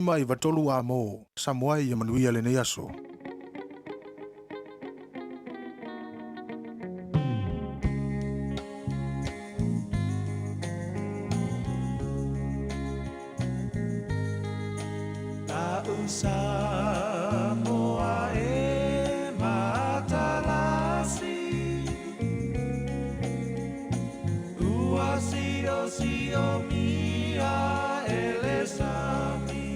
593 A mo Samoa ia manuia lenei aso. Samoa e matalasi ua sio mia ele sami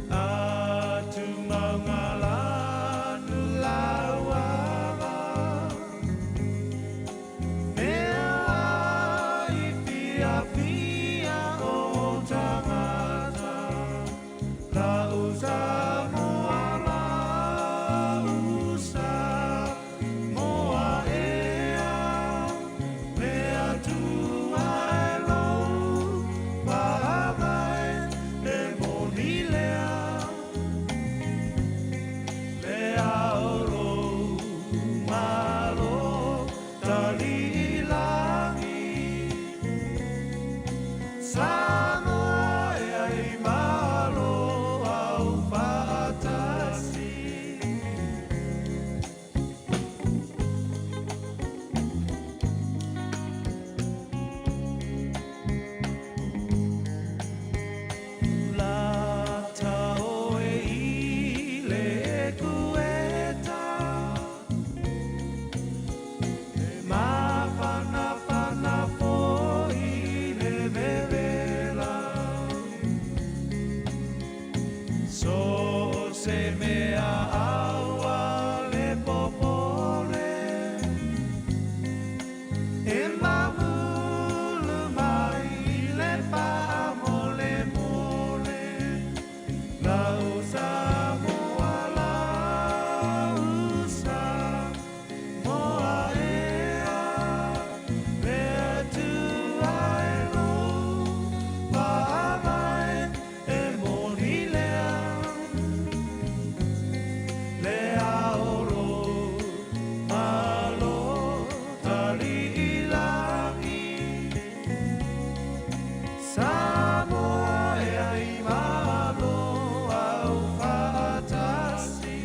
atu maungalanu lauala mea i fia fia o tangata la usa moa la usa moa ea mea tua e lou paavai e moni lea le aolo malo taliilagi Samoa e ai malo au faatasi. Lata oe i le kueta E mafanafana foi le vevela So se mea aua le popole E mamulu mai le paamole mole La usa moa la usa moa ea mea tua e lou paavai e moni lea le aolo malo taliilagi Samoa e ai malo au faatasi.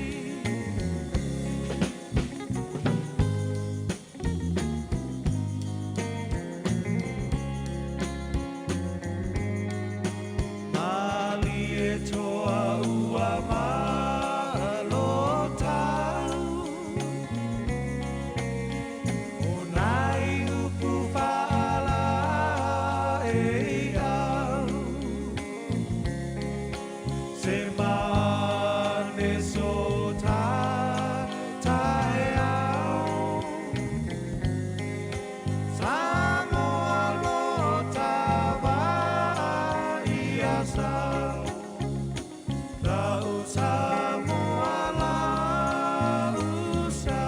Malie toa ua malo tau O nai upu faala e au Se mane so ta tae au Samoa lo tava ia sa La usa moa la usa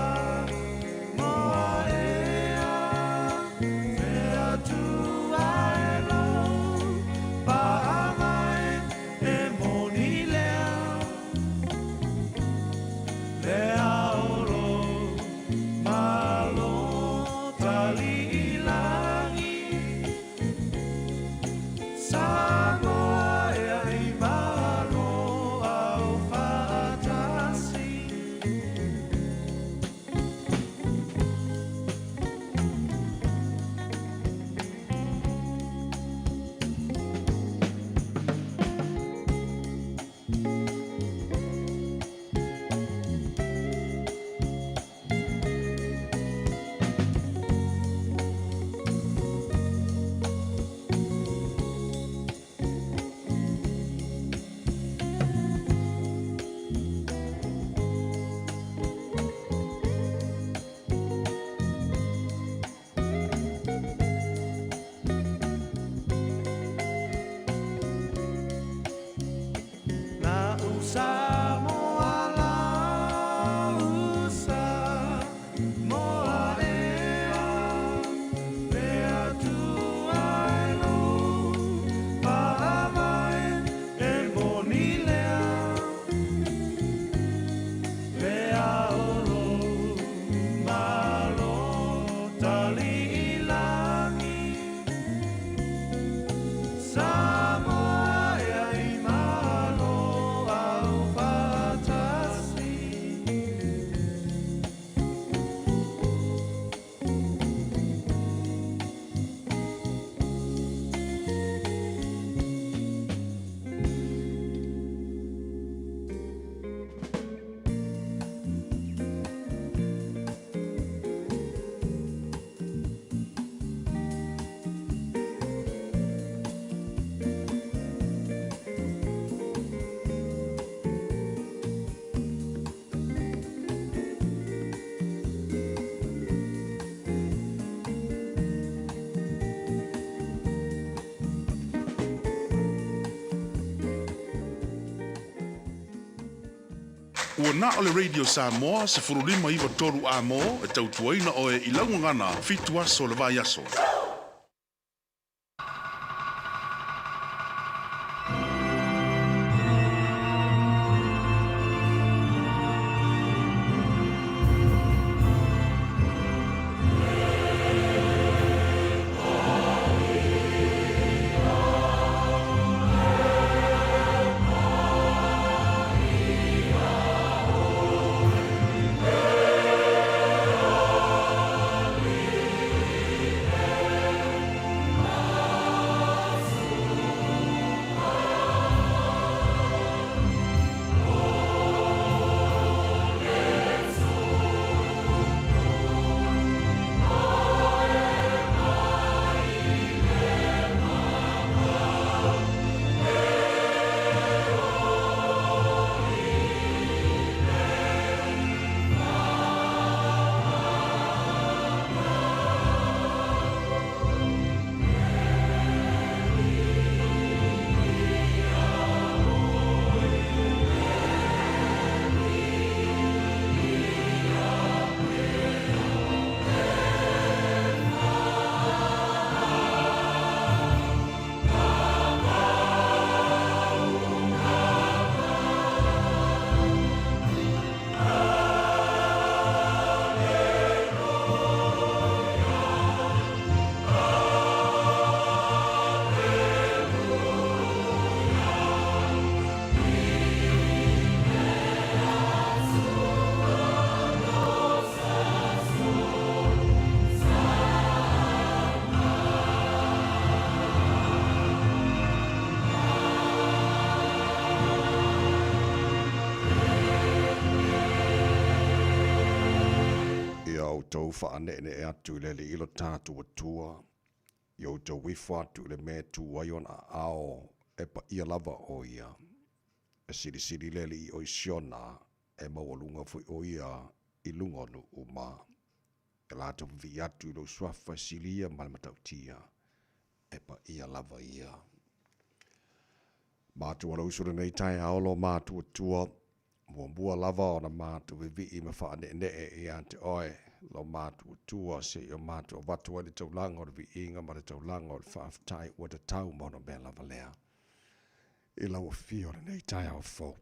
moa ea mea tua e lou paavai e moni lea. Ua na o le Radio Samoa 1593 Amo e tautuaina oe i lau gagana 7 aso le vaiaso. Ia outou faaneenee atu i le Alii lo tatou Atua, ia outou ifo atu i le mea e tu ai ona aao e paia lava o ia. E silisili le Alii o i Siona, e maualuga foi o ia i luga o nuu uma. E latou vivii atu i lou suafa e sili ia ma le matautia, e paia lava ia. Matou alausu lenei taeao lo matou Atua, muamua lava ona matou vivii ma faaneenee ia te oe, lo matou Atua, seia o matou avatu ai le taulaga o le viiga ma le taulaga o le faafetai ua tatau ma ona mea lava lea i lau afio lenei taeao fou.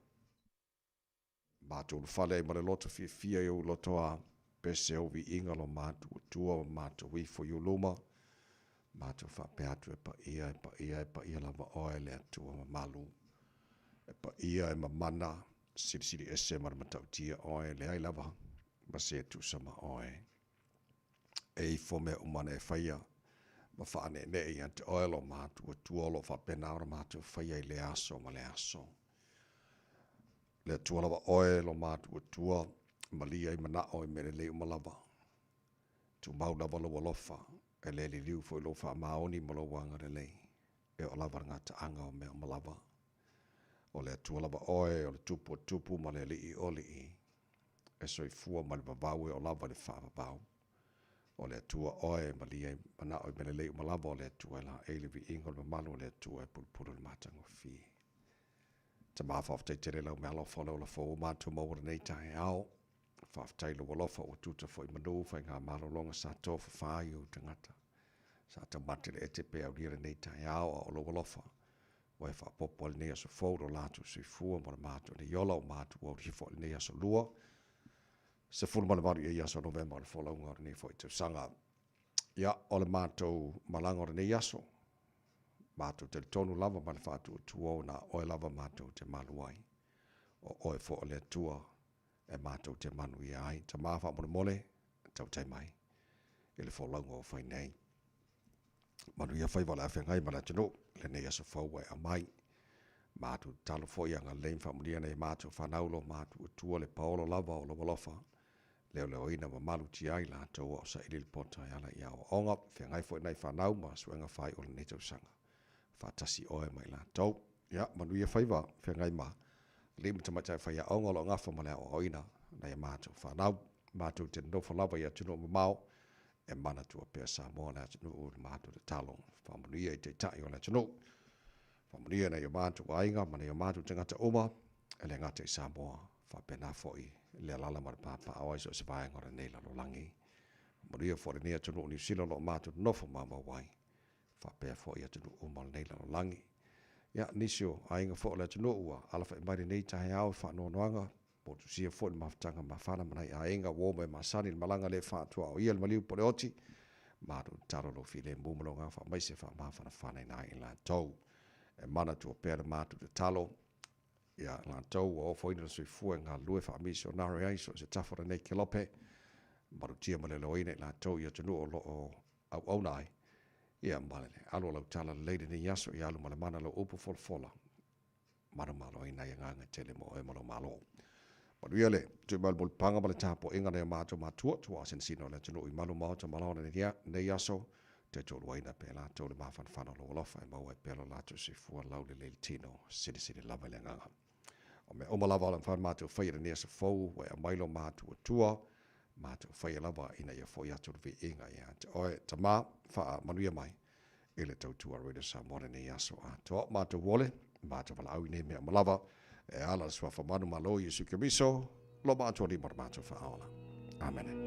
Matou ulufale ai ma le loto fiafia i ou loto a pese ou viiga lo matou Atua ma matou ifo i ou luma, matou faapea atu e paia, e paia, e paia lava oe le Atua mamalu. E paia e mamana, silisili ese ma le matautia oe, leai lava ma se tusa ma oe. E ifo mea uma na e faia, ma faaneenee ia te oe lo matou Atua o lo o faapena ona matou faia i lea aso ma lea aso. Le Atua lava oe lo matou Atua, malie ai manao i mea lelei uma lava. Tumau lava lou alofa, e le liliu foi lou faamaoni ma lou agalelei, e oo lava le gataaga o mea uma lava. O le Atua lava oe, o le Tupu o tupu ma le Alii o alii, e soifua mai le vavau e oo lava i le faavavau. O le Atua oe e malie ai manao i mea lelei uma lava, o le Atua e laei le viiga o le mamalu, o le Atua e pulupulu i le matagofie. Tama, faafetai tele lau meaalofa o le ola fou ua matou maua lenei taeao. Faafetai lou alofa ua tuta foi manu faiga malologa sa tofafa ai ou tagata. Sa taumate le ete pe aulia lenei taeao a o lou alofa ua e faaopoopo ai lenei aso fou lo latou soifua ma le matou nei ola o matou aulia foi lenei aso lua 18 i aso Novema o le folauga o lenei foi tausaga. Ia, o le matou malaga o lenei aso, matou talitonu lava ma le faatuatua o na oe lava matou te malu ai. O oe foi o le Atua e matou te manuia ai. Tama faamolemole, tautai mai i le folauga o fai nei. Manuia faiva o le afeagai ma le atunuu, lenei aso fou ua e aumai. Matou tatalo foi agalelei ma faamanuia nai a matou fanau lo matou Atua le paolo lava o lou alofa, leoleoina ma malutia ai latou a o saili le poto e ala i aoaoga. Feagai foi nai fanau ma suega fai o lenei tausaga. Faatasi oe ma i latou. Ia, manuia faiva, feagai ma alii ma tamaitai faiaoga o lo o gafa ma le aoaoina nai a matou fanau. Matou te nonofo lava i atunuu mamao e manatua pea Samoa le atunuu i le matou tatalo. Faamanuia i taitai o le atunuu. Faamanuia nai o matou aiga ma nai o matou tagata uma e le gata i Samoa. Faapena foi le alaala ma le papaaao ai so o se vaega o lenei lalolagi. Manuia foi lenei atunuu o Niu Sila o lo o matou nonofo maumau ai, faapea foi atunuu uma o lenei lalolagi. Ia, nisi o aiga foi o le atunuu ua alafai mai lenei taeao i faanoanoaga, motusia foi le mafutaga mafana ma nai aiga ua o mai masani i le malaga le faatuaoia le maliu po o le oti. Matou tatalo lou filemu ma lou agaga faamaise faamafanafana i na i latou. E manatua pea le matou tatalo ia latou ua ofoina le soifua e galulue faamisionare ai so o se tafa o lenei kelope, malutia ma leoleoina i latou i atunuu o lo o auauna ai, ia ma le alu o lau tala lelei lenei aso ia alu ma le mana lau upu folafola manumaloina ai agaga tele mo oe ma lou Malo. Manuia le tui mai o le mulipaga ma le tapuaiga nai o matou matua, tuaa sinosino o le atunuu i malu maota ma laona i lenei aso, tautoaluaina pea e latou le mafanafana o lou alofa e maua ai pea lo latou soifua laulelei i le tino, silisili lava i le agaga. O mea uma lava o le mafai ona matou faia i lenei aso fou, ua e aumai lo matuatua, matou faia lava ina ia foi atu le viiga ia te oe. Tama, faamanuia mai i le tautua Radio Samoa lenei aso atoa. O matou ole, matou valaau i nei mea uma lava, e ala le suafa manu malo Iesu Keriso, lo matou Alii ma lo matou Faaola. Amene.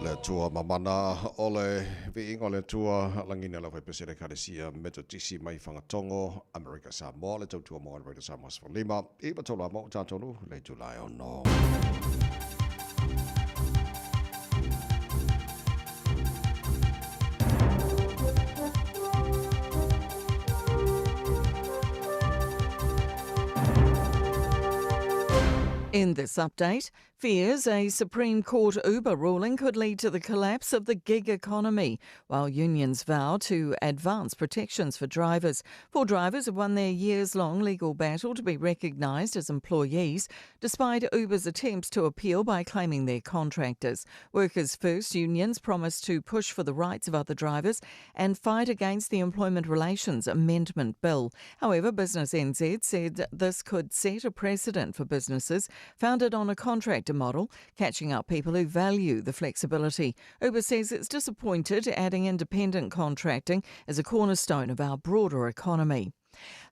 Le Atua mamana o le viiga o le Atua lagina lau faipese le Ekalesia Metotisi mai Fagatogo Amerika Samoa le tautua mo le Radio Samoa 15 i 3 mo tatou le itula e 6. In this update, fears a Supreme Court Uber ruling could lead to the collapse of the gig economy, while unions vow to advance protections for drivers. Four drivers have won their years long legal battle to be recognised as employees, despite Uber's attempts to appeal by claiming they're contractors. Workers First unions promise to push for the rights of other drivers and fight against the Employment Relations Amendment Bill. However, Business NZ said this could set a precedent for businesses founded on a contractor model, catching up people who value the flexibility. Uber says it's disappointed, adding independent contracting is a cornerstone of our broader economy.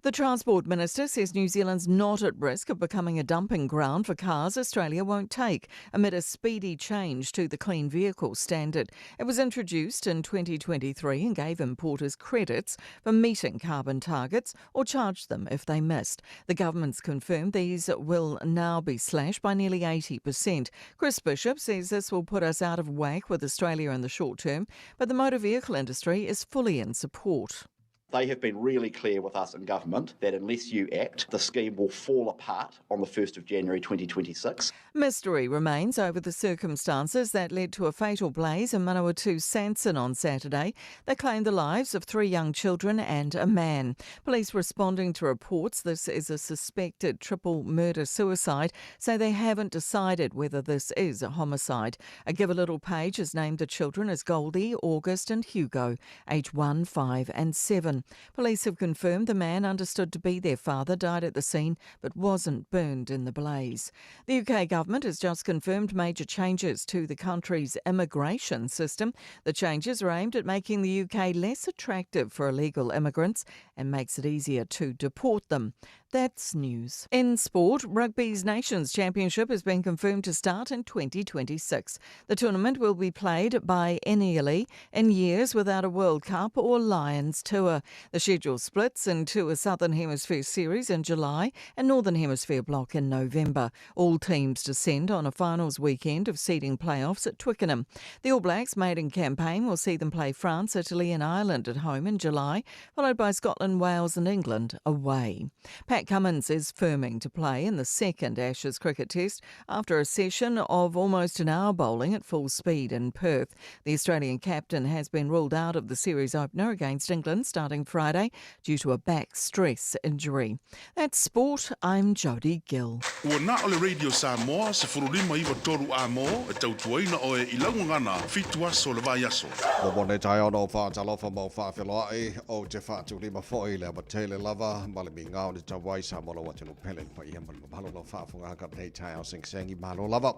The Transport Minister says New Zealand's not at risk of becoming a dumping ground for cars Australia won't take amid a speedy change to the Clean Vehicle Standard. It was introduced in 2023 and gave importers credits for meeting carbon targets or charged them if they missed. The government's confirmed these will now be slashed by nearly 80%. Chris Bishop says this will put us out of whack with Australia in the short term, but the motor vehicle industry is fully in support. They have been really clear with us in government that unless you act, the scheme will fall apart on the 1st of January 2026. Mystery remains over the circumstances that led to a fatal blaze in Manawatu Sanson on Saturday that claimed the lives of three young children and a man. Police responding to reports this is a suspected triple murder suicide say they haven't decided whether this is a homicide. A Give a Little page has named the children as Goldie, August and Hugo, aged 1, 5 and 7. Police have confirmed the man understood to be their father died at the scene but wasn't burned in the blaze. The UK government has just confirmed major changes to the country's immigration system. The changes are aimed at making the UK less attractive for illegal immigrants and makes it easier to deport them. That's news. In sport, Rugby's Nations Championship has been confirmed to start in 2026. The tournament will be played biennially in years without a World Cup or Lions Tour. The schedule splits into a Southern Hemisphere series in July and Northern Hemisphere block in November. All teams descend on a finals weekend of seeding playoffs at Twickenham. The All Blacks maiden campaign will see them play France, Italy and Ireland at home in July, followed by Scotland, Wales and England away. Pat Cummins is firming to play in the second Ashes cricket test after a session of almost an hour bowling at full speed in Perth. The Australian captain has been ruled out of the series opener against England starting Friday due to a back stress injury. That's sport. I'm Jodie Gill. Ua na o le Radio Samoa, 15 93 amo, e tautuaina oe i lau gagana, 7 aso le vaiaso. Mo mo nei taeao na o faatalofa ma o faafeloai, ou te faatulima foi le avatele lava ma le migao i le tauai Samoa lou atunuu pele, le paia ma le mamalu o lau faafogaga i lenei taeao segisegi. Malo lava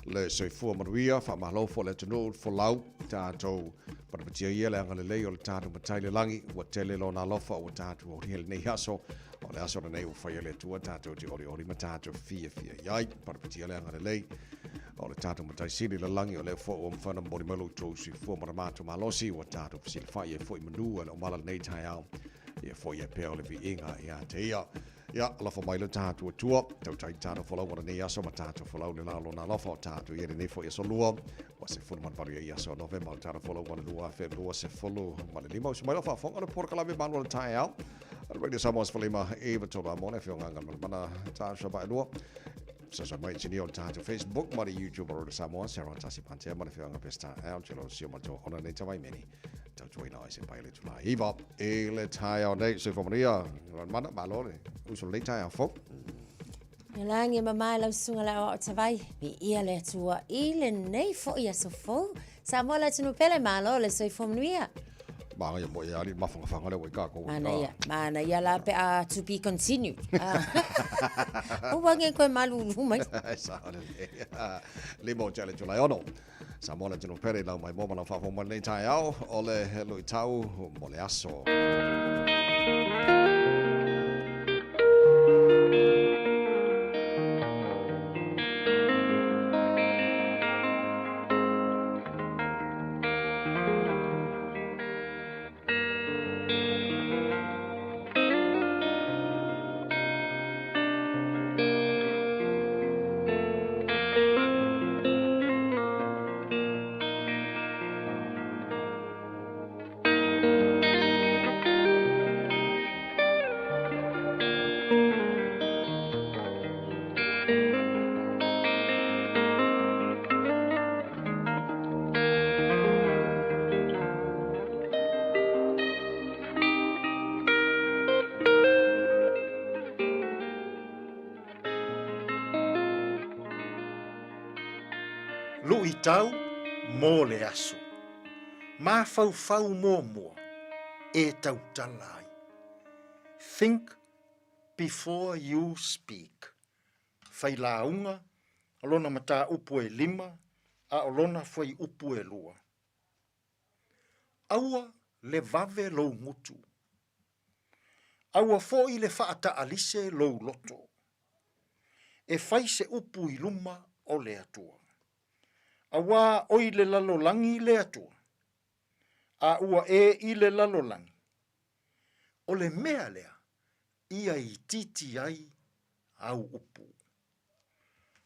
le soifua manuia, faamalo foi le atunuu folau tatou patapatia ia le agalelei o le tatou Matai i le lagi, ua tele lona alofa ua tatou aulia i lenei aso. O le aso lenei ua faia e le Atua tatou te olioli ma tatou fiafia i ai. Patapatia le agalelei o le tatou Matai Sili i le lagi, o lea foi ua mafai ona momoli mai lo outou soifua ma le matou malosi, ua tatou fesilafai ai foi i manu e le o mala lenei taeao. Ia foi ai pea o le viiga ia te ia. Ia, alofa mai lo tatou Atua, tautai tatou folau o lenei aso ma tatou folau le la lona alofa o tatou i lenei foi aso lua. Ua 18 ia aso Novema o le tatou folau o le 2025. Usu mai lau faafofoga o le polokalame malu o le taeao. Radio Samoa 15 93 amo le afioga Galumalemana Tausa Vaaelua. Sasa mai tini o le tatou Facebook ma le YouTube o Radio Samoa, Sarah Tasi Pantea ma le afioga Pesta Al, Telo Sio Mato ona nei tawai meni. Tautuaina ai se pai le tula iva e le taeao nei soifua manuia mana malo le uso le taeao fou. Lagi ma mai lau susuga le aoao tavai, viia le Atua i lenei foi aso fou. Samoa le atunuu pele, malo le soifua manuia. Manaia mo e ali mafangafanga le ua i kākou. Manaia, manaia la pe a to be continued. Ua nge koe malulu mai. Sa le le mo tele tula ono. Samoa le atunuu pele lau mai mo ma lau faafofoga mai lenei taeao o le luitau mo le aso. Luʻitau mo le aso. Mafaufau muamua e tautala ai. Think before you speak. Failauga, o lona mataupu e lima, a o lona fuaiupu e lua. Aua le vave lou gutu. Aua foi le faataalise lou loto. E fai se upu i luma o le Atua. Auā oi le lalolagi le Atua, a ua e i le lalolagi, o le mea lea ia itiiti ai au upu.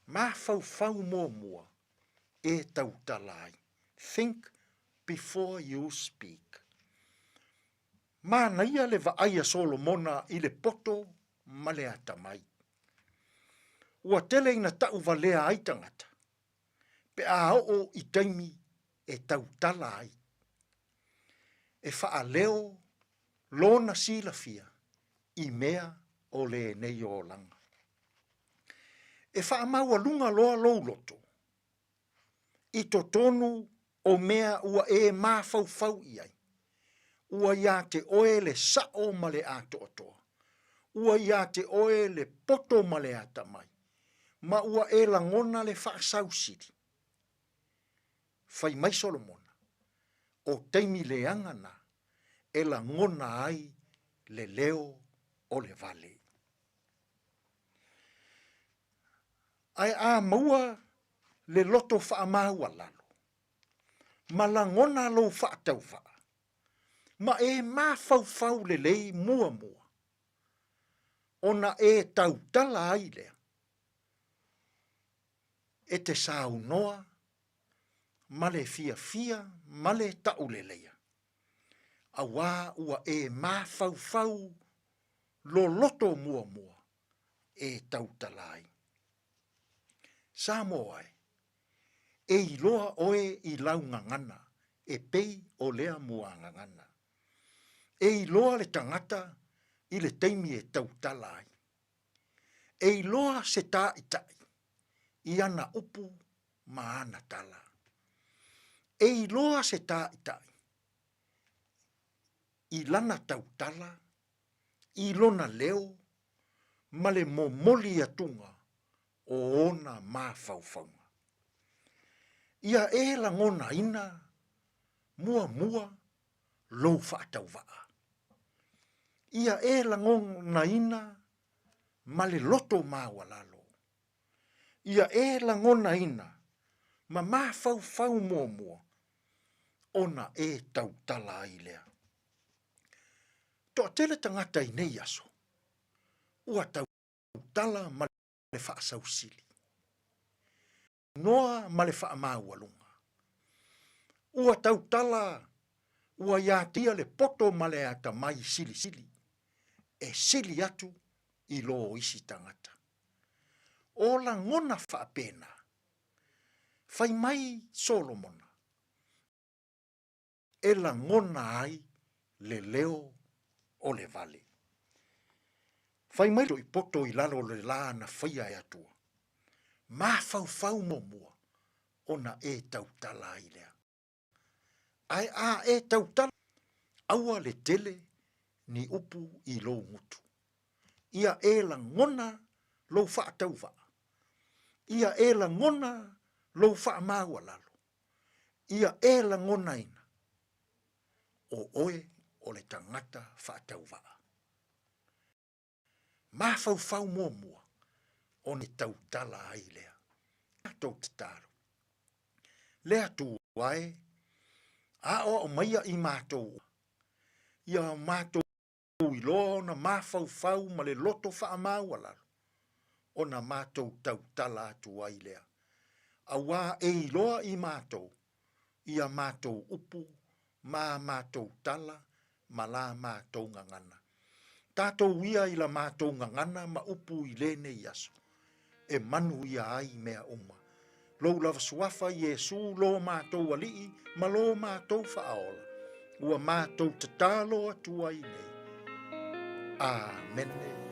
Mafaufau muamua e tautala ai, think before you speak. Manaia le vaai a Solomona i le poto ma le atamai. Ua tele ina tauvalea ai tagata pe a oo i taimi e tautala ai. E faaleo lona silafia i mea o lenei olaga. E faamaualuga loa lou loto i totonu o mea ua e mafaufau i ai, ua iā te oe le saʻo ma le atoatoa, ua iā te oe le poto ma le atamai, ma ua e lagona le faasausili. Fai mai Solomona, o taimi leaga na e lagona ai le leo o le vale. Ae a maua le loto faamaualalo, ma lagona lou faatauvaa, ma e mafaufau lelei muamua, ona e tautala ai lea, e te saunoa ma le fiafia ma le tauleleia, auā ua e mafaufau loloto muamua e tautala ai. Samoa e, e iloa oe i lau gagana e pei o lea muagagana. E iloa le tagata i le taimi e tautala ai. E iloa se tāʻitaʻi i ana upu ma ana tala. E iloa se tāʻitaʻi i lana tautala i lona leo ma le momoli atuga o ona mafaufauga. Ia e lagonaina muamua lou faatauvaa. Ia e lagonaina ma le loto maualalo. Ia e lagonaina ma mafaufau muamua ona e tautala ai lea. Toatele tagata i nei aso, ua tautala ma le faasausili, noa ma le faamaualuga. Ua tautala ua ia te ia le poto ma le atamai silisili, e sili atu i lo isi tagata. O lagona faapena, fai mai Solomona, e lagona ai le leo o le vale. Fai mai loi poto i lalo o le la na faia e Atua. Mafaufau muamua ona e tautala ai lea. Ae a e tautala, aua le tele ni upu i lou gutu. Ia e lagona lou faatauvaa. Ia e lagona lou faamaualalo. Ia e lagonaina, o oe o le tagata faatauvaa. Mafaufau muamua ona e tautala ai lea. Tatou tatalo. Le Atua e, aoao maia i matou ia matou iloa ona mafaufau ma le loto faamaualalo, ona matou tautala atu ai lea, auā e iloa i matou ia matou upu ma a matou tala ma la matou gagana. Tatou ia i la matou gagana ma upu i lenei aso, e manuia ai mea uma. Lou lava suafa Iesu lo matou Alii ma lo matou Faaola, ua matou tatalo atu ai nei. Amene.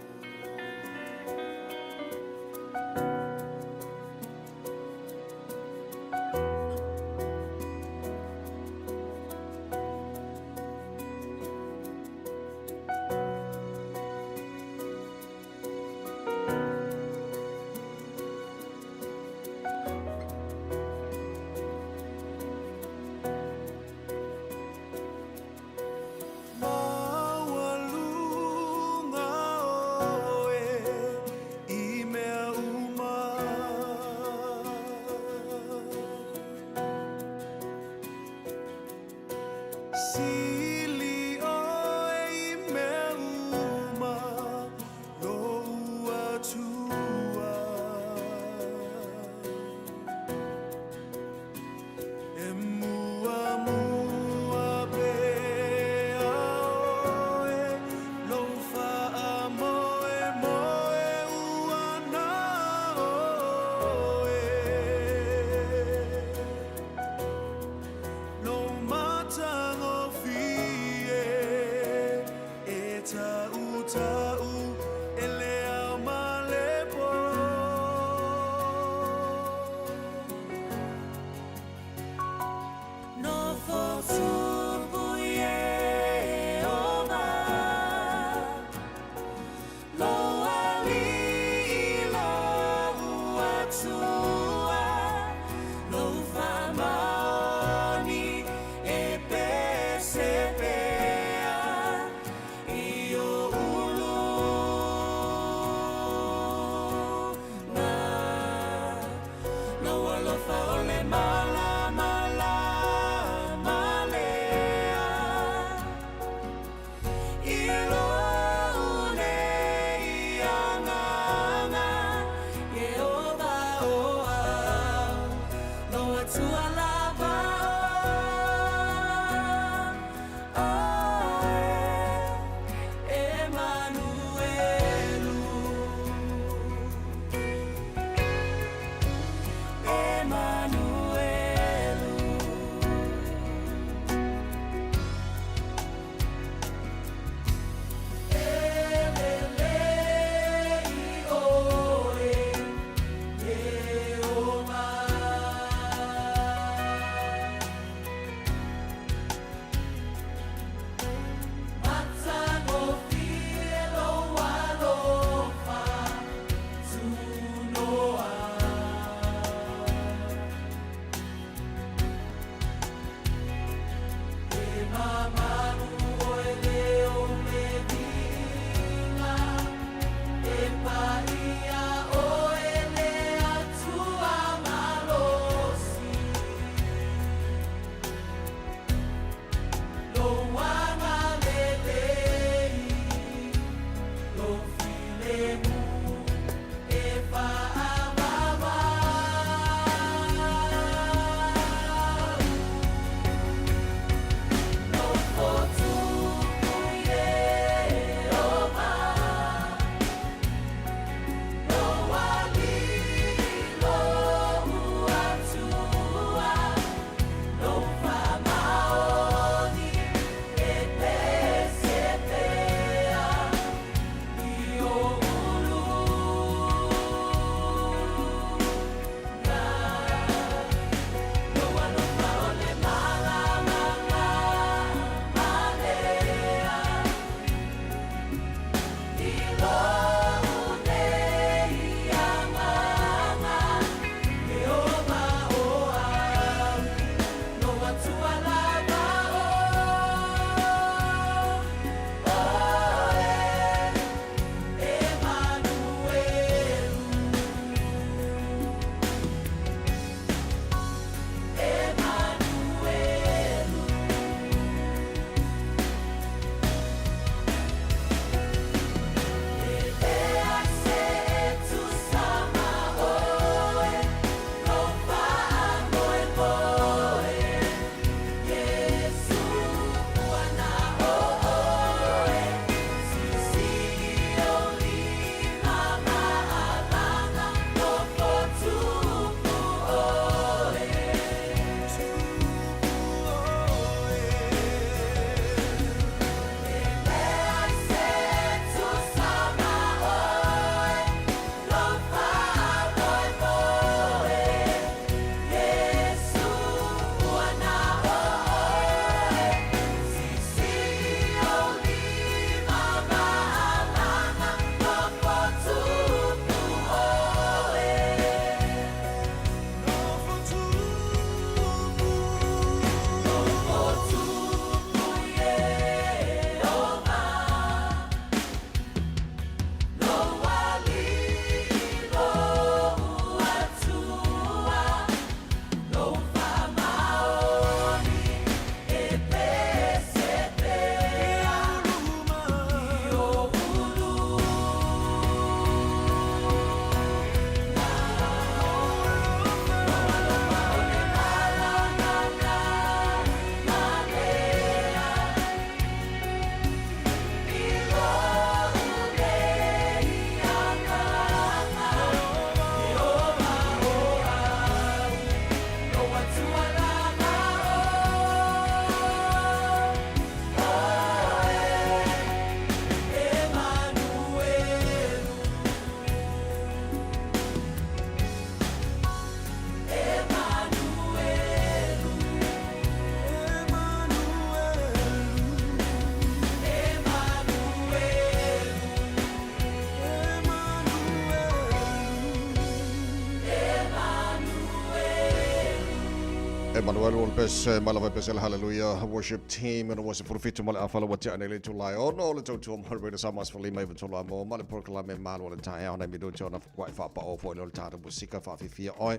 Emmanuel o le pese mai lava e pese le Hallelujah Worship Team ina ua 17 ma le afala ua tea nei le itula e ono o le tautua mo le Radio Samoa 15 i tolu a mo ma le polokalame malu o le taeao nai minute ona fukua'i faapao foi lea o le tatou musika faafiafia oe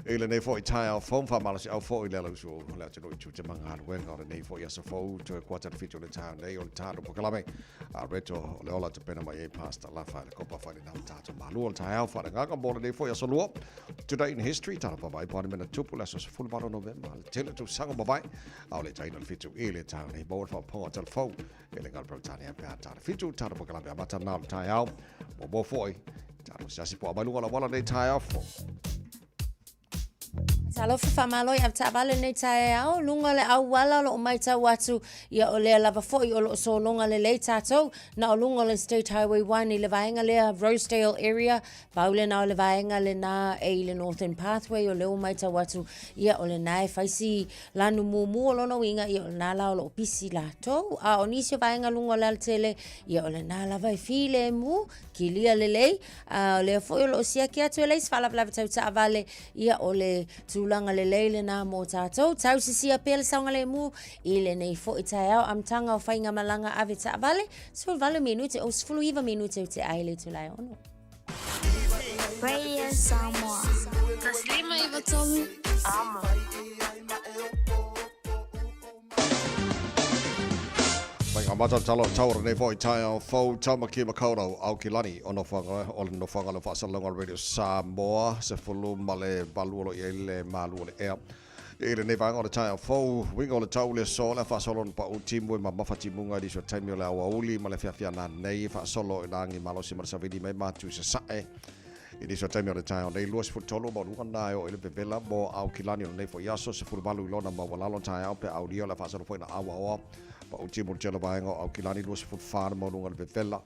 i lenei foi taeao fou faamalosiau foi le alausu o le atunuu i tiute ma galuega o lenei foi aso fou toe kuata le 7 o le taeao nei o le tatou polokalame a reto o le ola tapena mai ai Pastor Lafa le kopa fai le tatou malu o le taeao faaleagaga mo lenei foi aso lua Today in History, tala vavae po mena tupu le aso 18 Novema, le tele tausaga mavae, a o le taina le 7 i le taeao nei maua le faapopoga talafou e le galo Peretania pe a tala 7, tala polokalame amata na o le taeao, muamua foi, tala siasi po a mai luga o le auala nei taeao fou. Talofa faamalo i avetaavale lenei taeao, luga o le auala o loo maitau atu, ia o lea lava foi o loo sologa lelei tatou, na o luga o le State Highway 1 i le vaega lea Rosedale area, Pau lena o le vaega lena e i le Northern Pathway o lea ua maitau atu, ia o lena e fai si lanu mumu o lona uiga, ia o lena la o loo pisi latou. A o nisi o vaega luga o le alatele, ia o lena lava e filemu, kilia lelei, a o lea foi o loo siaki atu e leai se faalavelave tau taavale, ia o le tulaga lelei lena mo tatou. Tausisia pea le saogalemu i lenei foi taeao amataga o faigamalaga ave taavale, 18 minute o 19 minute o te ai le itula e ono. Radio Samoa. 153 Amo. Mai ngā mata talo taura nei foi taeao fou Tamaki Makaurau Aukilani o nofoaga o le nofoaga o le faasalalauga o le Radio Samoa 18 o lo o i ai le malu o le ea I lenei vaega o le taeao fou, uiga o le tau le aso le faasolo ona pau timu e mamafa timuga i nisi o taimi o le aoauli ma le afiafi a nanei e faasolo i lagi malosi ma le savili mai matu i sasae i nisi o taimi o le taeao nei 23 maualuga na e oo i le vevela mo Aukilani o lenei foi aso 18 i lona maualalo taeao pe aulia o le faasolo foi na auaoa pau timu le tele vaega o Aukilani 24 le maualuga le vevela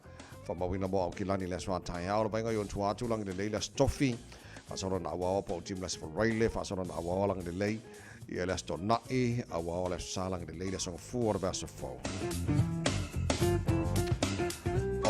faamauina mo Aukilani le aso a taeao le vaega i ona tua atu lagi lelei le aso tofi Faasolo na auaoa po o Jim le Aso Faraile, faasolo na auaoa lagi lelei ia le Aso Tona'i, auaoa le Aso Sa lagi lelei le Aso Gafua o le vaiaso fou.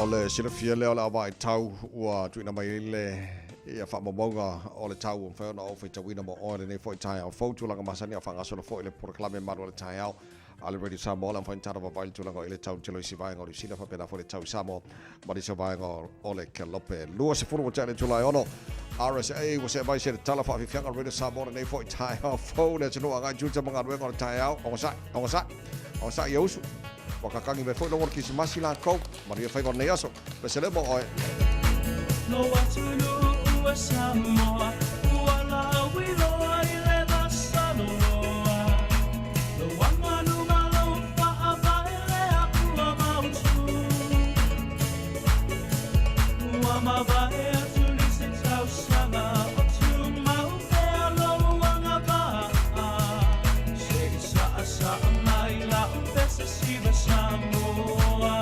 O le silafia lea o le avaitau ua tuuina mai ai le ia faamaumauga o le tau ua mafai ona ou faitauina mo oe lenei foi taeao fou. Tulaga masani a o faagasolo foi le polokalame malu o le taeao a le Radio Samoa, le mafai ona tatou vaavaai i le tulaga o i le tau tele o isi vaega o Niu Sila, faapena foi le tau i Samoa ma nisi o vaega o le Kelope. 20 ua tea le itula e ono. RSA ua see mai se tala faafiafiaga Radio Samoa lenei foi taeao fou le atunuu agai tiute ma galuega o le taeao. Ogasai, ogasai, ogasai ia usu. Ua kakangi mai foi logo o le Kisimasi lakou. Manuia faiva o lenei aso. Pese lea mo oe. Lou atunuu e Samoa, ua lauiloa i le vasaloloa. Lou agalu ma lou faavae le Atua mautu. Ua mavae atu nisi tausaga o tumau pea lou agavaa. Se i saasaa mai lau pese siva Samoa.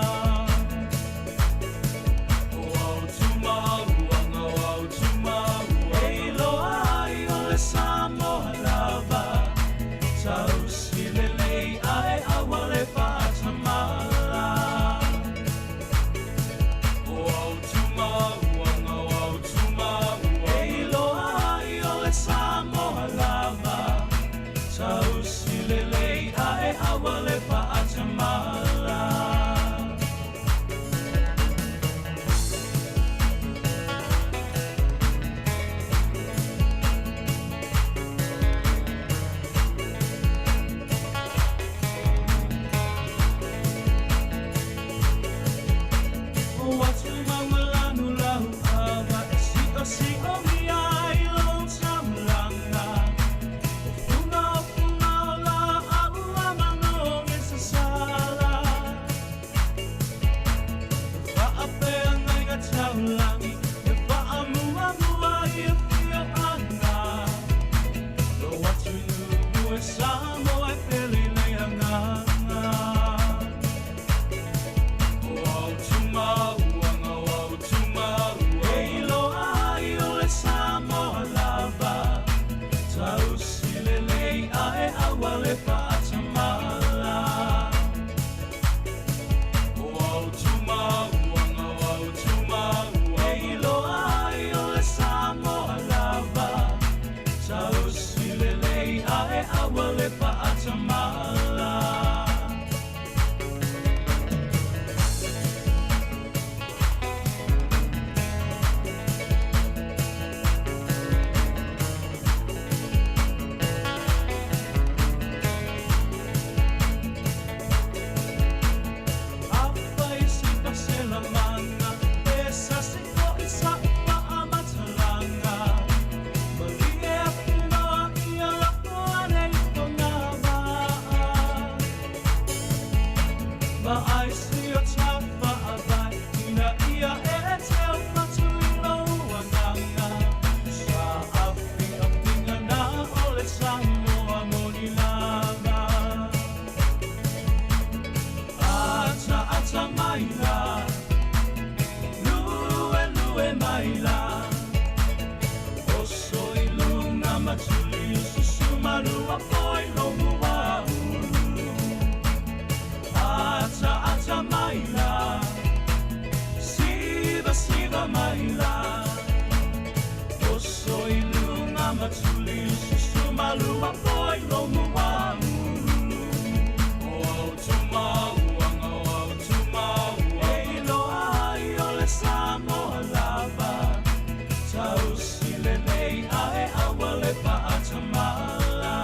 malua foi lo mua ulu. Ata ata mai la, siva siva mai la. Oso i lunga matuli susu malua foi lo mua ulu. O au tumauanga, o au tumauanga. E iloa ai o le Samoa lava. Tausi lelei ae aua le faatamala.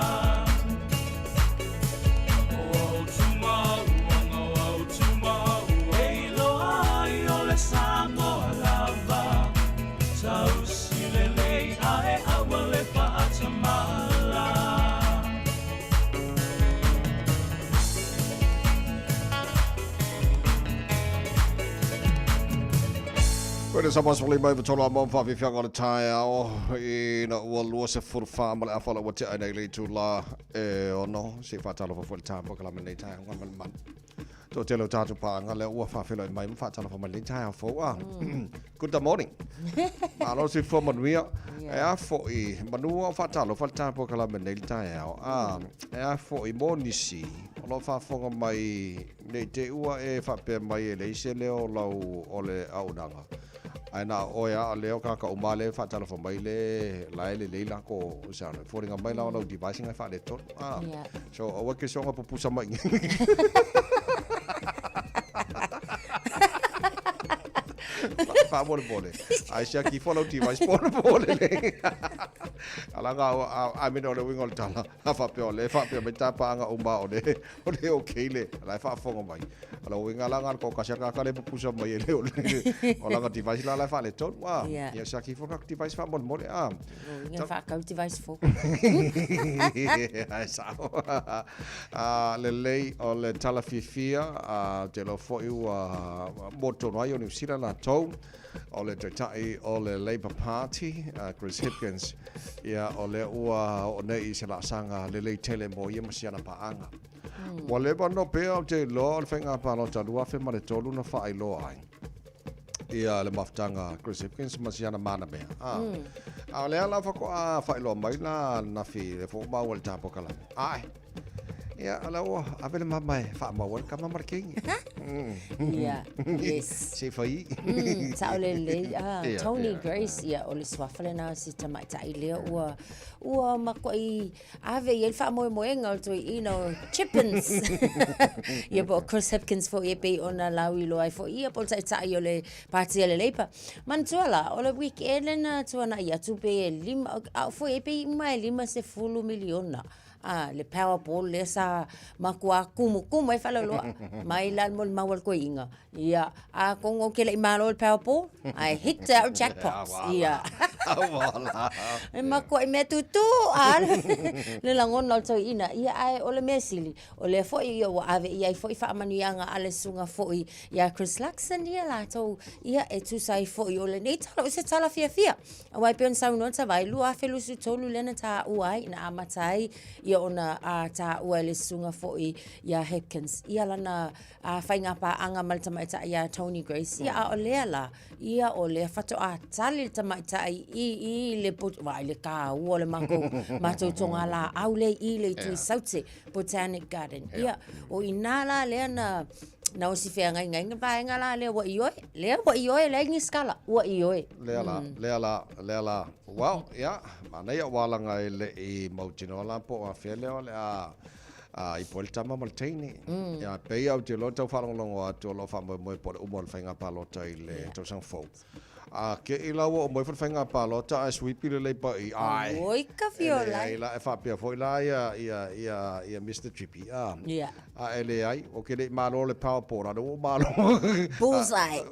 O au tumauanga, o au tumauanga. E iloa ai o le Samoa lava. Tausi lelei ae aua le faatamala. Koe sa mas le mai tolo mo fa fi fianga le taeao ina ua 24 ma le afa la ua tea nei le itulā e 6 se faatalofa foi le tapo ka la nei taeao ma le man. To tele o tātou pāanga lea ua faafeiloai mai ma faatalofa mai lenei taeao fou a. Good morning. Malo se fua manuia. E a foi manua o faatalofa le tapo ka la nei le taeao. A e a foi mo nisi o lo faafofoga mai nei te ua e faapea mai e leai se leo o lau o le auaunaga. Ae na o oe a leo ka ka uma le faatalofa mai le la e lelei la ko sa foliga mai la o lau device ngai faaletonu. Ah. So aua ke soga pupusa mai. Faamolemole. Ai siaki ifo lau device polepole le. Alaga a mena o le uiga o le tala. A faapea o le faapea mai tapaaga uma o le o le okay le la e faafofoga mai. O le uiga la ngā ko kasi ka le pupusa mai e le o le o langa device la la e faaletonu. Ah. Ia siaki ifo ka device faamolemole. Ah. Inga whaakau device fo. Ai sao. Ah, lelei o le tala fiafia, ah, te iloa foi ua mo tonu ai o Niu Sila latou, o le Taitai o le Labour Party, ah, Chris Hipkins, ia o lea ua oo nei i se laasaga lelei tele mo ia ma si ana paaga. Ua leva no pea ou te iloa o le faiga palota 2003 na faailoa ai ia le mafutaga a Chris Hipkins ma si ana manamea. Ah. A o lea la faatoa faailoa mai la nafi le fo maua le tapo kalame. Ai. Ia, ala ua ave le mama e faamau ai le kama ma le keiki. Ia, yes. Se i fai. Sao lelei. Ah, Tony Grace, ia, o le suafa lena o si tamaitai lea ua, ua matuai Ave i ai le faamoemoega o le toeaina o Chippins. Ia po o Chris Hipkins foi e pei ona lauiloa ai foi ia po o le taitai o le Pāti a le Labour. Manatua la, o le weekend lena tuanai atu pe e lima, a o foi e pei uma e 50 miliona a le Powerball lea sa matua kumukumu ai faalauiloa mai la le molimau a le toeaina. Ia, atonu ou te le i malo i le Powerball, I hit the jackpot. Ia. E matua i mea tūtū a le lagona o le toeaina. Ia, ae o le mea sili, o lea foi ia ua ave i ai foi faamanuiaga a le susuga foi ia Chris Luxon ia latou, ia e tusa ai foi o lenei tala, o se tala fiafia. Aua e pei ona saunoa Tavai, 2023 lea na taua ai, na amata ai ia ona taua e le susuga foi ia Hipkins, ia lana a faiga paaga ma le tamaitai ia Tony Grace, ia a o lea la, ia o lea faatoa tali le tamaitai i, i le, vaai le taua o le matou, matou togalaau lea i le itu i Saute Botanic Garden. Ia, o i ina la lea na, na osi feagaiga ai le vaega la lea ua ioe, lea ua ioe, leai ni sikala, ua ioe. Lea la, lea la, lea la. Well, ia, manaia ua alaga e le i mautinoa la po o afea lea o le a A i po le tama ma le teine. Mm. Ia, pei au te loa tau faalogologo atu o lo o faamoemoe po o le uma o le faiga palota i le yeah. tausaga fou. A ke i la ua o moi fo le faiga palota ae sweep i le Labour i ai. Oi ka fiola. E la e faapea foi la ia ia ia ia Mr Trippy. A. Yeah. A e leai, o ke le malo le PowerPoint, a le ua malo. Bullseye.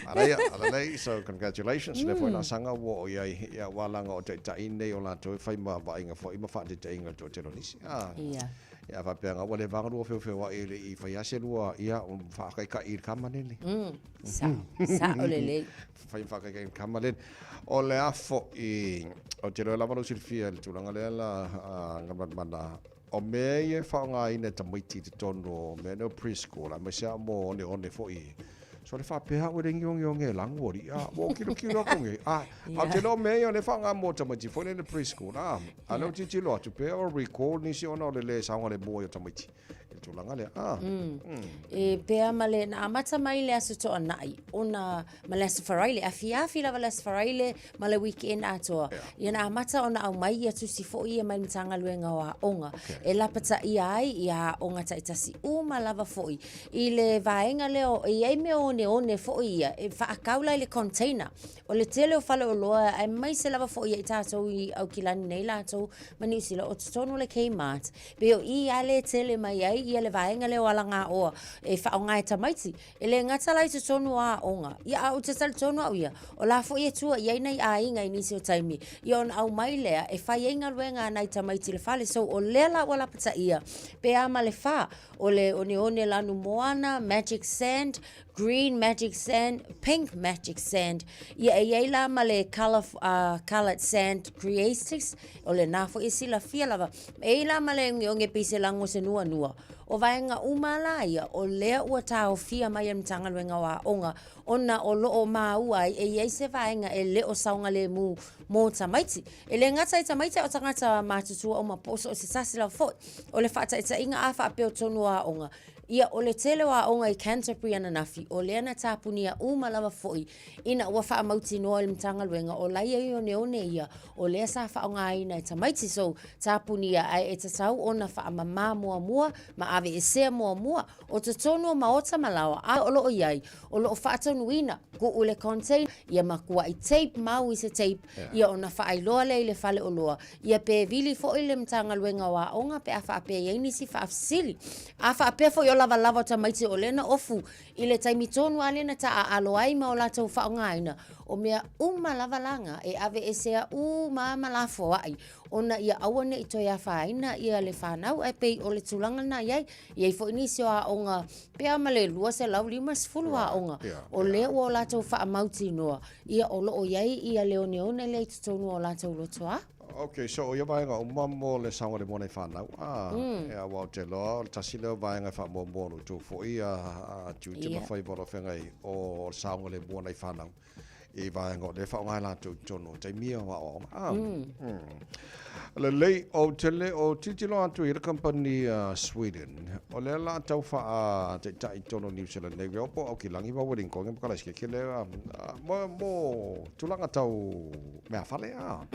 Manaia, alalei, so congratulations, mm. le foi laasaga ua oo i ai, ia ua laga o taitai nei o latou e fai ma vaaiga foi ma faataitaiga i le toatele o nisi. Ah. Ia. Ia faapea nga ua leva nga lua feofeoai e le i fai lava se lua, ia, faakaikai i le kama lele. Sao, sao lelei. Fai ma faakaikai i le kama lele. O le a foi, ou te iloa lava lou silafia i le tulaga lea la, uh, o mea ia e faaaogaina e tamaiti i totonu o mea nei o preschool, aemaise lava mo oneone foi. So le faapea au e le giogeoge e lagu alii a, ua ou tilotilo atu nei, a, a ou te iloa o mea ia o lea e faaaoga mo tamaiti foi lele preschool a, a o lea ou tilotilo atu pe o recall nisi ona o le le saogalemu ai o tamaiti i le tulaga lea a. E pea ma le, na amata mai le Aso Toonai ona ma le Aso Faraile, afiafi lava le Aso Faraile ma le weekend atoa. Ia na amata ona aumai ia tusi foi ia mai le Matagaluega o Aoga e lapataia ai ia aoga taitasi uma lava foi i le vaega lea o, e i ai mea oneone foi ia e faakau la i le container. O le tele o faleoloa aemaise lava foi ia i tatou i Aukilani nei latou ma Niu Sila o totonu o le Kmart, pei o i lava lea e tele mai ai ia le vaega lea o alagaoa e faaaoga e tamaiti. E le gata la i totonu o aoga, ia a ou te talitonu au ia, o la foi e tua i ai nai aiga i nisi o taimi, ia ona aumai lea e fai ai galuega a nai tamaiti i le fale. So o lea la ua lapataia pe a ma le fa o le oneone lanu moana, magic sand, green magic sand, pink magic sand, ia e i ai la ma le colour, coloured sand creatives, o lena foi e silafia lava. E i ai la ma le ogeoge pei se lago o se nuanua. O vaega uma la ia, o lea ua taofia mai e le Matagaluega o Aoga ona o lo o maua ai e i ai se vaega e le o saogalemu mo tamaiti. E le gata i tamaiti a o tagata matutua uma po o so o se tasi lava foi. O le faataitaiga a faapea o totonu o aoga, ia o le tele o aoga i Canterbury ananafi, o lea na tapunia uma lava foi ina ua faamautinoa e le Matagaluega o la e i ai oneone ia o lea sa faaaogaina e tamaiti. So, tapunia ae e tatau ona faamama muamua ma aveesea muamua o totonu o maota ma laoa a o lo o i ai, o lo o faatonuina, tuu le container, ia matuai tape mau i se tape, ia ona faailoa lea i le faleoloa, ia pe vili foi le Matagaluega o Aoga pe a faapea e i ai nisi faafesili. A faapea foi o lavalava o tamaiti o lea na ofu I le taimi tonu lava lea na taaalo ai ma o latou faaaogaina, o mea uma lava la na e aveesea uma lava ma lafoai, ona ia aua ne i toe afaina ia le fanau. Ae pei o le tulaga lena e i ai. E i ai foi nisi o aoga pe a ma le 250 aoga, o lea ua o latou faamautinoa, ia o lo o i ai ia le oneone lea i totonu o latou lotoa. Ok, so o ia vaega uma mo le saogalemu o nai fanau, a, e aua ou te iloa o le tasi lea o vaega e faamuamua o lo outou foi a tiute ma faiva o lo o feagai o le saogalemu o nai fanau i vaega o lea e faaaoga e latou i totonu o taimi ia o aoaoga. A, Lelei, ou te le o tilotilo atu i le kamupani a Sweden, o lea la tau faataitai i totonu o Niu Sila nei, po o Aukilagi ma Wellington ma Kalaisike lea, mo tulaga tau meafale, a.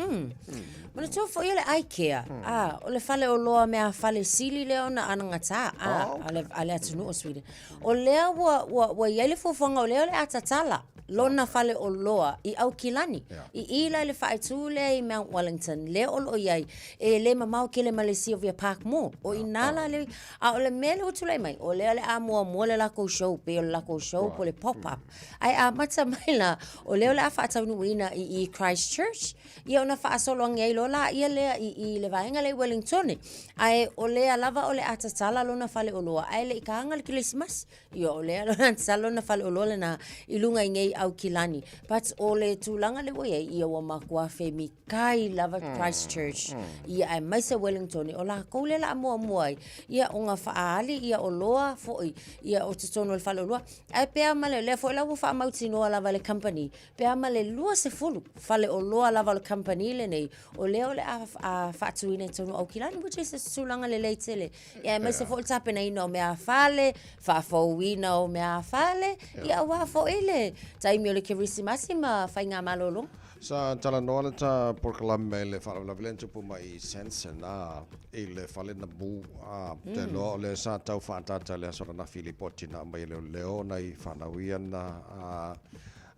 Manatua foi o le Ikea, a, o le faleoloa meafale sili lea ona anagatā, a, a le atunuu o Sweden. O lea ua, ua, ua i ai le fuafuaga o lea o le a tatala lona faleoloa i Aukilani, i i la i le faaitu lea i Mount Wellington, lea o lo o i ai, e le mamao tele ma le Sylvia Park Mall. O i nā la le, a o le mea lea ua tulai mai, o lea o le a muamua le lakou show, pei o le lakou show po o le pop-up. Ae amata mai la, o lea o le a faataunuuina i i Christchurch, ia ona faasolo ane ai loa laia lea i i le vaega lea i Wellingtone. Ae o lea lava o le a tatala lona faleoloa, ae le i taga le Kerisimasi. Ia o lea o le a tatala lona faleoloa lena i luga i nei Aukilani. But o le tulaga lea ua i ai, ia ua matua femikai lava Christchurch, ia aemaise Wellingtone, o lakou lea o le a muamua ai, ia ona faaali ia oloa foi ia o totonu o le faleoloa. Ae pe a ma le, lea foi la ua faamautinoa lava e le company, pe a ma le 20 faleoloa lava o le company lenei, o lea o le a faatuina i totonu o Aukilani, which is se tulaga lelei tele. Ia aemaise foi le tapenaina o mea fale, faafouina o mea fale, ia aua foi le taimi o le Kerisimasi ma faiga malologa. Sa talanoa le ta polokalame i le faalavelave lea na tupu mai i Sanson, a, i le fale na mu, a, mm. te loa o lea sa tau faaataata i le aso ananafi i lipoti na aumai e leoleo nai fanau ia na a,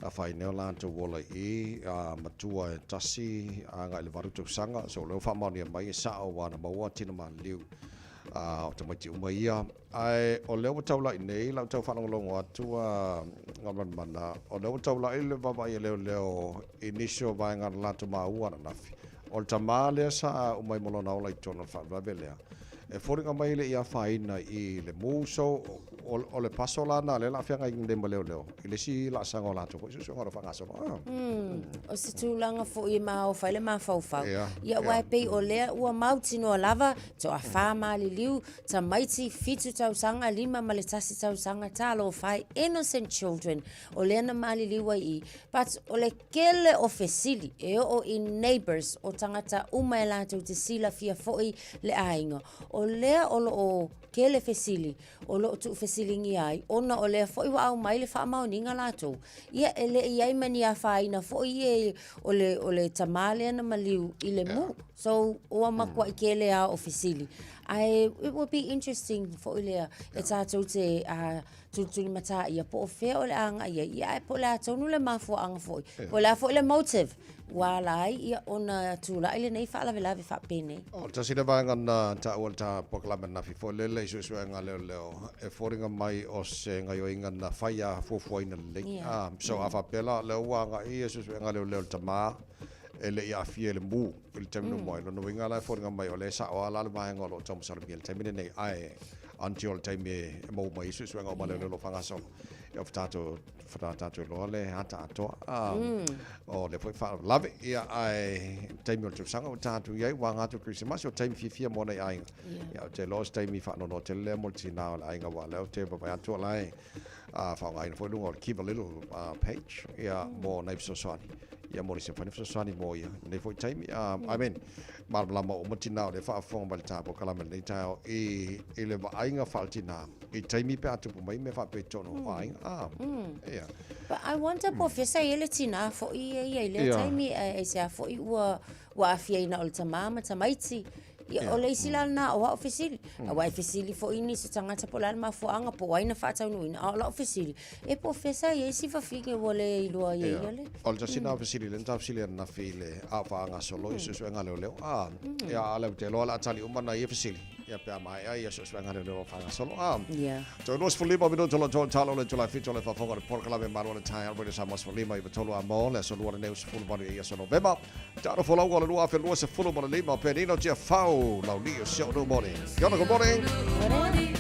a fai nei o latou ola i i, a, matua e tasi agai i le valu tausaga, so o lea ua faamaonia mai e sao ua na maua tino maliliu a, o tamaiti uma ia. Ae o lea ua taulai nei lau tau faalogologo atu a Galumalemana, o lea ua taulai le vaavaai a leoleo i nisi o vaega na latou maua ananafi. O le tama lea sa uma ai ma lona ola i totonu o le faalavelave lea. E foliga mai e le i afaina i le mu, so o le paso la na lea o le a feagai nei ma leoleo i le isi laasaga o latou foi suesuega o lo o faagasolo. Ah. O se tulaga foi e maofa ai le mafaufau. Ia, aua e pei o lea ua mautinoa lava, toafa maliliu, tamaiti, 7 tausaga, 5 ma le 1 tausaga, talofa e, innocent children, o lea na maliliu ai i i. But o le kele o fesili e oo i neighbours o tagata uma e latou te silafia foi le aiga. O lea o lo o kele fesili o lo o tuufesiligia ai ona o lea foi ua aumai le faamaoniga latou. Ia e le i i ai ma ni afaina foi ia o le, o le tamā lea na maliu i le mu. So ua matuai kele lava o fesili. Ae it would be interesting foi lea e tatou te uh, tulitulimatā ia po o fea o le a agai ai, ia ae po o le a tonu le mafuaaga foi, po o le a foi le motive ua ala ai ia ona tulai lenei faalavelave faapenei. O le tasi lea vaega na taua i le ta polokalame ananafi foi lele i suesuega a leoleo e foliga mai o se gaioiga na fai a fuafuaina lelei. Yeah. So a faapea la o lea ua agai ia suesuega a leoleo i le tama e le i aafia i le mu i le taimi mm. mai. Lona uiga la e foliga mai o lea e sao lava la le vaega o lo o taumasalomia i le taimi lenei ae until le taimi e maua mai ai suesuega uma lea o lo o faagasolo. Ia ua faatoa tatou iloa le ata atoa. O lea foi faalavelave, ia ae taimi o le tausaga ua tatou i ai, ua aga atu le Kerisimasi, o taimi fiafia mo nai aiga. Ia ou te iloa o se taimi faanoanoa tele lea mo le tinā o le aiga aua o lea ou te vaavaai atu o la e faaaogaina foi luga o le Give a Little page ia mo nai fesoasoani. Ia mo nisi mafai ona fesoasoani mo ia i lenei foi taimi. I mean, malamalama uma tinā o lea e faafofoga mai i le ta polokalame i lenei taeao i, i le vaaiga faale-tinā i taimi pe a tupu mai mea faapea i totonu o aiga. Ah, ia. But I wonder po o fea sa i ai le tinā foi ia i lea taimi, aisea foi ua, ua aafiaina o le tamā ma tamaiti. Ia, o le isi la lena o au fesili. Aua e fesili foi nisi o tagata po o le a le mafuaaga po o ai na faataunuuina. A o lau fesili, e po o fea sa i ai si fafine ua le iloa ai e ia le... O le tasi lena fesili lea na ta fesili ananafi i le a o faagasolo i suesuega a leoleo. A, ia, a o lea ou te iloa o le a tali uma nai ia fesili. Ia pe a maea ia suesuega a leoleo o faagasolo. A, toe 25 minute o lo o talo le itula e 7 o le faafofoga o le polokalame Malu o le Taeao Radio Samoa 15 93 a mo le aso lua lenei o 18 i aso Novema. Talo folauga o le 2025 Penina Tiafau, Laulii o si o'u nuu moni. Kia ora, good morning. Morning.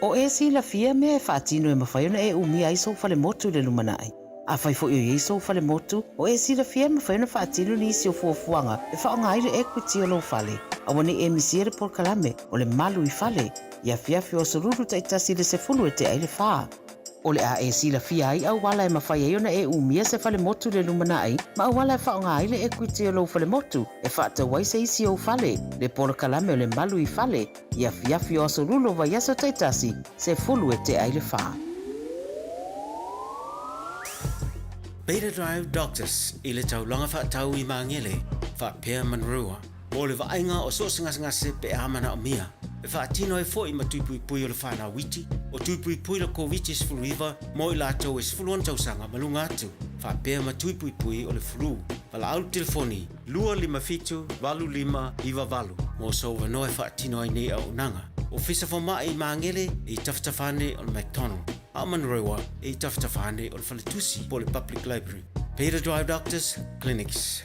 O e silafia mea e faatino e mafai ona e umia ai sou falemotu i le lumanai. Afai foi o i ai sou falemotu, o e silafia e mafai ona faatino nisi o fuafuaga e faaaoga ai le equity o lou fale. Aua ne i e misia le polokalame o le Malu i Fale i afiafi o aso Lulu taitasi i le 10 e tea i le fa. O le a e silafia ai auala e mafai ai ona e umia se falemotu i le lumanai ma auala e faaaoga ai le equity o lou falemotu e faatau ai se isi ou fale, le polokalame o le Malu i Fale i afiafi o aso Lulu o vaiaso taitasi, 10 e tea i le fa. Beta Drive Doctors i le taulaga faatau i Magele, faapea Manurewa, mo le vaaiga o so o se gasegase pe a manaomia. E faatino ai foi ma tui puipui o le fanau iti, o tui puipui le Koviti-19 mo i latou e 16 tausaga ma luga atu, faapea ma tui puipui o le flu. Valaau le telefoni 257 8598 mo sou avanoa e faatino ai nei auaunaga. Ofisa Fomai i Magele e i tafatafa ane o le McDonald, a o Manurewa e i tafatafa ane o le Faletusi po o le Public Library. Beta Drive Doctors Clinics.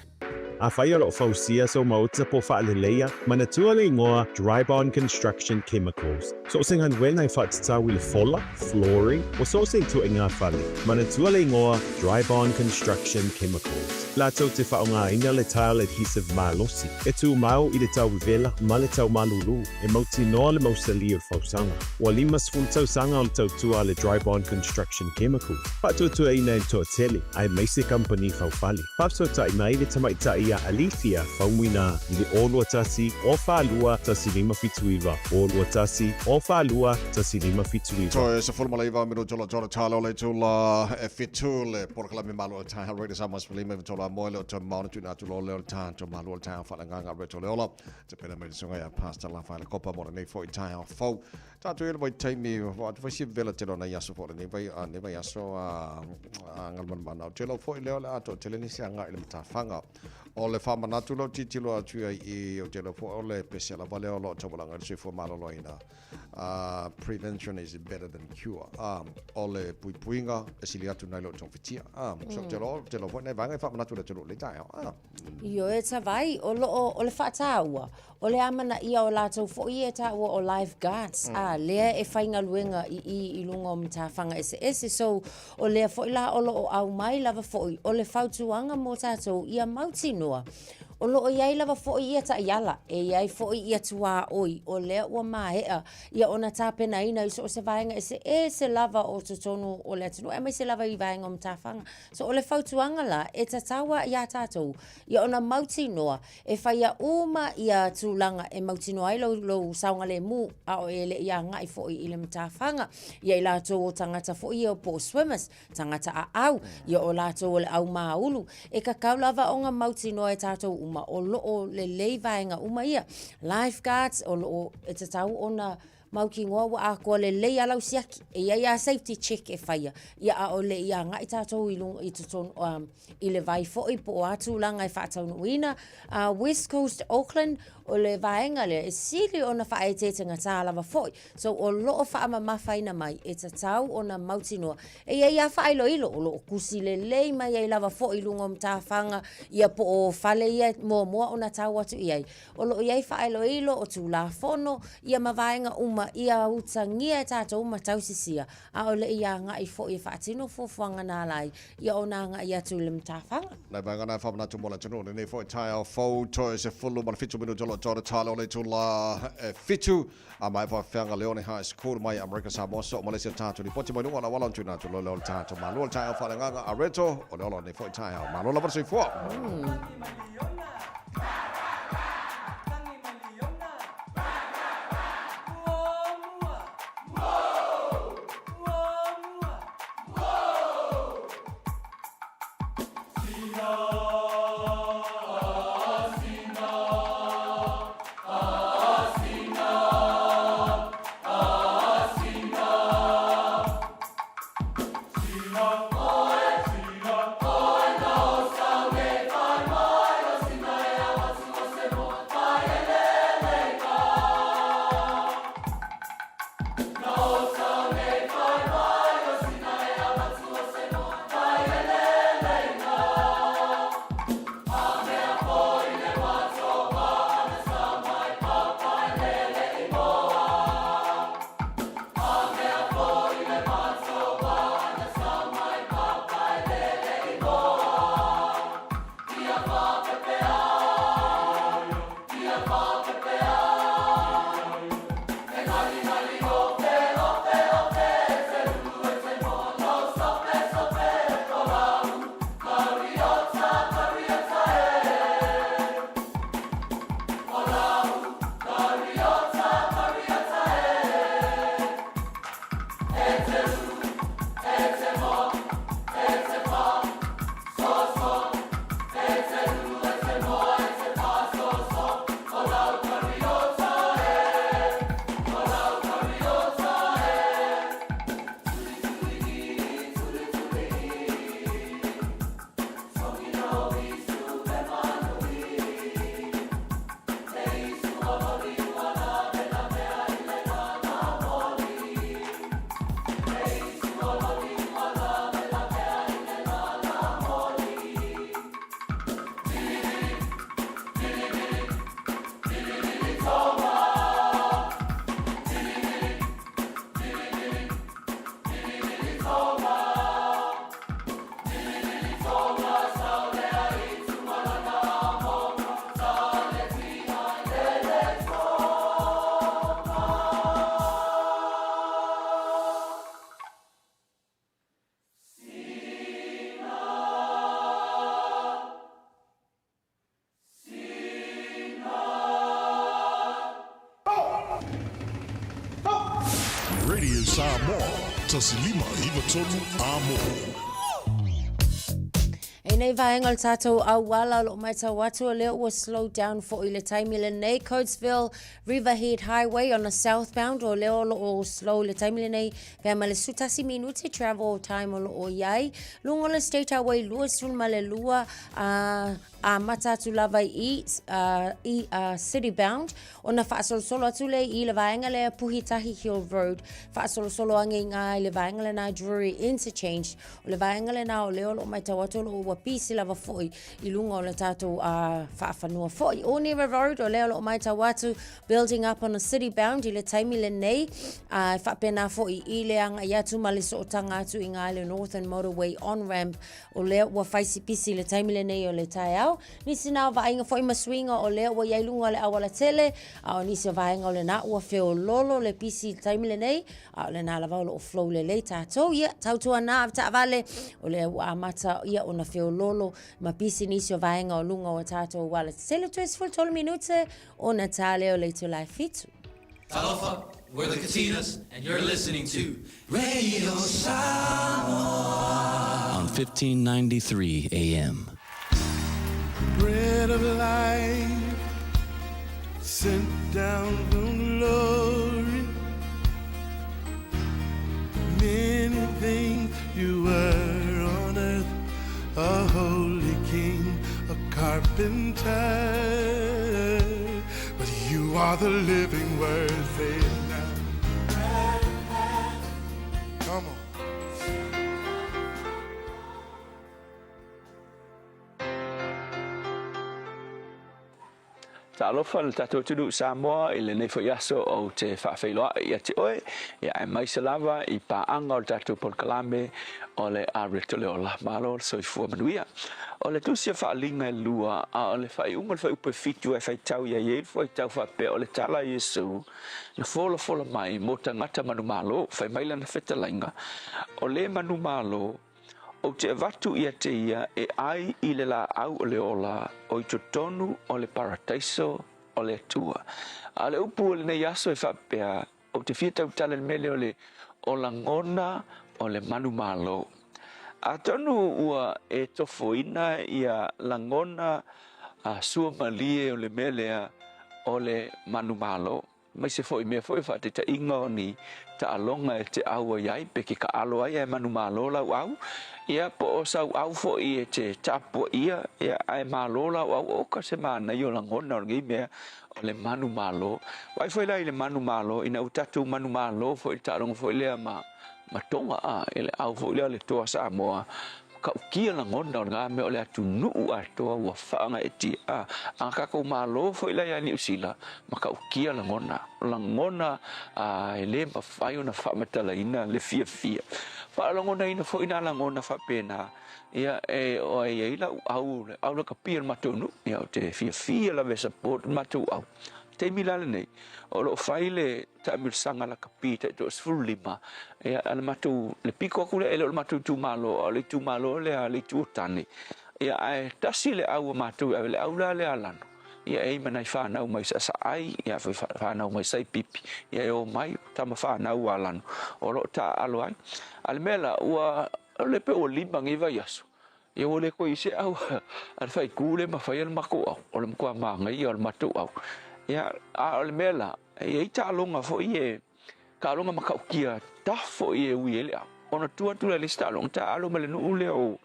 Afai o lo o fausia sou maota po o faaleleia, manatua le igoa Drybond Construction Chemicals. So o se galuega e faatatau i le fola, flooring, o so o se ituaiga fale, manatua le igoa Drybond Construction Chemicals. Latou te faaaogaina le tile adhesive malosi, e tumau i le tau vevela ma le tau malulu, e mautinoa le mausali o le fausaga. Ua 50 tausaga o le tautua a le Drybond Construction Chemicals, faatuatuaina e le toatele, aemaise kamupani faufale. Faafesootai mai le tamaitai ia Alethea Faumuina i le 0 21 0 4 1 5 7 9 0 21 0 4 1 5 7 9. Toe 19 minuto lo tolo talo le tula e fitu le polokalame malo o le taeao Radio Samoa 15 i tolo a moe le o toe maona tuina atu lo leo le tato malo o le taeao whalanganga reto le ola te pena mai le sunga ia Pastor Lafaele Kopa mo lenei foi taeao fou Tātou i le vaitaimi, atu fai si vela tele o nai aso foi lenei vai, nei vai aso a, a Galumalemana. O tele foi lea o le atoa tele nisi agai i le matafaga. O le faamanatu lea o tilotilo atu ai i, o tele foi o le pese lava lea o lo o taualaga i le soifua maloloina. Prevention is better than cure. O le puipuiga e sili atu nai lo togafitia. So tele o, tele foi nai vaega e faamanatu i le atunuu i lenei taeao. Ioe Tavai, o lo o, o le faataua, o le amanaia o latou foi ia e taua o life guards, a lea e faigaluega i i i luga o matafaga eseese. So, o lea foi la o lo o aumai lava foi o le fautuaga mo tatou ia mautinoa, o lo o i ai lava foi ia taiala, e i ai foi ia tuaoi, o lea ua maea ia ona tapenaina i so o se vaega eseese lava o totonu o le atunuu, aemaise lava i vaega o matafaga. So o le fautuaga la, e tatau a iā tātou, ia ona mautinoa, e whaia uma ia tulaga e mautinoa ai lou, lou saogalēmū, a o e le i agai foi i le matafaga. Ia i latou o tagata foi ia po o swimmers, tagata aau, ia o latou o le au māulu. E kakau lava ona mautinoa e tātou uma, o lo o lelei vaega uma ia. Lifeguards, o lo o e tatau ona Mautinoa ua atoa lelei a lau siaki. E i ai a safety check e faia, ia a o le i agai tatou i luga i totonu um, i le vai foi po o a tulaga e faataunuuina. West Coast Auckland, o le vaega lea e sili ona faaeteetegatā lava foi. So o lo o faamamafaina mai e tatau ona mautinoa. E i ai a faailoilo o lo o tusi lelei mai ai lava foi i luga o matafaga ia po o fale ia e muamua ona tau atu i ai. O lo o i ai faailoilo o Tulafono ia ma vaega uma ia utagia e tatou ma tausisia, a o le i agai foi e faatino fuafuaga na ala ai ia ona agai atu i le matafaga. Nai vaega na e faamanatu mo le atunuu lenei foi taeao fou toe 17 minuta o lo o toa le tala o le itula e fitu a mai faafeaga Leone High School mai Amerika Samoa soo ma le isi o tatou lipoti mai luga o le auala o tuina atu loa lea o le tatou Malo o le taeao faaleagaga a Reto o le ola o lenei foi taeao. Malo lava le soifua. Radio Samoa, 1593 Amo. I nei vaega o le tatou auala o lo o matau atu o lea ua slow down foi le taimi lenei Coatesville Riverhead Highway on the southbound o lea o lo o slow le taimi lenei pea ma le 11 minute travel time o lo o i ai luga o le State Highway 22 a amata atu lava i i City Bound ona faasolosolo atu lea i le vaega lea Puhitahi Hill Road faasolosolo age i ngā i le vaega lena Drury Interchange o le vaega lena o lea o lo o matau atu o lo o ua pisi lava foi i luga o le tatou faafanua foi. Onera Road o lea o lo o matau atu building up on the city bound i le taimi lenei e faapena foi i le agai atu ma le sootaga atu i ngā i le Northern Motorway on ramp o lea ua fai si pisi i le taimi lenei o le taeao. Nisi na o vaaiga foi ma suiga o lea ua i ai luga o le aualatele, a o nisi o vaega o lena ua feololo le pisi i le taimi lenei, a o lena lava o lo o flow lelei tatou. Ia, tautuana avetaavale, o lea ua amata ia ona feololo ma pisi nisi o vaega o luga o a tatou aualatetele. Toe 13 minute ona tā lea o le itula e 7. Talofa, we're the Katinas, and you're listening to Radio Samoa on 1593 AM. Bread of life sent down from glory. Many things you were on earth, a holy king, a carpenter. But you are the living word, say it now. Come on. Talofa le tatou atunuu Samoa i lenei foi aso ou te faafeiloai ia te oe, ia aemaise lava i paaga o le tatou polokalame o le Areto le Ola. Malo le soifua manuia. O le tusi o Faaaliga e lua, a o le faaiuga o le fuaiupu e fitu e faitau i ai e i fuaitau faapea o le tala a Iesu na folafola mai mo tagata manumalo, fai mai lana fetalaiga, o le manumalo, Ou te avatu ia te ia e ai i le laau o le ola o i totonu o le parataiso o le Atua. A o le upu o lenei aso e faapea, ou te fia tautala i le mea lea o le o lagona o le manumalo. Atonu ua e tofoina ia lagona suamalie o le mea lea o le manumalo. Aemaise foi i mea foi o faataitaiga o ni taaloga e te ʻau ai ai pe ke kaʻalo ai ae manumalo lau ʻau, ia po o sau ʻau foi e te tapuaʻia, ia ae malo lau ʻau, oka se manaia o lagona o lenei mea o le manumalo. Vaai foi la i le manumalo, ina ua tatou manumalo foi i le taaloga foi lea ma ma Toga, a, i le ʻau foi lea o le Toa Samoa, Matautia lagona o lena mea o le atunuu atoa ua faagaeetia. A, a tatou Malo foi la ia Niu Sila, matautia lagona. O lagona a, e le mafai ona faamatalaina le fiafia. Faalagonaina foi na lagona faapena, ia e o ai ai lau au, le au lakapi o le matou nuu, ia ou te fiafia lava e support le matou au. Taimi la lenei, o lo o fai le taamilosaga lakapi taitoa-15, ia, a le matou, le piko atu lea, e le o le matou itumalo, a o le itumalo lea a le Itu o Tane. Ia, ae tasi le au a matou e ave, le au la lea a Lano, ia, e i ai ma nai fanau mai Saasaai, ia, foi fanau mai Saipipi, ia, e omai tama fanau a Lano, o lo o taaalo ai. A o le mea la, ua, o le pe ua lima nei vaiaso, Ia ua le koe i se au a le faikū le mafai e le matou au, o le matua manaia o le matou au. Ia, a o le mea la, e i ai taaloga foi e, taaloga matautia tough foi e ui ai le au. Ona tua atu lea i le isi taaloga, taaalo ma le nuu lea o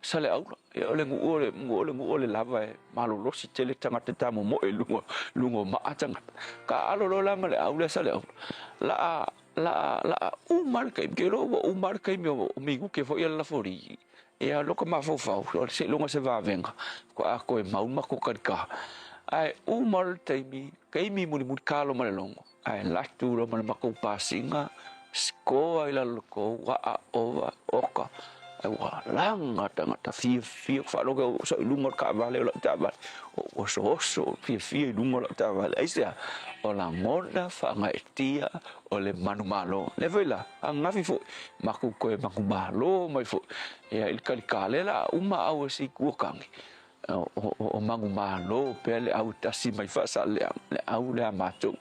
Saleaula. Ia o le nuu o le, o le nuu o le lava e malolosi tele tagata tamomoe i luga, luga o maa tagata. Taaalo loa la ma le au lea Saleaula, la a, la a uma le taimi, ou te iloa ua uma le taimi o minute foi ia lafori. Ia loka mafaufau, o le seiloga se vavega, faatoa toe mau le matou talita. Ae uma loa le taimi, taimi mulimuli talo ma le logo, ae alu atu loa ma le matou pasiga, score i lalo o le tou, aa ova, oka, ae ua laga tagata fiafia, ou faalogo ua sau i luga o le taavale o lau taavale, ou osooso fiafia i luga o lau taavale. Aisea? O lagona faagaeetia o le manumalo. Lea foi la, ananafi foi, matou toe manumalo mai foi ia i le talita. Lea la a uma au e si itu o tane, o manumalo pea le au tasi mai Faasaleleaga, le au lea a matou.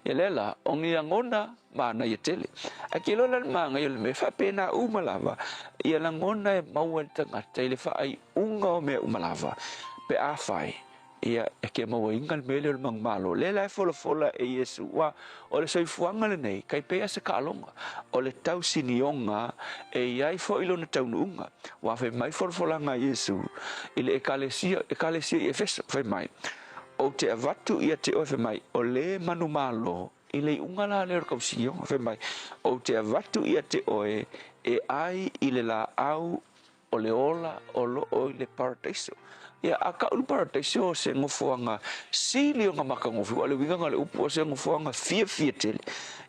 Ia lea la, o ni lagona manaia tele. Ae ke iloa la le manaia o le mea, e faapena uma lava ia lagona e maua e le tagata i le faaiuga o mea uma lava, pe afai Ia, e ke mauaina le mea lea o le manumalo. Lea la e folafola e Iesu, ua, o le soifuaga lenei, kai pei a se kaaloga, o le tausinioga e i ai foi lona taunuuga. Ua fai mai folafolaga a Iesu i le Ekalesia, Ekalesia i Efeso, fai mai, Ou te avatu ia te oe, fai mai, o le manumalo i le iuga la lea o le tausinioga, fai mai, Ou te avatu ia te oe e ai i le laau o le ola o lo o i le paradaiso. Ia, a kau le paradaiso o se nofoaga sili ona matagofie, aua o le uiga lena o le upu, o se nofoaga fiafia tele.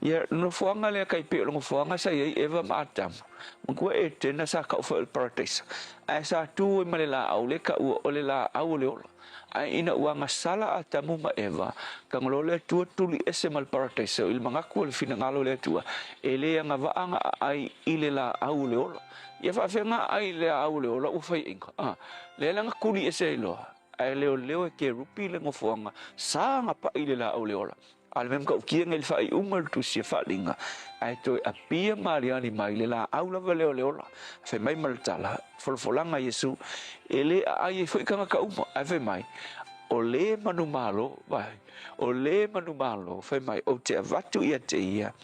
Ia, le nofoaga lea tai pei o le nofoaga sa i ai Eva ma Atamu. Manatua Etena sa tau foi o le paradaiso, ae sa tu ai ma le laau lea e taua o le laau o le ola. Ae ina ua agasala Atamu ma Eva, tago loa le Atua tuli ese ma le paradaiso i le manatu o le finagalo o le Atua, e le agavaa ona aai i le laau o le ola. Ia faafeaga ai le au o le ola ua faiaina, a, lea la na tuli ese ai loa, ae leoleo e kerupi le nofoaga sa gapaʻi i le laau o le ola. A o le mea matautia nei i le faaiuga o le tusi a Faaliga, ae toe apia ma aliali mai le laau lava lea o le ola. Fai mai ma le tala, folafolaga a Iesu, e le aai ai foi tagata uma, ae fai mai, o le manumalo, vai, o le manumalo, fai mai, ou te avatu ia te ia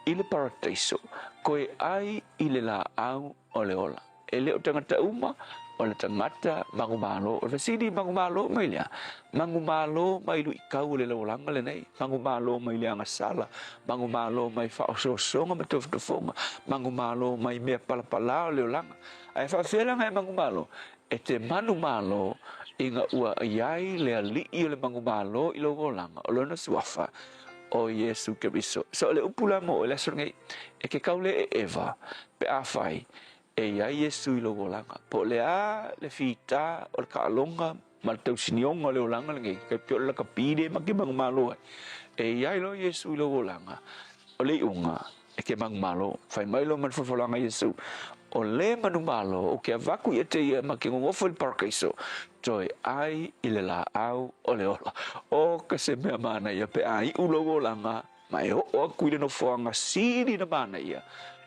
i le parataiso, koe ai i le laau o le ola. E le o tagata uma, o le tagata manumalo. O le fesili, manumalo mai lea? Manumalo mai luitau o le lalolagi lenei, manumalo mai le agasala, manumalo mai faaosoosoga ma tofotofoga, manumalo mai mea palapala o le olaga. Ae faafefea la ona e manumalo? E te manumalo ina ua i ai le Alii o le manumalo i lou olaga, o Lona Suafa, o Iesu Keriso. So o le upu la mo oe le aso lenei, e ke kau le e Eva, pe afai e i ai Iesu i lou olaga, po o le a le fita o le kaaloga ma le tausinioga o le olaga lenei, kai pei o le lakapi lea ma ke manumalo ai, e i ai loa Iesu i lou olaga, o le iuga, e ke manumalo. Fai mai loa ma le folafolaga a Iesu, O le manumalo ou ke avatu ia te ia ma ke nonofo i le parakaiso, toe ai i le laau o le ola. O ka se mea manaia pe a iu lou olaga ma e oo aku i le nofoaga sili na manaia,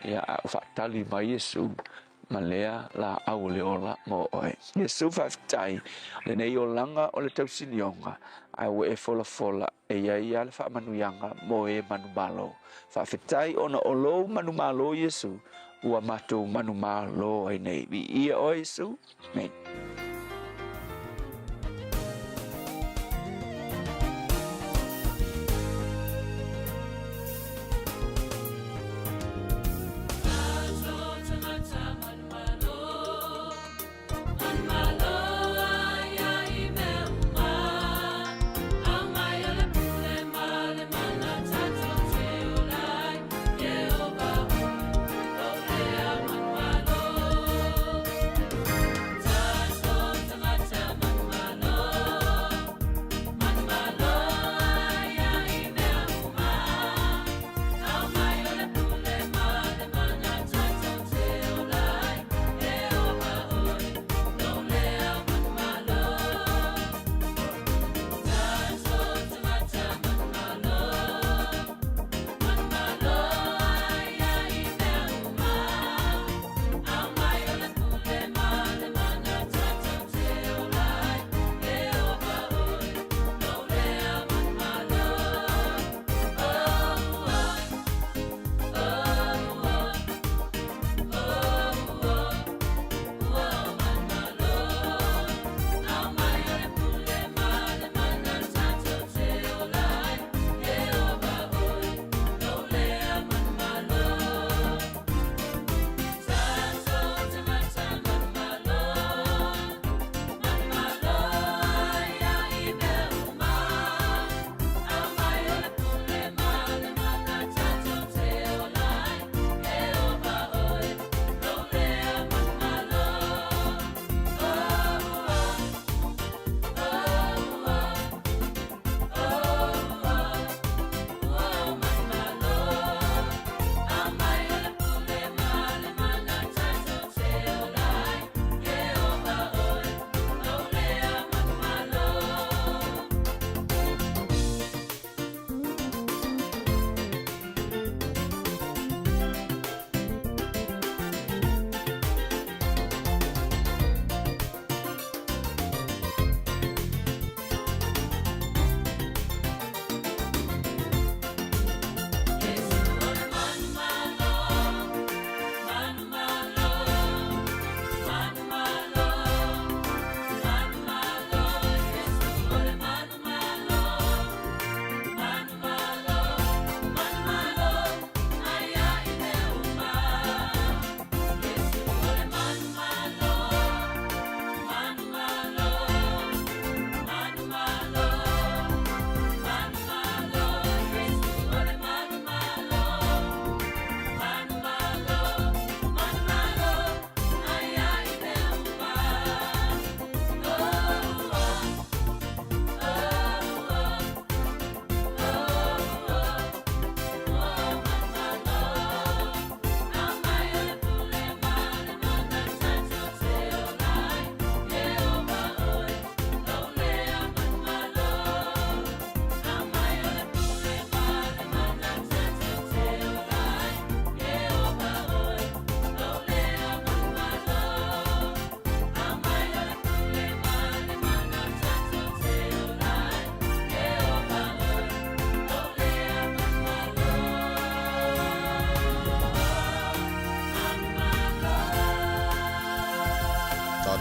ia a o faatali mai Iesu ma lea laau o le ola mo oe. Iesu faafetai lenei olaga o le tausinioga, ae ua e folafola e i ai a le faamanuiaga mo e manumalo. Faafetai ona o lou manumalo Iesu, ua matou manumalo ai nei. Viia oe Iesu. Amen.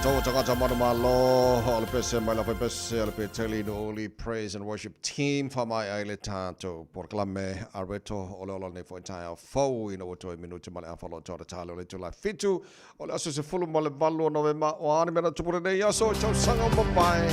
Tatou tagata manumalo, o le pese mai la fai pese a le Peteli Nu'uuli Praise and Worship Team whamae ai le tātou porokalame a reto o le ola nei foi taeao fou ina ua toe minute ma le afa loa toa tale o le itula 7 o le aso 18 o Novema o a ni mea na tupu lenei aso i tausaga o mavae.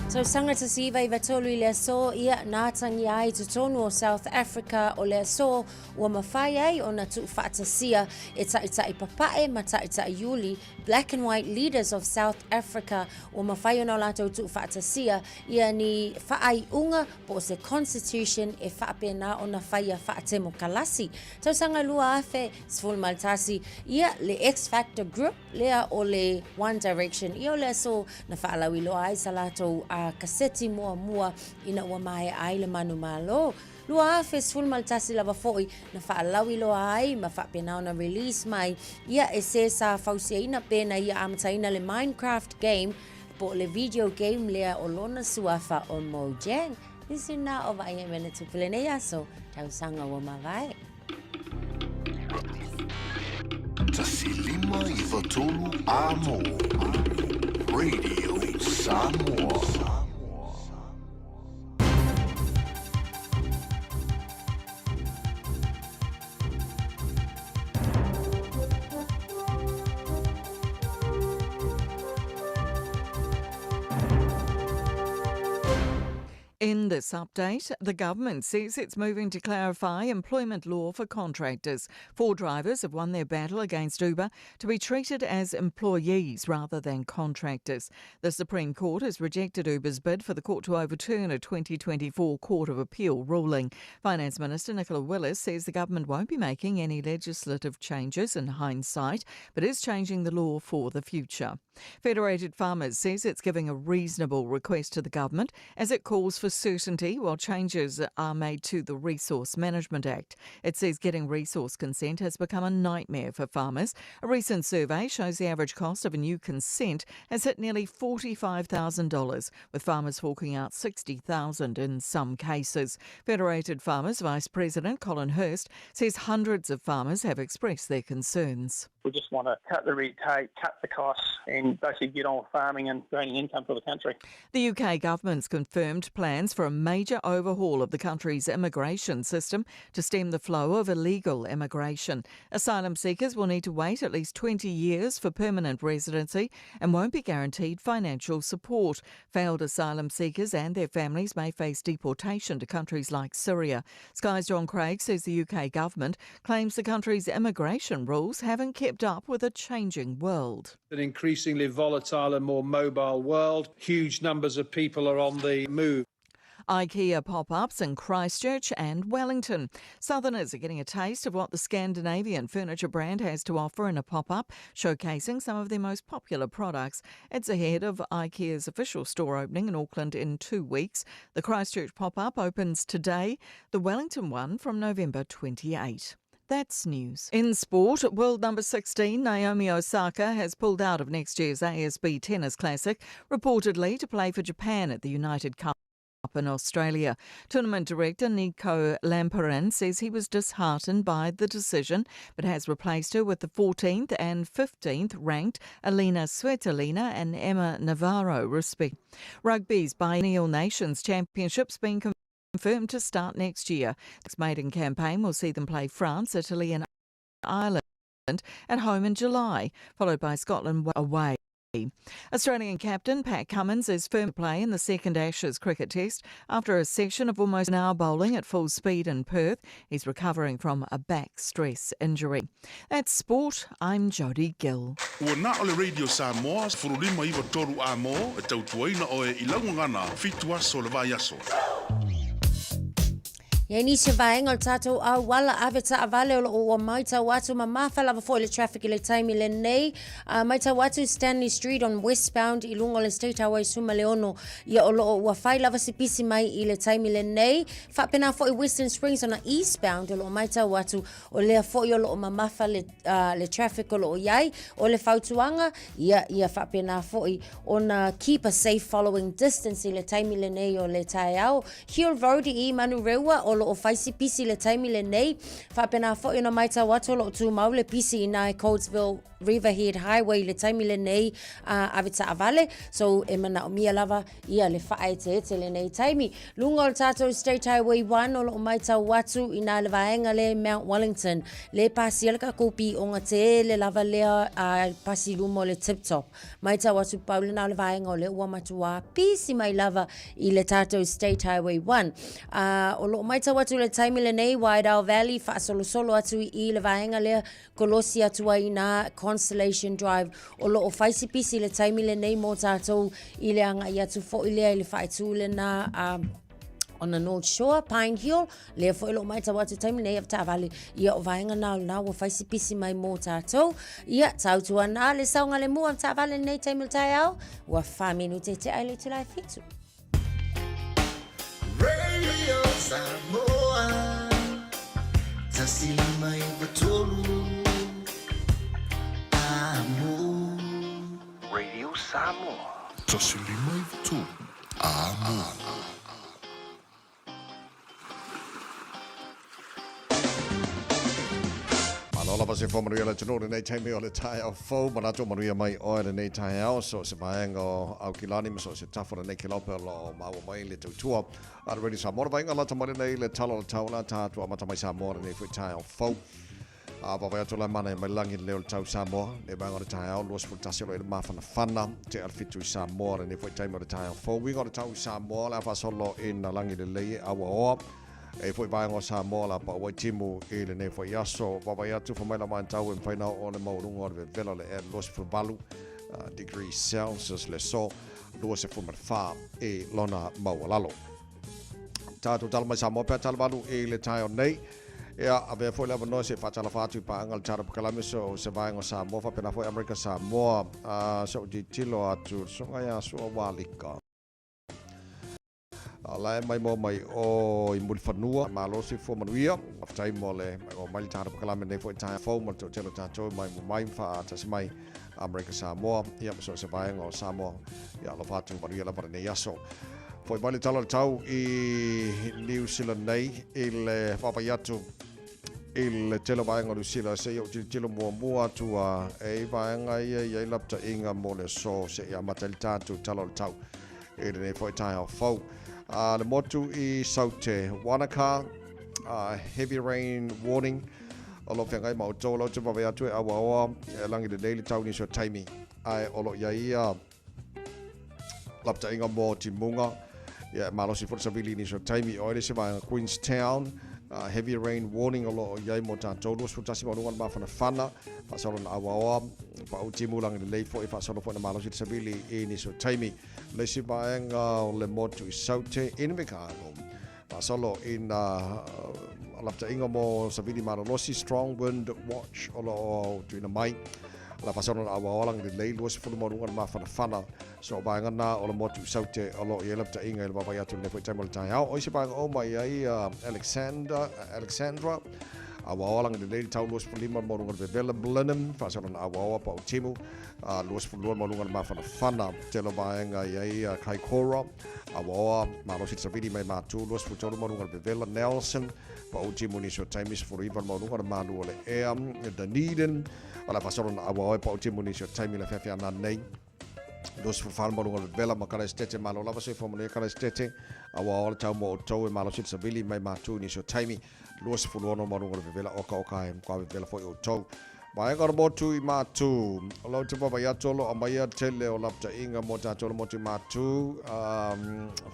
Tausaga 1993 i le aso, ia, na atagia ai i totonu o South Africa o le aso ua mafai ai ona tuufaatasia e Taitai Papae ma Taitai Iuli, Black and White Leaders of South Africa, ua mafai ona o latou tuufaatasia ia ni faaiuga po o se constitution e faapena ona faia faatemokalasi. Tausaga 2011, ia le X-Factor Group lea o le One Direction, ia o le aso na faalauiloa ai sa latou kaseti muamua ina ua maea ai le manumalo. 2011 lava foi na faalauiloa ai ma faapena ona release mai ia e se sa fausiaina pe na ia amataina le Minecraft game po o le video game lea o lona suafa o Mojang. Nisi na o vaai e mena tupu lenei aso, tausaga ua mavae. 1593 Amo Radio Samoa. In this update, the government says it's moving to clarify employment law for contractors. Four drivers have won their battle against Uber to be treated as employees rather than contractors. The Supreme Court has rejected Uber's bid for the court to overturn a 2024 Court of Appeal ruling. Finance Minister Nicola Willis says the government won't be making any legislative changes in hindsight, but is changing the law for the future. Federated Farmers says it's giving a reasonable request to the government as it calls for certainty while changes are made to the Resource Management Act. It says getting resource consent has become a nightmare for farmers. A recent survey shows the average cost of a new consent has hit nearly $45,000, with farmers forking out $60,000 in some cases. Federated Farmers Vice President Colin Hurst says hundreds of farmers have expressed their concerns. We just want to cut the red tape, cut the costs, and basically get on with farming and gaining income for the country. The UK government's confirmed plans for a major overhaul of the country's immigration system to stem the flow of illegal immigration. Asylum seekers will need to wait at least 20 years for permanent residency and won't be guaranteed financial support. Failed asylum seekers and their families may face deportation to countries like Syria. Sky's John Craig says the UK government claims the country's immigration rules haven't kept up with a changing world. An increasingly volatile and more mobile world. Huge numbers of people are on the move. IKEA pop-ups in Christchurch and Wellington. Southerners are getting a taste of what the Scandinavian furniture brand has to offer in a pop-up, showcasing some of their most popular products. It's ahead of IKEA's official store opening in Auckland in 2 weeks. The Christchurch pop-up opens today, the Wellington one from November 28. That's news. In sport, world number 16, Naomi Osaka, has pulled out of next year's ASB Tennis Classic, reportedly to play for Japan at the United Cup in Australia. Tournament director Nico Lamperin says he was disheartened by the decision, but has replaced her with the 14th and 15th ranked Alina Svitolina and Emma Navarro, respectively. Rugby's Biennial Nations Championships been confirmed to start next year. This maiden campaign will see them play France, Italy and Ireland at home in July, followed by Scotland away. Australian captain Pat Cummins is firm to play in the second Ashes cricket test after a session of almost an hour bowling at full speed in Perth. He's recovering from a back stress injury. That's sport. I'm Jodie Gill. Ua na o le Radio Samoa, 1593 Amo, e tautuaina oe i lau gagana, 7 aso le vaiaso. Ia i nisi o vaega o le tatou auala ave taavale o loo ua maitau atu mamafa lava foi le traffic i le taimi lenei. Uh, maitau atu Stanley Street on westbound i luga o le State Highway 16 ia o loo ua fai lava se pisi mai i le taimi lenei. Faapena foi Western Springs ona eastbound o loo maitau atu o lea foi o loo mamafa le, uh, le traffic o loo iai. O le fautuaga ia, ia faapena foi ona keep a safe following distance i le taimi lenei o le taeao. Hill Road i Manurewa o lo o fai si pisi i le taimi lenei. Faapena foi ona matau atu o lo o tumau le pisi i ina i Colesville Riverhead Highway i le taimi lenei a ave taavale. So e manaomia lava ia le faaeteete lenei taimi. Luga o le tatou State Highway 1 o lo o matau atu i na le vaega lea i Mount Wellington, le pasia le tatou pioga tele lava lea a pasi i luma o le Tip Top. Matau atu pau lena o le vaega o lea ua matua pisi mai lava i le tatou State Highway 1. A o lo o matau atu i le taimi lenei Waiau Valley faasolosolo atu i le vaega lea kolosi atu ai inā Constellation Drive o lo o fai si pisi i le taimi lenei mō tātou i le agai atu foi lea i le faaitu lena a on the North Shore, Pine Hill, lea foi lo mai tau atu taimi nei taavale, ia o vaega nā o lena ua fai si pisi mai mō tātou. Ia, tāutu ana le saogalemu o taavale nei taimi o le taeao, ua wha minute te ai le itula e whitu. Radio Samoa 153 Amo. Radio Samoa. 153 Amo. Malo lava se fua manuia le atunuu lenei taimi o le taeao fou manatu o manuia mai oe lenei taeao so o se vaega o Aukilani ma so o se tafa o lenei kelope o lo o maua mai le tautua a le Radio Samoa. Le vaaiga lata mai lenei le tala o le tau la tatou amata mai Samoa lenei foi taeao fou. A vaavaai atu la mana mai lagi le leo o le tau Samoa le vaega o le taeao 21 o lo o i le mafanafana te ala fitu i Samoa lenei foi taimi o le taeao fou. Uiga o le tau i Samoa le a faasolo ina lagi lelei e auaoa e foi vaega o Samoa la pau ai timu i lenei foi aso. Vaavaai atu fa mai la vaentau e mafai na oo le maualuga o le vevela o le ea 28 degree Celsius le so 24 i lona maualalo. Tatou tala mai Samoa pea tala valu i le taeao nei. Ia, avea foi le avanoa se i faatalofa atu i paaga le Tara Pakalame so se vaega o Samoa faapena foi Amerika Samoa. Se o tilotilo atu le susuga ia Sua Walika. La e maimoa mai o i Mulifanua, malo soifua manuia. Faafetai mo le maimoa mai le Tara Pakalame nei foi taeao fou ma le toatele o tatou e maimoa mai ma faatasi mai Amerika Samoa, ia ma so o se vaega o Samoa. Ia alofa atu manuia lava lenei aso. Foi mai le tala o le tau i Niu Sila nei i le vaavaai atu i le tele o vaega o Niu Sila se i ou tilotilo muamua atu a e i vaega ia i ai lapataiga mo le aso se i amata ai le tatou tala o le tau i lenei foi taeao fou. A le motu i Saute Wanaka, heavy rain warning o lo o feagai ma outou o lo o te vaavaai atu e auaoa e lagi lelei le tau nisi o taimi ae o lo o i ai ia lapataiga mo timuga ia e malosi foi le savili i nisi o taimi o ai le isi vaega Queenstown heavy rain warning o lo o i ai mo tatou 21 maualuga le mafanafana faasolo na auaoa pau timu lagi lelei foi faasolo foi na malosi le savili i nisi o taimi le isi vaega o le motu i Saute Invercargill Faasolo i nā lapataiga mo savili malolosi, strong wind watch o lo o tuuina mai. La faasolo na aua ola ngi lelei 20 maualuga le mafanafana. So o vaega na o le motu i Saute o lo o i ai lapataiga i le vaavaai atu i lenei foi taimi o le taeao. O isi vaega uma i ai Alexander, Alexandra, aua ola ngi lelei le tau 25 maualuga le vevela, Blenheim, faasolo na aua oa pa o timu, 22 maualuga le mafanafana. Tele o vaega i ai Kaikoura, Awaoa, malosi le savili mai Matu, 23 maualuga le vevela, Nelson, pau timu nisi o taimi, 19 maualuga le malu o le ea, Dunedin, o le faasolo na awaoa e pau timu nisi o taimi le feafea nei, 24 maualuga le vevela, ma Kalaisitete, malo lava soifua manuia Kalaisitete, awaoa le tau mo outou e malosi le savili mai Matu nisi o taimi, 26 maualuga le vevela, oka oka e mkwa vevela foi outou. Vaega o le motu i Matū. O lau te vaavaai atu o lo o aumaia tele o lapataiga mo tatou le motu i Matū.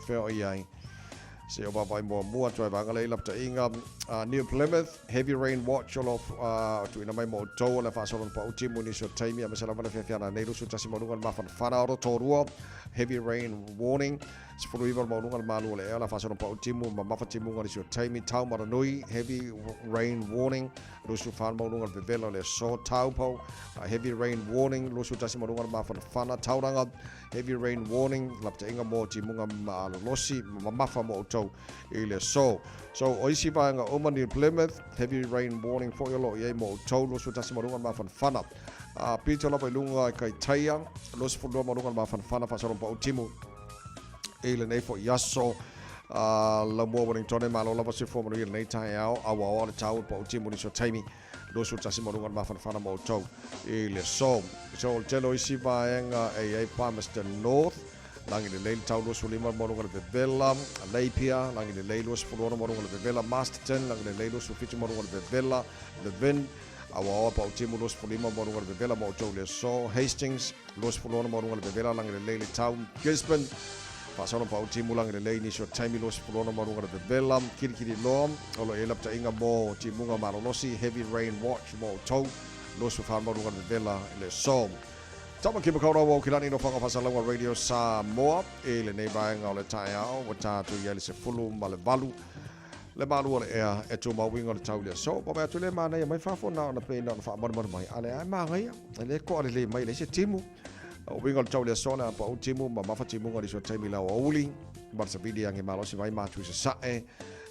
Fea o i ai? Se o vaavaai muamua atu ai vaega lea i lapataiga. New Plymouth, heavy rain watch o lo o tuuina mai mo outou o le faasolo na pau timu i nisi o taimi aemaise lava le fiafiana nei 21 maualuga le mafanafana o Rotorua, heavy rain warning. 19 le maualuga le malu o le ea la faasolo na pau timu mamafa timuga nisi o taimi. Taumaranui, heavy rain warning. 24 maualuga le vevela o le aso, Taupo, heavy rain warning, 21 maualuga le mafanafana, Tauranga, heavy rain warning, lapataiga mo timuga malolosi, mamafa mo outou i le aso. So, o isi vaega uma, New Plymouth, heavy rain warning foi o lo o i ai mo outou, 21 maualuga le mafanafana. Pito lava i luga i Kaitaia, 22 maualuga le mafanafana, faasolo pau timu i lenei foi aso. Laumua Wellingtone, malo lava soifua manuia i lenei taeao, auaoa le tau e paʻutia mo nisi o taimi, 21 ma luga o le mafanafana ma outou i le aso. So o le tele o isi vaega e i ai Palmerston North, lagi lelei le tau 25 ma luga o le vevela, Napier, lagi lelei 26 ma luga o le vevela, Masterton, lagi lelei 27 ma luga o le vevela, Levin, auaoa paʻutimu 25 ma luga o le vevela ma outou i le aso, Hastings, 26 ma luga o le vevela, lagi lelei le tau, Gisborne, faasolo paʻutimu lagi lelei nisi o taimi 26 ma luga o le vevela, Kirikiriloa, o lo o i ai lapataiga mo timuga malolosi, heavy rain watch mo outou, 24 ma luga o le vevela i le aso. Tama ki Makaurau o Kilani no Whanga Whasalauga Radio Samoa i lenei vaega o le taeao ua tatou i ai le 18 le malu o le ea e tumau uiga o le tau i le aso. Wawe atu le manaia mai fafo na ona pei na ona faamalumalu mai. A le ai magaia, e le koa lelei mai le se timu. O uiga o le tau i le aso le apa u timu ma mafa timuga ni so taimi lau auli. Ma le savili ange malosi vai matu i sasae.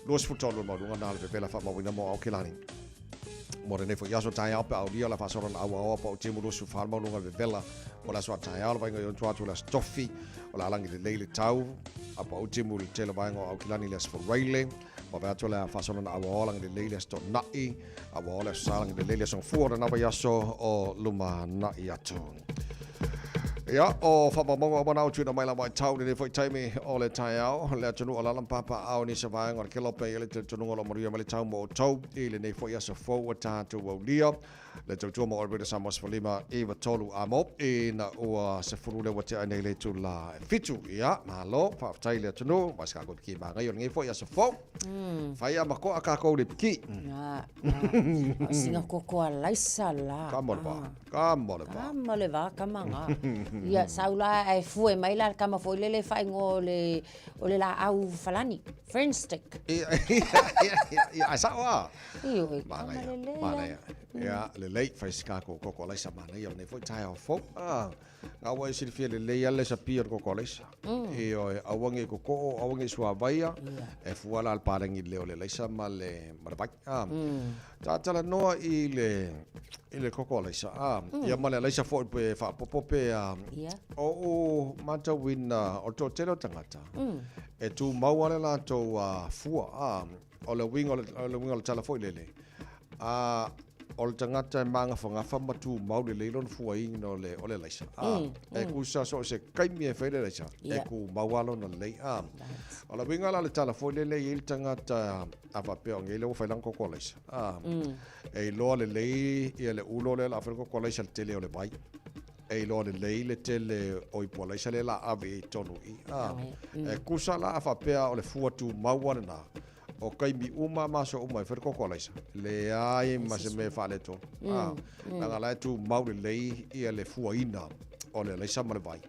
23 le maluga na le vevela faamauina mo Aokelani. Mo lenei foi aso taeao pe aulia la faasolo na auaoa pa o timu 24 maluga le vevela mo le aso a taeao le vainga i ontu atu le aso tofi o le alangi lelei le tau a pa o timu le tele vaenga o Aukilani le aso Faraile ma ve atu le faasolo na auaoa langi lelei le aso Tona'i auaoa le aso Sa langi lelei le aso Gafua o lena vaiaso o luma na'i atu. Ia, o faamaumauga uma na o tuuina mai la vaitau lenei foi taimi o le taeao, le atunuu o lala ma papaao nisi o vaega o le kelope i le talitonuga o lo o manuia mai le tau mo outou i lenei foi aso fou ua tatou aulia le tautua mo Oe Radio Samoa 15 93 a mo ina ua 10 le ua tea nei le itula e 7. Ia, malo, faafetai i le atunuu, ma se kākou piki māngai o lenei foi aso fou. Whai a makoa kākou le piki. O singa koko a laisa la. Ka mo le wā. Ka mo le wā. Ka mo le wā, ka manga. Ia, sau la e fue mai la kama foi lele whaingo o le, o le la au falani. French stick. Ia, ia, ia, ia, ia, ai sao a. Io, e kama lele. Manaia. Ia, lelei, whai si kākou koko a laisa manaia o nei foi taeao fou. Ah. Ngā wai e silafia lelei a le sapi o le koko alaisa. Ioe, aua nei kokoo, aua nei suāvaia, e fua la le palagi leo le alaisa ma le, ma le vai. A. Tātalanoa i le, i le koko alaisa. A. Ia ma le alaisa foi pe faapopo pe a, o u matauina o le toatele o tagata, e tumau lava le latou fua. A. O le uiga o le, o le uiga o le tala foi lele, a, o le tagata e magafagafa ma tumau lelei lona fuaina o le, o le alaisa. A, e kusa so o se kaimi e fai le alaisa, e kumau lava lona lelei. A, o le uiga la o le tala foi lele e i ai le tagata a faapea o nei lea ua fai lana koko alaisa. A, e iloa lelei ia le ulo lea o le a fai le koko alaisa i le tele o le vai. E iloa lelei le tele o ipu alaisa lea o le a ave i totonu i i. A, e kusa la a faapea o le fua tumau lava lena, O taimi uma ma aso uma e fai le koko alaisa. Leai ma se mea e faaletonu. A, leaga la e tumau lelei ia le fuaina o le alaisa ma le vai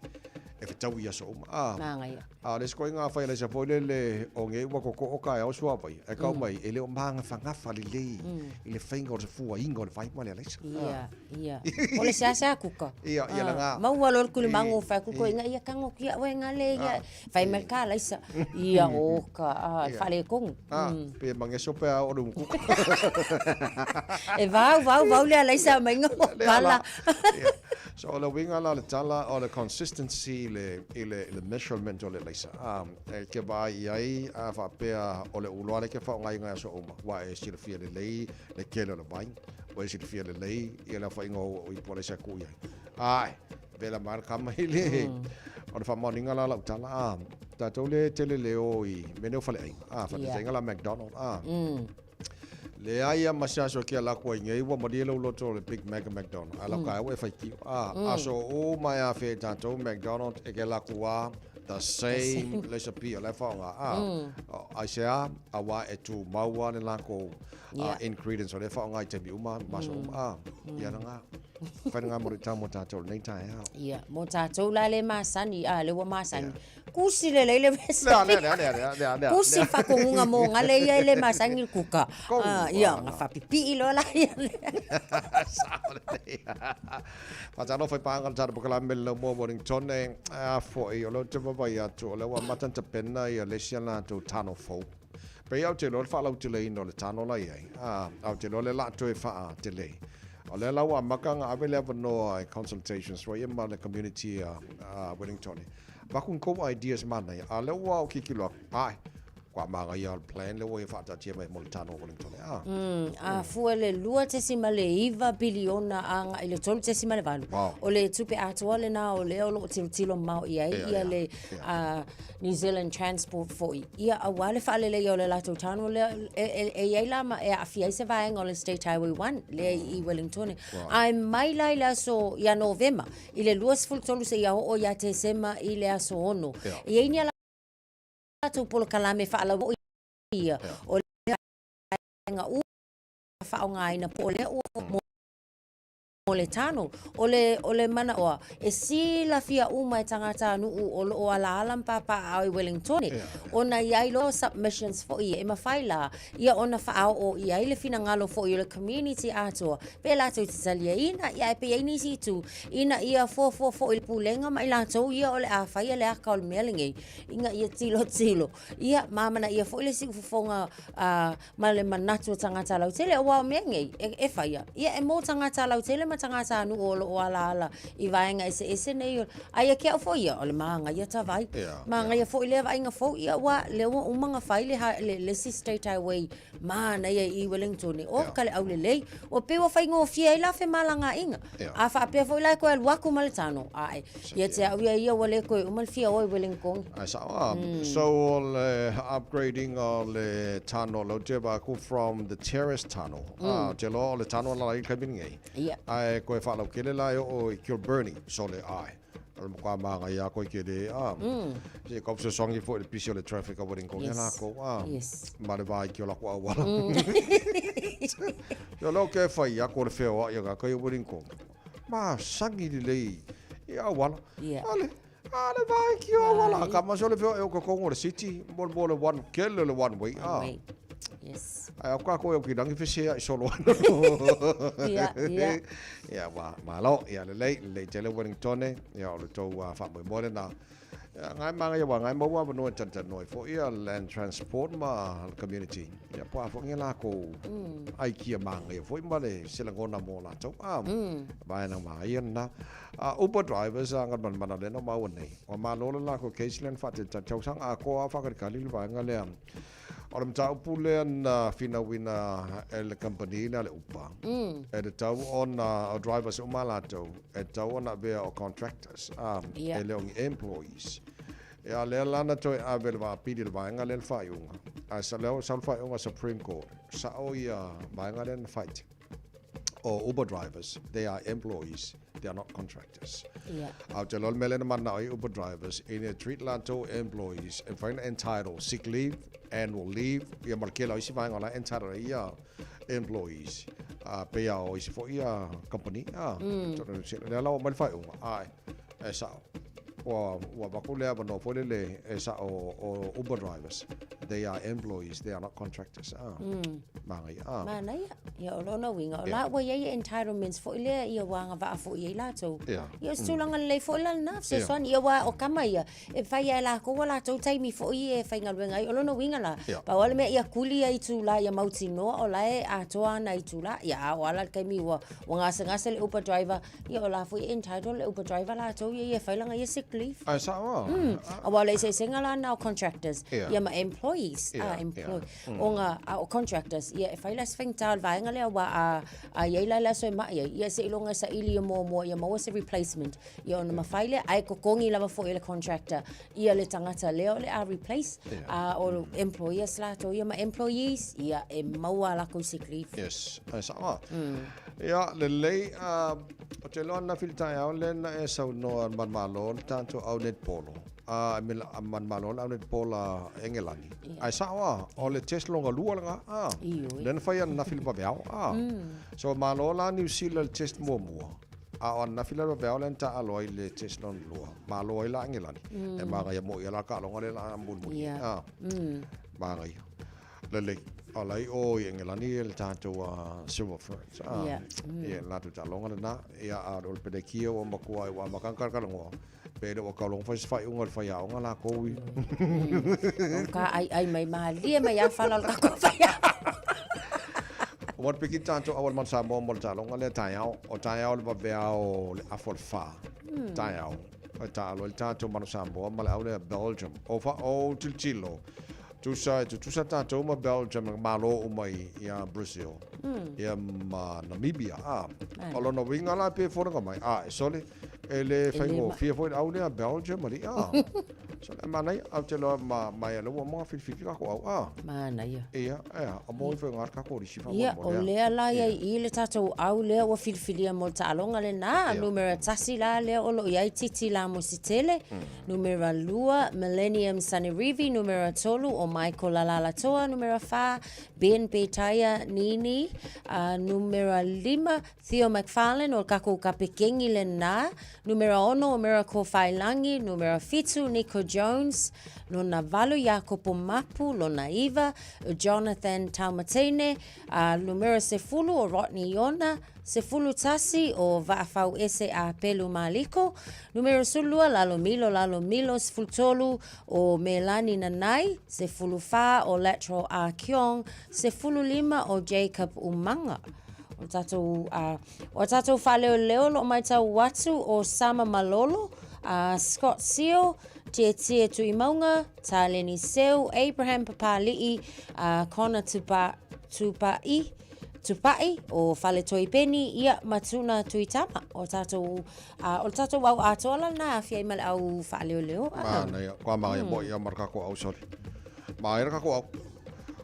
e fetaui i aso uma. A, Manaia. a o le isi koiga fai alaisa foi lele o nei ua kokoo taeao suavai, ae kau mai e le o magafagafa lelei i le faiga o le fuaina o le vai ma le alaisa. Ia, ia. O le seasea kuka. Ia, ia laga. Maua loa le kulimago fai kuko inga ia kago kia oe ngale ia. Fai mai le kalaisa. Ia oka, a, le faaletonu. A, pe mageso pe a o le umukuka. E vau, vau, vau le alaisa mai nga o pala. So o le uiga la o le tala o le consistency i le, i le, i le measurement o le alaisa. A, e ke vaai i ai, a faapea o le uloa lea e ke faaaogaina i aso uma, ua e silafia lelei le tele o le vai, ua e silafia lelei ia le aofaiga o ipu alaisa e tuu i ai. Ae, vela mai le kama i le, o le faamaoniga la lau tala, a, tatou le tele le o i mea nei o faleaiga, a, faataitaiga la McDonald, a, leai a ma se aso e kia laku ai nei, ua malie lou loto o le Big Mac a McDonald, a lau taeao e faitio, a, aso uma e afea i tatou McDonald e ke laku a, the same recipe o la e faaaoga, a, aisea, auā e tumau a le lakou ingredients o lea e faaaoga i taimi uma ma aso uma, a, ia lena. Whai ngā mori tau mō tātou lenei taeao. Ia, mō tātou la le masani, a, le ua masani. Kusi le lei le recipe. Lea, lea, lea, lea, lea, lea. Kusi whakongunga mō ngale ia e le masani le kuka. Ah, ia, nga whapipii loa la ia. Sao le nei. Whatalo whai pānga le tātou pokala me le mua Wellington e a foi o leo te wawai atu o leo a matan te pena ia lesia lātou tano fou. Pei au te loa le faalauteleina o le tano la i ai, a, au te loa le laa toe faa-tele. O lea la ua amata ona ave le avanoa i consultations foi ia ma le community a, a Wellington. Avatu ni kou ideas manaia, a o lea ua o kikilo atu, ae, Kua māngaia o le plan lea ua ia faataatia mai mo le tano o Wellington a. A fua le 2.9 piliona agai i le 3.8. Wow. O le tupe atoa lena o lea o lo o tilotilo mamao i ai ia le New Zealand Transport foi. Ia aua le faaleleia o le latou tano lea e i ai la ma e aafia ai se vaega o le State Highway 1 lea i Wellington. Ae mai la i le aso ia Novema i le 23 seia oo ia Tesema i le aso 6. E i ai ni a latou polokalame faalauiloa ia o le vaega ua faaaogaina po o lea ua mo le tano. O le, o le manaʻoa, e silafia uma e tagatanuu o lo o alaala ma papaaao i Wellingtone, ona i ai loa submissions foi e mafai la ia ona faaoo i ai le finagalo foi o le community atoa, pe latou te taliaina, ia ae pe i ai nisi itu, ina ia fuafua foi le pulega ma i latou ia o le a faia le aka o le mea lenei, ina ia tilotilo, ia ma amanaia foi le siufofoga ma le manatu o tagata lautele, aua o mea nei e faia, ia e mo tagata lautele ma tagatanuu o lo o alaala i vaega eseese nei. A ia te au foi ia, o le mānaia tavai. Mānaia foi lea vaaiga fou, ia aua lea ua uma ona fai le isi State Highway Manaia i Wellington, o ka le aulelei. Ua pei ua faigofie ai la femalagaaiga. A faapea foi la e toe alu atu ma le tano, ae, ia te au ia ia ua le toe uma le fia o i Wellington. Ae sao a. So o le upgrading o le tano lea ou te vaai atu from the terrace tunnel, ou te iloa o le tunnel la i le taimi lenei. Ae toe faalautele la e oo i Kilbirnie, sole ae. O le matua māngaia a koe ke le, a. Se kau fesoasoani foi i le pisi o le traffic a Wellington ia lākou, a. Ma le va i ki o lako auala. Ia leo ke whai a ko le wheo a ia ngā kai o Wellington. Masani lelei i auala. Ale, a le va i ki o auala. Ka masi o le wheo e o ka kongo le city, mo le one, kele le one way, a. Yes. Ai au ka koe au ki rangi whise ai solo ana. Ia, ia. Ia, wa, malo, ia lelei, lelei tele Wellingtone, ia o le tou faamoemoe lena. Ia, ngai manga ia wa, ngai maua awanoa e tanitanua ai foi ia land transport ma le community. Ia, po a foi nge lākou ai kia manga ia foi ma le se lagona mo lātou. A, vaena ma ia na. Uber drivers a ngal mana lena maua nei. Wa malo le lākou case lena whaatete tausanga a koa a whakalikali le vaenga lea. O le mataupu lea na finauina e le kamupani lea le Uber, e tatau ona, o drivers uma latou, e tatau ona avea o contractors, e le o ni employees. Ia lea la na toe ave le vaapili i le vaega lea le faaiuga, ae sa lea ua sau le faaiuga a Supreme Court, sao ia vaega lea na fight. O Uber drivers, they are employees, they are not contractors. A ou te iloa le mea lea na mananao ai Uber drivers, ina ia treat latou employees e mafai ona entitle sick leave, annual leave, ia ma le tele o isi vaega o la e entitle ai ia employees. Pei lava o isi foi ia company, lea la ua aumai le faaiuga, ae, e sao. Ua ua avatu le avanoa foi lele e sao o Uber drivers, they are employees, they are not contractors. Manaia. Manaia. Ia, o lona uiga, o la ua i ai entitlements foi lea ia ua agavaa foi i ai latou. Ia, o se tulaga lelei foi la lena, fesoasoani. Ia, aua o tama ia, e fai lava e latou a latou taimi foi e faigaluega ai. O lona uiga la, pau lava le mea ia kuli ia itula ia mautinoa o la e atoa ana itula. Ia, a oo lava la le taimi ua gasegase le Uber driver, Ia o la foi e entitled le Uber driver latou ia ia e fai lana ia sick leave. Ae sao a. Aua o le eseesega la na o contractors ia ma employees. Employ. Ona a o contractors ia e fai la se faigata o le vaega lea aua a i ai la le aso e mai ai, ia seiloga e saili ia muamua ia maua se replacement ia ona mafai lea, ae totogi lava foi e le contractor ia le tagata lea o le a replace. A o employers latou ia ma employees ia e maua a latou sick leave. Yes, ae sao a. Ia, lelei, ou te iloa ananafi i le taeao lea na e saunoa manumalo le tatou au netball, manumalo le au netball a Engelani. Ae sao a, o le test lona lua lena, a, lea na fai ananafi i le vaveao, a. So, malo la Niu Sila i le test muamua, a o ananafi la i le vaveao lea na taaalo ai i le test lona lua, malo ai la Engelani. E manaia moi lava la taaloga lea o le a mulimuli, a, manaia. Lelei, o la i o i Engelani le tatou Silver Ferns. Ia, le latou taaloga lena. Ia, a o le pelekia ua matua ai, ua amata ona talatalanoa, pe le ua tau logo fai se faaiuga i le faiaoga latou ia. O ka aiai mai malie mai a fala o le tatou faiaoga. Ua piki tatou auala man Samoa mo le taaloga lea taeao. O taeao le vaveao le afa o le fa. Taeao. E taalo ai le tatou Manu Samoa ma le au lea Belgium. O, fa, o tilotilo. Tusa, e tutusa tātou ma Belgium, malo uma i, ia Brazil, ia ma Namibia, a. O lona uiga la pe foliga mai, a, e sole, e le faigofie foi le au lea Belgium alii, a. Sole, e manaia, ae ou te iloa ma, ma ia lea ua uma ona filifili tatou au, a. Manaia. Ia, e a, o mo ifo i gā le tatou lisi Ia, o faamolemole, a. lea la ia i i le tatou au lea ua filifilia mo le taaloga lenā, numera tasi la lea o lo o i ai Titi Lamositele, Numera lua, Millennium Sanerivi, Numera tolu, o Michael Alalatoa, Numera whā, Ben Petaia Nini, a numera lima, Theo McFarlane o le kakou kapekengi lenā, Numera ono, o Miracle Failangi, Numera fitu, Nico Jones, Lona valu, Iakopo Mapu, Lona iva, Jonathan Taumateine, a numera sefulu, o Rodney Iona, 11 o Vaafauese a Pelu Maliko, numera 12 Lalo Milo Lalo Milo, 13 o Melani Nanai, 14 o Lateral Ah Kiong, 15 o Jacob Umaga. O tatou, a, o a tatou faaleoleo o loo maitau atu o Sama Malolo, a Scott Seal, Tietie Tuimauga, Taleni Seu, Abraham Papali'i, a Connor Tupa, Tupa'i, Tupa'i, o Faletoi Peni, ia, ma Tuna Tuitama, o tatou, a, o le tatou au atoa la lena e aafia ai ma le au faaleoleo. A. Manaia, kua manaia moi ia ma le kakou au sole. Manaia le kakou au.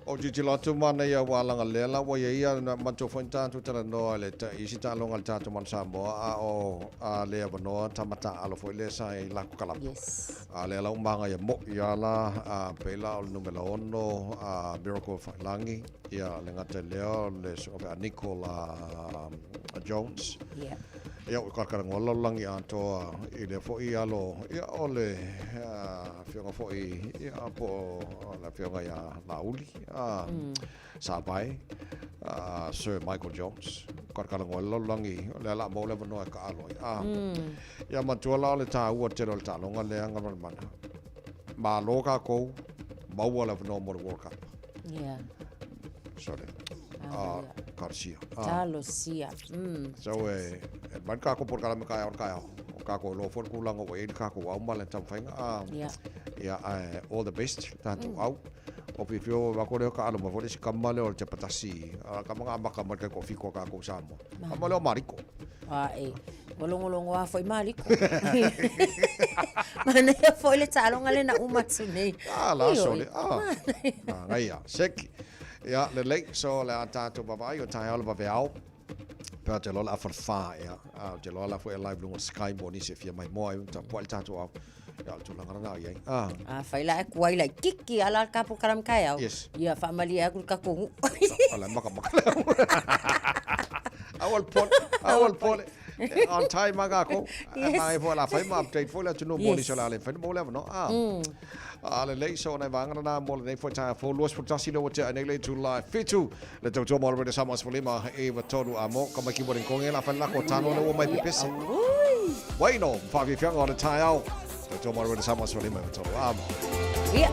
O tilotilo atu manaia ua alaga lea la ua iai ia na matou foi na tatou talanoa i le isi taaloga a le tatou Manu Samoa a o a le avanoa tama taaalo foi lea sa i lako kalapa. Yes. A lea la ua magaia moi ia la a pei la o le numera 6 a Miracle Failangi. Ia, le gata i lea o le suaga a Nicola Jones. Ia. Ia, ua kalakalagoa le lalolagi atoa i lea foi alo, ia, o le afioga foi, ia, po o le afioga ia Laauli, Savae, Sir Michael Jones. Kalakalagoa le lalolagi, o lea o le a maua le avanoa e kaalo ai. Ia, matua la o le taua tele o le taaloga lea, Galumalemana. Malo kākou, maua le avanoa mo le World Cup. Yeah. Sorry. Ah, Garcia. Ah. Talosia. So e e mai le kākou polokalame kaeao i le kaeao. O kākou iloa foi le kulaga ua i ai le kākou au ma le taumafaiga. Ah. Yeah. Ia, ae all the best le tatou au. O fiafia ua avatu lea kaalo mai foi le isi kama lea o le Tepatasi. A kama na amata mai le taitoafitu a kākou i Samoa. Kama lea o Mariko. Ae, ua logologo a foi Maliko. Manaia foi le taaloga lea na uma atu nei. Ah, la sole. Ah. Manaia. Seki. Ia, lelei. So, le a tātou vaavaai o taeao le vaveao. Pe ou te iloa o le a falefā, ia. A, ou te iloa la foi e live luga o Sky mo nisi e fia maimoa ai, tapuai le tātou ao. Ia, o le tulaga lena o i ai. Ah. Afai la e kuai laititi a la le ka polokalame taeao. Yes. Ia faamalie atu le tatou nuu. O le makamaka lea. Aua le pole, aua le pole. On time lava kākou. Yes. Manaia foi o le a fai ma update foi le atunuu mo Yes. nisi o le a le mafai ona maua le avanoa. Ah. A lelei, so o nai vaega lena mo lenei foi taeao fou 21 lea ua tea nei le itula e fitu le tautua mo le Radio Samoa 15 9 3 a mo ka mai ki Warrington e la fai le lako tano le ua mai pepese. Waino, whaafiafiaga o le taeao. Tautua mo le Radio Samoa 15 9 3 a mo. Ia.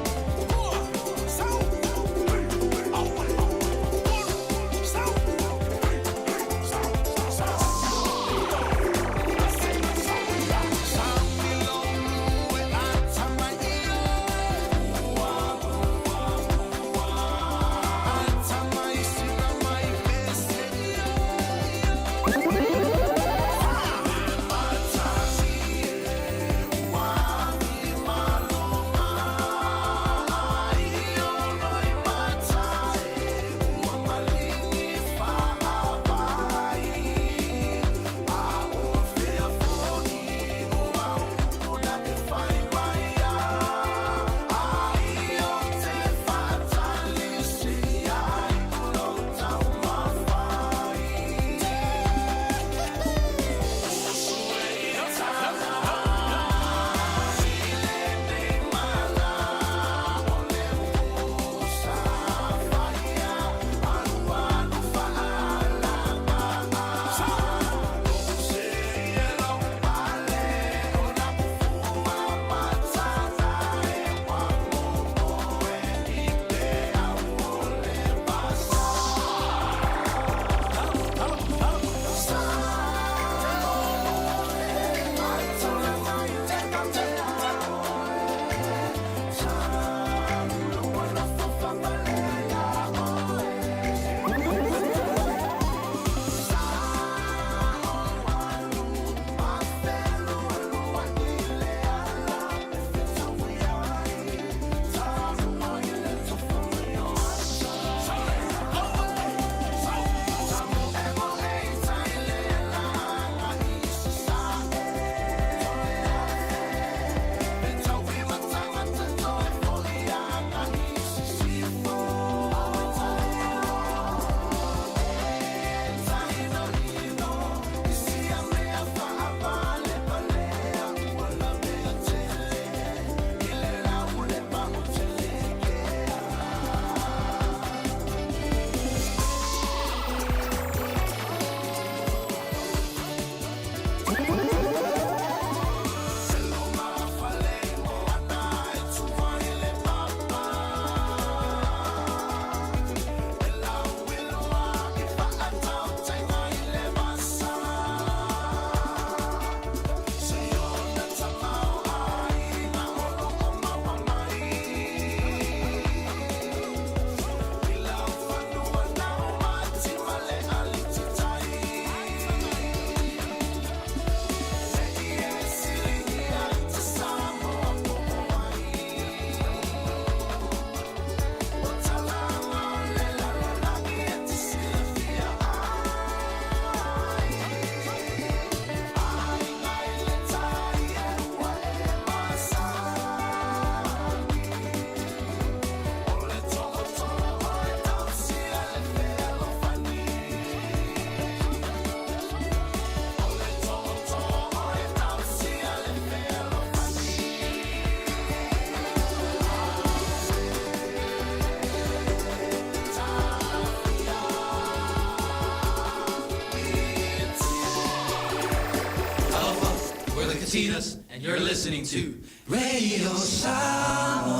Katinas, and you're listening to Radio Samoa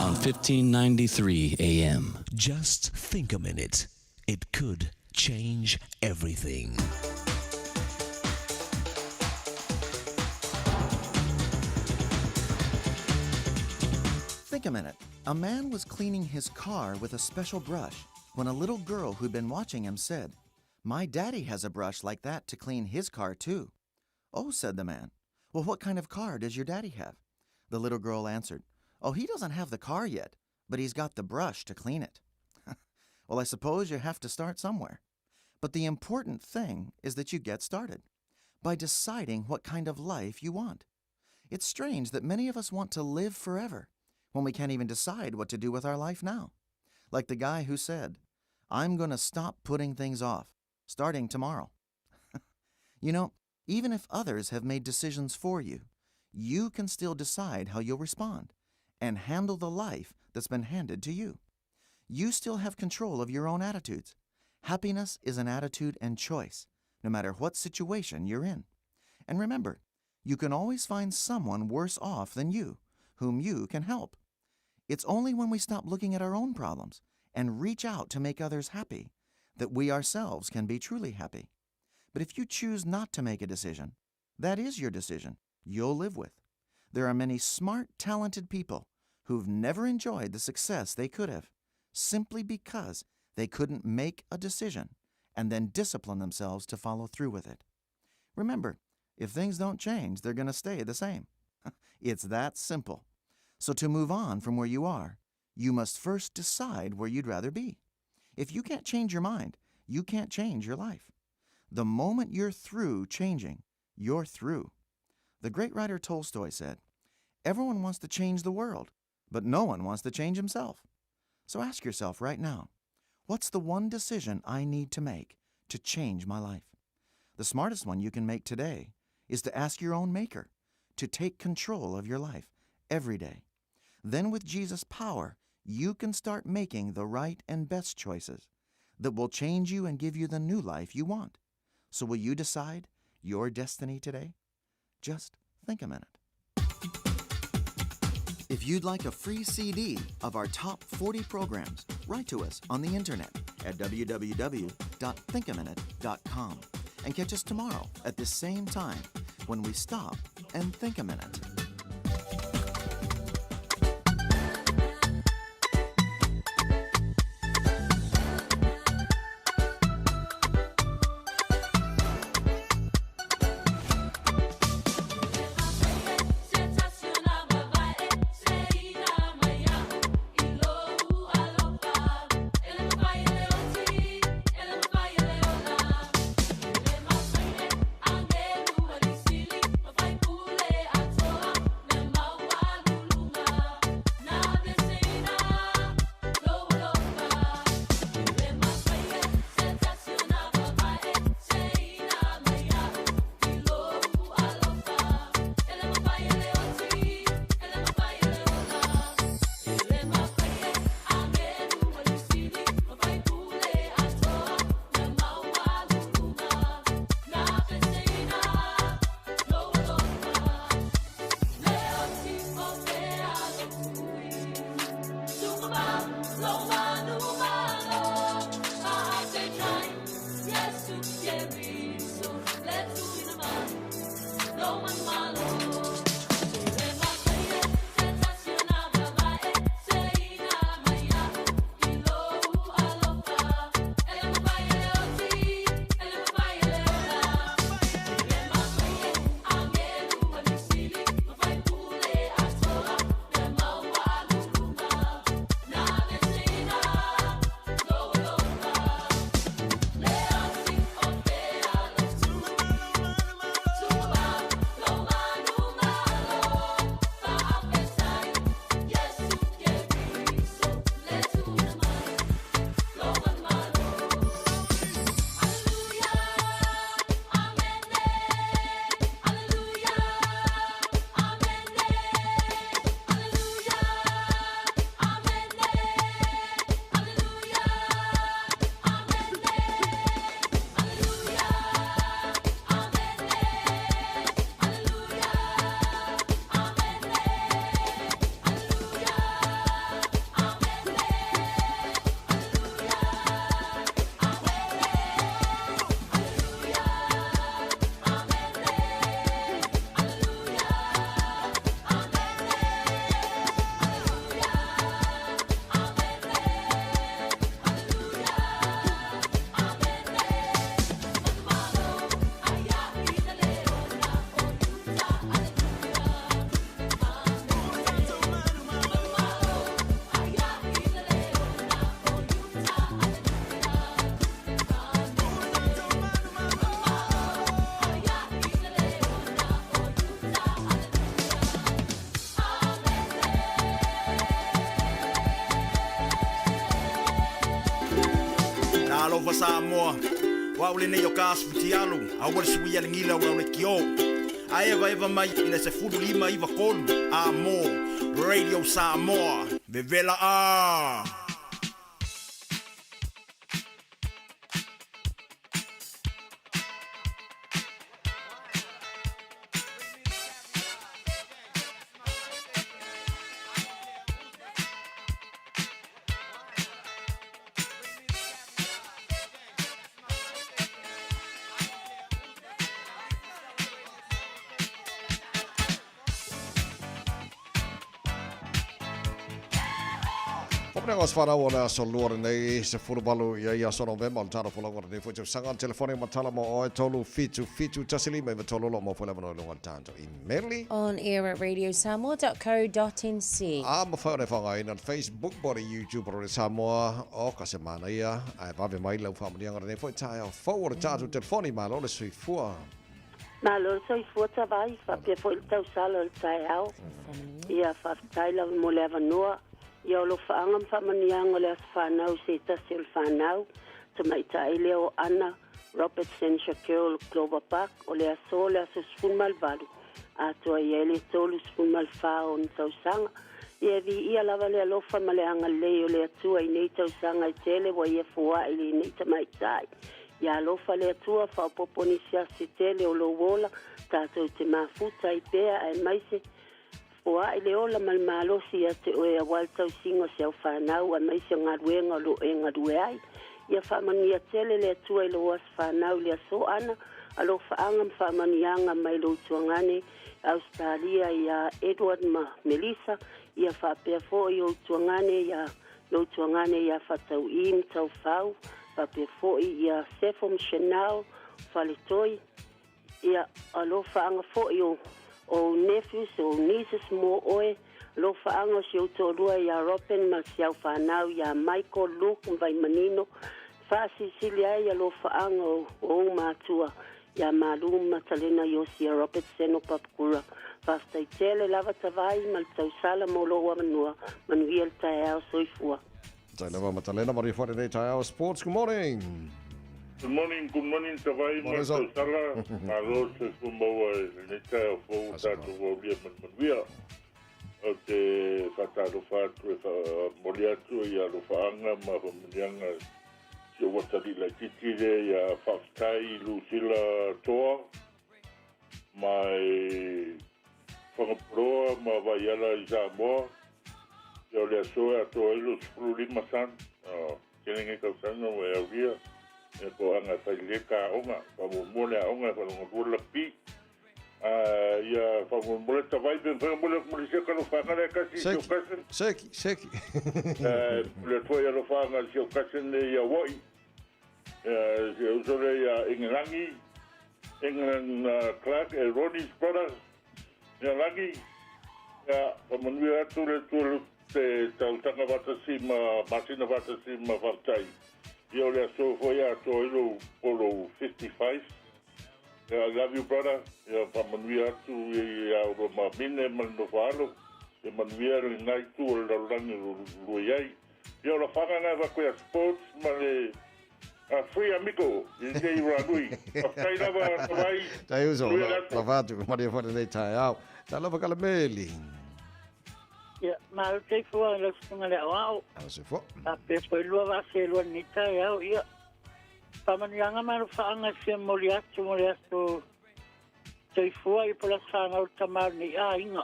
on 1593 AM. Just think a minute. It could change everything. Think a minute. A man was cleaning his car with a special brush when a little girl who'd been watching him said, My daddy has a brush like that to clean his car too. Oh, said the man. Well, what kind of car does your daddy have? The little girl answered, Oh, he doesn't have the car yet, but he's got the brush to clean it. Well, I suppose you have to start somewhere. But the important thing is that you get started by deciding what kind of life you want. It's strange that many of us want to live forever when we can't even decide what to do with our life now. Like the guy who said, I'm going to stop putting things off, starting tomorrow. You know, even if others have made decisions for you, you can still decide how you'll respond and handle the life that's been handed to you. You still have control of your own attitudes. Happiness is an attitude and choice, no matter what situation you're in. And remember, you can always find someone worse off than you, whom you can help. It's only when we stop looking at our own problems and reach out to make others happy that we ourselves can be truly happy. But if you choose not to make a decision, that is your decision you'll live with. There are many smart, talented people who've never enjoyed the success they could have simply because they couldn't make a decision and then discipline themselves to follow through with it. Remember, if things don't change, they're going to stay the same. It's that simple. So to move on from where you are, you must first decide where you'd rather be. If you can't change your mind, you can't change your life. The moment you're through changing, you're through. The great writer Tolstoy said, Everyone wants to change the world, but no one wants to change himself. So ask yourself right now, what's the one decision I need to make to change my life? The smartest one you can make today is to ask your own maker to take control of your life every day. Then with Jesus' power, you can start making the right and best choices that will change you and give you the new life you want. So will you decide your destiny today? Just think a minute. If you'd like a free CD of our top 40 programs, write to us on the internet at www.thinkaminute.com and catch us tomorrow at this same time when we stop and think a minute. Talofa Samoa, o au lenei o ka asu fitialu, aua le suia le gila o lau leitio. Ae evaeva mai i le 15 93 A mo Radio Samoa, vevela a! Faamanuiaga o se fanau o le aso lua lenei, 18 ia ia aso Novema o le tala folauga lenei foi tausaga. Telefoni ma tala mo oe, 3 7 7 1 5 9 3 o lo o maua foi le avanoa i luga o le tatou imeli. On air at radiosamoa.co.nz. A mafai ona e faaaogaina le Facebook po o le YouTube o Radio Samoa o ka se manaia ae vave mai lau faamanuiaga lenei foi taeao fou o le tatou telefoni. Malo le soifua. Malo le soifua Tavai, faapea foi le tausala o le taeao. Ia faafetai lava mo le avanoa. Ia o alofaaga ma faamanuiaga o le aso fanau i se tasi o le fanau, tamaitai lea o Anna Robertson Shaquille Clover Park, o le aso le aso 18, atoa i ai le 34 o ona tausaga. Ia e viia lava le alofa ma le agalelei o le Atua i nei tausaga e tele ua ia foai i lenei tamaitai. Ia alofa le Atua, faaopoopo nisi aso se tele o lou ola, tatou te mafuta ai pea aemaise foai le ola ma le malosi ia te oe aua le tausiga o si au fanau aemaise o galuega o lo o e galue ai. Ia faamanuia tele le Atua i lou aso fanau i le aso Ana, alofaaga ma faamanuiaga mai lou tuagane Ausetalia ia Edward ma Melissa, ia faapea foi ou tuagane ia lou tuagane ia Fatau'i ma Taufau, faapea foi ia Sefo ma Chanel Faletoi, ia alofaaga foi o ou nephews o ou nieces mo oe, alofaaga o si ou toalua ia Robin ma si au fanau ia Michael, Luke ma Vaimanino, faasilisili ai alofaaga o ou matua ia Malu ma Matalena Iosia Robertson o Papakura. Faafetai tele lava Tavai ma le tausala mo lou avanoa. Manuia le taeao. Soifua. Tai lava Matalena, manuia foi lenei taeao. Sports, good morning. Good morning, good morning Tavai ma Morning, sir. tausala. Malo le soifua maua i lenei taeao fou tatou aulia ma le manuia. Ou te faatalofa atu e faamoli atu i alofaaga ma faamanuiaga si ou atalii laitiiti lea ia Faafetai Lusila Toa mai Fagapoloa ma Vaiala i Samoa. Ia o le aso e atoa ai lou 15 son. Tele nei tausaga ua e aulia ia toaga e fai lelei ta aoga. Faamuamua le aoga e faalogo lua le lakapi. Ia faamolemole Tavai pe mafai ona momoli atu ma le isi alofaga lea e tasi i si ou cousin. Seki, seki. Momoli atu foi alofaga i si ou cousin lea i Hawaii. Si ou uso lea ia Ingelagi, England Clark e Ronnie's brother ia Lagi. Ia faamanuia atu le Atua te tausaga faatasi ma masina faatasi ma faafetai. Ia o le aso foi e atoa ai lou po lou 55. Ia, I love you brother. Ia faamanuia atu ia oulua ma Mine ma le nofo alo. Ia manuia lena itu o le lalolagi o lo lua i ai. Ia o lafaga na e avatu ia sports ma le free amigo i lenei Ranui. Faafetai lava Tavai. Tai uso, Manuia le aso. lava atu, manuia foi lenei taeao. Talofa Kalameli. Ia, malo le soifua i lau susuga i le aoao. Malo soifua. Faapea foi lua vaa selua i lenei taeao. Ia, faamanuiaga ma alofaaga e fia momoli atu mo le aso soifua ia po o le aso fanau o le tama o lenei aiga.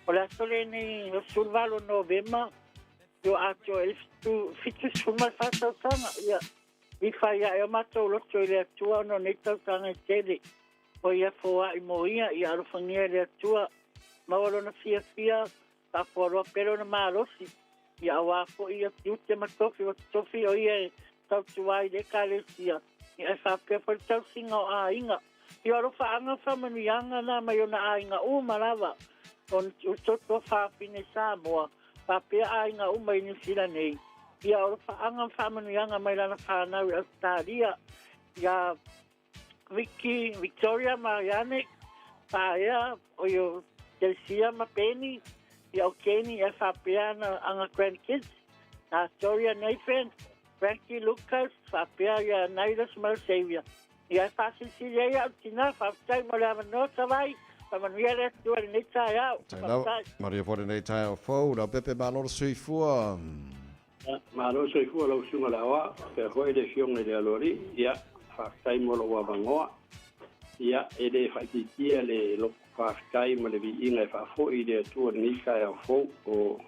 O le aso lenei o 18 o Novema, ua atoa ai le 74 tausaga. Ia, i fai ae o matou loto i le Atua ona o nei tausaga e tele. O ia foai mo ia, ia alofagia e le Atua, maua lona fiafia, faafualoa pea lona malosi, ia auā foi ia tiute ma tofi ua totofi o ia e tautua ai i le Ekalesia, ia e faapea foi le tausiga o aiga. Ia alofaaga ma faamanuiaga na mai ona aiga uma lava, o toto fafine Samoa, faapea aiga uma i Niu Sila nei. Ia alofaaga ma faamanuiaga mai lana fanau i Ausetalia, ia Vicky, Victoria ma Iane, Paea, o io Delcia ma Penny, ia o Kenny e faapea ana anga grandkids, na Toria Nathan, Frankie Lucas, faapea ia Naidas ma le Saviour. Ia e faasilisili ai a'u tinā, faafetai mo le avanoa Savai, faamanuia le Atua i lenei taeao. Faafetai. Manuia foi lenei taeao fou, Leaupepe malo le soifua. Malo le soifua lau Susuga i le Aoao, faapea foi le Afioga i le Aloalii. Ia, faafetai mo lou avanoa. Ia, e le faaitiitia le loto faafetai ma le viiga e faafoi i le Atua i lenei taeao fou o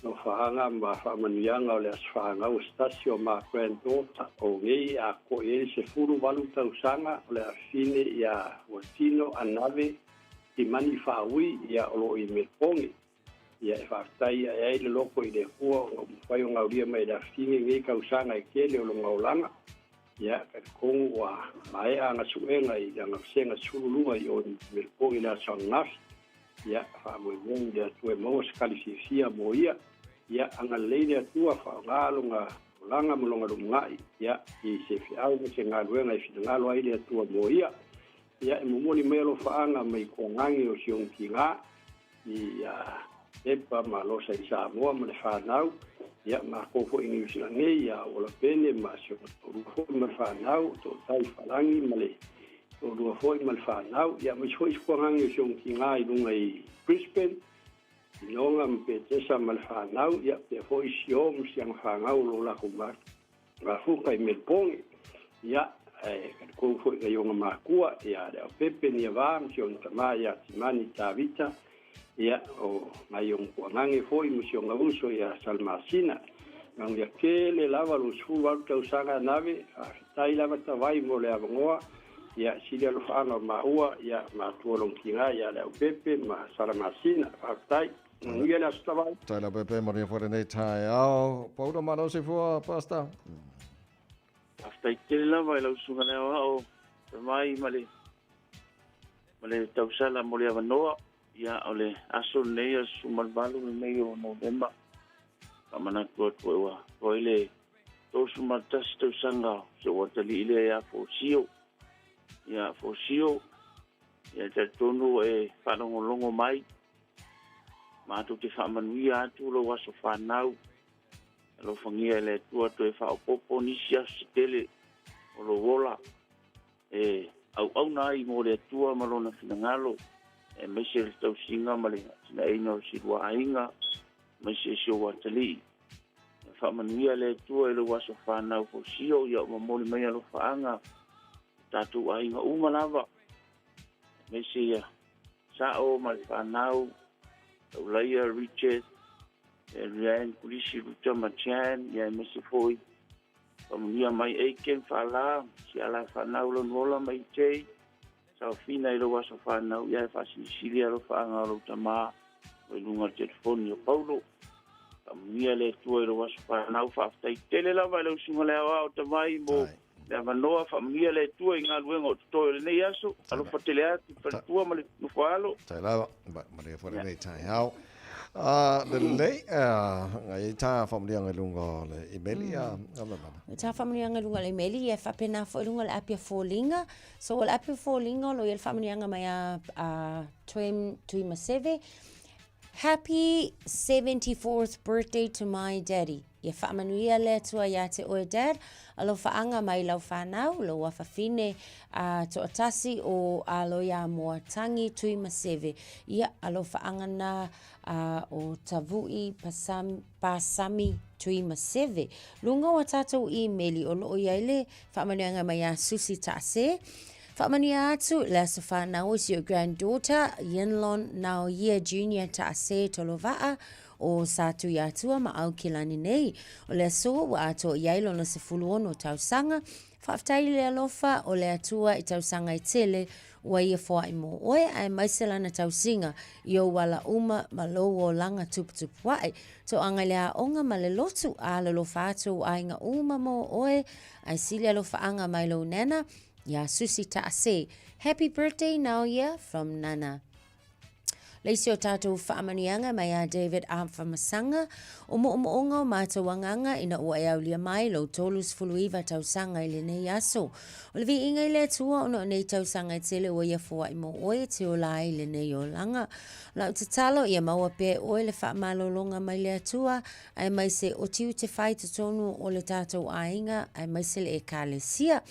Alofaaga ma faamanuiaga o le aso fanau o se tasi o ma granddaughter o nei e atoa i ai le 18 tausaga o le afafine ia Fuatino Anave Timani Faaui ia o lo o i Melbourne. Ia e faafetai ae ai le loto i le Atua ona ua mafai ona aulia mai e le afafine nei tausaga e tele o lona olaga. Ia talitonu ua maea ana suega i lana vasega 12 i o i Melbourne i le aso ananafi. Ia, faamoemoe i le Atua e maua se tali fiafia mo ia. Ia, agalelei le Atua, faaaoga lona olaga ma lona lumanai, ia, i se feau ma se galuega e finagalo ai le Atua mo ia. Ia, e momoli mai alofaaga mai Koagagi o si ou tiga, ia Pepa ma Losa i Samoa ma le fanau, ia, matou foi i Niu Sila nei, ia Ola Pene ma si ona toalua foi ma le fanau, Tootai Falagi ma le Toalua foi ma le fanau, ia aemaise foi si Koagagi o si ou tiga i luga i Brisbane, i Noga ma Petesa ma le fanau, ia, pea foi Sio ma si ana fanau o lo o latou mafuta i Melbourne. Ia, ae talitonu foi i nai ona makua, ia Leaupepe Niava ma si ona tama ia Timani Tavita, ia, o nai ona tuanage foi ma si ona uso ia Salmasina. Manuia tele lava lou 18 tausaga Nave, faafetai lava Tavai mo le avanoa, ia, sili alofaaga o maua, ia, matua lou tina ia Leaupepe ma Salamasina. Faafetai. Manuia le aso Tavai. Tai Leaupepe, manuia foi lenei taeao. Paula malo soifua, Pastor. Faafetai tele lava i lau Susuga i le Aoao Tavai ma le ma le tausala mo le avanoa. Ia, o le aso lenei, aso 18 lenei o Novema, faamanatu atu ai ua toa ai le 31 tausaga o si ou atalii lea ia Fosio. Ia, Fosio, ia talitonu ua e faalogologo mai, matou te faamanuia atu lou aso fanau. Alofagia e le Atua toe faaopoopo nisi aso se tele o lou ola e auauna ai mo le Atua ma Lona finagalo, aemaise le tausiga ma le atinaeina o si lua aiga, aemaise si ou atalii. Ia faamanuia le Atua i lou aso fanau fosio, ia momoli mai alofaaga i tatou aiga uma lava, aemaise ia Sao ma le fanau, Taulaia, Richard, Rian, Kulisi, Ruta ma Chan, ia aemaise foi Faamanuia mai Aiken, Faala, Siala Fanau, Lonuola ma Itei, Saofina i lou aso fanau, ia e faasilisili alofaaga o lou tama o i luga o le telefoni o Paulo. Faamanuia le Atua i lou aso fanau, faafetai tele lava i lau susuga le Aoao Tamai mo le avanoa, faamanuia le Atua i galuega o totoe o lenei aso, alofa tele atu i faletua ma le nofo alo. Tai lava, manuia foi lenei taeao. Lelei, ngai ai tā faamanuiaga i luga o le imeli, a Lalana. Tā faamanuiaga i luga o le imeli, ia faapena foi i luga o le api a foliga. So o le api a foliga o lo o i ai le faamanuiaga mai a, a Twem Tuimaseve. Happy 74th birthday to my daddy. Ia faamanuia le Atua iā te oe Dad, alofaaga mai lau whanau, lou afafine a toatasi o Aloiamoa Tangi Tuimaseve. Ia alofaaga na a o Tavu'i Pasami, Pasami Tuimaseve. Luga o a tātou īmeli o loo i ai le faamanuiaga mai a Susi Ta'ase. Faamanuia atu le aso whanau is your granddaughter Yinlon Naoia Junior Ta'ase Tolova'a o Satuiatua ma Aukilani nei. O le aso ua atoa i ai lona 16 tausaga. Faafetai i le alofa o le Atua i tausaga e tele ua ia foai mō oe aemaise lana tausiga i ou ala uma ma lou olaga tuputupu ae. Toaga i le aoga ma le lotu a lolofa atu ou aiga uma mō oe ae sili alofaaga mai lou nana iā Susi Ta'ase. Happy birthday Naoia from Nana. Le isi o tatou faamanuiaga mai ia David Afamasaga, o moomooga o matou agaga ina ua e aulia mai lou 39 tausaga i lenei aso. O le viiga i le Atua ona o nei tausaga e tele ua ia foai mo oe e te ola ai i lenei olaga. O lau tatalo ia maua pea e oe le faamalologa mai le Atua, aemaise o tiute fai totonu o le tatou aiga aemaise le Ekalesia.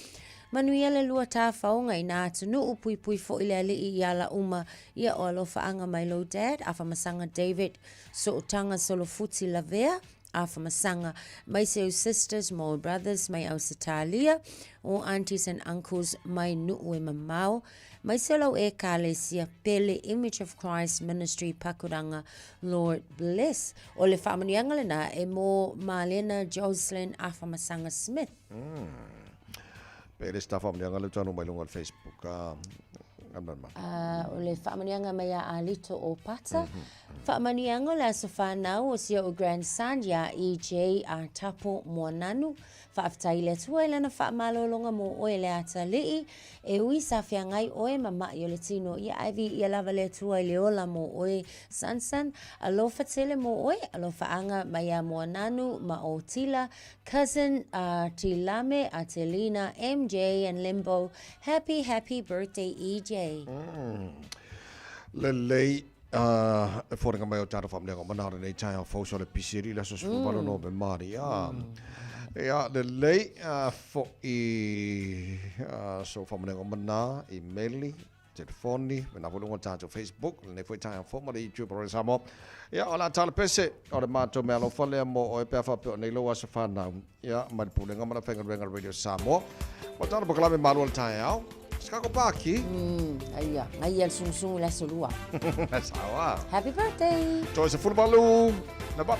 Manuia le lua tafaoga i nā atunuu, puipui foi le Alii i ala uma, ia o alofaaga mai lou dad, Afamasaga David Sootaga Solofuti Lavea, Afamasaga, maise ou sisters ma ou brothers mai Ausetalia, o aunties and uncles mai nuu e mamao, maise o lau Ekalesia pele Image of Christ Ministry Pakuranga Lord bless. O le faamanuiaga lena e mo Malena Joslin Afamasaga Smith. Pe le sta faamanuiaga lea ua mai luga o le Facebook a O le faamanuiaga mai ia Alito Opata. Faamanuiaga o le aso fanau o si o'u grandson iā EJ a Tapo Moananu. Faafetai i le Atua i lana faamalologa mo oe le atalii. E ui sa feagai oe ma ma'i o le tino, ia ae viia lava le Atua i le ola mo oe son son. Alofa tele mo oe, alofaaga mai iā Moananu ma Otila, cousin a Tilame, Atelina, MJ and Limbo. Happy happy birthday EJ. Lelei e foliga mai o tatou faamanuiaga o mana o lenei taeao fou so le pisi alii le aso 18 Novema ia. Ia lelei fo'i so faamanuiaga o mana i meli telefoni me nā foi luga o le tatou Facebook lenei foi taeao fou ma le YouTube o Radio Samoa. Ia o le a tala pese o le matou meaalofa lea mo oe pe a faapea o nei lou aso fanau. Ia mai le Pulega ma le Aufaigaluega a le Radio Samoa. Ma tala polokalame malu o le taeao. Chicago Paki. Aia, ngai le sungusungu i le aso lua. Sawa. Happy birthday. Toe 18. Na pa.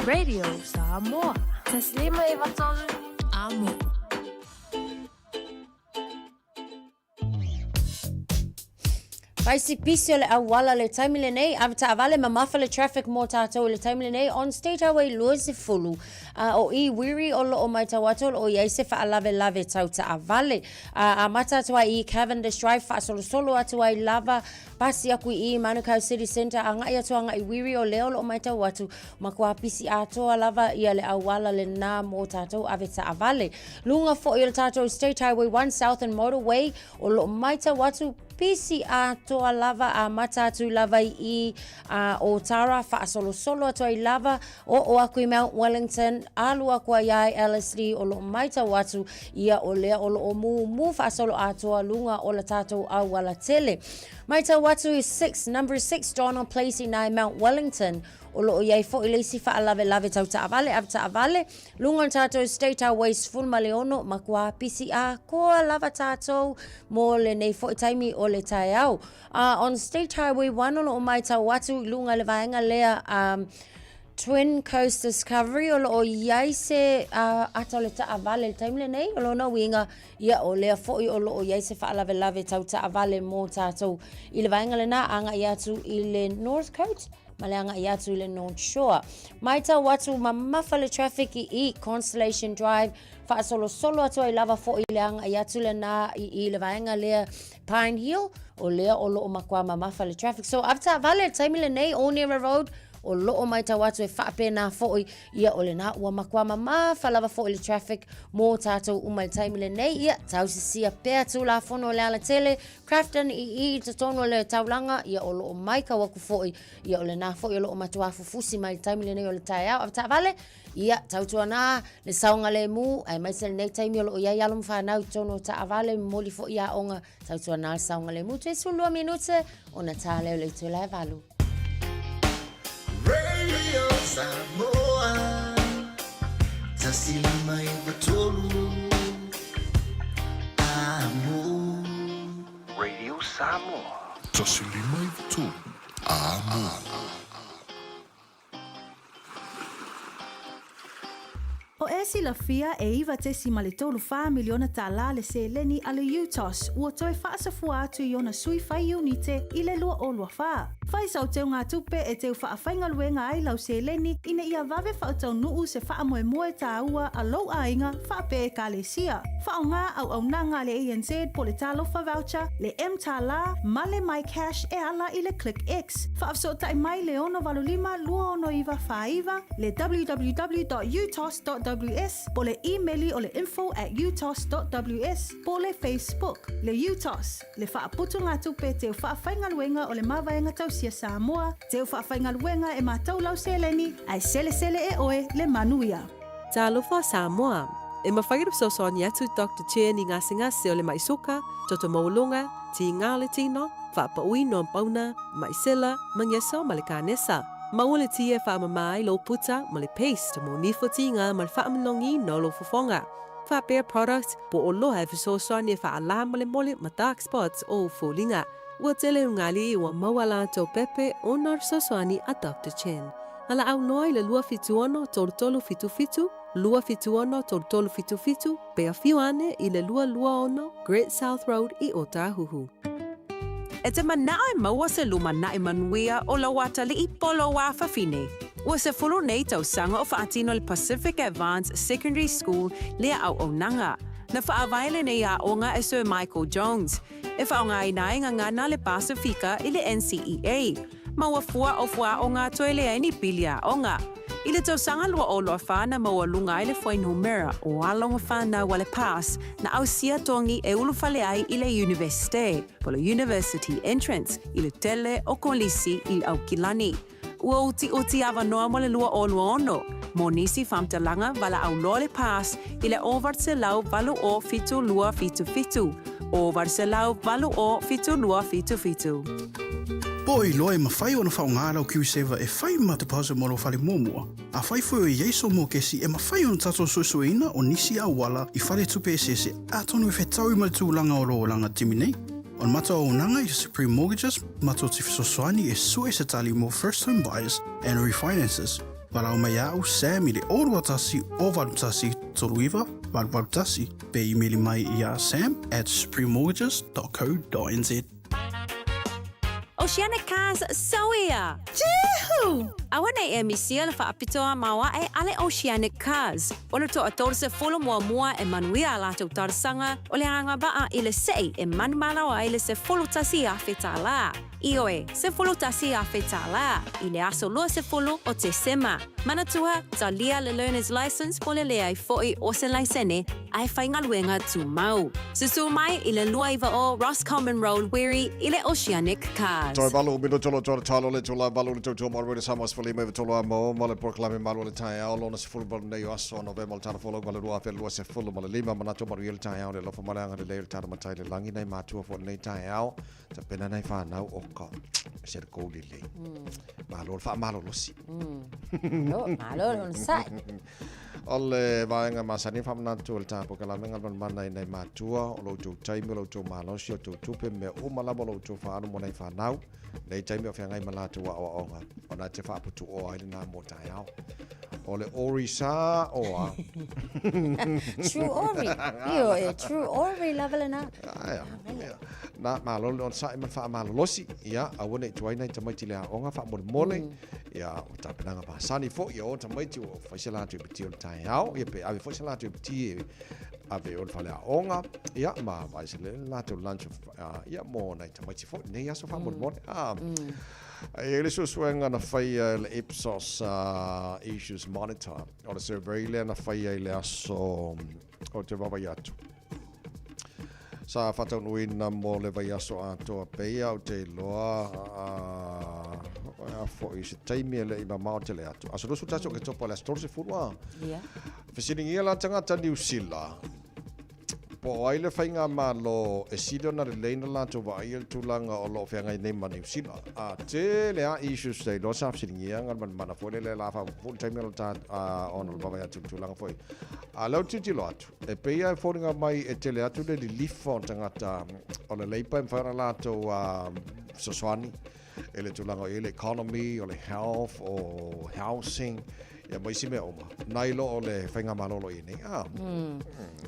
Radio Samoa. 1 5 93 Amo. Fai si pisi o le auala le taimi lenei, ave taavale mamafa le traffic mo tātou i le taimi lenei on State Highway 20. O i Wiri o loo maitau atu o loo iai se faalavelave tau taavale. Amata atu ai i Cavendish Drive faasolosolo atu ai lava pasi aku i i Manukau City Centre agai atu agai Wiri o lea o loo maitau atu matua pisi atoa lava ia le auala lena mo tātou ave taavale. Luga foi o le tātou State Highway 1 Southern Motorway o loo maitau atu pisi atoa lava amata atu lava i i a Otara faasolosolo atu ai lava oo aku i Mount Wellington alu aku ai ai Ellerslie o loo maitau atu ia o lea o loo mumu faasolo atoa luga o le tātou auala tele. Maitau atu i 6 number 6 Donald Place i nai Mount Wellington o loo iai foi le isi faalavelave tau taavale ave taavale luga o le tātou State Highway 16 matua pisi atoa lava tātou mo lenei foi taimi o le taeao. On State Highway 1 o loo maitau atu i luga i le vaega lea Twin Coast Discovery o loo iai se ata o le taavale i le taimi lenei o lona uiga ia o lea foi o loo iai se faalavelave tau taavale mo tātou i le vaega lena agai atu i le North Coast ma le agai atu i le North Shore. Maitau atu mamafa le traffic i i Constellation Drive faasolosolo atu ai lava foi le agai atu lena i i le vaega lea Pine Hill o lea o loo matua mamafa le traffic. So ave taavale le taimi lenei Onera Road o loo maitau atu e faapena foi ia o lena ua matua mamafa lava foi le traffic mo tātou uma i le taimi lenei. Ia tausisia pea Tulafono o le alatele Crafton i i i totonu o le taulaga ia o loo maitau aku foi ia o lena foi o loo matua fufusi mai le taimi lenei o le taeao. Ave taavale ia tautuana le saogalemu aemaise lenei taimi o loo iai alo ma fanau i totonu o taavale momoli foi aoga tautuana le saogalemu. Toe 12 minute ona tā lea o le itula e 8. Radio Samoa 1 5 9 3 Amo. Radio Samoa. 1 5 9 3 Amo. O e silafia e 9.34 miliona tālā le seleni a le UTOS ua toe faasafua atu i ona sui fai iunite i le 2024. Fai sau teugatupe e teu faafaigaluega ai lau seleni ina ia vave faataunu'u se faamoemoe tāua a lou aiga faapea ekalesia. Faaaogā auaunaga a le ANZ po le Talofa Voucher, le mTālā ma le MyCash e ala i le ClickX. Faafesootai mai le 685 269 49, le www.utos.ws po le imeli o le info@utos.ws po le Facebook. Le UTOS, le faaputugatupe teu faafaigaluega o le Mavaega Tausia Samoa, teu faafaigaluega e matau lau seleni, ae selesele e oe le manuia. Talofa Samoa! E mafai ona fesoasoani atu Doctor Chen i gasegase o le ma'i suka, toto maualuga, tiga o le tino, faapauina o pauna, ma'i sela, magesa ma le kanesa. Maua le ti e faamama ai lou puta ma le paste mo nifo tiga ma le faamalogiina o lou fofoga. Faapea product po o oloa e fesoasoani e faalā molemole ma dark spots o ou foliga. Ua tele ugali ua maua latou pepe ona o le fesoasoani a Doctor Chen. Valaau loa i le 276 3377, 276 3377, pe afio ane i le 226 Great South Road i Ōtāhuhu. E te manao e maua se lumanai manuia o lou atalii po o lou afafine. Ua 10 nei tausaga o faatino le Pacific Advance Secondary School lea auaunaga. Na faavae lenei aoga e Sir Michael Jones. E faaaogaina ai gagana le Pasifika i le NCEA. Ma ua fua o fuaaoga toe leai ni pili aoga. I le tausaga 2024 na maualuga ai le fuainumera o alo ma fanau a le PASS na ausia togi e ulufale ai i le Iunivesite, po o le University Entrance, i le tele o kolisi i Aukilani. Ua utiuti avanoa mo le 2026 mo nisi faamatalaga valaau loa le PASS i le 980 7277, 980 7277. Po o iloa e mafai ona faaaoga lau KiwiSaver e fai ma deposit mo lou fale muamua? Afai foi o i ai sou mokesi, e mafai ona tatou suesueina o nisi auala i faletupe eseese atonu e fetaui ma le tulaga o lou olaga taimi nei. O le matou auaunaga i Supreme Mortgages, matou te fesoasoani e sue se tali mo first home buyers and refinances. Valaau mai ia au Sam i le 021 081 39 881 pe imeli mai iā sam@suprememortgages.co.nz. Oceanic Cars Soia! Jehu! Aua nei e misia le faapitoa maoae a le Oceanic Cars. O le toa 30 muamua e manuia a latou talosaga, o le agavaa i le sei e manumalo ai le $11,000. Ioe, $11,000 i le aso 20 o Tesema. Manatua, talia le Learner's Licence mo le leai fo'i o se laisene a e faigaluega tumau. Susu mai i le 290 Roscommon Road, Wiri i le Oceanic Cars. Toe valu minuto lo toa talo le tula valu le tautua mo le Samoa sefulu lima iva tolu a mo ma le polokalame malu o le taeao lona 18 nei o aso o Novema o le tala folau ma le 2025 manatu manuia le taeao le alofa ma le agalelei o le tala matai le lagi nai matua fo lenei taeao tapena nai whanau o ka se le kou lelei. Malo le faamalolosi. Malo, malo le onosai. O le vaega masani faamanatu o le tapokalamega le manamana i nai matua o lo outou taimi o lo outou malosi o outou tupe mea uma lava o lo outou faaalu mo nai fanau nei taimi o feagai ma latou aoaoga ona e te faaputuoa ai lena mo taeao. O le ori sa oa. True ori. Io e true ori lava lena. Aia. Na malo le onosai ma le faamalolosi ia aua nei tuai nai tamaiti le aoga faamolemole ia o tapenaga masani foi ia o tamaiti ua fai se latou iputi o le taeao ia pe ave foi se latou iputi e ave o le faleaoga ia ma vaai se le latou lunch ia mo nai tamaiti foi nei aso faamolemole. E i ai le suesuega na faia e le Ipsos Issues Monitor o le survey lea na faia i le aso o te vaavaai atu. Sa faataunuuina mo le vaiaso atoa pei a ou te iloa a foi se taimi e le i mamao tele atu. Aso 21 o Oketopa le aso 30 a. Yeah. Fesiligia la tagata Niu Sila po o ai le faigamalo e sili ona lelei na latou vaaia le tulaga o lo o feagai nei ma Niu Sila. A tele a issues te iloa sa fesiligia nga le manamana foi lele la faapuupuu le taimi o le ta ona o le vaavaai atu i le tulaga foi. A lea ou te tilotilo atu, e pei lava e foliga mai e tele atu le lilifa o tagata o le Labour e mafai ona latou fesoasoani i le tulaga o i ai le economy, o le health, o housing, ia ma isi mea uma, nai lo o le faigamalo o lo o i ai nei. Ah.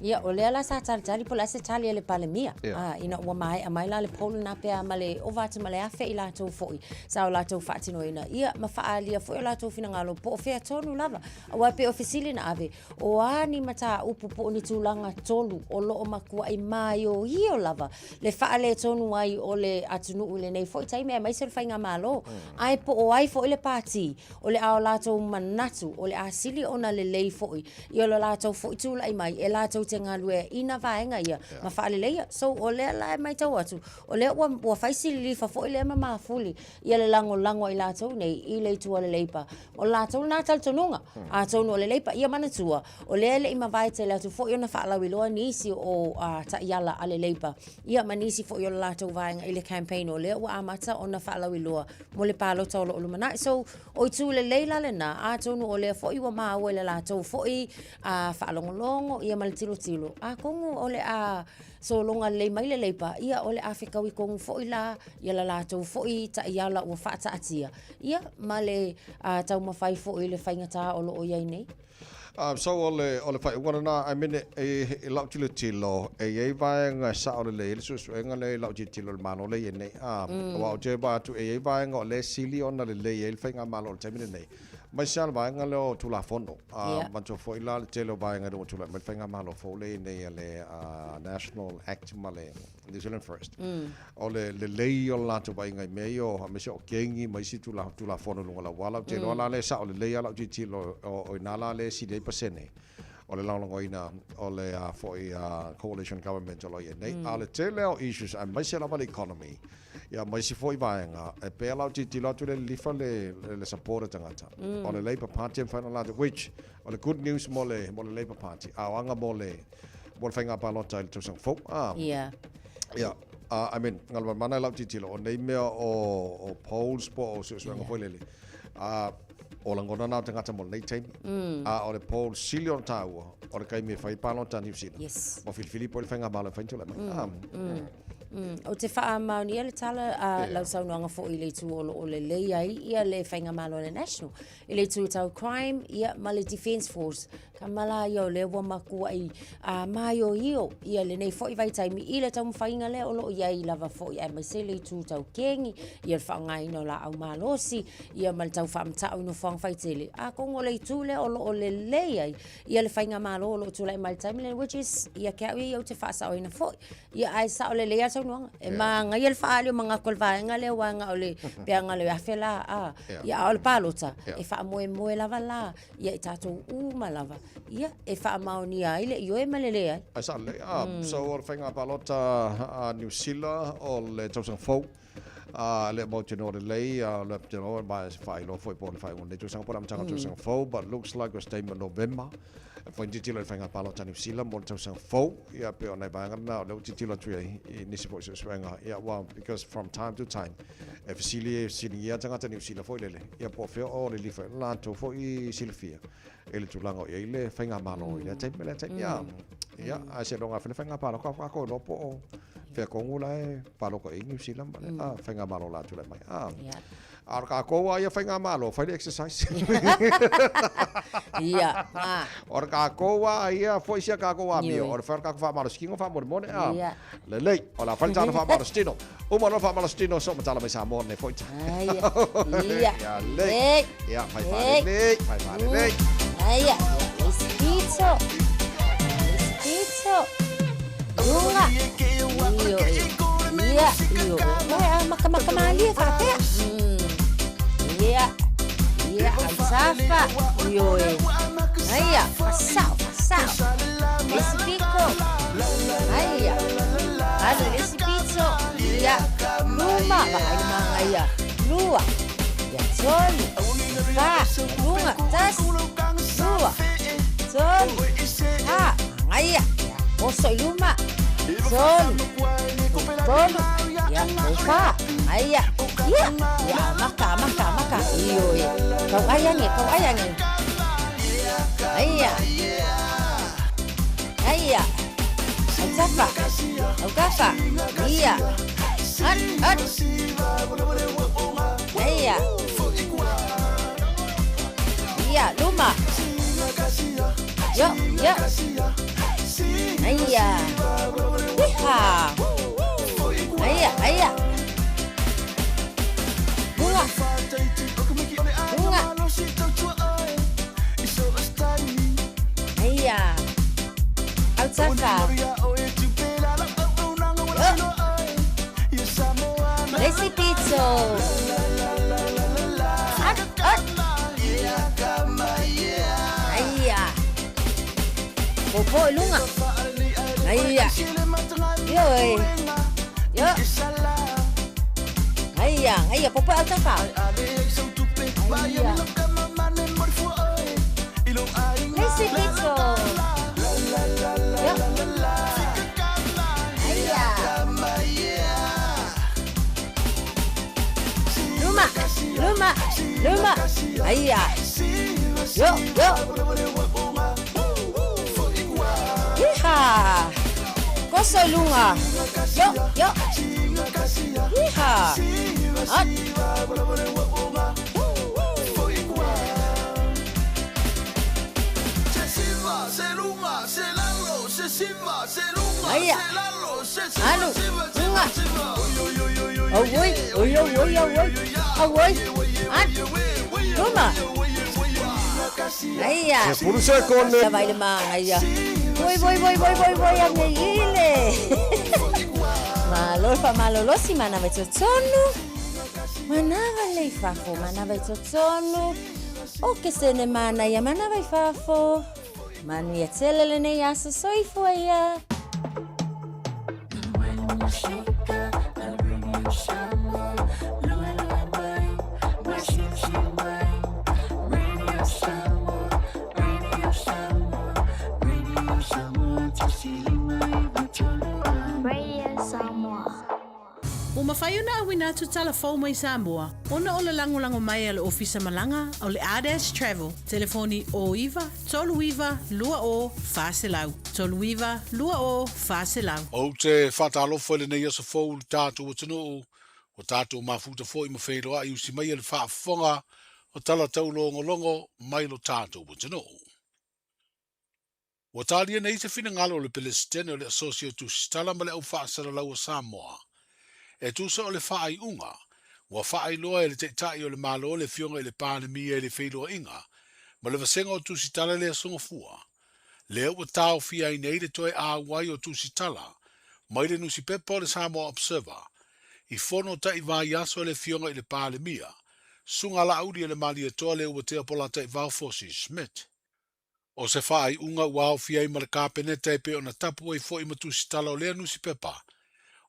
Ia, o lea la sa talitali po o le a se tali a le Palemia. Ah, ina ua maea mai la le poll lena pe a ma le ova atu ma le 1,000 i latou foi sa o latou faatinoina. Ia, ma faaalia foi o latou finagalo po o fea tonu lava. Aua e pei o fesili na ave, O a ni mataupu po o ni tulaga tolu o lo o matuai maioio lava le faaletonu ai o le atunuu i lenei foi taimi aemaise o le faigamalo, ae po o ai foi le pati o le a o latou manatu o le a sili ona lelei foi i lo latou foi tulai mai e latou te galueaiina vaega ia ma faaleleia. So, o lea la e matau atu, o lea ua, ua fai si lilifa foi lea ma mafuli ia le lagolago a i latou nei i le itu a le Labour. O le latou lena talitonuga, atonu o le Labour. Ia manatua, o lea e le i mavae tele atu foi ona faalauiloa nisi o taiala a le Labour, ia ma nisi foi o le latou vaega i le campaign o lea ua amata ona faalauiloa mo le palota o lo o lumanai. So, o itu lelei la lena, atonu o lea foi ua maua i le latou foi faalogologo ia ma le tilotilo, atonu o le a sologa lelei mai le Labour, ia o le a fetaui tonu foi la ia la latou foi taiala ua faataatia, ia ma le taumafai foi i le faigata o lo o i ai nei. So o le, o le faaiuga lena, I mean, e, i lau tilotilo, e i ai vaega e sao lelei ai le suesuega lea i lau tilotilo i le Malo lea e i ai nei. Aua ou te vaai atu e i ai vaega o lea e sili ona lelei ai le faigamalo o le taimi lenei, aemaise lava le vaega lea o Tulafono. Manatua foi la le tele o vaega ina ua tulai mai le faigamalo fou lea e i ai nei a le National Act ma le New Zealand First. O le lelei o le latou vaaiga i mea ia o, aemaise o kengi ma isi Tulafono i luga o le auala. Ou te iloa la lea e sao lelei lava lau tilotilo o i ina la lea e sili ai pasene o le lagolagoina o le foi coalition government o lo o i ai nei. A o le tele o issues aemaise lava le economy ia ma isi foi vaega, e pei lava lau tilotilo atu lea e lilifa le support a tagata. O le Labour Party e mafai ona latou, which o le good news mo le Labour Party, a o aga mo le mo le faiga palota i le tausaga fou. Yeah. Yeah. I mean, Galumalemana i lau tilotilo, o nei mea o polls po o suesuega foi lele, o lagona na o tagata mo lenei taimi. A o le poll sili ona taua, o le taimi e fai palota a Niu Sila. Yes. Ma filifili po o le faigamalo e fai ni tulai mai. Ou te faamaonia le tala a lau saunoaga foi i le itu o lo o lelei ai ia le faigamalo a le National. I le itu tau crime ia ma le Defence Force. Tama la ia o lea ua matuai maioio ia lenei foi vaitaimi i le taumafaiga lea o lo o i ai lava foi aemaise le itu tau kegi, ia le faaaogaina o laau malosi, ia ma le tau faamatau i nofoaga faitele. Atonu o le itu lea o lo o lelei ai ia le faigamalo o lo o tulai mai i le taimi lenei, which is ia te au ia ou te faasaoina foi. Ia ae sao lelei lava le saunoaga. E manaia le faaali o manatu o le vaega lea aua na o le pe na o le $1,000 la a. Ia a o le palota, e faamoemoe lava la ia i tatou uma lava ia e faamaonia ai le ioe ma le leai. Ae sao lelei. So o le faiga palota a Niu Sila o le tausaga fou, a le mautinoa lelei, a le mautinoa ma e faailoa foi po o le faaiuga o lenei tausaga po o le amataga o le tausaga fou, but looks like o se taimi o Novema e mafai ona tilotilo i le faiga palota a Niu Sila mo le tausaga fou. Ia pei o nai vaega na o lea ua tilotilo atu i ai i nisi foi suesuega. Ia aua because from time to time e fesili e fesiligia tagata Niu Sila foi lele, ia po o fea o lilifa ai lo latou foi silafia i le tulaga o i ai le faigamalo i lea taimi ma lea taimi. Ia, ia, ae seiloga lava le faiga palota faatoa tatou iloa po o fea tonu la e palota i ai Niu Sila ma le faigamalo o le a tulai mai. A o le tatou lava ia faigamalo, fai le exercise. Ia, ma. O le tatou lava ia foi si a tatou amio, o le fai o le tatou faamalositino faamolemole, a. Ia. Lelei, o le a fai le tatou faamalositino. Uma loa le faamalositino, soo ma tala mai Samoa lenei foi. Aia. Ia. Ia lelei. Ia, fai faalelei, fai faalelei. Aia, le isi pito. Le isi pito. Luga. Io e. Ia, io e. Uai, a makamaka malie faapea. Ia. Ia, autafa. Io e. Aia, fasao, fasao. Le isi pito. Aia. Alu le isi pito. Ia. Luma, vaai le magaia. Lua. Ia, tolu. Fa, luga, tasi. Lua. Tolu. Fa, magaia. Ia, oso i luma. Tolu. Tolu. Ia, fa. Aia. Ia. Ia, amata, amata, amata. Ioe. Tau ai ane, tau ai ane. Aia. Aia. Autafa. Autafa. Ia. At, at. Aia. Ia, luma. Yo, yo. Aia. Iha. Aia, aia. Luga. Luga. Aia. Autafa. Le isi pito. At, at. Aia. Popo i luga. Aia. Ioe. Io. Aia, aia, popo autafa. Aia. Le isi pito. Io. Aia. Luma, luma, luma. Aia. Yo, yo. Iha. Koso i luga. Yo, yo. Iha. At. Aia. Alu. Luga. Auoi. Oi, auoi, auoi. Auoi. At. Luma. Aia. Se pulu se kone. Ia vai le magaia. Voi, voi, voi, voi, voi, voi, ane ile. Malo le faamalolosi manava i totonu. Manava le i fafo, manava i totonu. O ke sene manaia, manava i fafo. Manuia tele lenei aso soifua ia. Radio Samoa. Ua mafai ona auina atu tala fou mai Samoa ona o le lagolago mai a le Ofisa Malaga o le Ardash Travel, telefoni 09 39 20 400, 39 20 400. Ou te faatalofa i lenei aso fou i le tatou atunuu, ua tatou mafuta foi ma feiloai usi mai e le faafofoga o tala taulogologo mai lo tatou atunuu. Ua talia nei se finagalo o le Pelesitene o le Asosi o Tusitala ma le Au Faasalalau o Samoa e tusa o le faaiuga ua faailoa e le Taitai o le Malo le Afioga i le Palemia i le feiloaiga ma le Vasega o Tusitala i le Aso Gafua, lea ua taofia ai nei le toe auai o tusitala mai le nusipepa o le Samoa Observer i fono ta'i vaiaso a le Afioga i le Palemia, Susuga Laauli-a-le-Malietoa Leuatea Polataivao Fosi Schmidt. O se faaiuga ua aofia ai ma le Kapeneta e pei ona tapu ai foi ma tusitala o lea nusipepa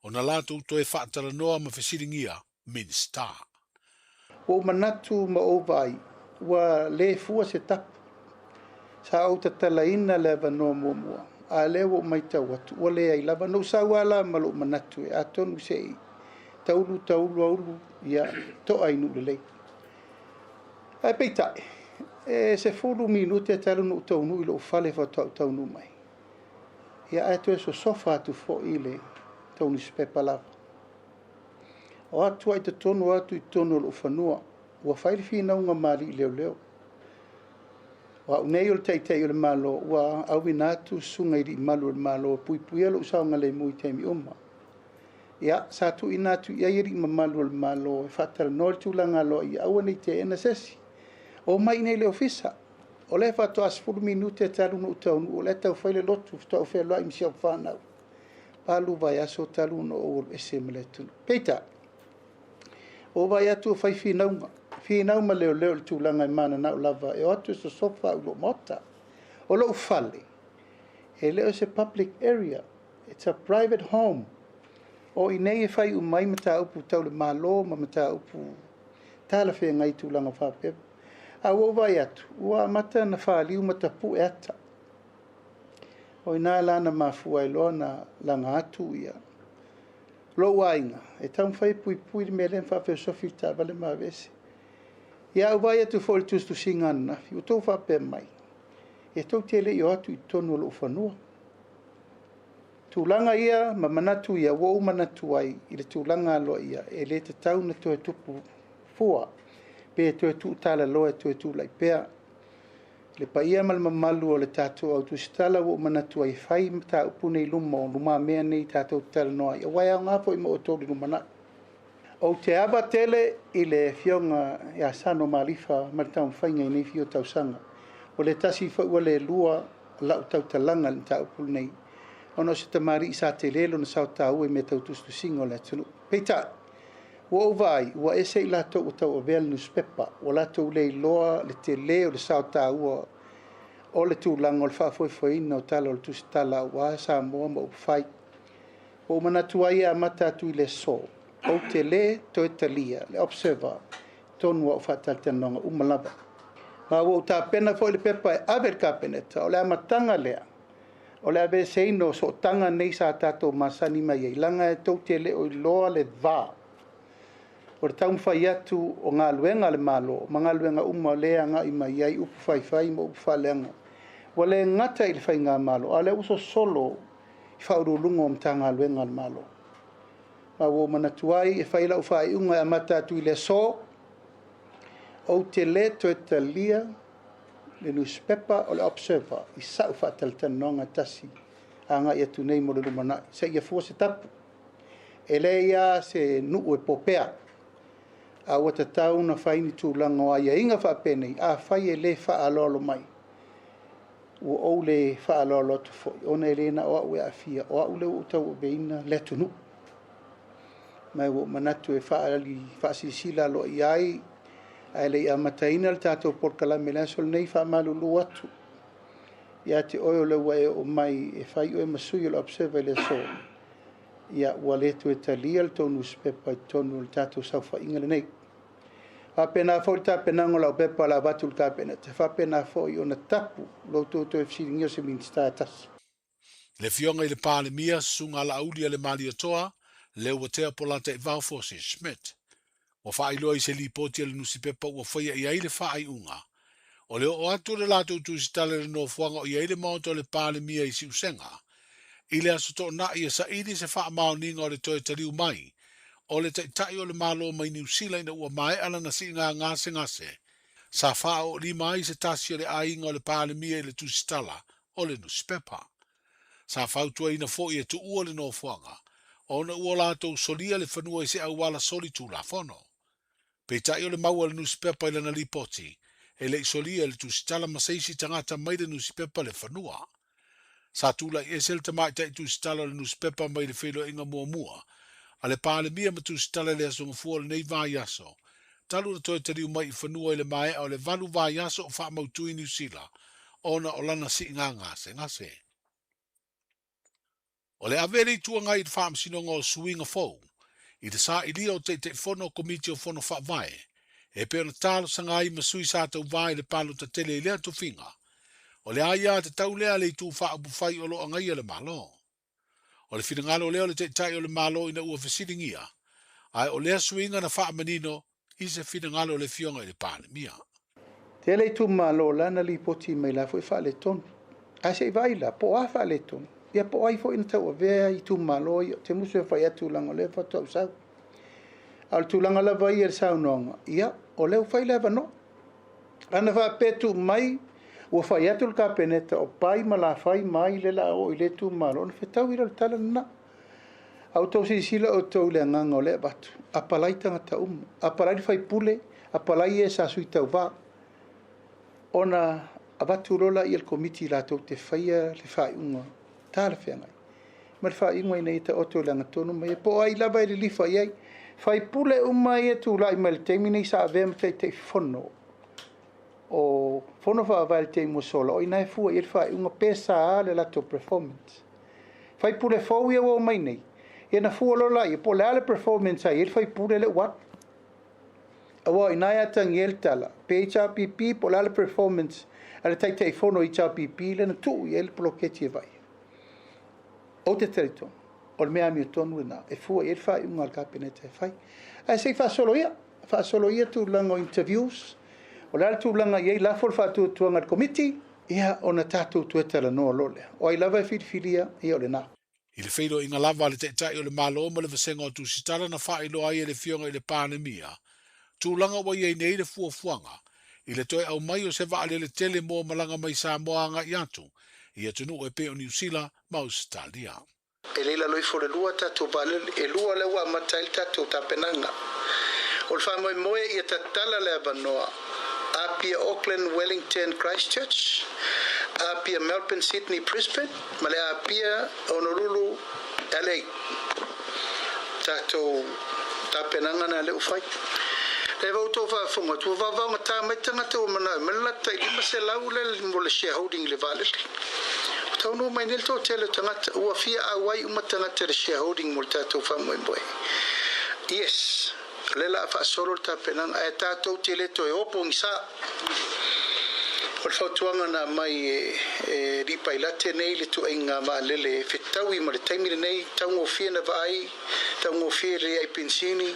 ona latou toe faatalanoa ma fesiligia Minisita. Ua ou manatu ma ou vaai, ua le fua se tapu. Sa ou tatalaina le avanoa muamua, a lea ua ou matau atu, ua leai lava. Na ou sau lava la ma lou manatu e atonu se i taulu taulu aulu, ia to'a i nuu lelei. Ae peitai, e 10 minute talu ona ou taunuu i lou fale faatoa ou taunuu mai. Ia ae toe sosofa atu foi i le tou nusipepa lava. O atu ai totonu atu i totonu o lou fanua, ua fai le finauga ma alii leoleo. O au nei o le Taitai o le Malo, ua auina atu susuga i alii malu o le Malo e puipuia lou saogalemu i taimi uma. Ia, sa tuuina atu i ai alii mamalu o le Malo e faatalanoa le tulaga aloaia, aua ne i teena se isi. Omai i inei i le ofisa. O lea faatoa 10 minute talu ona ou taunuu, o lea e tau fai le lotu, faatoa ou feloai ma si au fanau. Palu vaiaso talu ona ou alu ese ma le atunuu. Peitai, ua ou vaai atu ua fai finauga, finau ma leoleo i le tulaga e mananao lava e o atu e sosofa au i lou maota. O lou fale, e le o se public area. It's a private home. O i nei e fai uma ai mataupu tau le Malo ma mataupu talafeagai i tulaga faapea. A ua ou vaai atu, ua amata ona faliu ma tapue ata. O i ina la na mafua ai loa ona laga atu ia lou aiga e taumafai e puipui le mea lea ma faafeosofi le taavale ma aveese. Ia, a ou vaai atu foi i le tusitusiga ananafi, ua outou faapea mai, e tou te le i o atu i totonu o lou fanua. Tulaga ia ma manatu ia ua ou manatu ai i le tulaga aloaia e le tatau ona toe tupu fua pe toe tuutalaloa e toe tulai pea. Le paia ma le mamalu o le tatou au tusitala ua ou manatu ai e fai mataupu nei i luma o lumamea nei tatou te talanoa ai aua e aoga foi mo outou i le lumanai. Ou te ava tele i le Afioga ia Sano Malifa ma le taumafaiga i nei fia tausaga. Ua le tasi foi ua le lua lau tautalaga i le mataupu lenei, ona o se tamalii sa tele lona sao taua i mea tau tusitusiga o le atunuu. Peitai, ua ou vaai, ua ese i latou ua tauavea le nusipepa, ua latou le iloa le tele o le sao taua o le tulaga o le faafoefoeina o tala o le tusitala aua Samoa ma upufai. Ua ou manatu ai e amata atu i le aso, ou te le toe talia le Observer tonu au faatalatalanoaga uma lava. Ma ua ou tapena foi le pepa e ave i le Kapeneta, o le amataga lea o le aveeseina o sootaga nei sa tatou masani mai ai, leaga e tou te le o iloa le va o le taumafai atu o galuega a le Malo ma galuega uma o lea e agai mai ai upu faifai ma upu faaleaga. Ua le gata i le Faigamalo, a o lea ua sosolo i Faauluuluga o Matagaluega a le Malo. Ma ua ou manatu ai e fai lau faaiuga e amata atu i le aso, ou te le toe talia le nusipepa o le Observer i sa'u faatalatalanoaga e tasi agai atu nei mo le lumanai, seia fua se tapu. E leai lava se nuu e popea, a ua tatau ona fai ni tulaga o aiaiga faapenei, afai e le faaaloalo mai, Ua ou le faaaloalo atu foi, ona e le na o au e aafia, o au lea ua ou tauaveina le atunuu. Ma ua ou manatu e faaali faasilasila aloaia ai, ae le i amataina le tatou polokalame i le aso lenei, faamalulu atu ia te oe o lea ua e oo mai e fai oe ma sui o le Observer i le aso, ia ua le toe talia le tou nusipepa i totonu o le tatou saofaiga lenei. Faapena foi le tapenaga o lau pepa o le a avatu i le Kapeneta, e faapena foi ona tapu lo outou toe fesiligia o se Minisita e tasi. Le Afioga i le Palemia, Susuga Laauli a le Malietoa, Leuatea Polataivao Fosi Schmidt. Ua faailoa i se lipoti a le nusipepa ua faia i ai le faaiuga, o le oo atu o le latou tusitala i le nofoaga o i ai le Maota o le Palemia i Siusega i le Aso Toonai e saili se faamaoniga o le toe taliu mai o le Taitai o le Malo mai Niu Sila ina ua maea lana siiga gasegase sa faaoolima ai se tasi o le aiga o le Palemia i le tusitala o le nusipepa. Sa fautuaina foi e tuua le nofoaga ona ua latou solia le fanua i se auala soli tulafono. Peitai o le mau a le nusipepa i lana lipoti, e le i solia e le tusitala ma se isi tagata mai le nusipepa le fanua. Sa tulai ese le tamaitai tusitala o le nusipepa mai le feiloaiga muamua a le Palemia ma tusitala i le Aso Gafua o lenei vaiaso, talu ona toe taliu mai i fanua i le maea o le valu vaiaso o faamautu i Niu Sila ona o lana siiga gasegase. O le ave e le Itu Agai i le Faamasinoga o Suiga Fou i le sailia o Taitaifono o Komiti o Fono Faavae e pei ona talosaga ai ma sui sa tauva i le palota tele i lea tofiga, o le aia tatau lea a le Itu Faaupufai o lo o agaia le Malo. O le finagalo lea o le Taitai o le Malo ina ua fesiligia, ae o lea suiga na faamanino i se finagalo o le Afioga i le Palemia. Tele itumalo o la na lipoti mai la foi faaletonu. Ae se i vaai la, po o a faaletonu? Ia po o ai foi na tauavea itumalo ia, ou te musu e fai atu leaga o lea faatoa ou sau. A o le tulaga lava ia i le saunoaga, ia, o lea ua fai le avanoa. Ana faapea tuu mai ua fai atu le Kapeneta o Pai ma Lafai ma ai lea o le a oo i lea itumalo, ona fetaui lea o le tala lena. A outou silasila outou i le agaga o lea e avatu, apalai tagata uma, apalai le faipule, apalai e sa sui tauva, ona avatu loa lea i le komiti latou te faia le faaiuga talafeagai ma le faaiuga ina ia taoto i le agatonu ma ia po o ai lava e lilifa i ai. Faipule uma ia e tulai mai i le taimi nei sa avea ma Taitaifono o Fono Faavae i le taimi ua sola, o i ina e fua i ai le faaiuga pe sa le latou performance. Faipule fou ia ua omai nei, ia na fua loa laia po o le a le performance a i ai le faipule lea ua alu. Aua o i ina e atagia ai le tala, pe HRPP po o le a le performance a le Taitaifono o HRPP lea na tuu i ai le poloketi e vaaia. Ou te talitonu, o le mea amiotonu lena e fua i ai le faaiuga a le Kapeneta e fai. Ae se i faasolo ia, faasolo ia tulaga o interviews, o le a le tulaga i ai, lafo le faatuatuaga i le Komiti, ia ona tatou toe talanoa loa lea. O ai lava e filifilia, ia o lena. I le feiloaiga lava a le Taitai o le Malo ma le Vasega o Tusitala na faailoa ai e le Afioga i le Palemia tulaga ua i ai nei le fuafuaga i le toe aumai o se vaalele tele mo malaga mai Samoa agai atu i atunuu e pei o Niu Sila ma Ausetalia. E le i lalo ifo le lua tatou vaalele, e lua lea ua amata ai le tatou tapenaga. O le faamoemoe ia tatala le avanoa Apia Auckland Wellington Christchurch, Apia Melbourne Sydney Brisbane ma le Apia Honolulu LA. Tatou tapenaga na lea ua fai. Lea ua outou faafofoga atu, ua vaovaogata mai tagata ua manao e mai le latou tai 500 lea mo le shareholding i le vaalele. Ua taunuu mai nei le toatele o tagata ua fia auai uma tagata i le shareholding mo le tatou faamoemoe. Yes, o lea o le a faasolo le tapenaga ae tatou te le toe o pogisa. O le fautuaga na aumai e Alii Pailate nei le tuaiga vaalele e fetaui ma le taimi lenei, taugofie na vaai, taugofie le ai penisini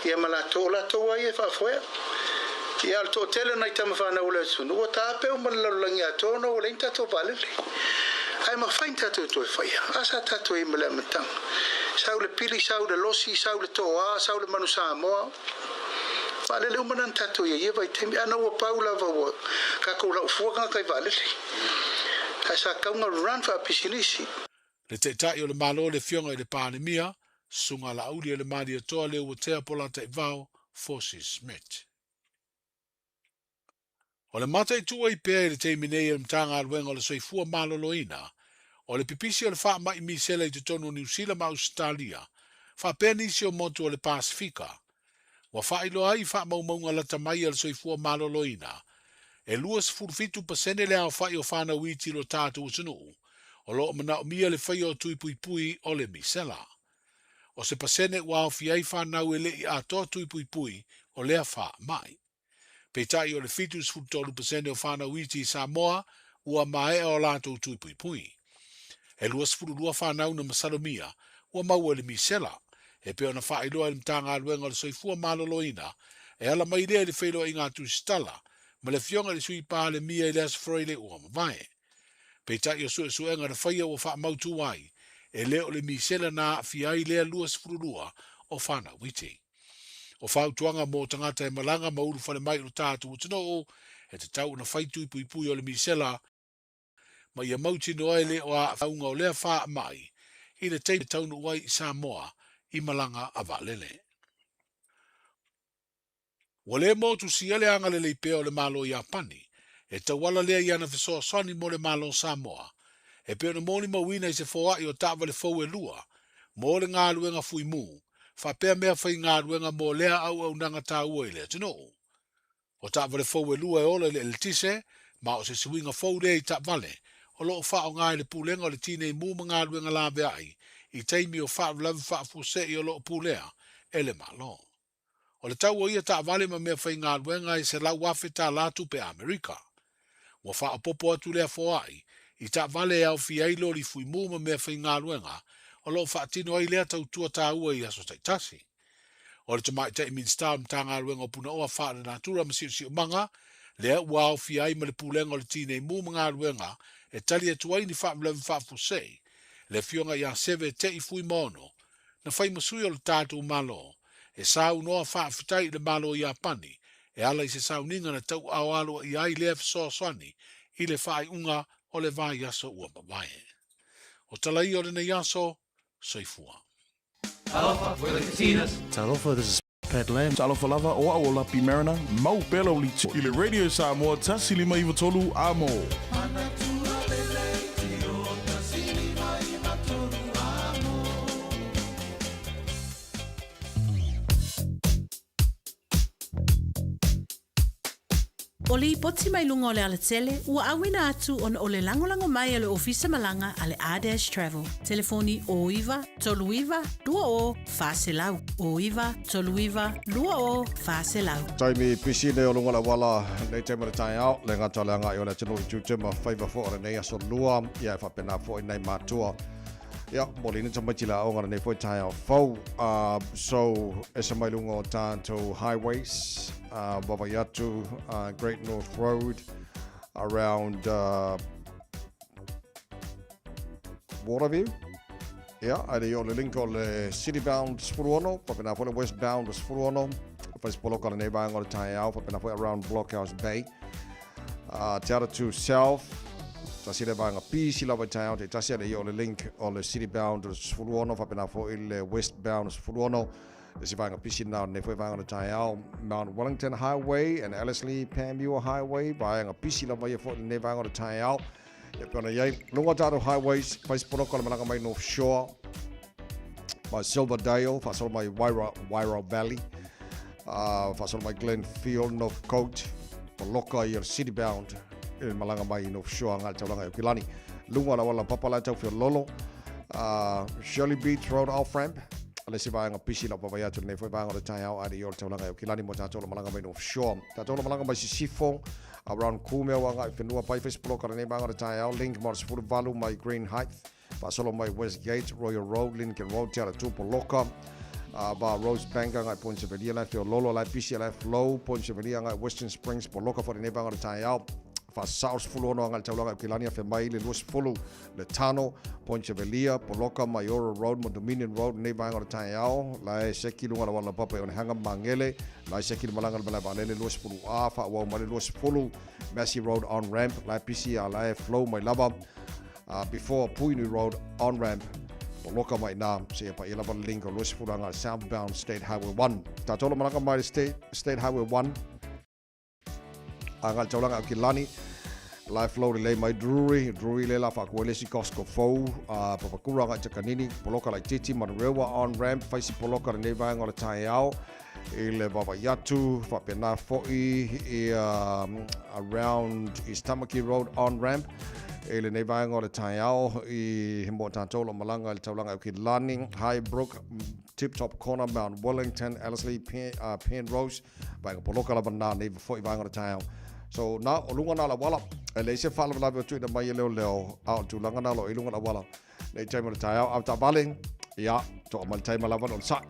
ia ma latou, o latou lava ia e faafoea. Ia a o le toatele o nai tama fanau o le atunuu ua taape uma le lalolagi atoa ona ua leai ni tatou vaalele. Ae mafai ona tatou toe faia. A sa tatou i ai ma le amataga. Sau le pili, sau le losi, sau le toa, sau le manu Samoa. Vaalele uma na na tatou i ai i ia vaitaimi. Ana ua pau lava ua tatou laufua tagata i vaalele. Ae sa tatau ona run faapisinisi. Le Taitai o le Malo le Afioga i le Palemia, Susuga Laauli o le Malietoa Leuatea Polataivao Fosi Smith. O le mataitu ai pea i le taimi nei e le Matagaluega o le Soifua Maloloina, o le pipisi o le faamai misela i totonu o Niu Sila ma Ausetalia, faapea nisi o motu o le Pasefika. Ua faailoa ai i faamaumauga lata mai a le Soifua Maloloina, e 27 pasene le aofai o fanau iti i lo tatou atunuu o lo o manaomia le faia o tui puipui o le misela. O se pasene ua aofia ai fanau e le i atoa tui puipui o lea faamai. Peitai o le 73% o fanau iti i Samoa ua maea o latou tui puipui. E 22 fanau na masalomia ua maua i le misela, E pei ona faailoa e le Matagaluega o le Soifua Maloloina, e ala mai lea i le feiloaiga a Tusitala ma le Afioga i le Sui Palemia i le Aso Faraile ua mavae. Peitai o suesuega na faia ua faamautu ai, e le o le misela na aafia ai lea 22 o fanau iti. O fautuaga mo tagata e malaga ma ulufale mai i lo tatou atunuu, e tatau ona fai tui puipui o le misela ma ia mautinoa e le o aafiaga o lea faamai i le taimi e taunuu ai i Samoa i malaga a vaalele. Ua le motusia le agalelei pea o le Malo Iapani e tauala lea i ana fesoasoani mo le Malo Samoa e pei ona molimauina i se foai o taavale fou e lua mo le galuega fuimu faapea mea faigaluega mo lea auaunaga taua i le atunuu. O taavale fou e lua e ola i le eletise, ma o se suiga fou lea i taavale o lo o faaaoga e le Pulega o le Tinei Mu ma Galuega Laveai i taimi o faalavelave faafuasei o lo o pulea e le Malo. O le tau o ia taavale ma mea faigaluega e $100,000 tupe Amerika. Ua faaopoopo atu lea foai i taavale e aofia ai loli fuimu ma mea faigaluega o lo o faatino ai lea tautua taua i aso taitasi. O le Tamaitai Minisita o le Matagaluega o Punaoa Faalenatura ma Siosiomaga, lea ua aofia ai ma le Pulega o le Tinei Mu ma Galuega e tali atu ai ni faalavelave faafuasei, le Afioga ia Seve Te'i Fuimaono, na fai ma sui o le tatou Malo, e saunoa faafetai i le Malo Iapani e ala i se sauniga na tauaao aloaia ai lea fesoasoani i le faaiuga o le vaiaso ua mavae. O tala ia o lenei aso, soifua. Talofa, we're the Katinas. Talofa, this is Pat Lam. Talofa lava, o au o Lapi Mariner, mau pea lau liti i le Radio Samoa 153 A mo. O lipoti mai luga o le alatele, ua auina atu ona o le lagolago mai a le Ofisa Malaga a le R-Dash Travel. Telefoni 09 39 20 400, 09 39 20 400. Taimi pisi nei o luga o le auala nei taimi o le taeao, le gata o le agai o le atunuu i Tiutema, faiva foi o lenei aso lua, ia e faapena foi nai matua. Ia, mo le ina tamaiti le aoga lenei foi taeao fou. So, ese mai luga o tātou highways, wawai atu, Great North Road, around Waterview. Ia, ai le o le link o le city bound 16, whapena foi le west bound 16, whaisipoloka lenei vaega o le taeao, whapena foi around Blockhouse Bay. Te Aratū South, tasi le vaega pisi lava i taeao te tasi ale ia o le link o le city bound 16, whapena foi le west bound 16, le si vaega pisi nā nei foi vaega o le taeao, Mount Wellington Highway and Ellerslie Panmure Highway, vaega pisi lava ia foi lenei vaega o le taeao. Ia pe ona iai, lunga o tātou highways, whaisipoloka le malaga mai North Shore, mai Silverdale, whaasolo mai Waira, Waira Valley, whaasolo mai Glenfield, North Coast, poloka i o City Bound, i le malaga mai North Shore, ngā taulanga i Okilani. Lunga la wala papa lai tau lolo, Shirley Beach Road off ramp, le se vaega pisi la papa atu nei foi vaega o le taeao ai i o le taulanga i Okilani mo tātou la malaga mai North Shore. Tātou la malaga mai Sisifo, Around Kumea ua agai whenua pai whaisipoloka lenei vaega o le taeao, Link mo le 18 mai Green Heights, faasolo mai Westgate, Royal Road, Lincoln Road, Te Aratū, Poloka, ba Rosebank agai Point Sevelia, lai Feololo, lai Pisi, lai Flow, Point Sevelia agai Western Springs, Poloka fo lenei vaega o le taeao. Faasao 16 agai le taulaga i Kilani afe mai le 20 le Tano, Point Sevelia, Poloka, Maiora Road mo Dominion Road lenei vaega o le taeao, lae seki luga la wala papa i ona hanga mangele, lae seki le malanga le malae vaalele 20 A, faauau mai le 20, Massey Road on ramp, lae pisi a lae flow mai lava, before Puinui Road on ramp, Poloka mai nā, se ia pa ia lava le link o 20 anga southbound State Highway 1. Tātou la malanga mai le State Highway 1, A ngā taulanga au ki lani, Life Load lei mai Drury, Drury le la whakua lesi Costco fou, Papakura ngai Takanini, Poloka lai Titi, Manurewa on ramp, Whaisi Poloka lenei vaega o le taeao, i le Vavaiatu, whapena foi i around East Tamaki Road on ramp, i lenei vaega o le taeao, i mo tātou lo malanga i le taulanga au ki lani, Highbrook, Tip Top Corner, Mount Wellington, Ellerslie, Penrose, Vaega poloka lava nā nei foi vaega o le taeao. So nā, o lunga nā la wala, e leai se faalavelave o tuuina mai e leoleo, a o tulaga nā lo i lunga la wala. Nei taimi o le taeao, a ta vale, Ia, to'a mai le taima lava na onosai.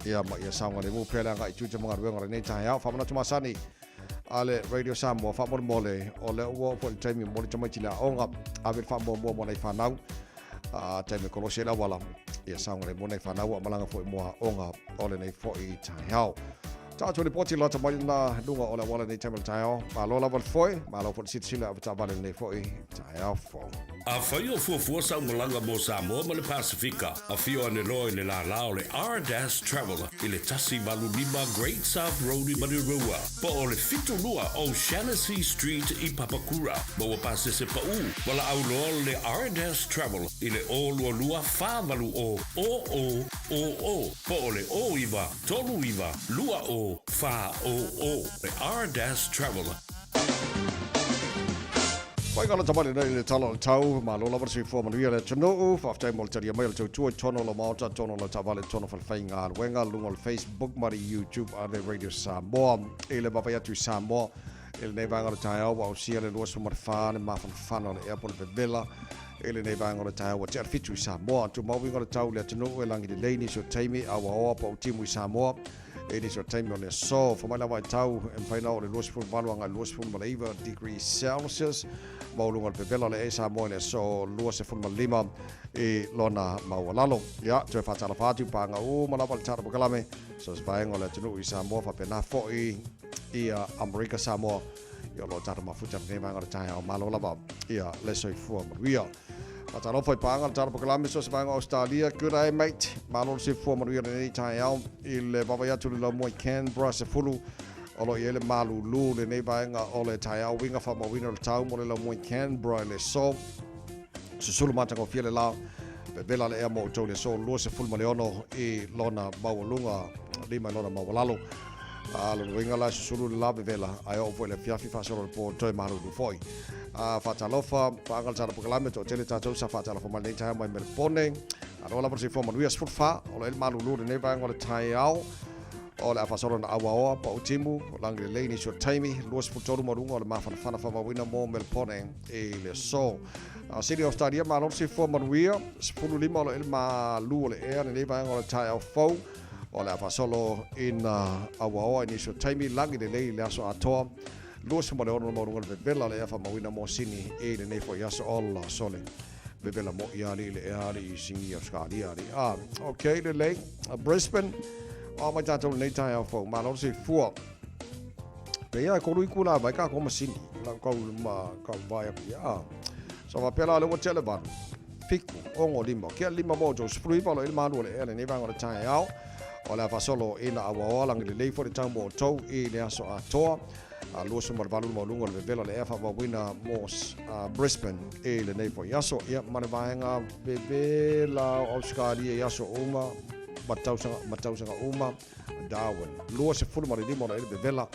Ia, ma ia saogalemu pea le agai i tiute ma galuega o lenei taeao. Faamanatu masani a le Radio Samoa, faamolemole, o lea ua oo foi i le taimi e momoli tamaiti i le aoga, ave le faamuamua mo nai fanau, a taimi e kolosi ai le auala, ia saogalemu nai fanau a o malaga foi mo aoga o lenei foi taeao. Tatou lipoti lata mai lena luga o le auala nei taimi o le taeao. Malo lava le foe, malo foi le silasila avetaavale lenei foi taeao fou. Afai o fuafua sau malaga mo Samoa ma le Pasefika, afio ane loa i le lālā o le Ardas Travel i le 185 Great South Road i Manurewa, po o le 72 O'Shannessy Street i Papakura. Maua pasese paʻū, valaau loa le Ardas Travel i le 022 480 0000 po o le 09 39 20 400 le Ardas Travel. Whai ngana tamari nei le tala o le tau, malo lava le soifua manuia le atunuu, faafetai mo le talia mai o le tautua i totonu o le Maota, totonu o le taavale, totonu o falefaigaluega, luga o le Facebook ma le YouTube a le Radio Samoa. I le vaavaai atu i Samoa i lenei vaega o le taeao, ua ausia le 24 le mafanafana o le ea po o le vevela i lenei vaega o le taeao ua tea le fitu i Samoa. Tumau uiga o le tau i le atunuu e lagi lelei nisi o taimi, a ua oa po o timu i Samoa i nisi o taimi o le aso. Fai mai lava i tau e mafai ona oo i le 28 agai i le 29 degrees Celsius. Maualuga o le vevela o le ea i Samoa i le aso 25 i lona maualalo. Ia, toe faatalofa atu i paaga uma lava le Tala Pakalame, so se vaega o le atunuu i Samoa faapena foi i Amerika Samoa. Ia o lo o tatou mafuta lenei vaega o le taeao. Malo lava ia le soifua manuia. Faatalofa i paaga le Tala Pakalame so se vaega o Australia. Good day mate. Malo le soifua manuia lenei taeao i le vaavaai atu i le laumua i Canberra 10 o lo o i ai le malulu lenei vaega o le taeao uiga faamauina o le tau mo le laumua i Canberra i le aso. Susulu matagofie le la vevela le ea mo outou i le aso 26 i lona maualuga lima i lona maualalo. A lona uiga la e susulu le la vevela ae oo foi i le afiafi faasolo le po toe malulu foi. A faatalofa paaga le tala pokalame toatele tatou sa faatalofa mai lenei taeao mai Melepone. Aloha lava le soifua manuia 14 o lo o i ai le malulu lenei vaega o le taeao. O le a faasolo na auaoa pau timu lagi lelei nisi o taimi 23 ma luga o le mafanafana faamauina mo Melepone i le aso. Sini Australia malo le soifua manuia 15 o lo o i ai le malu o le ea lenei vaega o le taeao fou. O le a faasolo ina auaoa i nisi o taimi lagi lelei i le aso atoa 26 le maualuga o le vevela o le ea faamauina mo Sini i lenei foi aso ola sole vevela mo ia alii le ea alii i Sini Australia alii a ok lelei Brisbane o mai tatou lenei taeao fou malo le soifua Pei a e kolu i kula vai ka ko masini lau kau ma kau vai aku ia so faapea la le ua tea le valu fiku, ono, lima. Kia lima mo outou, 19 o lo o i ai le malu o le ea lenei vaega o le taeao. O le a faasolo i na auaoa lagi lelei foi le tau mo outou i le aso atoa. A 28 le maualuga o le vevela o le ea faamauina mo Brisbane i lenei foi aso. Ia, ma le vaega vevela o Ausetalia i aso uma ma tausaga, ma tausaga uma. Darwin. 25 o lo o i ai le vevela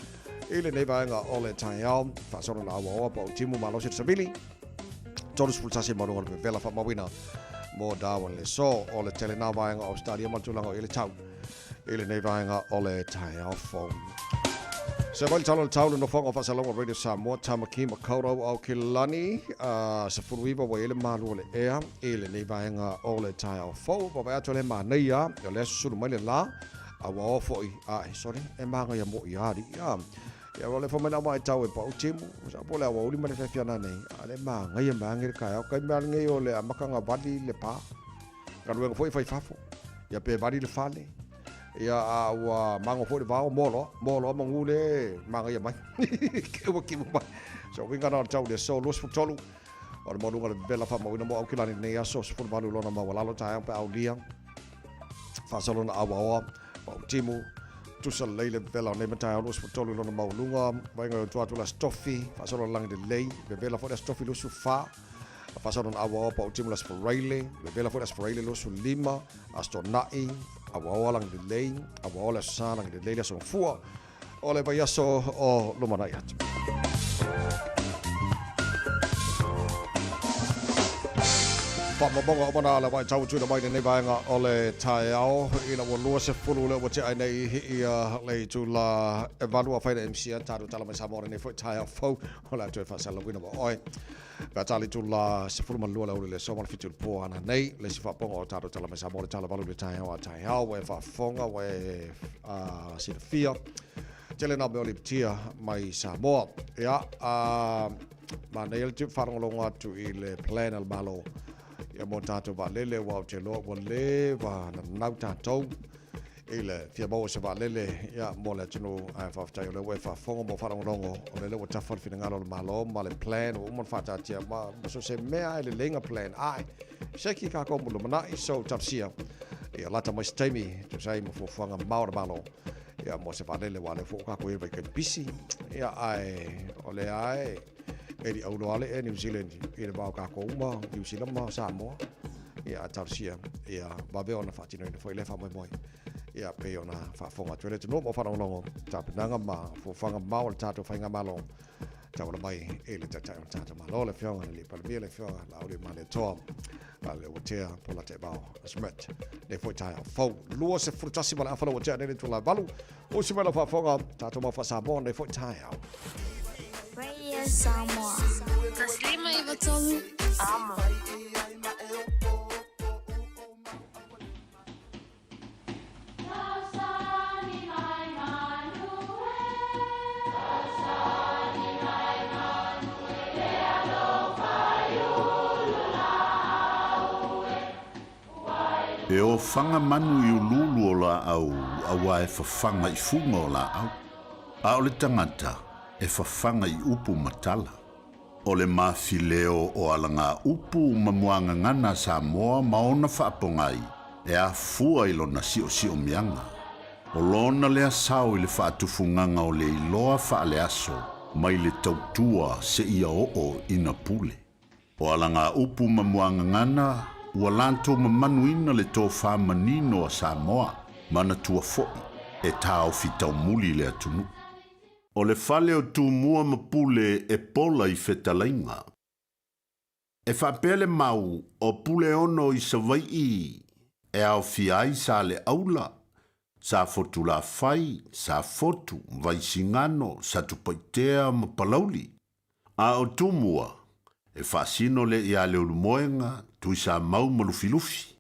i lenei vaega o le taeao. Faasolo na auaoa pa o timu malosi le savili. 31 maualuga o le vevela faamauina mo Darwin le aso. O le tele nā vaega o Australia ma le tulaga o i ai le tau i lenei vaega o le taeao fou. Se mai le tala o le tau le nofoaga o faasalalauga o Radio Samoa, Tamaki Makaurau Aokelani, 19 ua i ai le malu o le ea i lenei vaega o le taeao fou. Vaavaai atu o lea e manaia, o lea e susulu mai le la, a ua o foi, a, sorry, e māngaia moʻi a alii, a. Ia ua lefa mai le awa e tau e pau timu, sa po le awa uli ma le fiafia nei, a le māngaia mai le taeao. Kai mea lenei o le amataga vali le pā. Galuega foi e fai fafo, ia pe vali le fale, ia a ua mago foi le vao, moa loa, moa loa manu le māngaia mai. Ke ua kimu mai. So uiga na o le tau le aso 23, o le maualuga o le vevela faamauina mo Aukilani lenei aso, 18 lona maualalo taeao pe aulia, faasolo na auaoa, pau timu, tusa lelei le vevela o nei mataeao 23 lona maualuga, vaega o tua atu le Aso Tofi, faasolo lagi lelei, vevela foi le Aso Tofi 24, faasolo na auaoa pau timu le Aso Faraile, vevela foi le Aso Faraile 25, Aso Toonai, auaoa lagi lelei, auaoa le Aso Sa lagi lelei le Aso Gafua, o le vaiaso o lumanai atu. Faamaumauga uma na le vaitau ua tuuina mai i lenei vaega o le taeao ina ua 20 lea ua tea ai nei ia le itula e valu a fai le MC a tatou tala mai Samoa lenei foi taeao fou o le a toe faasalalauina ma oe. Pe a tali itula 12 le aoauli le aso ma le 7 i le po ana nei le isi faapoga o tatou tala mai Samoa le tala valu i le taeao a taeao ua e faafofoga ua e silafia tele nā mea o lipitia mai Samoa. Ia, manaia le tiu faalogologo atu i le plan a le Malo ia mo tatou vaalele aua ou te iloa ua leva nanau tatou i le fia maua o se vaalele ia mo le atunuu ae faafetai o lea ua e faafofoga ma ua faalogologo o lea ua tafa le finagalo o le Malo ma le plan ua uma ona faataatia ma so o se mea e lelei na plan ae seki kākou mo lumanai so talosia ia lata mai se taimi tusa ai ma fuafuaga mamao a le Malo ia mo se vaalele aua o lea foi ua kākou i ai le vaitaimi pisi ia ae o lea e e liʻau loa le Air New Zealand i le va o kākou uma New Zealand ma Samoa ia a talosia ia vave ona faatinoina foi lea faamoemoe ia pei ona faafofoga atu ai le atunuu ma faalogologo tapenaga ma fuafuaga mamao a le tatou faigamalo tauala mai i le Taitai o le tatou Malo, le Afioga i le Palemia, le Afioga Laaulialemalietoa Leuatea Polataivao Schmidt. Nei foi taeao fou, 21 ma le afa Leuatea nei le itula e valu. Usi mai lau faafofoga, tatou mau faa-Samoa nei foi taeao. Radio Samoa. 153 Amo. E ofaga manu i uluulu o laau auā e fafaga i fuga o laau, a o le tagata e fafaga i upu ma tala. O le mafileo o alagaupu ma muagagana a Samoa ma ona faapogai e afua i lona siosiomiaga. O lona lea sao i le faatufugaga o le iloa faaleaso mai le tautua seia oo ina pule. O alagaupu ma muagagana ua latou mamanuina le tofa manino a Samoa, manatua foi e taofi taumuli le atunuu. O le fale o Tumua ma Pule e pola i fetalaiga. E faapea le mau o Puleono i Savai'i e aofia ai Saleaula, Safotulafai, Safotu, Vaisigano, Satupaitea ma Palauli. A o Tumua, e faasino lea ia Leulumoega, Tuisamau ma Lufilufi.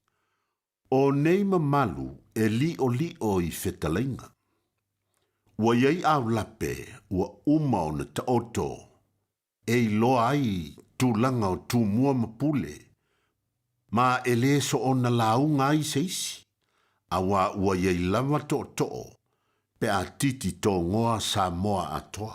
O nei mamalu e liʻoliʻo i fetalaiga. Ua i ai aulape ua uma ona taoto e iloa ai tulaga o Tumua ma Pule, ma e lē soona lauga ai se isi, auā ua i ai lava tootoo pe a titi tōgoa Samoa atoa.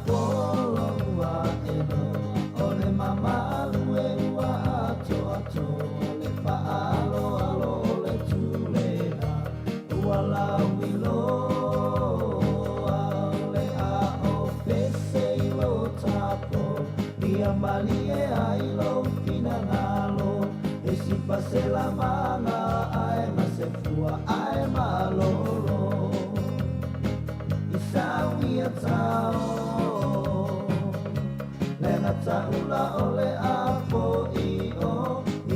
polo ua enoa o le mamalu e ua atoatoa le faaaloalo o le tulena ua lauiloa o le ao pese i lo tapo ia malie ai lou finagalo e sipa se lamaga ae ma se fua ae malolo i sauia tao le gataula o le afoio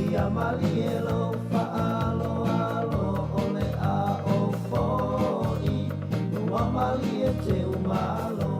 ia malie lou faaaloalo o le ao foi ua malie teumalo.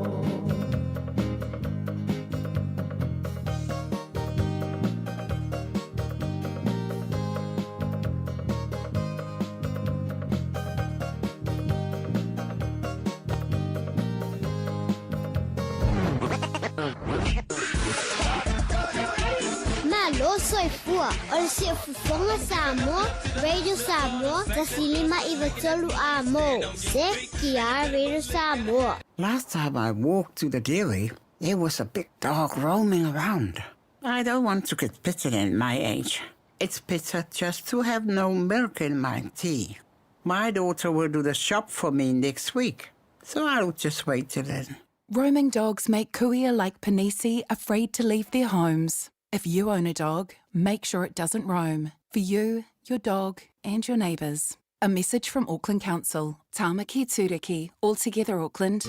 Malo soifua o le Siufofoga Samoa, Radio Samoa, 1593 A mo, CKR Radio Samoa. Last time I walked to the dairy, there was a big dog roaming around. I don't want to get bitten at my age. It's better just to have no milk in my tea. My daughter will do the shop for me next week, so I'll just wait till then. Roaming dogs make kuia like Panisi afraid to leave their homes. If you own a dog, make sure it doesn't roam. For you, your dog, and your neighbours. A message from Auckland Council. Tāmaki Tūriki, all together Auckland.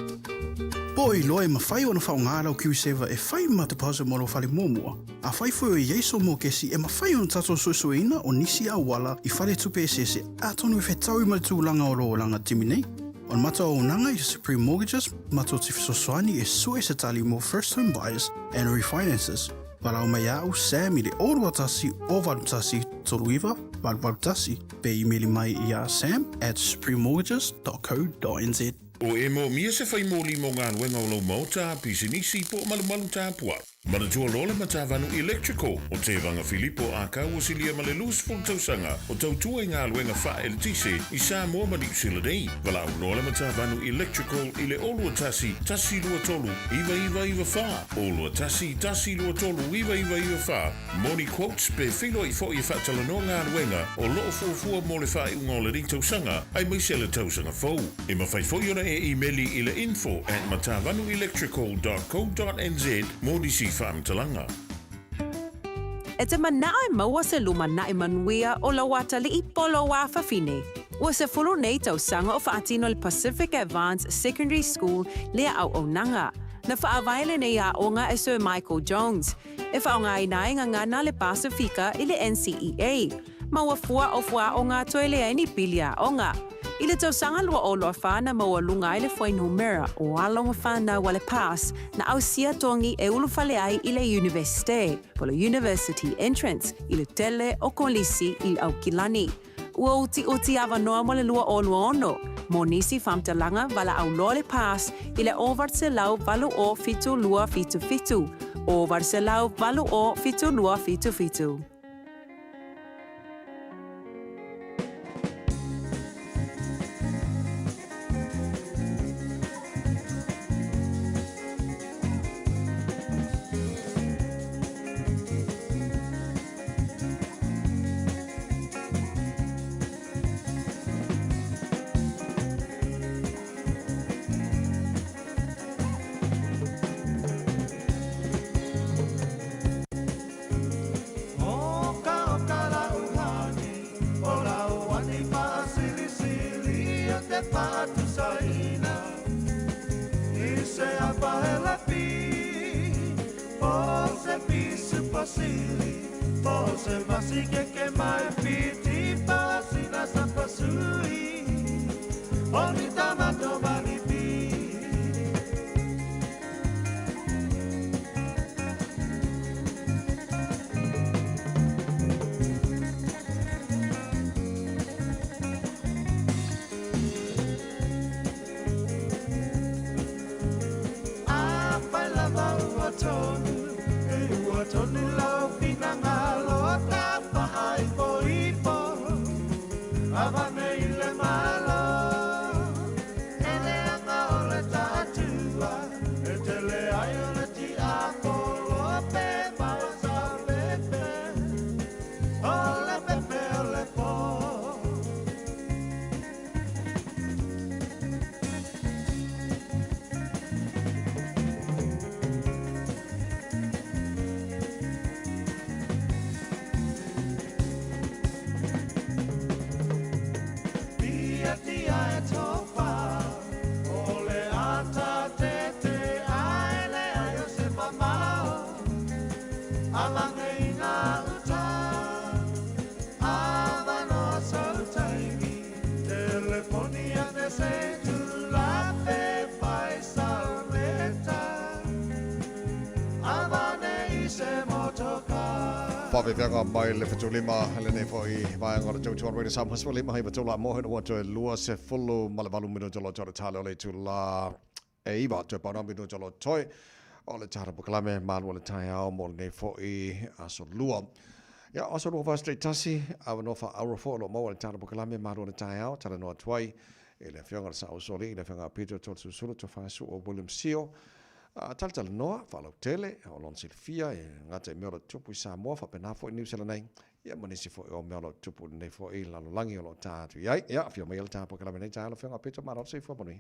Po o iloa e mafai ona faaaoga lau KiwiSaver e fai ma deposit mo lou fale muamua. Afai foi o i ai sou mokesi e mafai ona tatou suesueina o nisi auala i faletupe eseese atonu e fetaui ma le tulaga o lou olaga timi nei. O le matou auaunaga i Supreme Mortgages matou te fesoasoani e sue se tali mo first home buyers and refinances. Valaau mai ia au Sam i le 021 081 39 881 pe imeli mai ia sam at suprememortgages.co.nz. O e moomia se fai moli mo galuega o lou maota, pisinisi po o malumalu tapuai. Manatua loa le Matavanu Electrical o Tevaga Filipo Akau o silia ma le 20 tausaga o tautua i galuega faaeletise i Samoa ma Niu Sila nei. Valaau loa le Matavanu Electrical i le 021 123 9994, 021 123 9994 mo ni quotes pe feiloai foi e faatalanoa galuega o loo fuafua mo le faaiuga o lenei tausaga aemaise le tausaga fou. E mafai foi ona e imeli i le info at matavanuelectrical dot co dot nz mo nisi faamatalaga. E te manao e maua se lumanai manuia o lou atalii po o lou afafine. Ua 10 nei tausaga o faatino le Pacific Advance Secondary School lea auaunaga. Na faavae lenei aoga e Sir Michael Jones, e faaaogaina ai gagana le Pasifika i le NCEA. Ma ua fua o fuaaoga toe leai ni pili aoga. I le tausaga 2024 na maualuga ai le fuainumera o alo ma fanau a le PASS na ausia togi e ulufale ai i le Iunivesite, po le University Entrance, i le tele o Kolisi i Aukilani. Ua utiuti avanoa mo le 2026. Mo nisi faamatalaga valaau loa le PASS i le 880 7277, 880 7277. Faafeafeaga mai le 75 lenei foi vaega o le tautua Radio Samoa 15 iva tolu a moe ua toe 28 minute o lo toe tale o le itulā e 9 toe pauna minute o lo toe o le tala pokalame malu o le taeao mo lenei foi aso lua. Ia, aso lua 41 tasi, avanoa faauro foi o lo o maua i le tala pokalame malu o le taeao, talanoa atu ai i le afioga i le Saosolii, le afioga a Peter Tolesusulu, Tofaesu'u o William Sio, a talatalanoa faalautele o lona silafia e gata i mea o lo o tutupu i Samoa faapena foi Niu Sila nei, ia ma nisi foi o mea o lo o tutupu i lenei foi lalolagi o lo o ta atu i ai. Ia, afio mai e le ta pokalame nei taeao le afioga a Peter, malo le soifua manuia.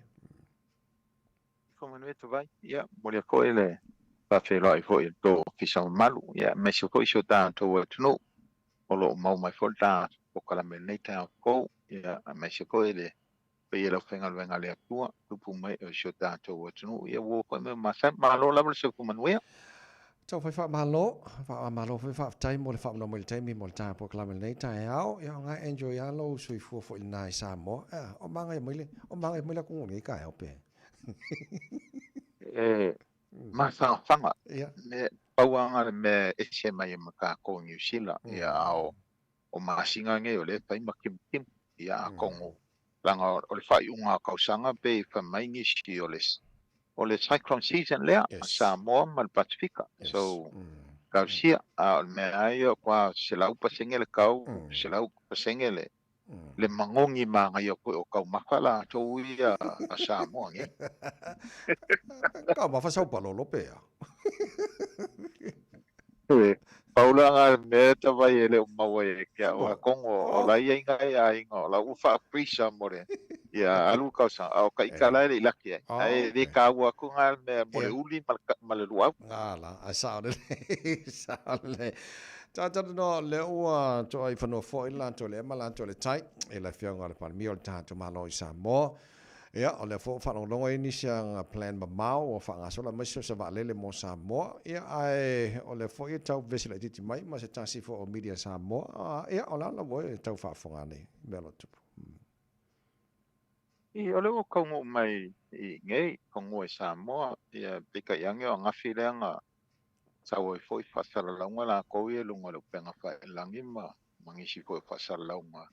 Soifua manuia Tavai. Ia, momoli atu foi le faafeiloai foi i le tou ofisa mamalu, ia aemaise foi si o tatou atunuu o lo o maua mai foi le ta pokalame i lenei taeao fou, ia aemaise foi le paia i le aufaigaluega a le Atua, tupu mai o si o tatou atunuu, ia ua oo foi mea masani. Malo lava le soifua manuia. Tau fai faamalo, faamalo foi faafetai mo le faamanoa mai le taimi mo le ta polokalame i lenei taeao. Ia o nga enjoy a lou soifua foi lena i Samoa. Ea, o magaia mai le, o magaia mai le atunuu i lenei taeao pe. E mafanafana. Me pau lava le mea e ese mai ai ma tatou i Niu Sila, ia a o masina nei o lea e fai ma timutimu. Ia atonu leaga o le faaiuga o tausaga pei fai mai nisi o le o le cyclone season lea a Samoa ma le Pasifika. So talosia, a o le mea lava ia ua 100% le kau, 100% le le magogi manaia foi o taumafa latou ia a Samoa nei. Taumafa sau palolo pe a? Pau la nga mea tawai e le o maua e ke au a kongo o la ia inga e aiga o la ua faa-freezer mo le ia alu kausaga a o ka ika la e le i laki ai. Ae le kāua aku nga mea mo le uli ma le luau. Nga la, ae sao lelei, sao lelei. Tātata noa o lea ua toa i fanua foi le latou le ema latou le tai i le afioga o le Palemia o le tatou Malo i Samoa. Ia, o lea foi ua faalogologo ai nisi aga plan mamao ua faagasolo aemaise o se vaalele mo Samoa. Ia, ae o lea foi e tau vevesi laitiiti mai ma se tasi foi o media Samoa. Ia, o le a lava e tau faafofoga nei i mea o lo o tupu. I, o lea ua taunuu mai i nei, fanua i Samoa, ia, peitai ane o angafi lea na sau ai foi faasalalauga latou ia i luga o le upega failagi ma ma nisi foi o faasalalauga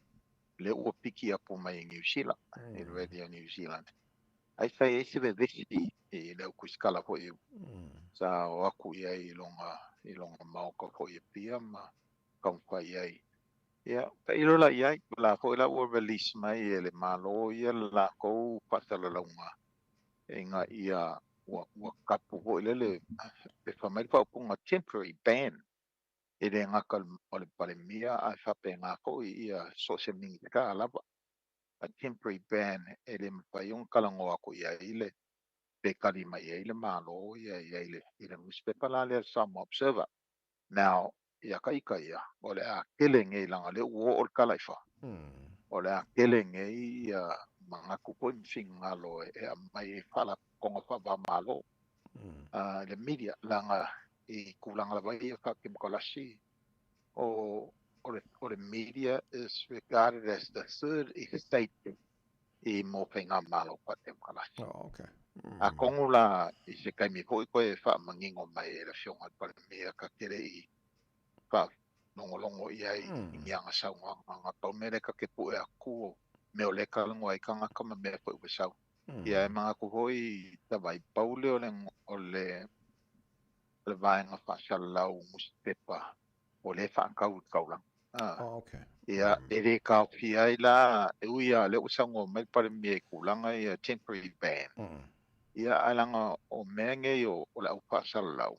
lea ua piki apu mai i Niu Sila, i le Radio New Zealand. Ai sa i ai se vevesi i le au kusikala foi sa o aku i ai i lona, i lona maota foi i Apia ma taumafai i ai. Ia, tailo la i ai, o la foi la ua release mai e le Malo ia le latou faasalalauga ina ia ua, ua tapu foi lele, e fai mai le faaupuga temporary ban e le gata o le Palemia ae faapena foi ia so o se Minisita lava, a temporary ban e le mafai ona talanoa atu i ai le pe tali mai i ai le Malo ia i ai i le nusipepa la lea le Samoa Observer. Now, ia ka ika ia, o le a tele nei leaga o lea ua oo le tala i fa, o le a tele nei ia manatu foi ma finagalo e aumai ai faalapotopotoga faava-o-Malo i le media, leaga i tulaga lava ia faa-temokalasi, o, o le, o le media is regarded as the third estate i mō faigamalo faa-temokalasi. Oh, okay. Atonu la i se taimi foi koe e faamanino mai e le Afioga i le Palemia ka te le i faalogologo i ai i ni ana saunoaga na pau mea lea ka te pue atu o mea o lea e talanoa ai tagata ma mea foi ua sau. Ia e manatu foi i tawai pau lea o le o le o le vaega faasalalau nusipepa o lea e faatau i le taulaga. Oh, okay. Ia, e le taofia ai la, e ui lava o lea ua saunoa mai le Palemia i tulaga ia temporary ban. Ia, ae leaga o mea nei o, o le au faasalalau,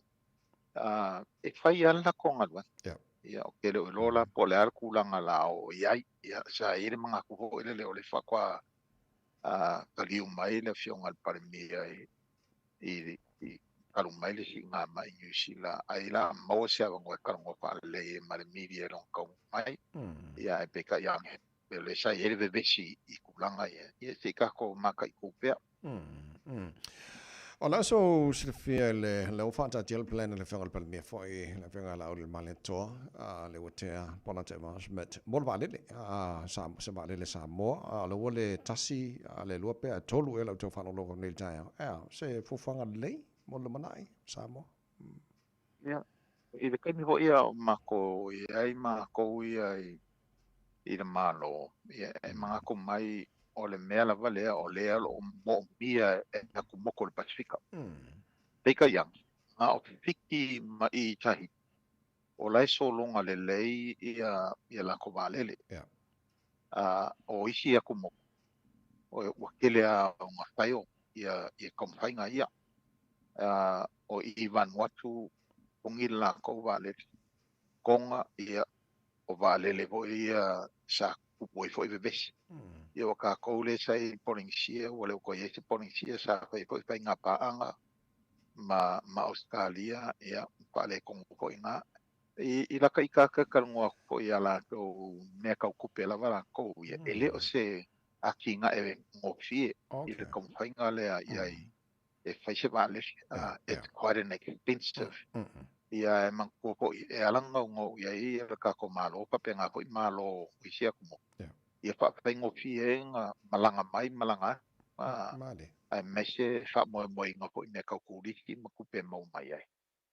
e fai lava le latou galuega. Ia, ou te le o iloa la po o le a le tulaga o le a oo i ai. Ia, sa i ai le manatu foi lele o lea faatoa taliu mai le Afioga i le Palemia i, i, i talu mai le siiga mai Niu Sila, ai la maua se avanoa e talanoa faalelei ai ma le media i lona taunuu mai. Ia ae peitai ane, pei o lea sa i ai le vevesi i tulaga ia, ia se i tatou mataitu pea. O le aso silafia i le lea ua faataatia le plan a le Afioga i le Palemia foi, le Afioga ia Laauli Malietoa, le ua tea Ponata Evans-Smith mo le vaalele, sa, se vaalele Samoa, a o lea ua le tasi, a le lua pe a tolu ea lau tau faalogologo nei i le taeao. Ea, se fuafuaga lelei mo le lumanai Samoa. Ia. I le taimi foi a o makou i ai makou ia i le Malo, ia e manatu mai o le mea lava lea o lea o lo o moomia e atu motu o le Pasefika. Peitai ane, na o Fiti ma i Tahiti, o la e sologa lelei ia ia latou vaalele. A o isi atu motu, ua tele lava ona fail ia ia taumafaiga ia. O i Vanuatu, togi le latou vaalele. Toga, ia, o vaalele foi ia sa tutupu ai foi vevesi. Ia ua tatou lea sa i Polenisia, ua le o toe i ai se Polenisia, sa fai ai foi faiga paaga ma ma Ausetalia, ia, faaletonu foi i ina. I i lata ita talatalanoa atu foi ia latou mea tau tupe lava latou, ia, e le o se atinae gofie i le taumafaiga lea i ai e fai se vaalele, it's quite an expensive. Ia e manatua foi, e ala ona naunau i ai le tatou Malo faapena foi Malo o isi atunuu, ia faafaigofie ai ona malaga mai malaga atu, aemaise faamoemoeina foi i mea tau turisi ma tupe e maua mai ai.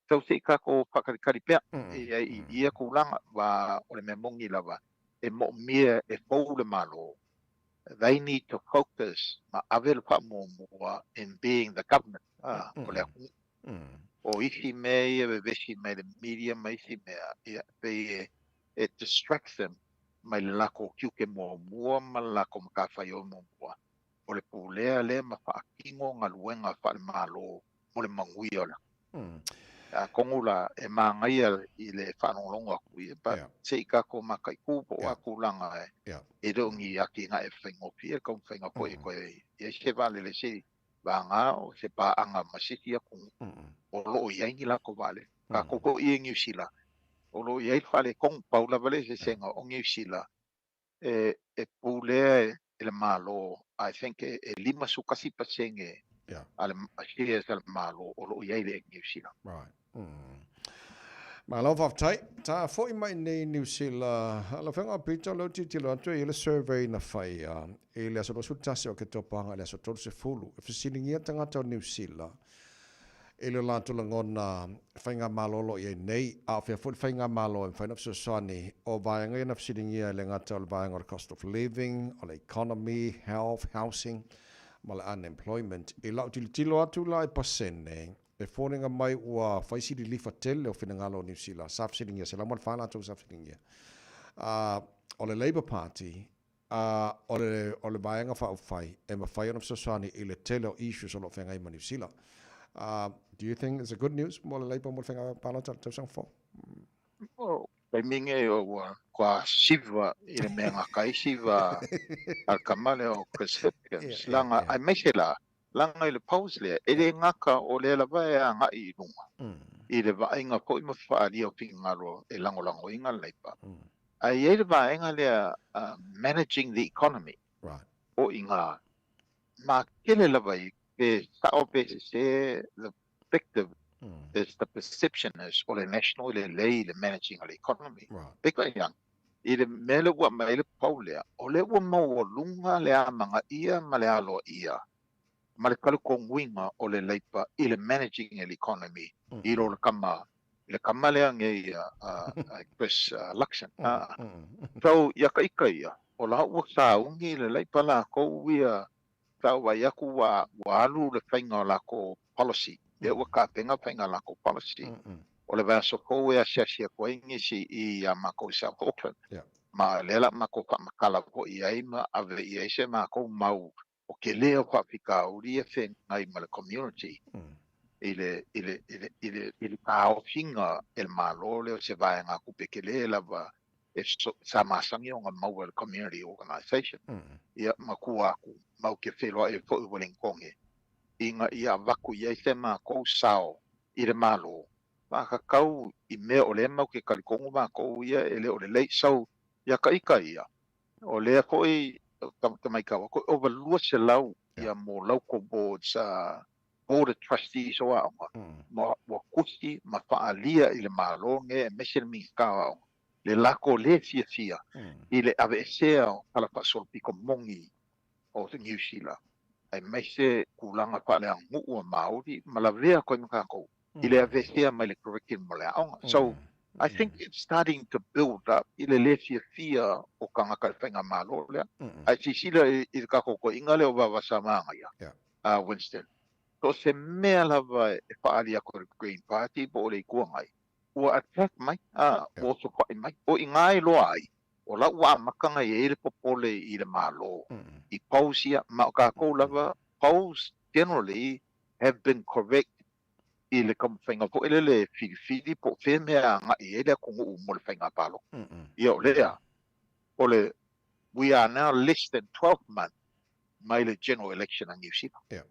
Tau se i tatou faatalitali pea i ai i ia tulaga, aua o le mea moni lava, e moomia e fou le Malo, they need to focus ma ave le faamuamua in being the government o le atunuu. O isi mea ia e vevesi mai le media ma isi mea, ia, e pei e distract them mai le latou tiute muamua ma le latou matafaioi muamua, o le pulea lea ma faatino galuega faale-Malo mo le manuia o le atunuu. Atonu la e manaia i le faalogologo atu ia, but se i tatou mataitu po o a tulaga e le o ni atinae e faigofie le taumafaiga foi e toe i ai se vaalele se vagana o se paaga ma se isi atunuu o lo o i ai ni latou vaalele. Tatou foi i Niu Sila, o lo o i ai le faaletonu, pau lava le eseesega o Niu Sila e pulea e le Malo, I think e 51% a le shares a le Malo o lo o i ai i le Air New Zealand. Right. Malo faafetai. Ta foi mai nei Niu Sila. Lau Afioga o Peter, o lea ou te tilotilo atu e i ai le survey na faia i le aso 21 o Oketopa agai i le aso 30. E fesiligia tagata o Niu Sila i lo latou lagona faigamalo o lo o i ai nei, a o fea foi le faigamalo e mafai ona fesoasoani. O vaega ia na fesiligia e le gata o le vaega o le cost of living, o le economy, health, housing ma le unemployment. I lau tilotilo atu la i pasene, e foliga mai ua fai si lilifa tele o finagalo o Niu Sila sa fesiligia, 104 latou sa fesiligia. O le Labour Party, A o le, o le Vaega Faaupufai e mafai ona fesoasoani i le tele o issues o lo o feagai ma Niu Sila. Do you think it's a good news mo le Labour mo le faiga palota i le tausaga fou? O taimi nei ua kua siva i le mea gata ai siva a le tama lea o Chris Hipkins leaga aemaise la leaga i le polls lea e le gata o lea lava e agai i luga i le vaaiga foi ma faaalia o finagalo e lagolagoina le Labour Ae i ai le vaega lea managing the economy o i ngā makele lava i pe sao pe sese the perspective is the perception is o le national i le lelei i le managing o le economy. Peitai ane, i le mea lea ua aumai ai le poll lea, o lea ua maualuga le amanaia ma le aloaia ma le talitonuina o le Labour i le managing o le economy i lo le tama le tama lea nei a Chris Luxon. So ia ka ika ia, o la ua sauni le Labour lakou ia sa ou vaai atu ua alu le faiga o lakou policy, lea ua tapena faiga o lakou policy. O le vaiaso fou e asiasi atu ai nisi i ia makou i South Auckland, ma lea la makou faamatala foi i ai ma ave i ai se makou mau o tele o faafitauli e feagai ma le community i le, i le, i le, i le, i le taofiga e le Malo lea o se vaegatupe tele lava e so, sa masani ona maua e le community organisation. Ia, ma tua atu, matou te feiloai ai foi i Wellingtone ina ia avatu i ai se matou sao i le Malo faatatau i mea o lea matou te talitonu matou ia e le o lelei. So, ia ka ita ia, O lea foi ta matau atu, e ova 200 ia mo local boards, board of trustees o aoga, ma ua tusi ma faaalia i le Malo nei aemaise le Minisita o Aoga le latou le fiafia i le aveesea o tala faasolopito moni o Niu Sila, aemaise tulaga faaleaganuu a Māori ma lavea atu ai ma tatou. i le aveesea mai le curriculum o le aoga. So, I think it's starting to build up i le lē fiafia o tagata i le faigamalo lea. Ae silasila i le tatou toeaiina lea o Vavasamagaia, a Winston, so o se mea lava e faaali atu e le Green Party po o le Itu Agai, ua attack mai, a, ua osofa'i mai. O i ina e iloa ai, o la ua amata ona i ai le popole i le Malo i polls ia, ma o tatou lava, polls generally have been correct i le taumafaiga foi lele e filifili po o fea mea e agai i ai le atunuu mo le faiga palota. Ia o lea, o le we are now less than 12 months mai le general election a Niu Sila. Ia.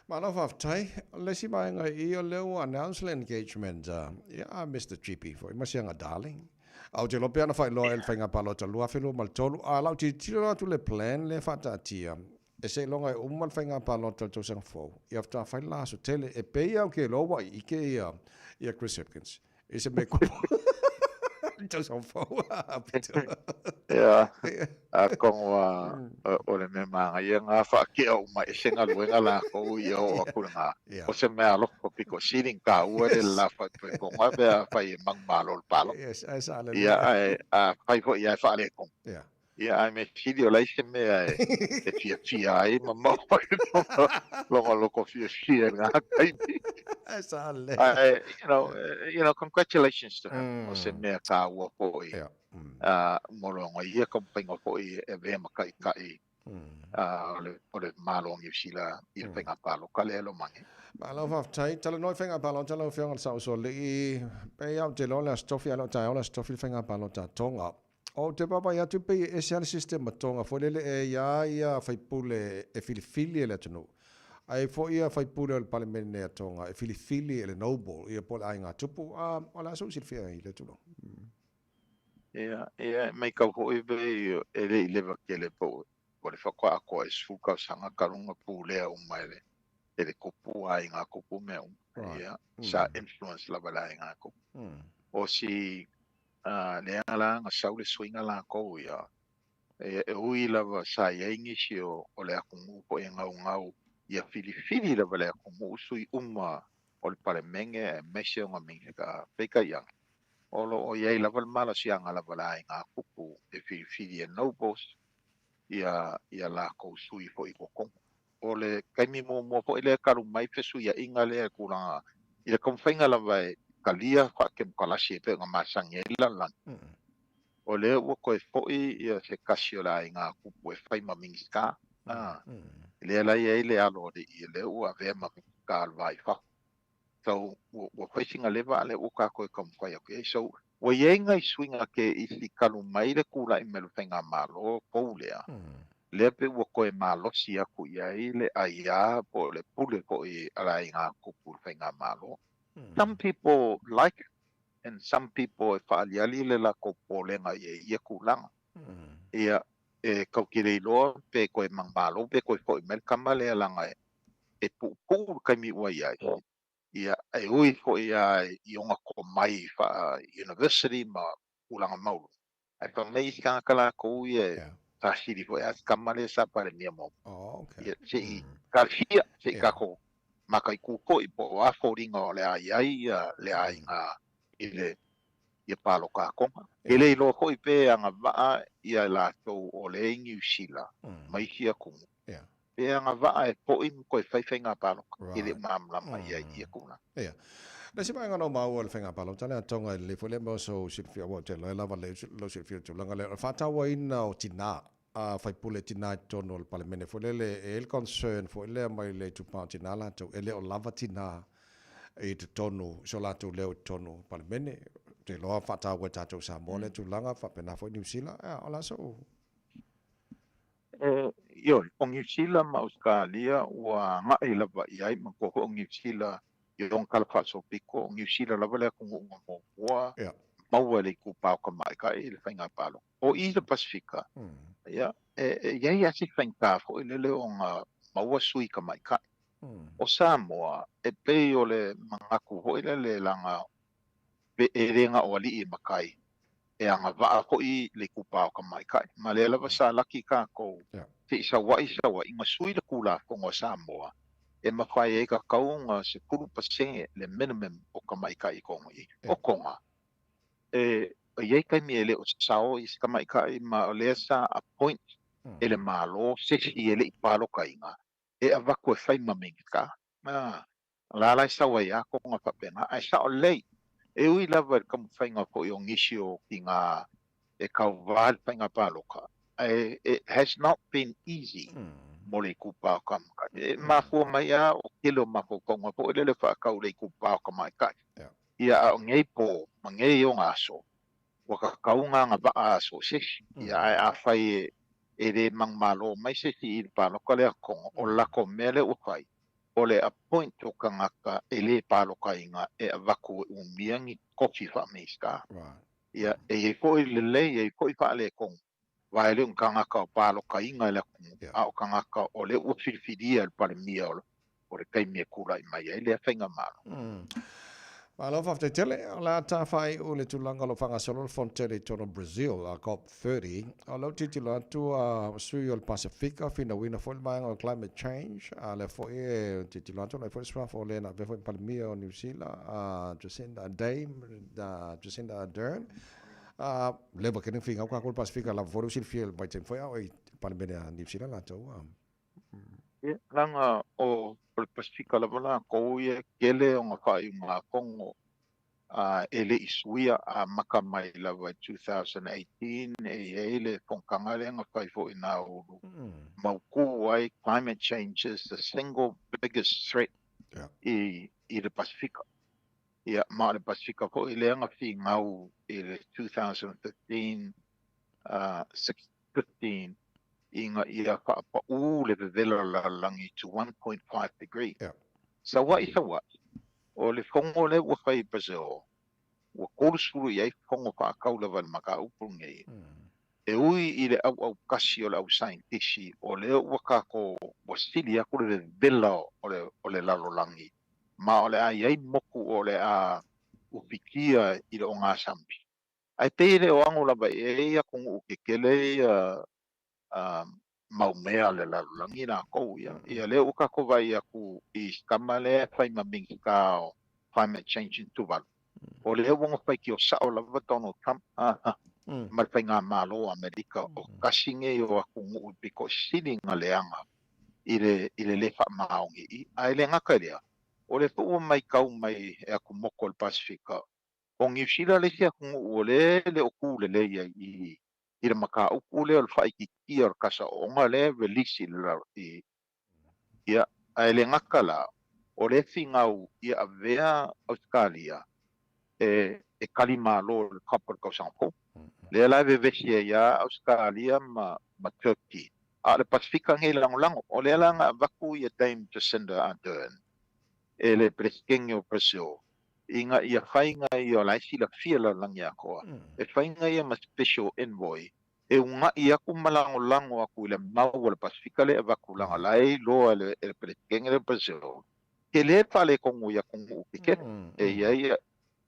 Malo faafetai. O le isi vaega i i, o lea ua announce le engagement a, ia, a Mister Gipi foi ma siaga darling. A ou te iloa pea na faailoa e le faiga palota 2023, a o lau tilotilo atu i le plan lea e faataatia, E seiloga e uma le faiga palota o le tausaga fou, ia faatoa fai le la aso tele. E pei lava ou te iloa ua ike ia, ia Chris Hipkins i se mea kupu i le tausaga fou. Ia, atonu o le mea manaia lena faakea uma ese galuega lakou ia oo atu i lena. O se mea alofa pito sili ona taua le la faaipoipoga pe afai e manumalo le palota. Yes, ae sa lelei. Ia, ae afai foi ia e faaletonu. Yeah. Ia, ae mea sili o leai se mea e fiafia ai ma maua ai lona loto fiafia i lena taimi. Ae sa lelei. Ae, you know, you know, congratulations to him. O se mea taua foi mo lona ia taumafaiga foi e avea ma taitai o le Malo o Niu Sila i le faiga palota lea e loma nei. Malo faafetai. Talanoa i faiga palota lau Afioga i le Saosoalii. Pei lava ou te iloa o le Aso Tofi, a le o taeao le Aso Tofi le faiga palota a Tonga. Ou te vaavaai atu pei e ese lava le system a Tonga foi lele e i ai ia faipule e filifili e le atunuu, ae i ai foi ia faipule o le Palemene a Tonga e filifili e le noble ia po o le aiga tupu. A, o le a sou silafia i lea tulaga? Ia, ia, e maitau foi pei e le i leva tele po o le faatoa atoa i le 10 tausaga talu ona pulea uma e le e le tupu aiga tupu mea uma. Ia, sa influence lava e le aiga tupu. O si lea la na sau le suiga lakou ia, e ui lava sa i ai nisi o le atunuu foi e gaugau ia filifili lava le atunuu sui uma o le Palemene aemaise o Minisita. Peitai ane, o lo o i ai lava le malosiaga lava le aiga tupu e filifili e nobles ia lakou sui foi i totonu. O le taimi muamua foi lea talu mai fesuiaiga lea i tulaga i le taumafaiga lava e talia faatemokalasi e pei ona masani ai le lalolagi. O lea ua toe foi ia se tasi o le aiga tupu e fai ma Minisita, lea la e i ai le alo o alii lea ua avea ma Minisita o le Va i Fafo. So, ua fai sina leva a lea ua tatou e taumafai atu i ai. So, ua i ai nai suiga ke isi talu mai le tulai mai o le faigamalo fou lea, lea pei ua toe malosi atu i ai le aia po o le pule foi a le aiga tupu i le faigamalo. Some people like it and some people e faaaliali le latou popolega i ia tulaga. Ia, e tatou te le iloa pe toe manumalo pe toe foi mai le tama lea leaga e puupuu le taimi ua i ai. Ia, e ui foi lava i ona tomai faa-university ma tulaga maualuga, ae fai mai isi tagata latou ia e sa sili foi lava si tama lea sa Palemia muamua. Ia, se i talosia, se i tatou mataitu foi po o a foliga o le a i ai le aiga i le ia palota a Tonga. E le iloa foi pe agavaa ia latou o lea i Niu Sila ma isi atunuu Pe agavaa e poʻi ma toe fai faiga palota, e le o malamalama i ai ia tulaga. Ia. Le isi vaega na ou maua i le faiga palota lea a Tonga e lelei foi lea mea o sou silafia aua ou te iloa lava lou silafia i le tulaga lea, o le faatauaina o tina, a faipule tina i totonu o le Palemene foi lele, e i ai le concern foi lea mai le itupa o tina latou, e le o lava tina i totonu, so latou leo i totonu o le Palemene. Ou te iloa faataua e tatou Samoa lea tulaga, faapena foi Niu Sila. Ia, o le a sou Ioe, o Niu Sila ma Ausetalia ua agai lava i ai, manatua foi o Niu Sila i lona tala faasolopito, o Niu Sila lava le atunuu na muamua maua e le itupa o tamaitai i le faiga palota. O i le Pasefika, ia, e i ai lava si faigata foi lele ona maua sui tamaitai. O Samoa, e pei o le manatu foi lele leaga e le na o alii e matai, e agavaa foi le itupa o tamaitai. Ma lea lava sa laki tatou se i sau ai sauaʻi ma sui le Tulafono a Samoa e mafai ai kakauga 10% le minimum o tamaitaʻi tonu i o Toga. E i ai taimi e le o sao i se tamaitaʻi ma o lea sa appoint e le Malo se isi e le i palokaina e avatu e fai ma Minisita. A la la e sau ai lava Toga faapena, ae sao lelei. E ui lava i le taumafaiga foi o nisi o tina e tauvā i le faiga palota, ae it has not been easy mo le itupa o tamaitai. E mafua mai lava o tele o mafaufauga foi lele faatau i le itupa o tamaitai. Ia, a o nei pō ma nei ona aso, ua tatau ona agavaa so o se isi. Ia, ae afai e le manumalo mai se isi i le palota lea Toga, o le latou mea lea ua fai, o le appoint o tagata e le palotaina e avatu e umia ni tofi faa-Minisita. Ia, e i ai foi lelei, e i ai foi faaletonu, aua e le o ni tagata o palotaina e le atunuu, a o tagata o lea ua filifilia e le Palemia o le taimi e tulai mai ai lea faigamalo. Malo faafetai tele. O le a ta faaiu le tulaga o lo o faagasolo le Fono Tele i totonu o Brazil, a COP30. O lou tilotilo atu a sui o le Pasefika, finauina foi le vaega o climate change, a lea foi e tilotilo atu la foi le suafa o le na avea foi Palemia o Niu Sila, a Jacinda Ardern, Jacinda Ardern. A leva kene finau kākou le Pasefika lava foi le silafia i le vaitaimi foi a o i Palemene a Niu Sila latou. A. Ia, leaga o le Pasefika lava latou ia e tele ona faaiugafono e le i suia, amata mai lava i 2018 e i ai le fonotaga lea na fai foi i Nauru, mautu ai climate change is the single biggest threat i le Pasefika. Ia, ma o le Pasefika foi lea na finau i le 2015, 15 ina ia faapaū le vevela o le lalolagi to 1.5 degree. Sauaʻi sauaʻi, o le fono lea ua fai i Brazil, ua 30 i ai fono faatau lava i le mataupu lenei. E ui i le auaukasi o le ausaienitisi, o lea ua tatou ua sili atu le vevela o le lalolagi, ma o le a i ai moku o le a ufitia i le ogasami. Ae pei e le o ano lava i ai atunuu tetele ia mau mea a le lalolagi lakou ia. Ia lea ua tatou vaai atu i si tama lea e fai ma Minisita o Climate Change in Tuvalu. O lea ua faitio sao lava Donald Trump ma le faigamalo o Amerika o tasi nei o atunuu e pito sili ona leaga i le i le lē faamaoni i. Ae le gata i lea, o lea foi ua maitau mai e atumotu o le Pasefika, o Niu Sila le isi atunuu o lea e le o tu lelei ai i i le mataupu lea o le faaitiitia o le kasa ooga lea e release i le i ia ae le gata la o lea e finau ia avea Ausetalia e e tali malo i le COP o le tausaga fou. Lea la e vevesi ai lava Ausetalia ma ma Turkey a o le Pasefika nei lagolago. O lea la na avatu ia Dame Jacinda Ardern e le Peresetene o Brazil ina ia faiga ia o la e silafia le lalolagi atoa, e faiga ia ma special envoy e unaʻi atu ma lagolago atu i le mau a le Pasefika lea e avatu leaga la e iloa e le Peresetene lea o Brazil, tele faaletonu i atunuu tetele. E i ai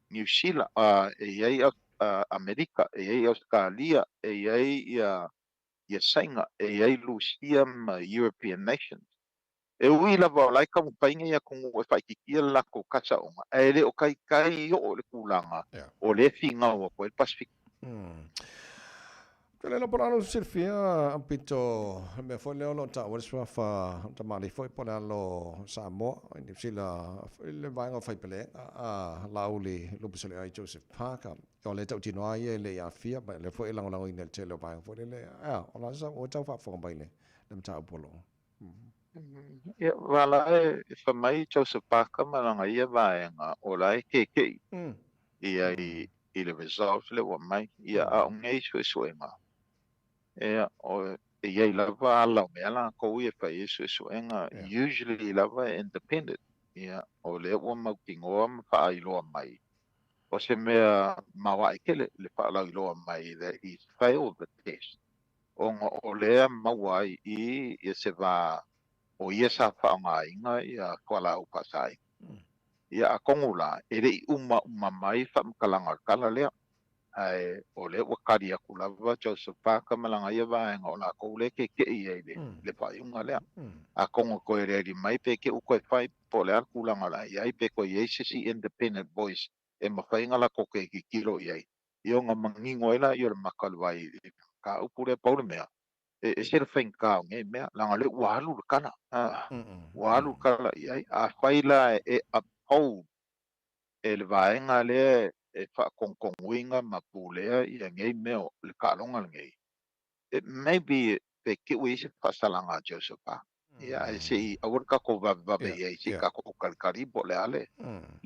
Niu Sila, e i ai Amerika, e i ai Ausetalia, e i ai ia Saina, e i ai Lusia ma European nations. E ui lava o la e taumafai nei atunuu e faaitiitia le latou kasaoga, ae le o taitai oo i le tulaga o lea e finau atu ai le Pasefika. Ke le po lalo silafia aupito le mea foi lea o lo o taua le suafa o tamalii foi po o le alo Samoa i Niu Sila i le vaega o Faipeleega a Laauli Lupesoliai Joseph Parker. O lea e tautino lava ia e le i aafia ma o lea foi e lagolagoina e le tele o vaega foi lele. Ae a, o le a sa ua tau faafofoga mai le mataupu o lo o. Ia, wa la e fai mai Joseph Parker ma lana ia vaega o la e kekeʻi ia i le results lea ua aumai. Ia, a o nei suesuega, ia, o, e i ai lava ala o mea lakou ia e fai ai suesuega, usually lava e independent. Ia, o lea ua mautinoa ma faailoa mai, o se mea maoaʻe tele le faalauiloa mai that he failed the test. ona o lea maua ai i i se va o ia sa faaaogaina ia fualaau faasaina. Ia atonu la, e le i umauma mai faamatalaga o le tala lea. Ae o lea ua kali atu lava Joseph Parker ma lana ia vaega o lakou lea e keke'i ai i le faaiuga lea. Atonu e toe aliali mai pe te i ua toe fai po o le a le tulaga o le a i ai pe toe i ai se isi independent voice e mafai ona latou toe tilotilo i ai ia ona manino ai laia o le mata o le vai i le mataupu lea. Pau le mea, e ese le faigata o nei mea, leaga o lea ua alu le tala, ua alu le tala i ai. Afai la e uphold e le vaega lea e faatonutonuina ma pulea ia nei mea o le taaloga lenei, it may be pe te i ua i ai se faasalaga a Joseph Parker. Ia, ae se i aua le tatou vavevave i ai, se i tatou kalikali po o le a le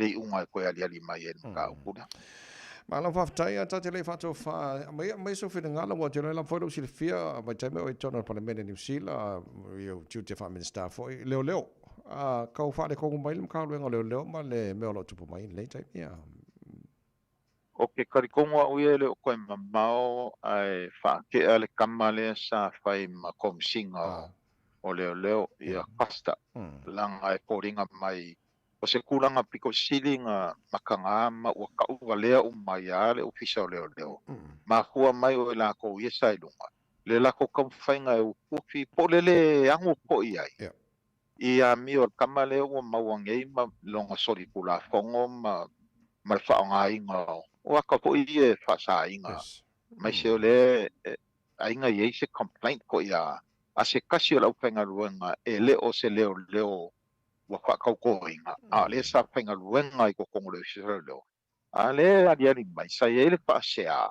iuga e toe aliali mai ai i le mataupu lea. Malo faafetai a tate le faatofa mai mai so finagalo ua te lava foi lou silafia vaitaimi o i totonu o le Palemene Niu Sila i ou tiute faa-Minisita foi leoleo a kau faaletonu mai le Matagaluega o Leoleo ma le mea o lo o tupu mai i lenei taimi a. O ke talitonu au ia e le o toe mamao ae faatea le tama lea sa fai ma Komesina o Leoleo ia Custer leaga e foliga mai o se tulaga pito sili na mataga ma ua tau valea uma ai a le Ofisa o Leoleo. Mafua mai o i lakou ia sa i luga le latou taumafaiga e ufiufi po o le le ago foi ai i amio a le tama lea ua maua nei ma lona solitulafono ma ma le faaaogaina o ata foi ia e faasaina, aemaise o lea aiga i ai se complaint foi a se tasi o le aufaigaluega e le o se leoleo ua faatautoina, a o lea sa faigaluega i totonu o le Ofisa o Leoleo. A lea e aliali mai, sa i ai le faasea,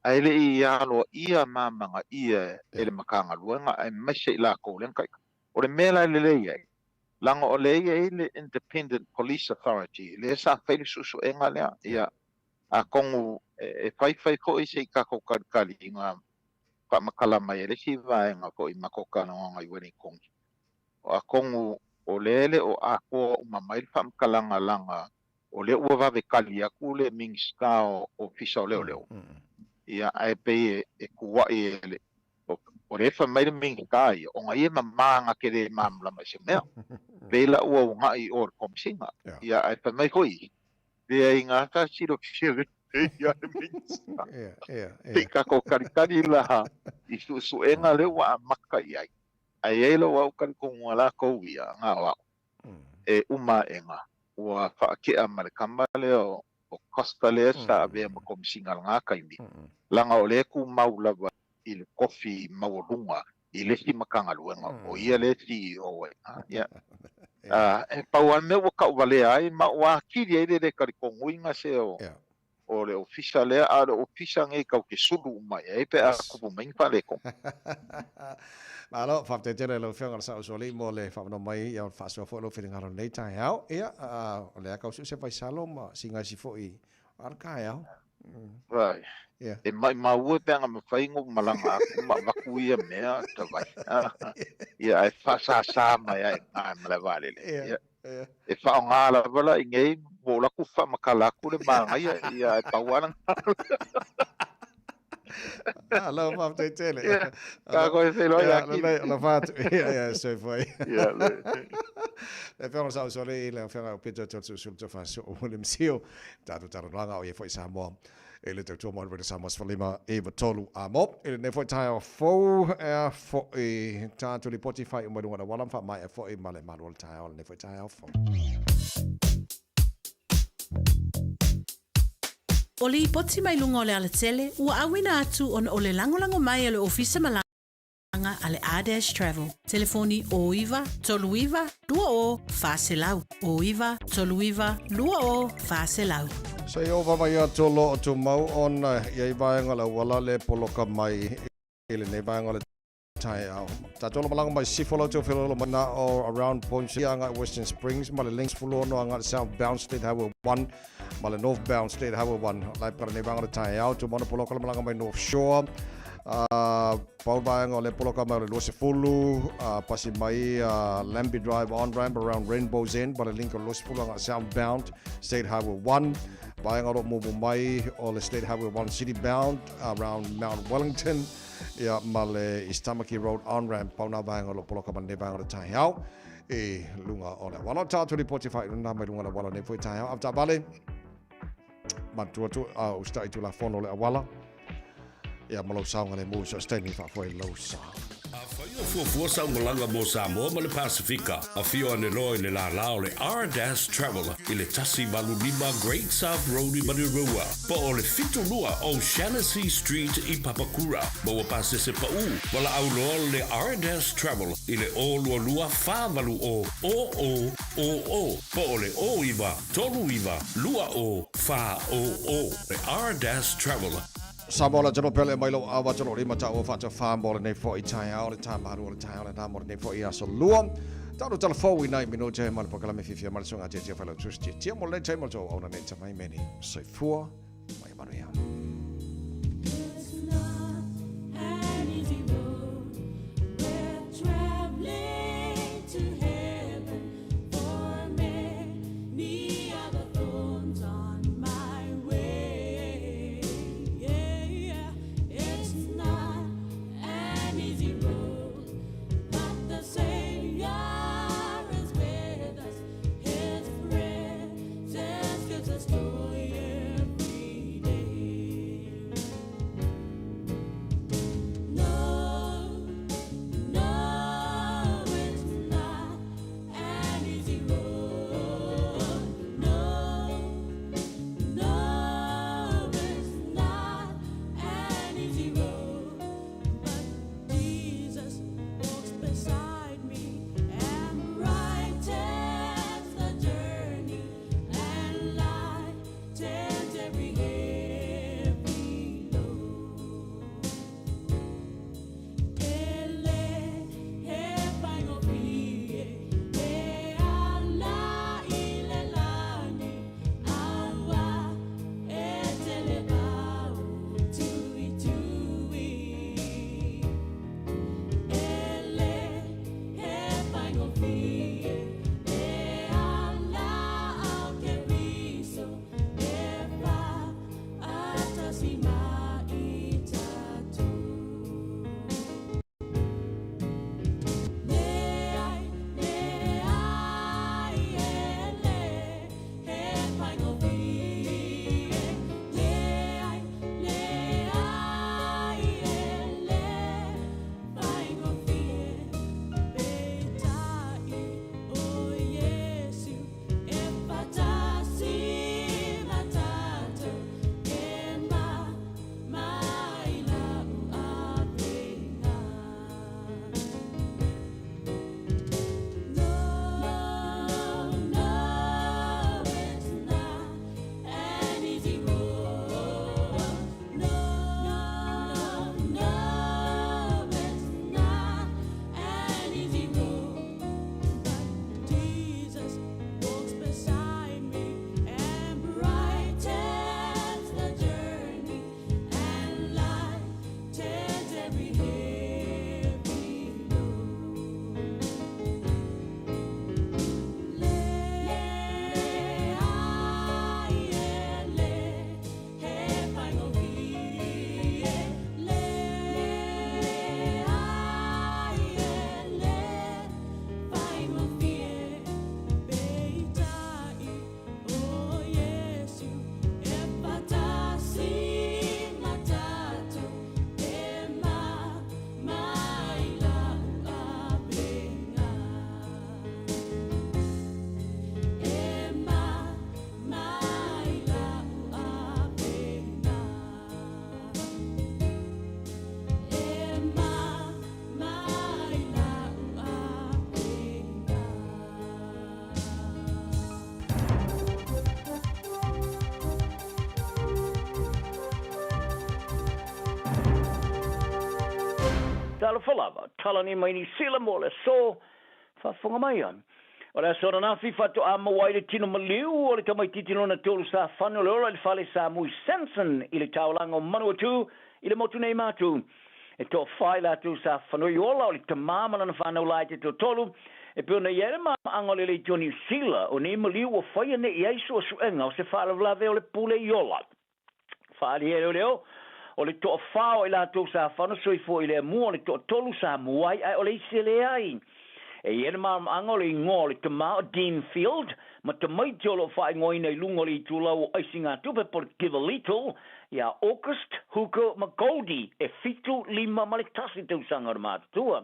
ae le i aloaia ma amanaia e le Matagaluega aemaise i latou lea na taitai. O le mea la e lelei ai, leaga o lea e i ai le Independent Police Authority, lea sa fai le suesuega lea, ia, atonu e faifai foi se i tatou talitali i ngā faamatala mai a le isi vaega foi i matou talanoaga i Ueligitone. Atonu o lea e le o atoa uma mai le faamatalaga leaga o lea ua vave tali atu le Minisita o Ofisa o Leoleo, ia, ae pei e tuuai e le, o lea e fai mai le Minisita ia, ona ia e mama na te le malamalama i se mea. Pei la ua uunai i o i le Komesina. Ia, ae fai mai foi, leai na ta silafia lelei a le Minisita. Se i tatou talitali la i suesuega lea ua amata i ai. Ae i ai lou au talitonuga latou ia, na o au, e uma aʻega ua faatea ma le tama lea o Costa lea sa avea ma Komesina i lena taimi, leaga o lea e tumau lava i le tofi maualuga i le isi Matagaluega, o ia lea e CEO ai. Ia, e pau lava le mea ua tauvalea ai ma ua atili ai le le talitonuina se o o le ofisa lea, a o le ofisa nei tau te sulu uma i ai pe a tupu mai ni faaletonu. Malo, faafetai tele i lau Afioga i le Sao Usoalii mo le faamanoa mai, ia o le faasoa foi o lou finagalo i lenei taeao. Ia, o lea kau sue se vaisalo ma sigaisi foi a le taeao. Vai. Ia. E maumau e pe ana mafai ona ou malaga atu ma avatu ia mea, tavai. Ia, ae faasasa mai lava i ina i le malae vaalele. Ia. E faaaoga lava la i nei, ua ou alu atu faamatala atu le manaia, ia ae pau lava lena. Malo, faafetai tele. Ia, tatou e feiloai ia Akili. Lelei, alofa atu. Ia, ia, soifua ia. Ia, le. Le afioga i le Sao Usoalii, le afioga o Peter Toeolesulusulu Tofaeoso'o William Sio, tatou talanoaga o ia foi Samoa e le tautua mo le Radio Samoa 15 93 a mo i lenei foi taeao fou e a foi tatou lipoti faaiu mai luga o le auala ma faamaea foi ma le malu o le taeao lenei foi taeao fou. O lipoti mai luga o le alatele ua auina atu ona o le lagolago mai a le Ofisa Malaga a le R-Dash Travel. Telefoni 09 39 20 400, 09 39 20 400. Se i ou vaavaai atu o lo o tumau ona i ai vaega o le auala le poloka mai i lenei vaega o le taeao. Tatou ola malaga mai Sifo lau tau felolo mai na o around Point Ia agai Western Springs ma le Links 16 agai southbound State Highway 1 ma le northbound State Highway 1. Lai paka lenei vaega o le taeao, tumau na poloka le malaga mai North Shore. Pau vaega o le poloka mai o le 20, pasi mai Lambie Drive on ramp around Rainbow's End ma le link o le 20 agai southbound State Highway 1. Vaega o lo o mumu mai o le State Highway 1 city bound around Mount Wellington ia ma le East Tamaki Road on ramp. Pau nā vaega o lo o poloka mai lenei vaega o le taeao i luga o le auala. O tatou lipoti faaiu lena mai luga o le auala nei foi taeao. Avetaavale. manatua atu a o usitai i Tulafono o le auala, ia ma lou saogalemu i so o se taimi e faafoe ai lou sa. Afai o fuafua sau malaga mo Samoa ma le Pasefika, afio ane loa i le lālā o le R-Dash Travel i le 185 Great South Road i Manurewa, po o le 72 O'Shannessy Street i Papakura. Maua pasese paʻu, valaau loa le R-Dash Travel i le 022 480 0000 po o le 09 39 20 400. Le R-Dash Travel. Samoa le atunuu pele mai lou awa tolo lima taua faatafa mo lenei foi taeao le tā malu o le taeao lena mo lenei foi aso lua. Tatou talafou i nai minute ma le polokalame fiafia ma le susuga Tietia Failautusi Tietia mo lenei taimi o le tou auauna nei tamai meni. Soifua ma ia manuia. Talofa lava, tala nei mai Niu Sila mo le aso faafofoga mai. O le aso ananafi faatoa maua ai le tino maliu o le tamaitiiti lona tolu sa fano le ola i le fale sa Mui Samson i le taolaga o Manuatu i le motu nei Matu. E toafa i latou sa fanoi ola o le tama ma lana fanau la i te toatolu, e pei ona i ai le malamaaga o le leitio o Niu Sila, o nei maliu ua faia nei i ai suesuega o se faalavelave o le pule i ola. Faaali e leoleo, o le toafa o i latou sa fano soifua i le amua o le toatolu sa muai ae o le isi e leai. E i ai le malamalamaaga o le igoa o le tama o Dean Field ma tamaiti o lo o faaigoaina i luga o le itulau o aisigatupe po o le Givealittle ia August, Hooker ma Goldie e 7, 5 ma le 1 tausaga o le matutua.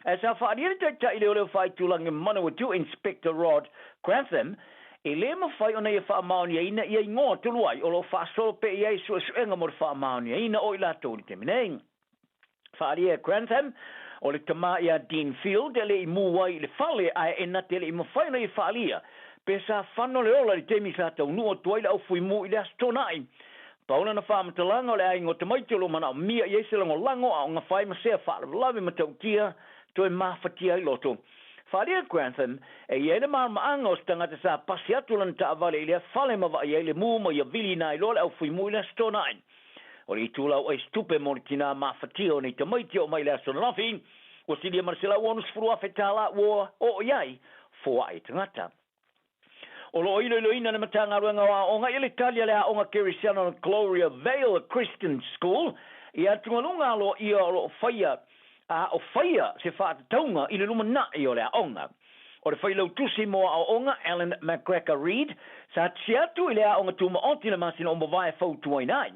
Ae sa faaalia le taitai leoleo faaitulagi o Manawatu, Inspector Rod Grantham, e le mafai ona ia faamaoniaina ia igoa talu ai o lo o faasolo pea i ai suesuega mo le faamaoniaina o i latou i le taimi nei. Faaalia e Grantham, o le tama ia Dean Field e le i mū ai i le fale ae e na te le i mafai ona ia faaalia pe sa fano le ola i le taimi sa taunuu atu ai le aufuimu i le Aso Toonai. Pau lana faamatalaga o le aiga o tamaiti o lo o manaomia i ai se lagolago a o gafa ai ma sea faalavelave matautia toe mafatia ai loto. Faaalia Grantham, e i ai le malamalamaaga o se tagata sa pasi atu lana taavale i lea fale ma vaai ai le mū ma ia vili na iloa le aufuimu i le Aso Toonai. O le itulau aisitupe mo le tinā mafatia o nei tamaiti oo mai i le aso ananafi, ua silia ma le $160,000 tālā ua oo i ai foai tagata. O lo o iloiloina le Matagaluega o Aoga i le tali a le Aoga Kerisiano o Gloria Vale Christian School i atugaluga aloaia o lo o faia a o faia se faatatauga i le lumanai o le aoga. O le failautusi mo aoaoga, Alan McGregor Reid, sa tisi atu i le aoga tumaoti i le masina o Mavae e fautuaina ai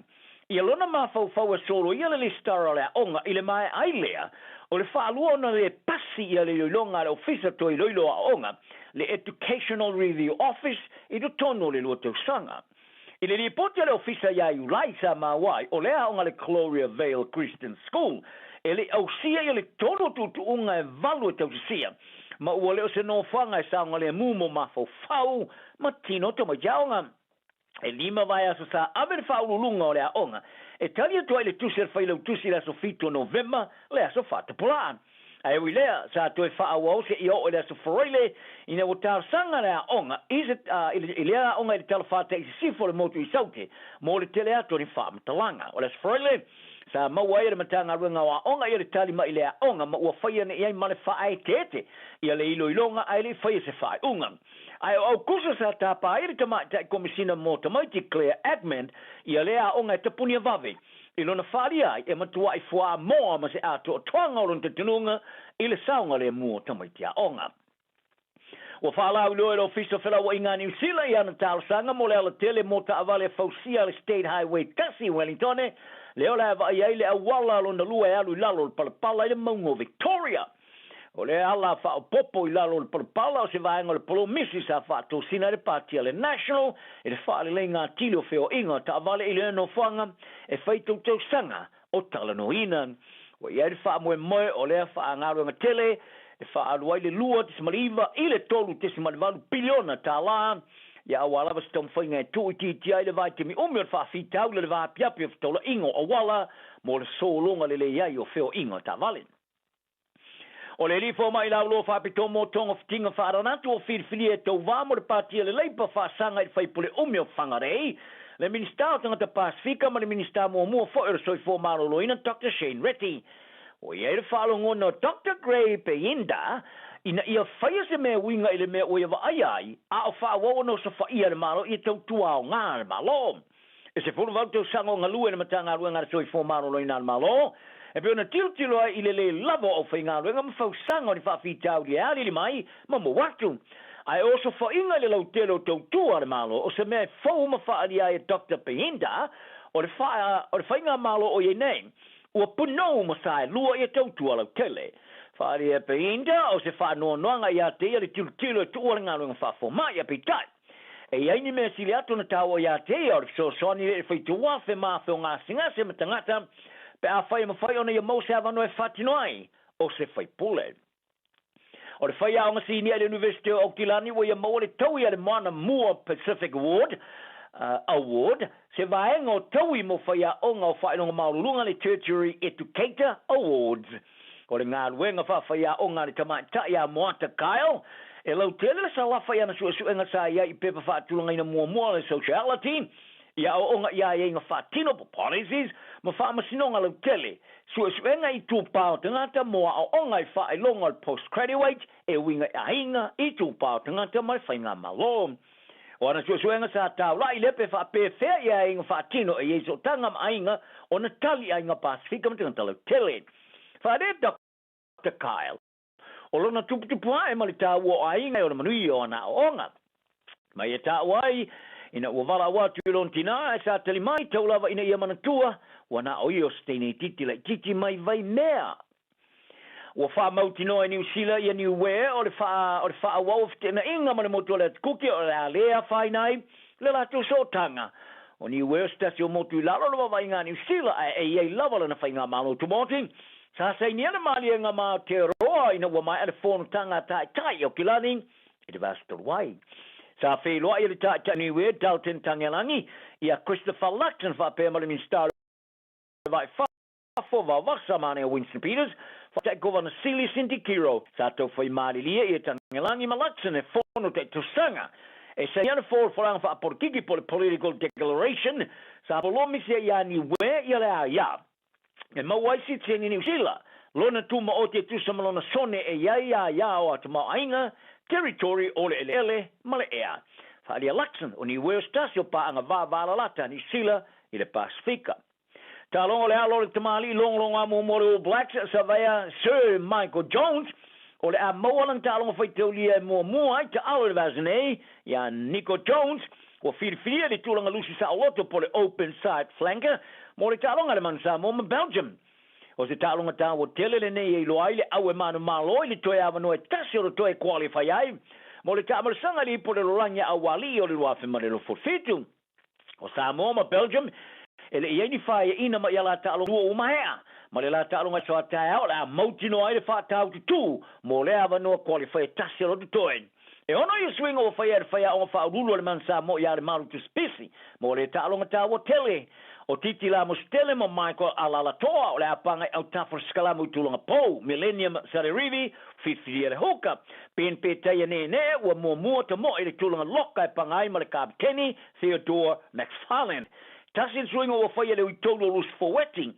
ia lona mafaufau e soloia le lesitara o le aoga i le maea ai lea o le faalua ona le pasi ia le iloiloga a le Ofisa Toe Iloilo o Aoaoga, le Educational Review Office, i totonu o le lua tausaga. I le lipoti a le Ofisa iā Iulai sa maua ai, o le aoga le Gloria Vale Christian School e le i ausia ia le tolu o tuutuuga e valu e tausisia, ma ua le o se nofoaga e saogalemu mo mafaufau ma tino tamaiti aoga. E lima vaiaso sa ave le faauluuluga o le aoga e tali atu ai le tusi a le failautusi i le aso 7 o Novema, le aso faatapulaa. Ae ui lea, sa toe faaauau seia oo i le aso Faraile ina ua talosaga le aoga i se, i le, i lea aoga i le talafatai i sisifo o le motu i Saute mo le tele atu o ni faamatalaga. O le aso Faraile, sa maua ai e le Matagaluega o Aoga ia le tali mai i le aoga ma ua faia nei ai ma le faaeteete ia le iloiloga ae le i faia se faaiuga. Ae o Aukuso sa tapa ai le Tamaitai Komesina mo Tamaiti Claire Edmond ia lea aoga e tapunia vave i lona faaalia ai e matuai fuamoa ma se atoatoaga o lona talitonuga i le saogalemu o tamaiti aoga. Ua faalauiloa e le Ofisa o Felauaiga a Niu Sila i ana talosaga mo le alatele mo taavale e fausia a le State Highway 1 i Wellingtone, lea o le a vaai ai le auala lona lua e alu i lalo o le palapala i le mauga o Victoria. O le ala faaopoopo i lalo o le palapala o se vaega o le polomisi sa faatosina ai le Pāti a le National i le faaleleiga atili o feoaiga o taavale i lea nofoaga e fai tautausaga o talanoaina. Ua i ai le faamoemoe o lea faagaluega tele e faaalu ai le 2.9 i le 3.8 piliona tālā ia aua lava se taumafaiga e tuuitiitia ai le vaitaimi umi o le faafitauli o le vaapiapi o fetaulaiga o auala mo le sologa lelei ai o feoaiga o taavale. O le alii fomai lauloa faapitoa mo togafitiga faaranatu o filifilia e tauva mo le Pati a le Leipa faasaga i le faipule umi o Whangarei, le Minisita o Tagata Pasefika ma le Minisita muamua foi o le Soifua Maloloina Doctor Shane Reti. Ua i ai le faalogona o Doctor Gray Payinda ina ia faia se mea uiga i le mea ua ia vaaia ai a o faaauau ona osofaia e le Malo ia tautua aoga a le Malo. E 18 tausaga o galue i le Matagaluega a le Soifua Maloloina a le Malo, e pei ona tilotilo ai i le lē lava o aufaigaluega ma fausaga o ni faafitauli e aliali mai ma maua atu. Ae o osofaiga i le lautele o tautua a le Malo o se mea e fou ma faaalia ai e Doctor Payinda, o le o le faigamalo o i ai nei, ua punou ma saelua ia tautua lautele. Faaalia e Payinda o se faanoanoaga ia te ia le tilotilo e tuua le galuega faafomai, ae peitai, E i ai ni mea sili atu ona taua ia te ia o le fesoasoani i le faitauafe ma afe o gasegase ma tagata pe afai e mafai ona ia maua se avanoa e faatino ai o se faipule. O le faiaoga sinia i le Iunivesite o Aukilani ua ia maua le taui a le Moana Mua Pacific Award, Award, se vaega o taui mo faiaoga o faailoga maualuluga le Tertiary Educator Awards. O le galuega faafaiaoga a le tamaitai a Moata Kyle, e lautele le salafa i ana suesuega sa i ai i pepa faatulagaina muamua o le Sociality, i aoaoga i aiaiga faatino po policies, ma faamasinoga lautele, suesuega i itupa o tagata mo aoaoga i faailoga o le postgraduate e uiga i aiga, itupa o tagata ma le faigamalo. O ana suesuega sa taula'i lea pe faapefea i aiaiga faatino e i ai sootaga ma aiga ona tali i aiga Pasefika ma tagata lautele. Faale Doctor Kyle. O lona tuputupu ae ma le taua o aiga e ona manuia o ana aoaoga. Ma ia taua ai, ina ua valaau atu i lona tinā ae sa tali mai, tau lava ina ia manatua, ua na o ia o se teine itiiti laitiiti mai Vaimea. Ua faamautinoa e Niu Sila ia Niue o le faa, o le faaauau o feteenaiga ma le motu o le Atu Kuki o le a le afaina ai le latou sootaga. O Niue o se tasi o motu i lalo o le vaavaaiga a Niu Sila ae e i ai lava lana faigamalo tumaoti. Sa sainia le maliega ma Aotearoa ina ua maea le fonotaga a Taitai Aukilani i le vaiaso talu ai. Sa feiloai e le Taitai Niue Dalton Tagelagi ia Christopher Luxon faapea ma le Minisita o le Vai Fafo Vaovasa Manea Winston Peters, Taitai Kovana Sili Cindy Kiro. Sa taufai malilie ia Tagelagi ma Luxon e fono taitausaga e sainia le folafolaga faapolokiki po o le Political Declaration sa polomisi ai ia Niue ia le aia E maua ai sitiseni Niu Sila, lona tumaoti e tusa ma lona sone e i ai a iā o a tamaoaiga, territory, o le eleele ma le ea. Faaalia Luxon o New Wales tasi o paaga vavalalata a Niu Sila i le Pasefika. Taaloga o le alo o le tamalii logologa muamua o le All Blacks, Savaea Sir Michael Jones, o le a maua lana taaloga faitaulia e muamua ai taalo i le vaiaso nei iā Nico Jones, Ua filifilia le tulaga lusi saoloto po o le open side flanker mo le taaloga a le Manu Samoa ma Belgium. O se taaloga taua tele lenei e iloa ai le au e manumalo i le toe avanoa e tasi o le toe qualify ai mo le taamalasaga i le ipu o le lolagi a Aualii o le 2027. O Samoa ma Belgium e le i ai ni faaiaina ma ia la taaloga ua maea ma le la taaloga aso a taeao o le a mautinoa ai le faataututū mo lea avanoa qualify e tasi o lo totoe. E ono ia suiga ua faia e le faiaoga faauluulu a le Manu Samoa ia Lemalu Tusipisi mo le taaloga taua tele o Titi Lamositele ma Michael Alalatoa o le apaga i autafa o le Sikalamu i tulaga pou, Millennium Sanerivi, filifilia le hooker. Ben Petaia Neenee ua muamua tamoe i le tulaga loka e paga ai ma le kapeteni Theodore McFarlane. Tasi le suiga ua faia e le uitolu o Lucy Foueti.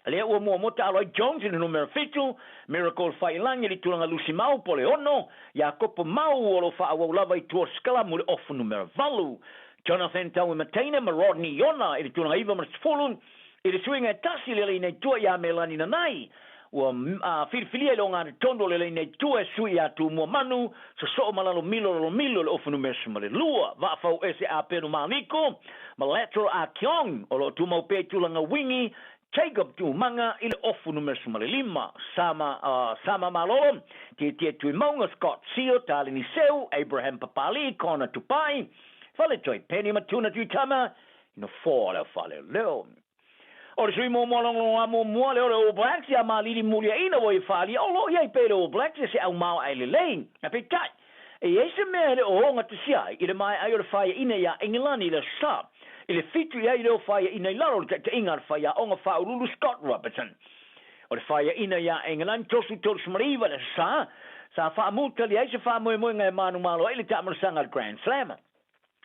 Lea ua muamua taalo ai Jones i le numera 7, Miracle Faiilagi i le tulaga Lucy Mau po o le 6, Iakopo Mau o lo o faaauau lava i tua o le sikalamu i le ofu numera 8, Jonathan Tauimateina ma Rodney Iona i le tulaga 9 ma le 10, i le suiga e tasi i le laina i tua ia Melani Nanai. Ua filifilia i le ogatotonu o le laina i tua e sui ia Tumua Manu, Sosoo ma Lalomilo Lalomilo i le ofu numera 12, Vaafau Ese Apenu Maliko ma Lateral Ah Keong o lo o tumau pea i tulaga wingi, Jacob Tuumaga i le ofu numera 15, Sama, Sama Malolo, Tietie Tuimauga, Scott Sio, Taleni Seu, Abraham Papalii, Connor Tupai, Faletoi Penny ma Tuna Tuitama i nofoa o le au faaleoleo. O le sui muamua logologa muamua lea o le All Blacks ia malili muliaina ua ia faaalia o lo o i ai pea i le All Blacks ia se au maoae lelei. Ae peitai, e i ai se mea e le o ogatasia ai i le maea ai o le faiaina iā Engelani i le Aso Sa, i le 7 i ai lea o faiaina i lalo o le taitaiga a le faiaoga faauluulu Scott Robertson. O le faiaina iā Engelani 3 39 i le Aso Sa, sa faamutali ai se faamoemoega e manumalo ai le taamalasaga a le Grand Slam.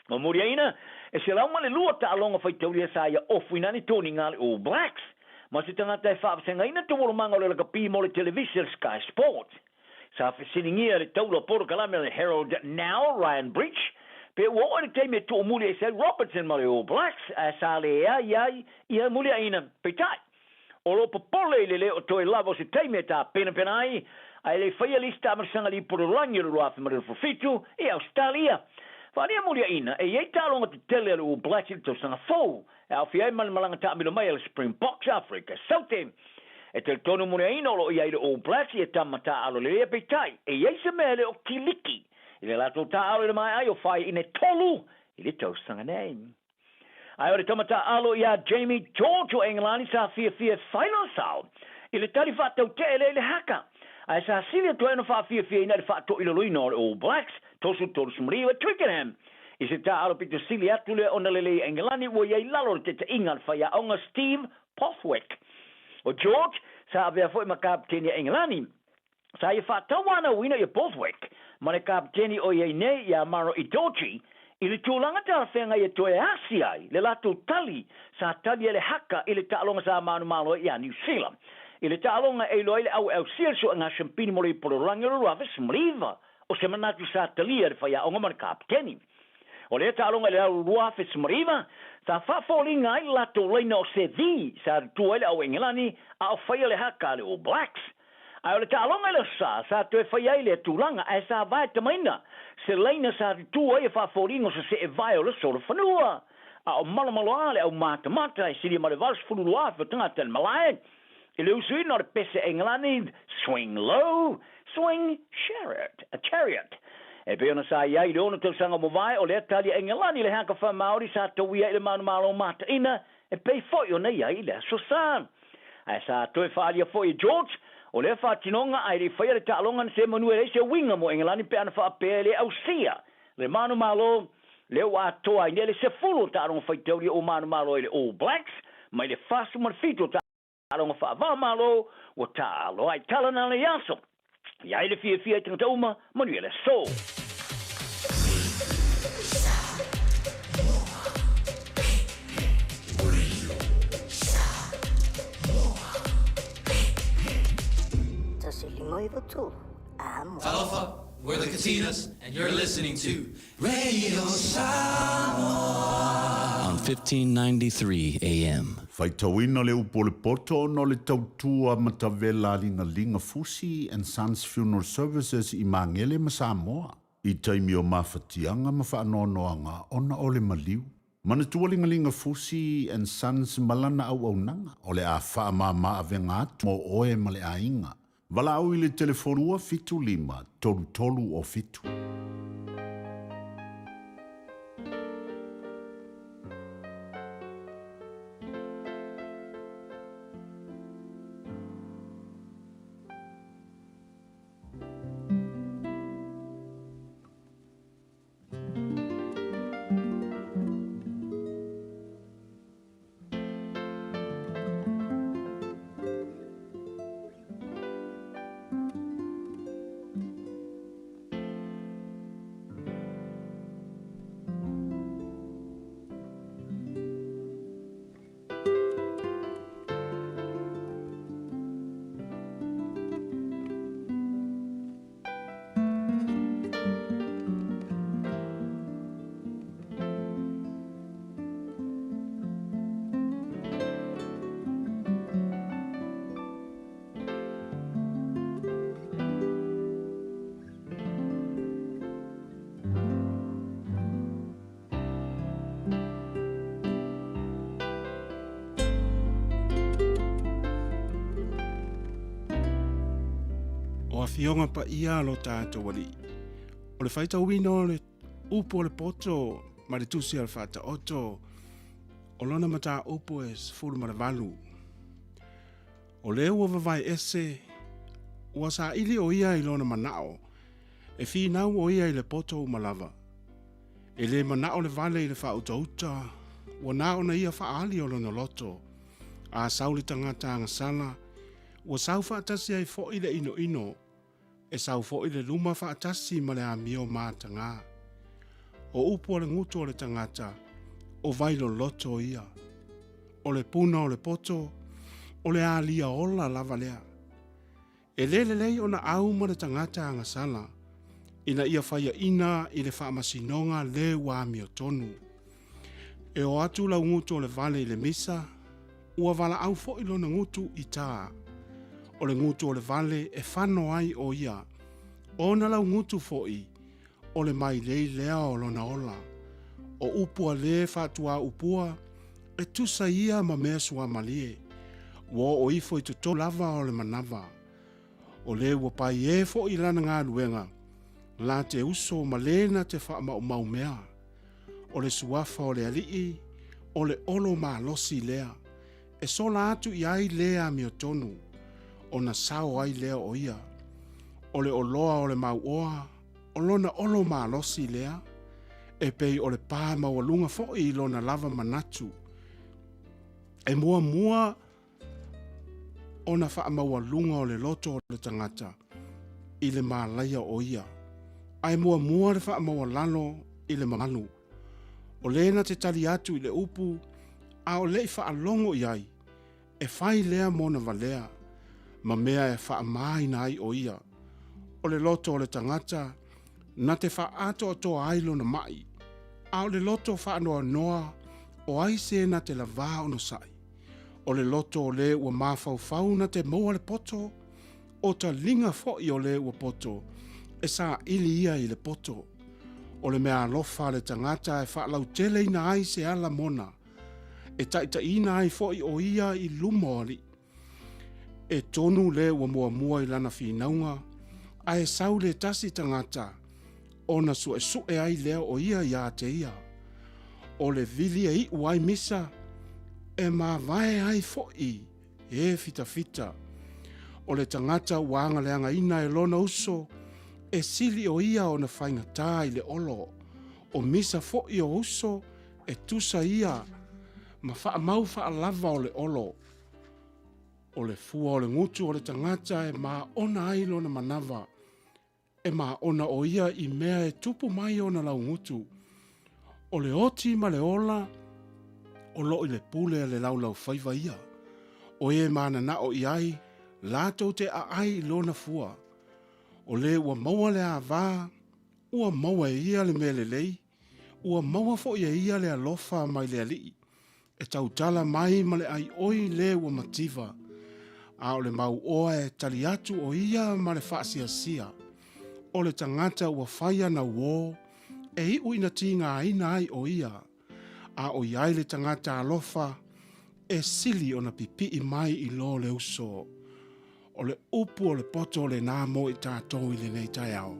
O Muriaina, e 102 taaloga faitaulia sa ia ofuina ai le toniga a le All Blacks. Ma se tagata e faavasegaina taualumaga o le lakapi mo le televise a le Sky Sports. Sa fesiligia le taula polokalame a le Herald Now, Ryan Bridge, pe ua oo i le taimi e tuumuli ese ai Robertson ma le All Blacks, ae sa leai ai ia Muliaina. Peitai, O lo o popole i le le o toe lava o se taimi e tapenapena ai, ae le faia le isi taamalasaga lipololagi o le 2027 i Ausetalia. Faaalia muliaina, e i ai taaloga tetele a le All Blacks i le tausaga fou, e aofia ai ma le malaga taamilo mai a le Springboks a Afrika Saute. E talitonu muliaina o lo o i ai le All Blacks ia tama taaalo lelei ae peitai, e i ai se mea e le o kiliki i le latou taaalo i le maea ai o faiaina e tolu i le tausaga nei. Ae o le tama taaalo ia Jamie George o Engelani sa fiafia e fai lona sao i le tali faatautee lea i le haka. Ae sa sili atu ai ona faafiafiaina i le faatoilaloina o le All Blacks 39 i Twickenham. I se taaalo pito sili atu lea ona lelei Engelani ua i ai lalo o le taitaiga a le faiaoga Steve Borthwick. O George sa avea foi ma kapeteni a Engelani. Sa ia faatauanauina ia Borthwick ma le kapeteni o i ai nei iā Maro Itoje i le tulaga talafeagai e toe asi ai le latou tali sa tali ai le haka i le taaloga sa manumalo ai iā Niu Sila i le taaloga e iloa ai le aueausia le suegashampini mo le ipololagi o le 2019. O se manatu sa talia e le faiaoga ma le kapeteni o lea taaloga i le au 2019 sa faafoliga ai le latou laina o se V sa tutua ai le au Engelani a o faia le haka a le All Blacks. Ae o le taaloga i le Aso Sa, sa toe fai ai lea tulaga, ae sa vae tamaina se laina sa tutū ai e faafoliga o se seevae o le solofanua. A o malomaloa le aumatamata e silia ma le 82,000 o tagata i le malae i le usuina o le pese Engelani Swing Low, Swing Chariot, a Chariot. E pei ona sa i ai i le ono tausaga ua mavae, o lea tali a Engelani i le haka faamaori sa tauia i le manumalo mataina e pei foi ona i ai i le Aso Sa. Ae sa toe faaalia foi e George, o lea faatinoga ae le i faia le taaloga na se manu e leai se uiga mo Engelani pe ana faapea e le ausia le manumalo lea ua atoa ai nei le 10 o taaloga faitaulia ua manumalo ai le All Blacks mai le 47 o taaloga faava-o-Malo ua taaalo ai. Tala na lenei aso. I ai le fiafia i tagata uma, manuia le aso. Talofa, we're the Katinas, and you're listening to Radio Samoa. On 1593 AM. Faitauina le upu o le poto ona o le tautua matavela a Ligalinga Fusi and Sons Funeral Services i Magele ma Samoa i taimi o mafatiaga ma faanoanoaga ona o le maliu. Manatua Ligalinga Fusi and Sons ma lana auaunaga o le a faamama avega atu mo oe ma le aiga. Valaau i le telefoni 2 7 5 3 3 o 7. O Afioga Paia a lo tatou Alii, o le faitauina o le upu o le poto ma le tusi a le Faataoto, o lona mataupu e 18. O lea ua vavae ese, ua saili o ia i lona manao, e finau o ia i le poto uma lava. E le manao le vale i le faautauta, ua na ona ia faaali o lona loto. A sau le tagata agasala, ua sau faatasi ai foi le inoino, E sau foi le luma faatasi ma le amio matagā. O upu a le gutu o le tagata, o vailoloto ia. O le puna o le poto, o le alia ola lava lea. E le lelei ona au ma le tagata agasala, ina ia faiaina i le faamasinoga le ua amiotonu. E o atu lau gutu o le vale i le misa, Ua valaau foi lona gutu i tā. O le gutu o le vale e fano ai o ia. Ona lau gutu foi, o le mailei lea o lona ola. O upu a le faatuaupua, e tusa ia ma mea suamalie. Ua oo ifo i totonu lava o le manava. O le ua pai e foi i lana galuega, la te uso ma le na te faamaumau mea. O le suafa o le alii, o le olo malosi lea, e sola atu i ai le amiotonu, ona sao ai lea o ia. O le oloa o le mauoa, o lona olo malosi lea, e pei o le pā maualuga foi i lona lava manatu. E muamua ona faamaualuga o le loto o le tagata i le malaia o ia, ae muamua le faamaualalo i le mamalu. O le na te tali atu i le upu a o le i faalogo i ai, e fai lea mona valea, ma mea e faamāina ai o ia. O le loto o le tagata na te faaatoatoa ai lona maʻi, a o le loto faanoanoa o ai se na te lavā onosai. O le loto o le ua mafaufau na te maua le poto, O taliga foʻi o le ua poto, e saʻili ia i le poto. O le meaalofa a le tagata e faalauteleina ai se ala mona, e taʻitaʻiina ai foʻi ʻo ia i luma o aliʻi. E tonu le ua muamua i lana finauga, a e sau le tasi tagata, ona suʻesuʻe ai lea o ia iā te ia. O le vili e iʻu ai misa, e mavae ai foʻi e fitafita. O le tagata ua agaleagaina e lona uso, e sili ʻo ia ona faigata i le olo. O misa foʻi o uso e tusa ia ma faamau faalava o le olo. O le fua o le gutu o le tagata e māona ai lona manava, e māona ʻo ia i mea e tupu mai ona laugutu. O le oti ma le ola o loo i le pule a le laulaufaiva ia. ʻO e mananaʻo i ai, lātou te ʻaʻai i lona fua. O le ua maua le āwā, ua maua e ia le mea lelei, ua maua foʻi e ia le alofa mai le aliʻi. E tautala mai ma le ʻaiʻoi le ua mativa, a o le mauoa e tali atu ʻo ia ma le faasiasia. O le tagata ua fai ana uō, e iʻu ina tīgāina ai ʻo ia, a ʻoiai le tagata alofa, e sili ona pipiʻi mai i lō le uso. O le upu o le poto lenā mo i tātou i lenei taeao.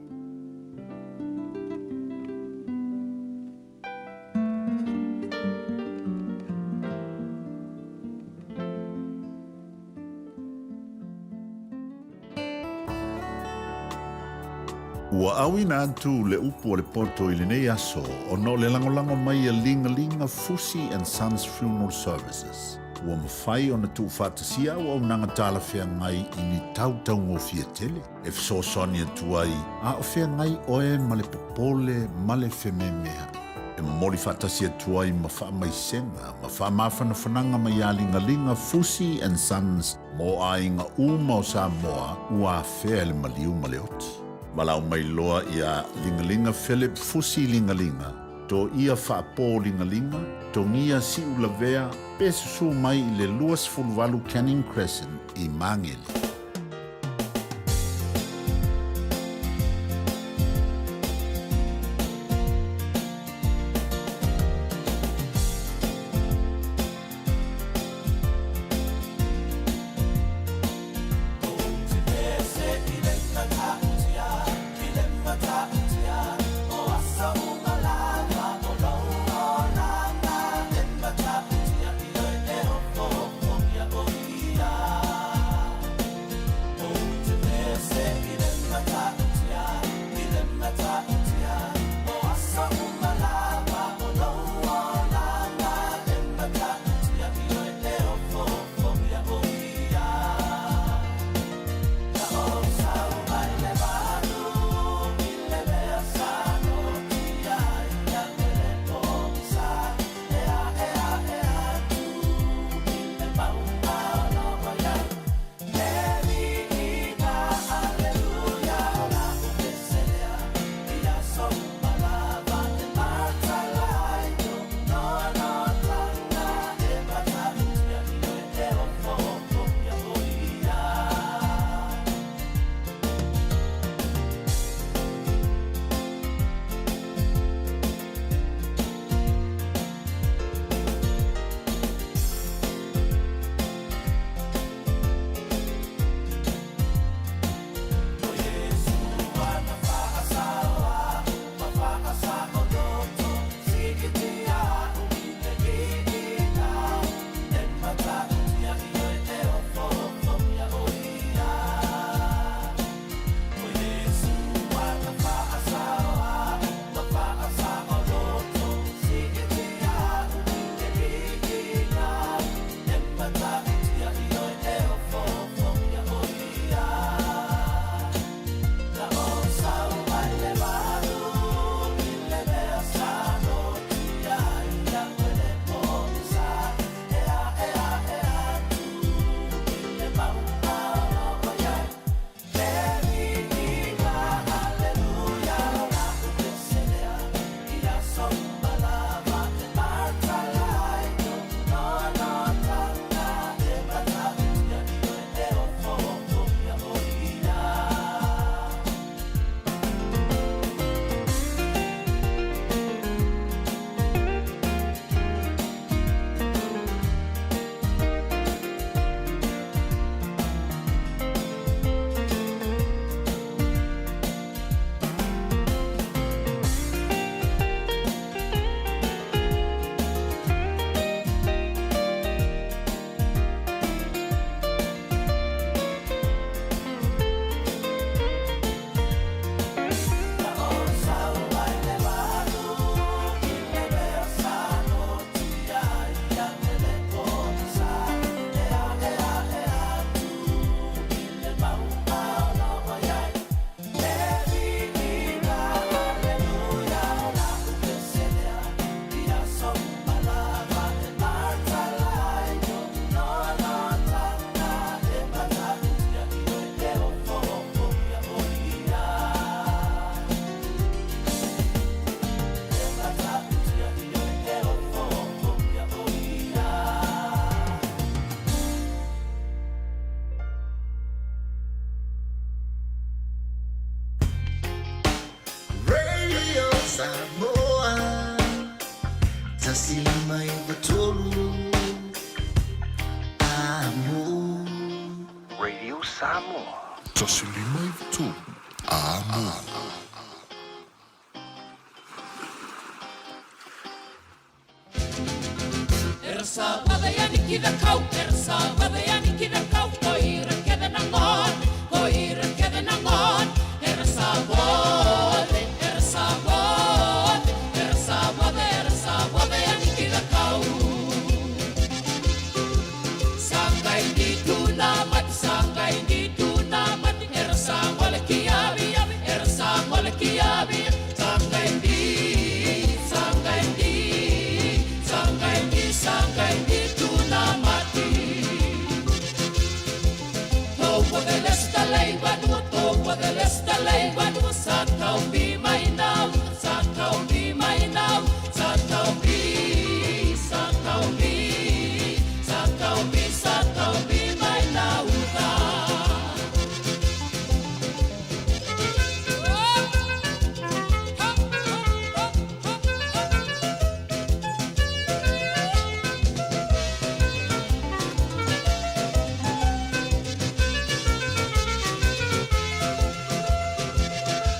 Ua auina atu le upu o le poto i lenei aso ona o le lagolago mai a Ligalinga Fusi and Sons Funeral Services. Ua mafai ona tuufaatasia auaunaga talafeagai i ni tau taugofie tele e fesoasoani atu ai a o feagai oe ma le popole ma le fememeaʻi. E momoli faatasi atu ai ma faamaisega ma faamafanafanaga mai iā Ligaliga Fusi and Sons mo aiga uma o Samoa ua afea e le maliu ma le oti. Valaau mai loa iā Ligaliga Philip Fusi Ligaliga, Toia Faapō Ligaliga, Togia Siulavea, pe susū mai i le 28 Canning Crescent i Māgele. 153 Amo. Radio Samoa. 153 Amo.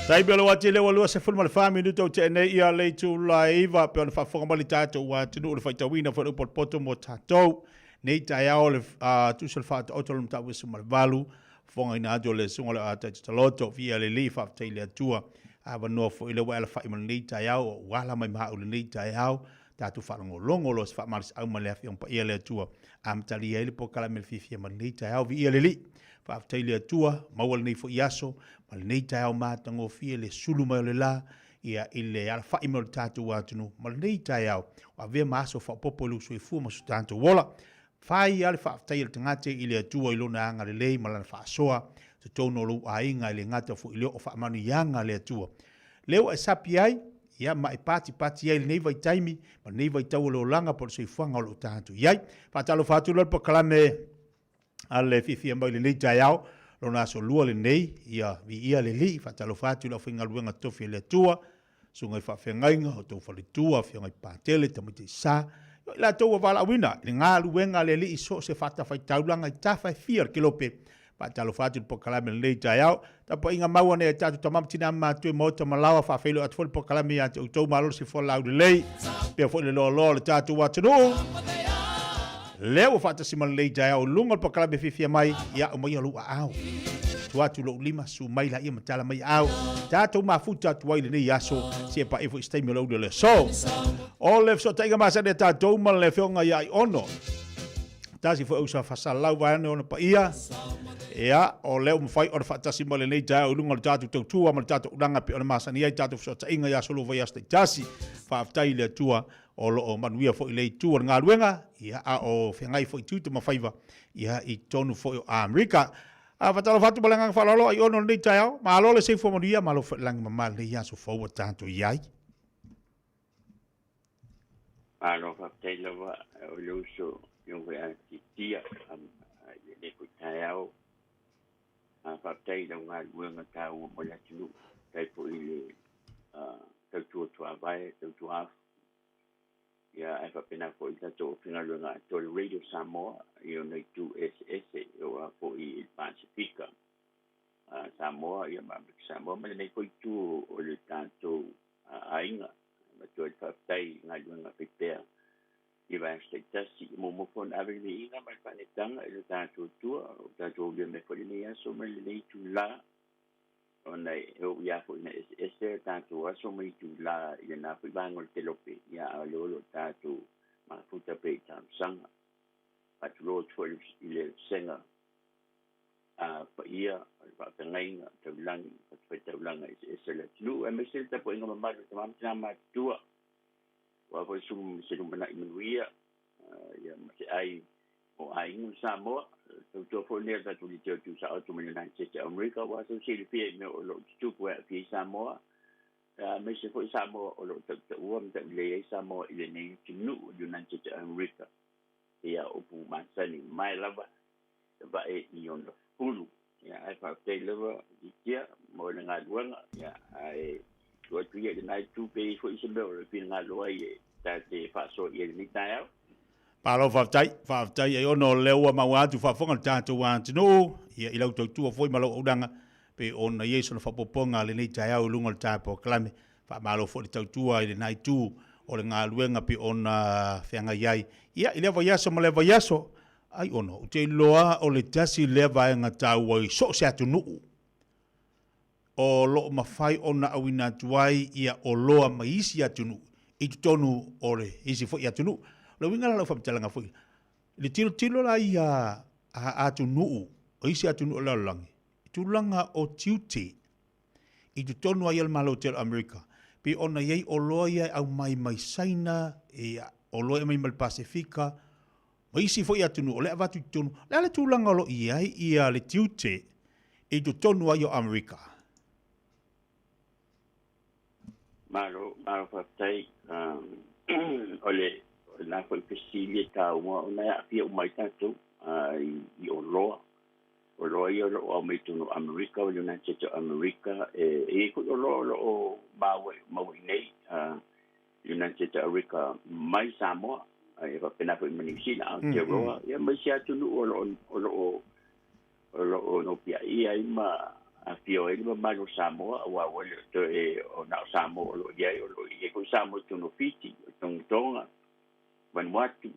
Taimi o le wati le walua se fulu ma le wha minuta o te nei ia le tu laiva pe ona whaafonga mali tātou wa tunu o le whaitawina wha upo poto mo tātou. Nei tai ao le tusa le whaata oto le mta wisu ma le valu. Fonga ina atu le sunga le ata te taloto via le li whaaftai le atua. A vanua fo ile wa ala wha ima nei tai ao o wala mai maha ule nei tai ao. Tātou whaalongolongo lo se whaamaris au ma le awhi ompa ia le atua. A mtali ai le pokala me le fiafia ma nei tai ao via le li. Whaaftai le atua, maua le nei fo iaso, ma le nei tai ao mātangofia le sulu mai o le la, ia i le ala whai me o le tātou atunu, ma le nei tai ao, o avea maaso whaopopo i le usoifua ma so tātou ola. Whai ale whaaftai le tangate i le atua i lona anga le lei ma lana whaasoa, te tōno lou ainga i le ngata fo i leo o whaamanu ianga le atua. Leo e sapi ai, ia ma e pati pati ai le nei vai taimi, ma le nei vai tau o le olanga po le soifuaga o loo tatou i ai. Faatalofa atu loa le pakalame a le fiafia mai lenei taeao, lona aso lua lenei, ia viia le Alii. Faatalofa atu i le aufaigaluega tofi a le Atua, susuga i faafeagaiga, o outou faletua, afioga i Patele, tamaiti sa, ia i latou ua valaauina i le galuega a le Alii i so o se fatafaitaulaga i tafa e fia o le kelope. Faatalofa atu i le polokalame lenei taeao. Tapuaiga maua nei a tatou tama ma tina ma matua i maota ma laoa. Faafeiloai atu foi le polokalame ia te outou malo le soifua laulelei pea foi le loaloa o le tatou atunuu. Lea ua faatasi ma lenei taeao i luga o le polokalame fiafia mai, ia aumaia lou aao. Tua atu lou lima, su mai laia ma tala mai aao. Tatou mafuta atu ai lenei aso, seia paia foi se taimi o le uli o le aso. O le fesootaiga masani a tatou ma le afioga ia Aiono. Tasi foi au sa fasalau vaeane ona paia. Ia, o lea ua mafai ona faatasi mai lenei taeao i luga o le tatou tautua ma le tatou ulaga pei ona masani ai tatou fesootaiga i aso lua vaiaso taitasi. Faafetai i le Atua o lo o manuia foi le itu o le galuega, ia, a o feagai foi tiute ma faiva, ia, i totonu foi o Amerika. A faatalofa atu ma le agaga faaaloalo ai ono lenei taeao. Malo le soifua manuia, malo foi le lagi mama lenei aso fou ua tatou i ai. Malo faafetai lava o le uso i ou atitia i lenei foi taeao. Faafetai i lau galuega taua mo le atunuu, faafetai foi i le tautua tuavae, tautua afu. Ia ae faapena foi i le tatou aufaigaluega atoa i le Radio Samoa i ona itu eseese e oo lava foi i le Pasefika Samoa ia ma Amerika Samoa ma lenei foi itu o le tatou aiga. Avatu ai le faafetai i galuega faipea i vaega taitasi. E muamua foi ona ave le viiga ma le faanetaga i lo tatou Atua, o tatou aulia mai foi lenei aso ma lenei itula, ona e oo ia foi ina eseese tatou aso ma itula i lena foi vaega o le kelope, ia a o lea o lo o tatou mafuta pea i talosaga. Faatulou atu foi i le vasega a paia o le faafeagaiga taulagi fatafaitaulaga eseese o le atunuu, aemaise le tapuaiga mamalu o tama ma tina matutua, aua foi se lumanai manuia ia ma se ai o aiga ma Samoa. Tautua foi lenei o le tatou liteo tuusao atu mai le United States of America, aua sau silafia i mea o lo o tutupu e aafia ai Samoa, aemaise foi Samoa o lo o tautaua ma taulelei ai Samoa i lenei atunuu o le United States of America. Ia upu masani mai lava vae i ona fulu. Ia, ae faafetai lava Litia mo le galuega, ia, ae Tuu atu ia i lena itu pe i ai foi se mea o le finagalo ai e ta te faasoa i ai i lenei taeao. Malo faafetai, faafetai Aiono o lea ua maua atu faafofoga le tatou atunuu, ia i lau tautua foi ma lau auaunaga pei ona i ai sona faaopoopoga lenei taeao i luga o le ta polokalame. Faamalo foi le tautua i lena itu o le galuega pei ona feagai ai ia i lea vaiaso ma lea vaiaso. Aiono, ou te iloa o le tasi lea vaega taua i so o se atunuu o lo o mafai ona auina atu ai ia oloa mai isi atunuu i totonu o le isi foi atunuu. O le uiga la o lau faamatalaga foi, i le tilotilo la ia a atunuu, o isi atunuu o le lalolagi, i tulaga o tiute i totonu ai o le Malo tele o Amerika, pei ona i ai oloa ia e aumai mai Saina, ia, oloa e aumai mai le Pasefika, ma isi foi atunuu o lea e avatu i totonu. O le a le tulaga o lo o i ai ia le tiute i totonu ai o Amerika? Malo, malo faafetai. O le lena foi fesili e taua ona e aafia uma ai tatou i oloa. Oloa ia o lo o aumai i totonu o Amerika, o le United States of America. E i ai foi oloa o lo o maua i inei United States of America mai Samoa, e faapena foi ma Niu Sila, Aotearoa, ia ma isi atunuu o lo o o lo o o lo o nopiai ai ma afio ai le mamalu o Samoa, aua ua le o toe o na o Samoa o lo o i ai, o lo o i ai foi Samoa i totonu o Fiti, o Tonga, Vanuatu,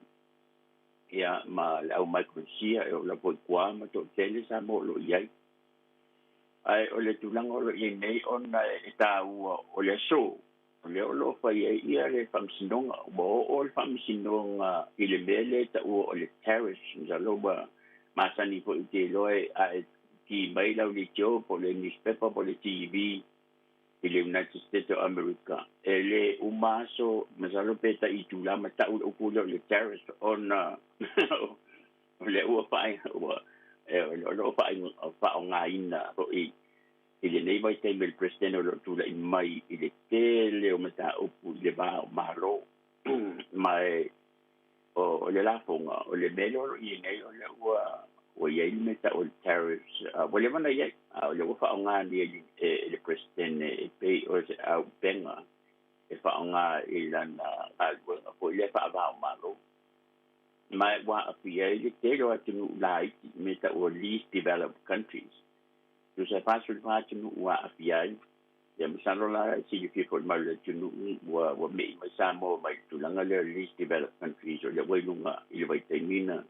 ia ma le au Micronesia, e oo lava foi i Guam ma toatele Samoa o lo o i ai. Ae o le tulaga o lo o i ai nei ona e taua o le aso, O lea o lo o fai ai ia le faamasinoga. Ua oo le faamasinoga i le mea lea e taua o le tariffs. Masalo ua masani foi ou te iloa a e ki mai lau leitio po o le newspaper po o le TV i le United States of America, e le uma aso, masalo pe tai itula ma tau le upu lea o le tariffs ona o lea ua ua o lo o faaaogaina foi i lenei vaitaimi e le Peresetene o lo o tulai mai i le tele o mataupu i le va o Malo. Ma e o le lafoga, o le mea lea o lo o i ai nei, o lea ua i ai le mea e tau o le tariffs, ua leva ona i ai, a o lea ua faaaoga nei e le Peresetene e pei o se auupega e faaaoga i lana galuega foi lea faava o Malo. Ma ua aafia ai le tele o atunuu laiti, mea e tau o least developed countries. Tusa e 44 atunuu ua aafia ai. Ia masalo la e silafia foi mai le atunuu ua me'i mai Samoa mai le tulaga lea o least developed countries, o lea ua i luga i le vaitaimi na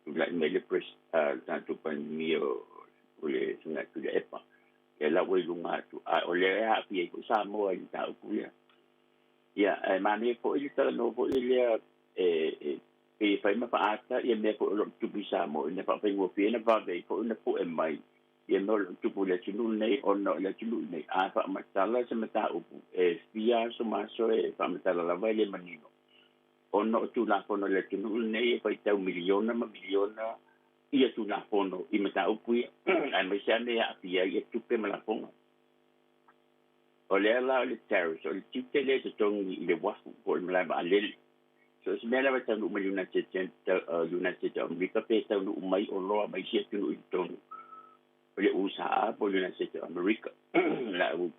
tulai mai le pres le tatou Palemia o le Susuga ia Tuilaepa. Ia la ua i luga atu, a o lea e aafia ai foi Samoa i le mataupu lea. Ia ae manaia foi le talanoa foi lea e pei e fai ma faaata ia mea foi o lo o tupu i Samoa ina faafaigofie ona vave ai foi ona pue mai ia mea o lo o tupu i le atunuu lenei, ona o le atunuu lenei a faamatala se mataupu e fia aso ma aso e faamatala lava e le manino, ona o Tulafono a le atunuu lenei e faitau miliona ma miliona ia Tulafono i mataupu ia, aemaise lava mea e aafia ai ia tupe ma lafoga. O lea la o le tariffs, o le tiute lea e totogi i le uafu po o le malae vaalele. So o se mea lava e taunuu mai le United States of America pe taunuu mai oloa mai isi atunuu i totonu o le USA po o le United States of America. La u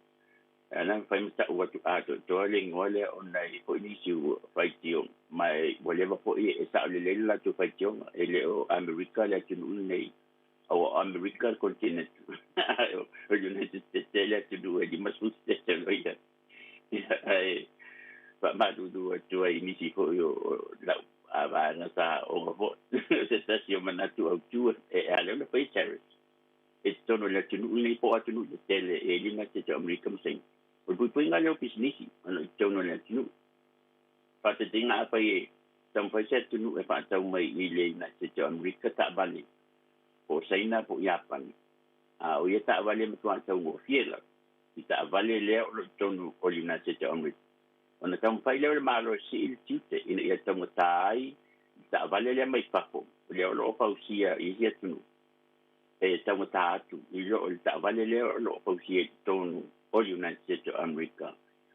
ana fai ma ta'u atu atoatoa le igoa lea ona e i ai foi nisi ua faitio ma ua leva foi e sa'o lelei le latou faitioga e le o Amerika le atunuu lenei aua o Amerika le continent o le United States le atunuu e 50 state o ia. Ae faamalulu atu ai i nisi foi o lau vaega sa aooga foi, o se tasi o manatu autu e ala ai ona fai tariffs i totonu o le atunuu lenei po o atunuu tetele e le gata o Amerika ma Saina. O le puipuiga lea o pisinisi o lo o i totonu o le atunuu. Faataitaiga afai e taumafai se atunuu e faatau mai i le United States o Amerika taavale po o Saina po o Iapani, a o ia taavale e matua taugofie lava i taavale lea o lo o i totonu o le United States of America. Ona taumafai lea o le Malo e sii le tiute ina ia taugata ai le taavale lea mai fafo, lea o lo o fausia i isi atunuu, e taugata atu i lo le taavale lea o lo o fausia i totonu o le United States of America.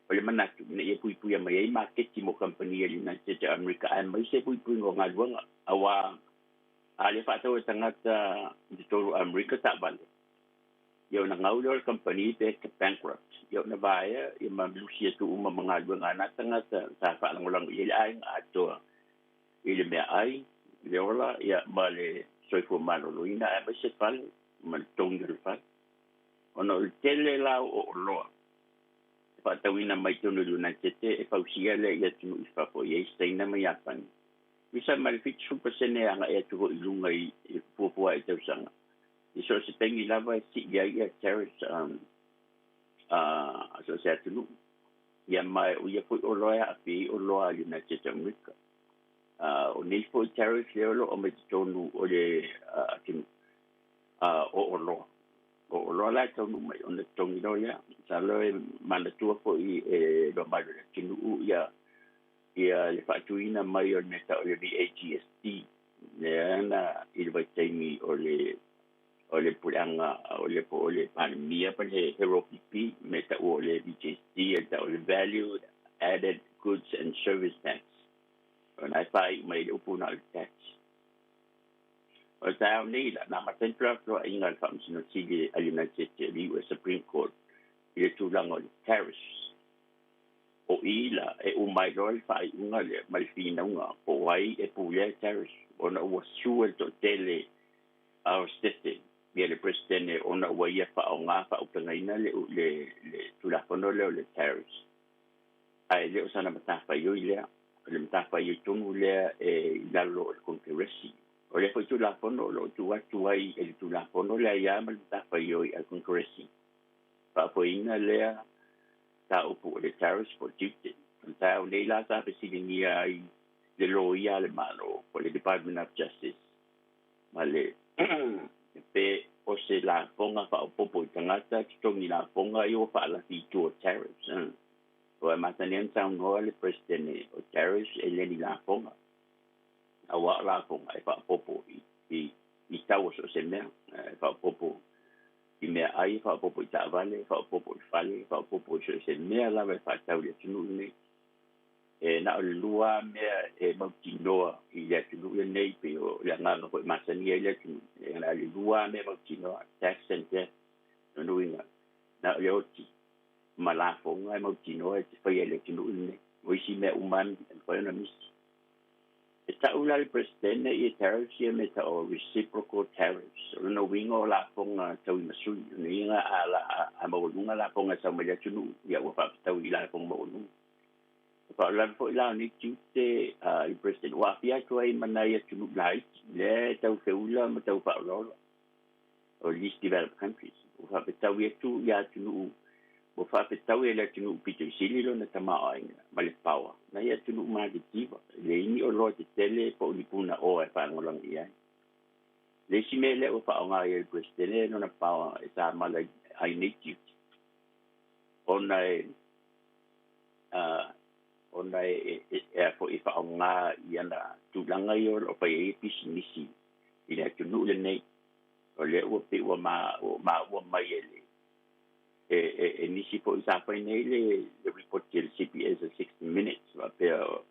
O le manatu ina ia puipuia mai ai maketi mo kamupani a le United States of America aemaise puipuiga o galuega, aua a le faatau e tagata i totonu o Amerika taavale. Ia ona gau lea o le kamupani pe bankrupt. Ia ona vaea ia ma lusi atu uma ma galuega a na tagata sa faalagolago i ai le aiga atoa i le meaai, le ola ia ma le soifua maloloina aemaise fale ma le totogi o le fale. Ona o le tele la o oloa e faatauina mai totonu o le United e fausia lea i atunuu i fafo e i ai Saina ma Iapani. Tusa ma le 70% e agai atu foi i luga i fuafua i tausaga. I so o se taimi lava e sii ai ia tariffs a so o se atunuu. Ia ma o ia foi oloa e aafia ai oloa a le United States of America. O nei foi tariffs lea o lo o aumai totonu o le atunuu o oloa. O oloa la e taunuu mai ona totogi loa lea. Masalo e manatua foi e le mamalu o le atunuu ia ia le faatuina mai o le mea tau o le VAGST lea na i le vaitaimi o le o le puleaga o le po o le Palemia pa le Harold me tau o le VGST e tau o le Value Added Goods and Service Tax. Ona e whai mai le upu na o le tax. O le taeao nei la, na amata ai le felafolafoaiga a le Faamasino Sili a United States le US Supreme Court i le tulaga o le tariffs. O i la e uma ai loa le faaiuga lea ma le finauga po o ai e pulea le tariffs ona ua sue le toatele a o Setete ia le Peresetene ona ua ia faaaoga faaupegaiina le le le Tulafono lea o le tariffs. Ae le o sana matafaioi lea. O le matafaioi tonu lea e i lalo o le Konekeresi. O lea foi Tulafono o lo o tuu atu ai e le Tulafono le aia ma le matafaioi a le Konekeresi. Faafoeina lea mataupu o le tariffs po o le tiute. O le taeao nei la sa fesiligia ai le Loia a le Malo po o le Department of Justice ma le pe o se lafoga faaopoopo i tagata totogi lafoga ia ua faalafi i tua o tariffs. Ua e masani ona saunoa le Peresetene o tariffs e le ni lafoga, auā o lafoga e faaopoopo i, i, i tau o so o se mea, e faaopoopo i meaai, e faaopoopo i taavale, e faaopoopo i fale, e faaopoopo i so o se mea lava e faatau i le atunuu lenei. E na o le lua lava mea e mautinoa i le atunuu lenei, pei o le agaga foi e masani ai le atunuu, e na o le lua lava mea e mautinoa, tax and death. Lona uiga, na o le oti ma lafoga e mautinoa e te faia i le atunuu lenei. O isi mea uma lava e mafai ona misi. E tau la le Peresetene ia tariffs ia me tau o reciprocal tariffs. O lona uiga o lafoga tauimasui. O lona uiga a, a, a maualuga lafoga e sau mai le atunuu, ia ua faafetaui i lafoga maualuga. E faalavelave foi la o nei tiute a le President ua aafia atu ai ma nai atunuu laiti lea e tau feula ma tau faaolaola o least developed countries. Ua faafetaui atu ia atunuu ua faafetaui e le atunuu pito i sili lona tamaoaiga ma le power nai atunuu matitiva e leai ni oloa tetele po o ni punaoa e faalagolago i ai. Le isi mea lea ua faaaoga ai e le Peresetene lona power e samala ai nei tiute ona e ona e e foi e faaaoga i ana tulaga ia o lo o fai ai pisinisi i le atunuu lenei. O lea ua pei ua maua mai e le e, e, e nisi foi sa fai nei le, le ripoti a le CPS a 60 Minutes faapea o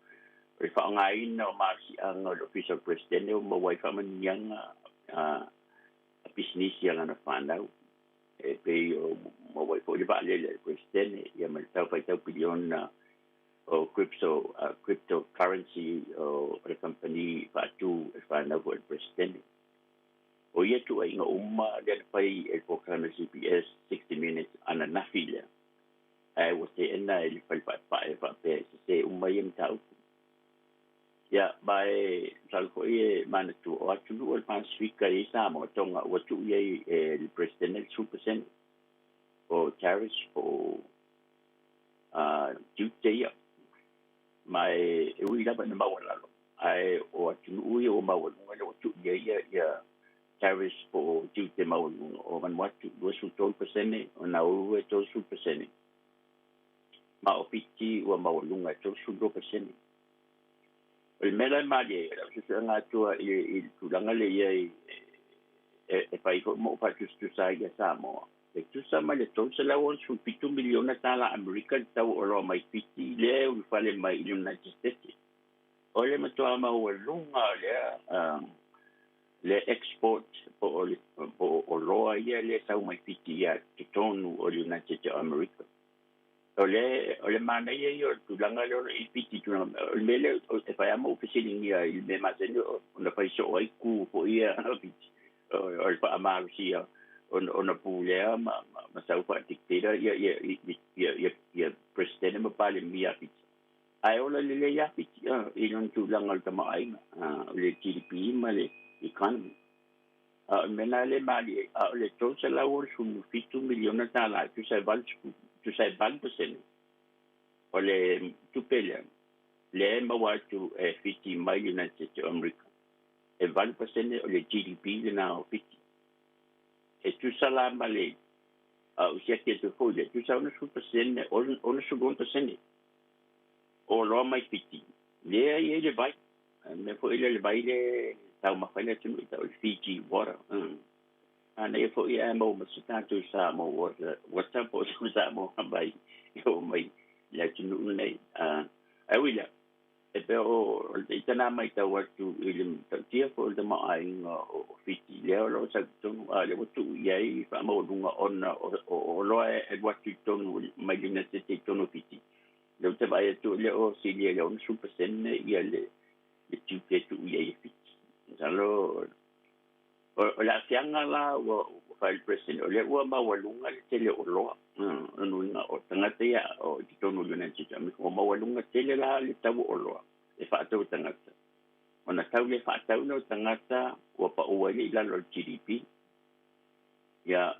le faaaogaina o malosiaga o le Ofisa o le Peresetene ua maua ai faamanuiaga a, a pisinisi a lana fanau e pei o maua ai foi le vaalele a le Peresetene ia ma le tau faitau piliona o crypto, cryptocurrency o le kamupani faatu e fanau foi e le Peresetene. O ia tuuaiga uma lea na fai e le polokalame CBS 60 Minutes ananafi lea, ae ua teena e le Fale Paepae faapea e sese uma ia mataupu. Ia, ma e masalo foi e manatua, o atunuu o le Pasefika e i ai Samoa, Tonga, ua tuu i ai e le Peresetene le 10% o tariffs po o tiute ia. Ma e ui lava ina maualalo, ae o atunuu ia ua maualuga lea ua tuu i ai ia, ia tariffs po o tiute maualuga o Vanuatu 23%, o Nauru e 30%, ma o Fiti ua maualuga e 32%. O le mea la e malie ai, o lau suesuega atua i, i le tulaga lea i ai e, e fai foi ma ou faatusatusa ai ia Samoa, e tusa ma le $367 miliona tala Amerika le tau o oloa mai Fiti lea e ulufale mai i le United States. O le matua maualuga o lea, Le export po o le po o oloa ia lea e sau mai Fiti ia totonu o le United States o Amerika. O le o le manaia ia o le tulaga lea o i Fiti tulaga o le mea lea e fai lava ma ou fesiligia i le mea masani ona fai soo ai ku foi ia o Fiti o le faamalosia ona pulea ma ma sau faa-dictator ia ia ia ia ia Presidente ma Palemia a Fiti. Ae ola lelei lava Fiti i lona tulaga o le tamaoaiga, o le GDP ma le economy. A o le mea lena lea e malie ai, a o le $367 miliona e tusa e 80, tusa e 8% o le tupe lea, lea e maua atu e Fiti mai le United States o Amerika, e 8% o le GDP lena o Fiti. E tusa la ma le, a ou siaki atu foi lea, e tusa 60%, 62% o oloa mai Fiti, lea e i ai le vai. Le mea foi lea le vai lea e taumafa ai le atunuu i tau o le Fiji water. Manaia foi ae maua ma se tatou Samoa water, water po o se Samoa vai e oo mai i le atunuu lenei. Ae ui lea, e pei o le ita lena matau atu i le matautia foi o le tamaoaiga o Fiti, lea o lo o sau i totonu, a o lea ua tuu i ai faamaualuga ona o oloa e alu atu i totonu mai le United States i totonu o Fiti. Lea ou te vaai atu e le o silia i le 60% ia le tiute e tuu i ai e Fiti. Masalo o le aafiaga la ua fai i le President, o lea ua maualuga le tele o oloa. O lona uiga o tagata ia o i totonu o le United States of America, ua maualuga tele la le tau o oloa e faatau e tagata. Ona tau lea faatau lea o tagata ua pau ai le i lalo o le GDP. Ia,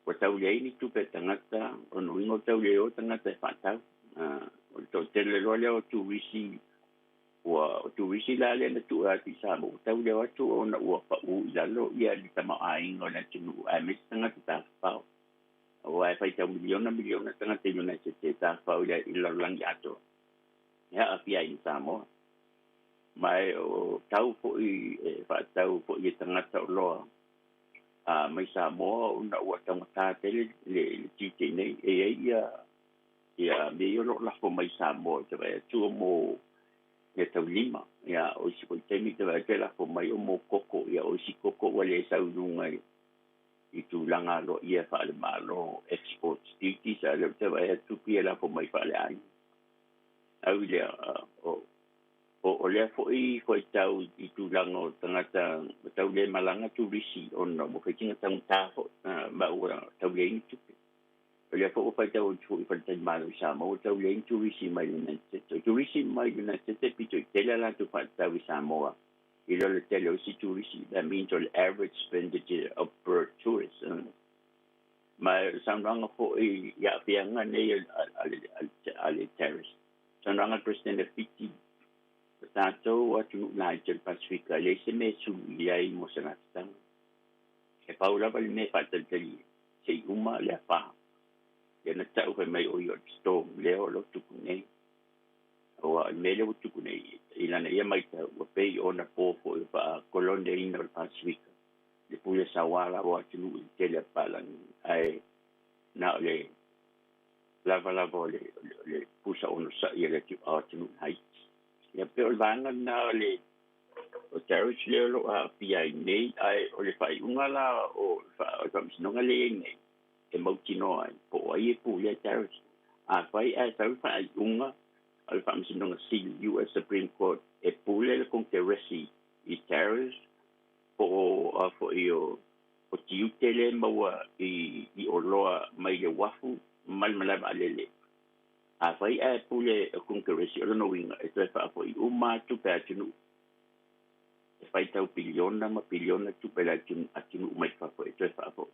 ua tau leai ni tupe a tagata, o lona uiga ua tau le o tagata e faatau. O le toatele loa lea o turisi, ua, o turisi la lea na tuu atu i Samoa, ua tau le o atu ona ua pau i lalo ia le tamaoaiga o le atunuu, aemaise tagata tafafao. Aua e faitau miliona miliona tagata i United States tafafao i le lalolagi atoa, e aafia ai ma Samoa. Ma o tau foi e faatau foi e tagata oloa a mai Samoa ona ua taugata tele le tiute i inei. E i ai ia ia mea ia o lo o lafo mai Samoa i te vaai atu o mo meataulima. Ia, o isi foi taimi te vaai atu e lafo mai o mo koko. Ia, o isi koko ua le sau i luga i i tulaga aloaia faale-Malo, export duties, a o lea ou te vaai atu pei e lafo mai faale-aiga. Au i lea, o O lea foi fuaitau i tulaga o tagata ua tau le malaga turisi ona ua fai sina taugata foi ma ua tau leai ni tupe. O lea foi ua faitau atu foi i faletalimalo i Samoa ua tau leai ni turisi mai le United States. O turisi mai le United States e pito i tele a latou faatatau i Samoa i lo le tele o isi turisi. That means o le average expenditure of per tourist. Ma o le saunoaga foi i aafiaga nei a le tariffs. Saunoaga a le Peresetene Fiti, O tatou atunuu laiti o le Pasefika, e leai se mea e sulu i ai mo se lafutaga. E pau lava le mea e faatalitali ai, se i uma le afa. Lea na tau fai mai o ia o le storm lea o lo o tupu nei. Aua o le mea lea ua tupu nei, i lana ia matau, ua pei ona po foi o faakoloneina o le Pasefika, le pule saua lava o atunuu i le tele a papalagi, ae na o le lava lava o le pusa onosai a le atunuu laiti. Ia pei o le vaega lena o le o tariffs lea o lo o aafia ai nei, ae o le faaiuga la o le faamasinoga lea e i ai nei, e mautinoa ai po o ai e pulea tariffs. Afai ae sau le faaiuga a le faamasinoga sili, US Supreme Court, e pule le Konkeresi i tariffs po o a foi o o tiute lea e maua i oloa mai le uafu ma le malae vaalele. Afai ae pule o Konkeresi, o lona uiga e toe faafoi uma lava tupe a atunuu e faitau piliona ma piliona tupe a le atunuu mai fafo e toe faafoi.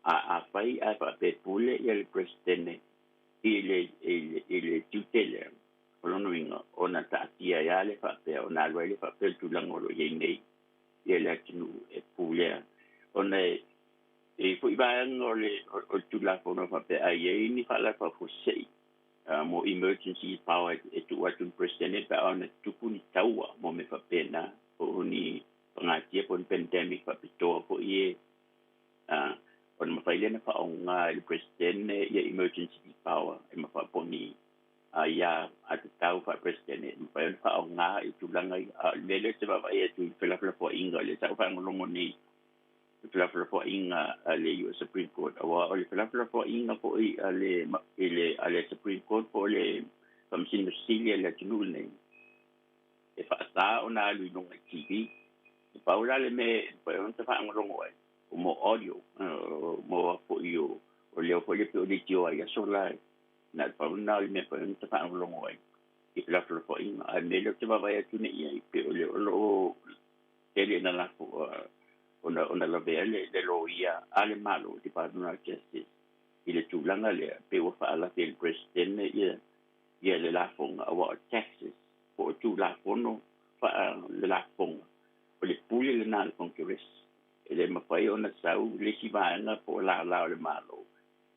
A afai ae faapea e pule ia le Peresetene i le tiute lea, o lona uiga ona taatia ai lava lea faapea, ona alu ai lea faapea le tulaga o lo o i ai nei ia le atunuu e pulea ona e i foi vaega o le o le Tulafono faapea a i ai ni faalafaafosei mo emergency power e tuu atu i le Peresetene pe a ona tupu ni taua mo mea faapena po o ni pagatia po o ni pandemic faapitoa foi e ona mafai lea ona faaaoga e le Peresetene ia emergency power e mafai po o ni Aiā tatau faa-Peresetene e mafai ona faaaogā i tulaga ia. A o le mea lea ou te vaavaai atu i felafolafoaiga, o lea sa ou faalogologo nei i felafolafoaiga a le US Supreme Court, aua o le felafolafoaiga foi a le, i le, a le Supreme Court po o le Faamasino Sili a le atunuu lenei, e faasa ona alu i luga i TV. E pau la le mea e mafai ona faalogologo ai, o mo audio, mo foi o, o leo foi lea pei o leitioa i aso la, Na o le pau lena o le mea foi na faalogologo ai i felafolafoaiga. A o le mea lea ou te vaavaai atu nei i ai, pei o le o lo o tele ina lafo ona ona lavea le, le loia a le Malo, Department of Justice, i le tulaga lea, pei ua faalafi e le Peresetene ia, ia le lafoga, aua o taxes, po o Tulafono faa le lafoga, o le pule lena a le Congress. E le mafai ona sau le isi vaega po o lala o le Malo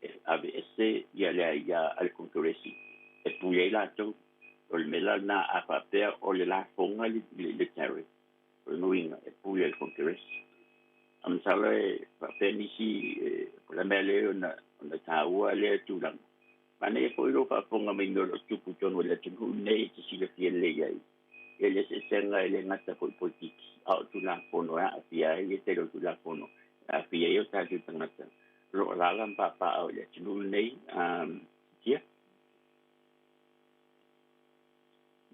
e aveese ia le aia a le Konekeresi e pule ai latou. O le mea la lena a faapea o le lafoga le, le, le tariff, o le nuiga e pule e le Konekeresi. A masalo e faapea nisi e, o le mea lea ona, ona taua lea tulaga. Manaia foi lou faafofoga mai mea o lo o tupu i totonu o le atunuu lenei e te silafia lelei ai. Ia le eseesega e le gata foi i politiki, a o Tulafono e aafia ai le tele o Tulafono e aafia ai o tatou tagata o lo o alaala ma papaaao i le atunuu lenei. Ia,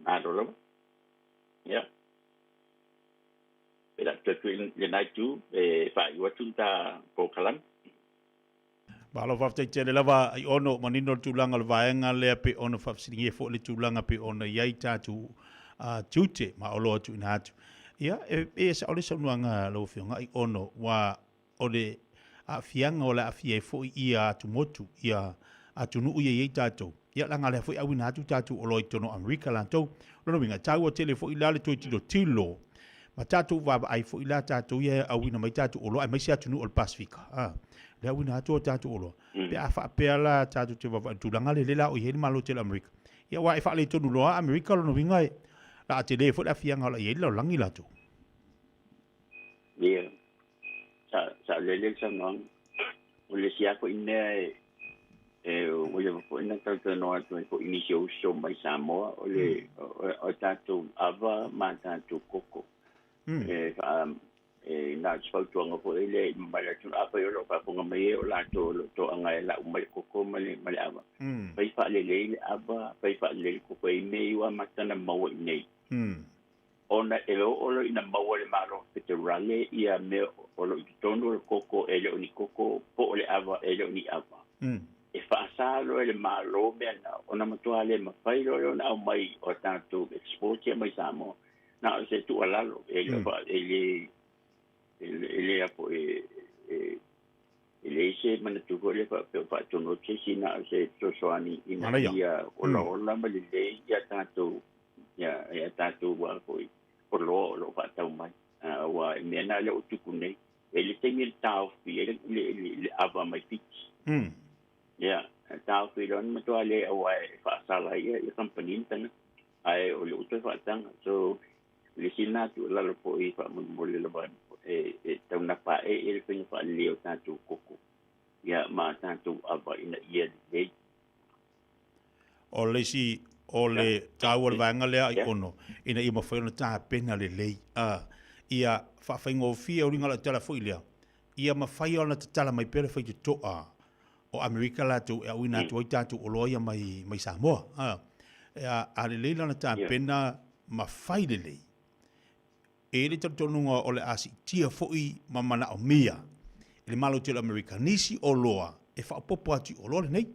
malo lava. Ia, pe le a toe atu i lena itu e faaiu atu le ta polokalame. Malo faafetai tele lava Aiono, manino le tulaga o le vaega lea pei ona faafesiligia foi le tulaga pei ona i ai tatou tiute ma oloa tuuina atu. Ia, e pei e sao le saunoaga a lau Afioga Aiono, ua o le aafiaga o le aafia ai foi ia atumotu, ia atunuu ia i ai tatou, ia leaga lea foi auina atu tatou oloa i totonu o Amerika latou. O lona uiga, e taua tele foi la le toe tilotilo ma tatou vaavaai foi la tatou ia e auina mai tatou oloa aemaise atunuu o le Pasefika, a, le auina atu o tatou oloa. Pe a faapea la tatou te vaavaai i le tulaga lea, lea la o i ai le Malo tele o Amerika. Ia aua e faaletonu loa Amerika, lona uiga e la a tele foi le aafiaga o la i ai le lalolagi latou. Ia, sa, saolele le saunoaga. O le isi lava foi mea e, e ua leva foi na talatalanoa atu ai foi i nisi o uso mai Samoa, o le o, o tatou ava ma tatou koko. E faa, e na o se fautuaga foi lea i mamalu atu, afai o lo o faafofoga mai e o latou o lo o toaga e lau mai le koko ma le, ma le ava. Fai faalelei le ava, fai faalelei le koko e i mea i ua amata ona maua i nei. Ona e oo loa ina maua e le Malo Feterale ia mea o lo o i totonu o le koko e le o ni koko po o le ava e le o ni ava, e faasa loa e le Malo mea na, ona matua le mafai loa lea ona aumai o tatou export ia mai Samoa. Na o se tuualalo, e le e le e le a foi e e leai se manatu foi lea faapea o faatonu atu se isi na o se fesoasoani ina ia olaola ma lelei ia tatou ia ia tatou a foi oloa o lo o faatau mai. Aua e mea na lea ua tupu nei. E le taimi le taofi ai le, le, le, le ava mai Fiti. Ia, taofi loa na matua le aua e faasala ai ia, ia kamupani ma tagata. Ae o le ua toe faataga. So, le isi lena tuualalo foi faamolemole lava e, e taunapa ae i le faiga faalelei o tatou koko ia ma tatou ava ina ia lelei. O le isi, o le taua o le vaega lea i ono, ina ia mafai ona tapena lelei, a, ia faafaigofie, o luiga o lau tala foi lea, ia mafai ona tatala mai pea le faitotoa o Amerika latou e auina atu ai tatou oloa ia mai, mai Samoa. A, a lelei lana tapena ma fai lelei, E i ai le talitonuga o le a siitia foi ma manaomia e le Malo tele o Amerika nisi oloa e faaopoopo atu i oloa lenei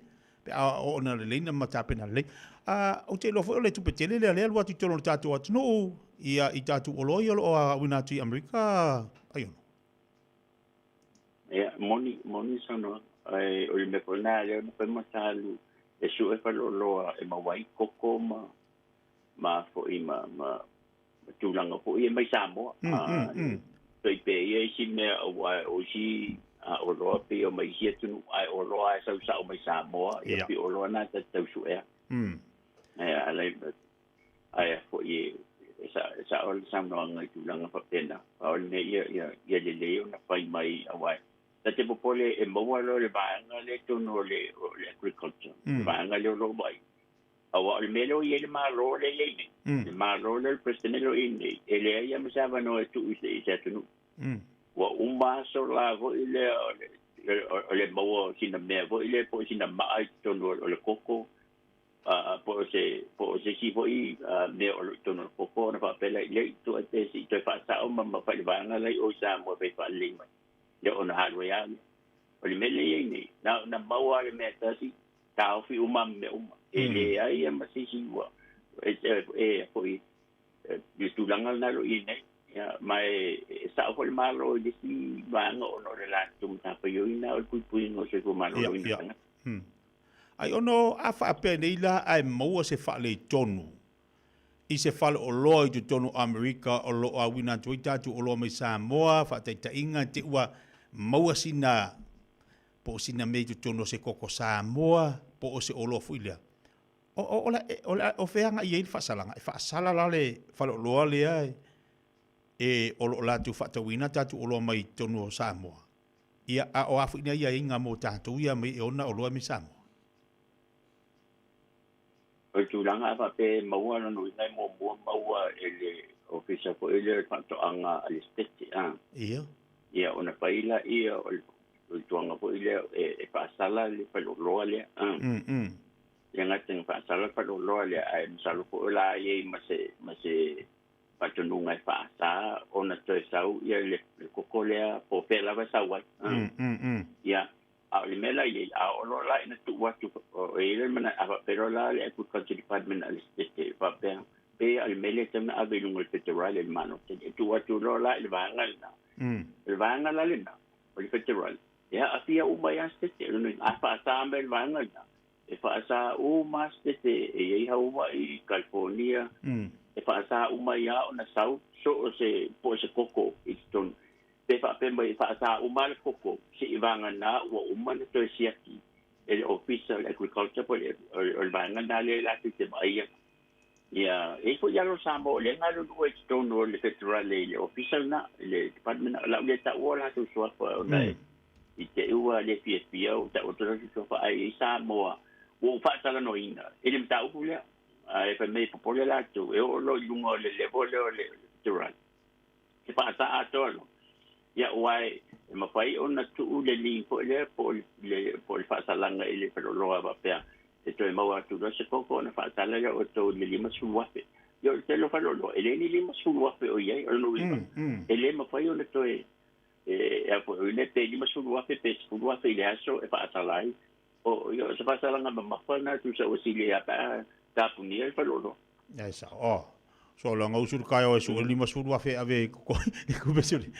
pe a oo ina lelei na ma tapena lelei. A, ou te iloa foi o le tupe tele lea lea e alu atu i totonu o le tatou atunuu ia i tatou oloa ia o lo o auina atu i Amerika, Aiono. Ia, moni, moni le saunoaga. Ae o le mea foi lena lea na fai ma sa alu e sue faleoloa e maua ai koko ma ma foi ma ma tulaga foi ia mai Samoa. Toi pe ia isi mea aua o isi oloa pei o mai isi atunuu ae oloa e sau sao mai Samoa ia pei oloa na ta tau suea. Ae alai ae foi e sa sa o le saunoaga i tulaga faapena. A o le mea ia ia ia lelei ona fai mai aua ta te popole e maua loa le vaega lea i totonu o le o le agriculture, le vaega lea o lo o vaai. Aua o le mea lea o i ai le Malo lea e i ai nei, le Malo lea o le Peresetene lea o i ai nei, e leai lava ma se avanoa e tuu i se atunuu. Ua uma aso la foi lea o le, o le maua o sina mea foi lea po o sina maa i totonu o le koko, po o se, po o se isi foi mea o lo o i totonu o le koko, ona faapea lea, lea i toe pe se i toe faasao ma ma fai le vaega la i o i Samoa e fai faalelei mai. Lea ona alu ai lava lea. O le mea lea e i ai nei, na ona maua lava le mea e tasi, taofi uma ma mea uma. E leai lava ma se isi ua, e, e, foi, le tulaga lena o lo o i ai nei. Ia, ma e, e sao foi le Malo i le isi vaega ona o le latou matafaioi na o le puipuiga o le soifua maloloina o tagata. Ai ono a faapea nei la ae maua se faaletonu i se faleoloa i totonu o Amerika o lo o auina atu ai tatou oloa mai Samoa, faataitaiga, te ua maua sina po o sina mea i totonu o se koko Samoa po o se oloa foi lea. O, o, o, o, o fea agai i ai le faasalaga? E faasala la le faleoloa lea e o lo o latou faatauina tatou oloa mai totonu o Samoa. Ia, a o a foi nei aiaiga mo tatou ia mai e ona oloa mai Samoa? O le tulaga a faapea e maua lona uiga e muamua maua e le Ofisa foi lea o le Faatoaga a le Setete a. Ia. Ia ona fai laia o le tuaga foi lea e faasala le faleoloa lea a. E le gata ina faasala le faleoloa lea ae masalo foi o le a i ai ma se ma se faatonuga e faasa ona toe sau ia le koko lea po o fea lava e sau ai. Ia, a o le mea la i ai, a oo loa la ina tuu atu, e i ai le manatu, a faapea loa la le Agriculture Department a le Setete e faapea, pei o le mea lea e tatau ona ave i luga o le Federal i le Malo tele, e tuu atu loa la i le vaega lena. O le vaega la lena, o le Federal, e aafia uma ai lava Setete. O lona uiga, a faasa mai le vaega lena, e faasa uma Setete e i ai Hawaii, California, e faasa uma ai lava ona sau so o se po o se koko i totonu. Pe faapea mai e faasa uma lava le koko seivagana ua uma ona toe siaki e le Ofisa o le Agriculture po o le vaega lena lea latou te vaaia. Ia, e i ai foi alo o Samoa o lea e galulue i totonu o le Federal i le Ofisa lena, i le Department lena. O le a ou le taua o latou suafa ona i te i ua le fiafia ua tau atu latou suafa, ae i ai Samoa ua ou faatalanoaina i le mataupu lea. Ae fai mai e popole latou e oo loa i luga o le level lea o le Federal e faasa atoa loa. Ia, aua e mafai ona tuu le lien foi lea po o le faasalaga i le faleoloa faapea e toe maua atu loa se koko ona faasala lea o outou i le $50,000. Ia, o le tele o faleoloa, e leai ni $50,000 o i ai, o lona uiga, e le mafai ona toe, e a foi, pe $50,000 pe $10,000 i le aso e faasala ai. O, ia, o se faasalaga mamafa lena tusa ua sili ai lava pe a tapunia le faleoloa. Ia e sao. Oh. So la ngau sulu kai o e su 50,000 e ave i ko i ku besuli.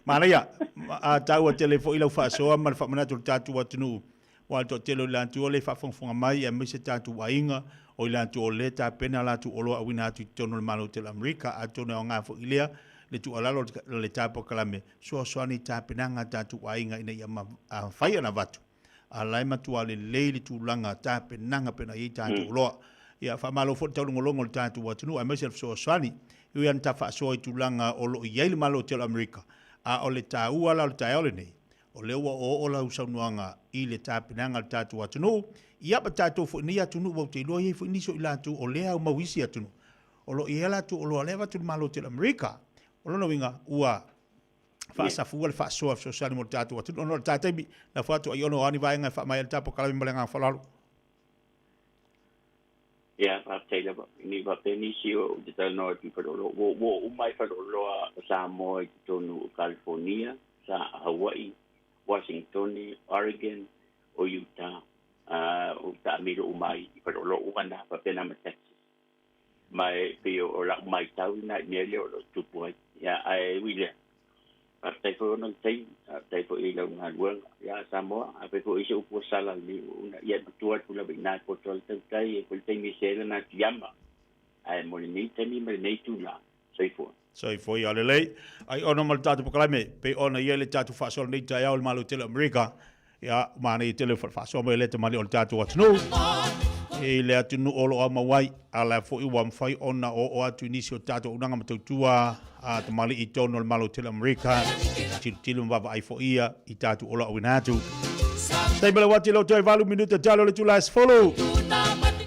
Manaia, a taua tele foi lau faasoa ma le faamanatu o le tatou atunuu. Aua le toatele o i latou o le faafogafoga mai aemaise tatou aiga o i latou o lea tapena latou oloa auina atu i totonu o le Malo tele o Amerika. Atonu e aoga foi lea le tuualalo o le ta polokalame fesoasoani i tapenaga a tatou aiga ina ia mafai ona avatu a la e matua lelei le tulaga tapenaga pei ona i ai tatou oloa. Ia, faamalo foi le taulogologo i le tatou atunuu aemaise le fesoasoani. E ui lava ina ta faasoa i tulaga o lo o i ai le Malo tele o Amerika, a o le taua la o le taeao lenei, o lea ua oooo lau saunoaga i le tapenaga a le tatou atunuu, ia ma tatou foi nei atunuu, aua ou te iloa e i ai foi nisi o i latou o lea e aumau i isi atunuu, o lo o i ai a latou oloa lea e avatu i le Malo tele o Amerika. O lona uiga, ua faasafua le faasoa fesoasoani mo le tatou atunuu. Ona o le ta taimi, lafo atu ai ono o a ni vaega e faamaea ai le ta polokalame ma le agaga faaaloalo. Ia, faafetai lava. Ne i faapea nisi o ou te talanoa atu i faleoloa. Ua ua oo uma ai faleoloa o Samoa i totonu o California, sa Hawaii, Washingtone, Oregon, o Utah, ā, o taamilo uma ai i faleoloa uma na, faapena ma Texas. Ma e pei o lau maitau lena i mea lea o lo o tupu ai. Ia, ae ui lea, faafetai foi ona o le taimi, faafetai foi i lau galuega. Ia, Samoa, afai foi o i ai se upu ua sala i lenei uuna, ia e matua atu lava i ina e poto ai le tautai, e foi le taimi e se ai lana atiama. Ae mo lenei taimi ma lenei itula, soifua. Soifua ia lelei. Ai ona ma le tatou polokalame, pei ona i ai le tatou faasoa lenei taeao i le Malo tele o Amerika. Ia, manaia tele le faasoa mai o lea tamalii o le tatou atunuu i le atunuu o lo o aumau ai, a la foi ua mafai ona oo atu i nisi o tatou auaunaga ma tautua a tamalii i totonu o le Malo tele o Amerika, tilotilo ma vaavaai foi ia i tatou oloa auina atu. Taimi le uati lo toe 8 minuta talo le itula e 10.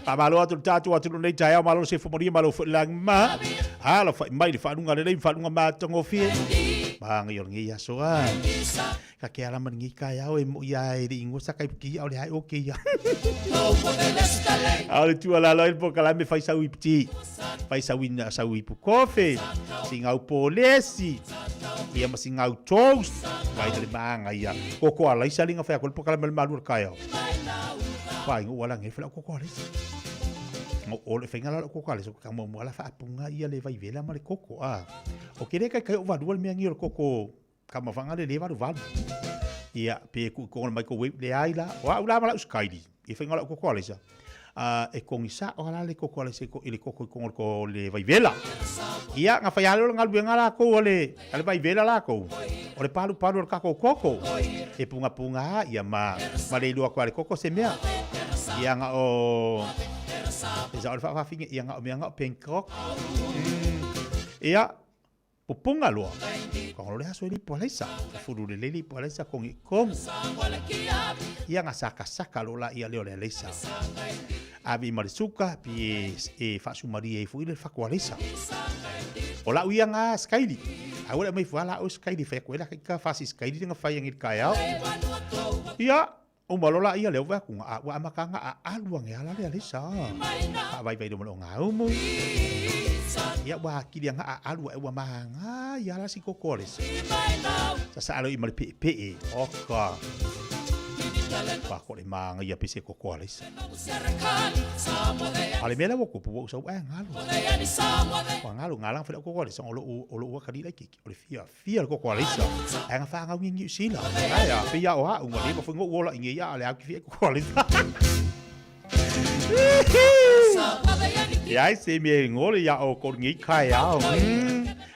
Faamalo atu le tatou atunuu nei taeao, malo le sefu manuia, malo foi le lagi ma. Alafai mai le faaluga lelei ma faaluga matagofie. Maga o lenei aso a. Ka ke ala ma lenei taeao e moi a e le ingoa sa kai ki a o le hai o ke ia. A o le tuualalo ai le polokalame fai sau ipu ti. Fai sau ina sau ipu kofe, singau polesi, ia ma singau toast. Vai le maga ia. Koko alaisa linga fai ako le polokalame le malu o le taeao. Wai ngo wala nge fela koko alaisa. Ngo o le whainga la koko alaisa ka mo mo ala whaapunga ia le vai vela ma le koko a. O ke le kai kai o valua le mea ngi o le koko ka mawhanga le le valu valu. Ia pe ku ko le microwave le ai la. O au la ma la uskaili. I whainga la koko alaisa. A e kongi sa o ala le koko alaisa i le koko i kongo ko le vai vela. Ia nga whai ale o le ngaluenga la kou o le ale vai vela la kou. O le palu palu o le kako koko. E punga punga ia ma ma le ilua koa le koko se mea. Ia nga o e sa o le whaawhawhinga ia nga o mea nga o Bangkok. Ia Pupunga loa. Ka ngolo le aso e lipo alaisa. Fulu le le lipo alaisa kongi kongu. Ia nga saka saka lo la ia leo le alaisa. Ave i ma le suka pi e, e faasumaria ai foi le fako alaisa. O lau ia nga skaili. A ua le mai fua la o skaili fai ko ela ka fasi skaili nga fai ngi kai ao. Ia Uma loa la ia lea ua aku nga ua amata nga a alu ange ala lea lesa. Fa vai vai lo nga umu. Ia ua akili nga a alu e ua mahanga ia la si koko lesa. Sa sa alo i male pe pe e. Oka. Pa ko le manga ia pese koko lesa. Ale mela wo ko pu wo sa ua ngalu. Wa ngalu ngalang fa koko lesa o lo o lo ua kali la kiki. O le fia fia le koko alaisa. Ai nga whaangau ngi New Zealand. Ai a pia o ha unga le ma whango uola i ngi ia ale au ki fia koko alaisa. Ia se me ngole ia o ko ngi kai ao.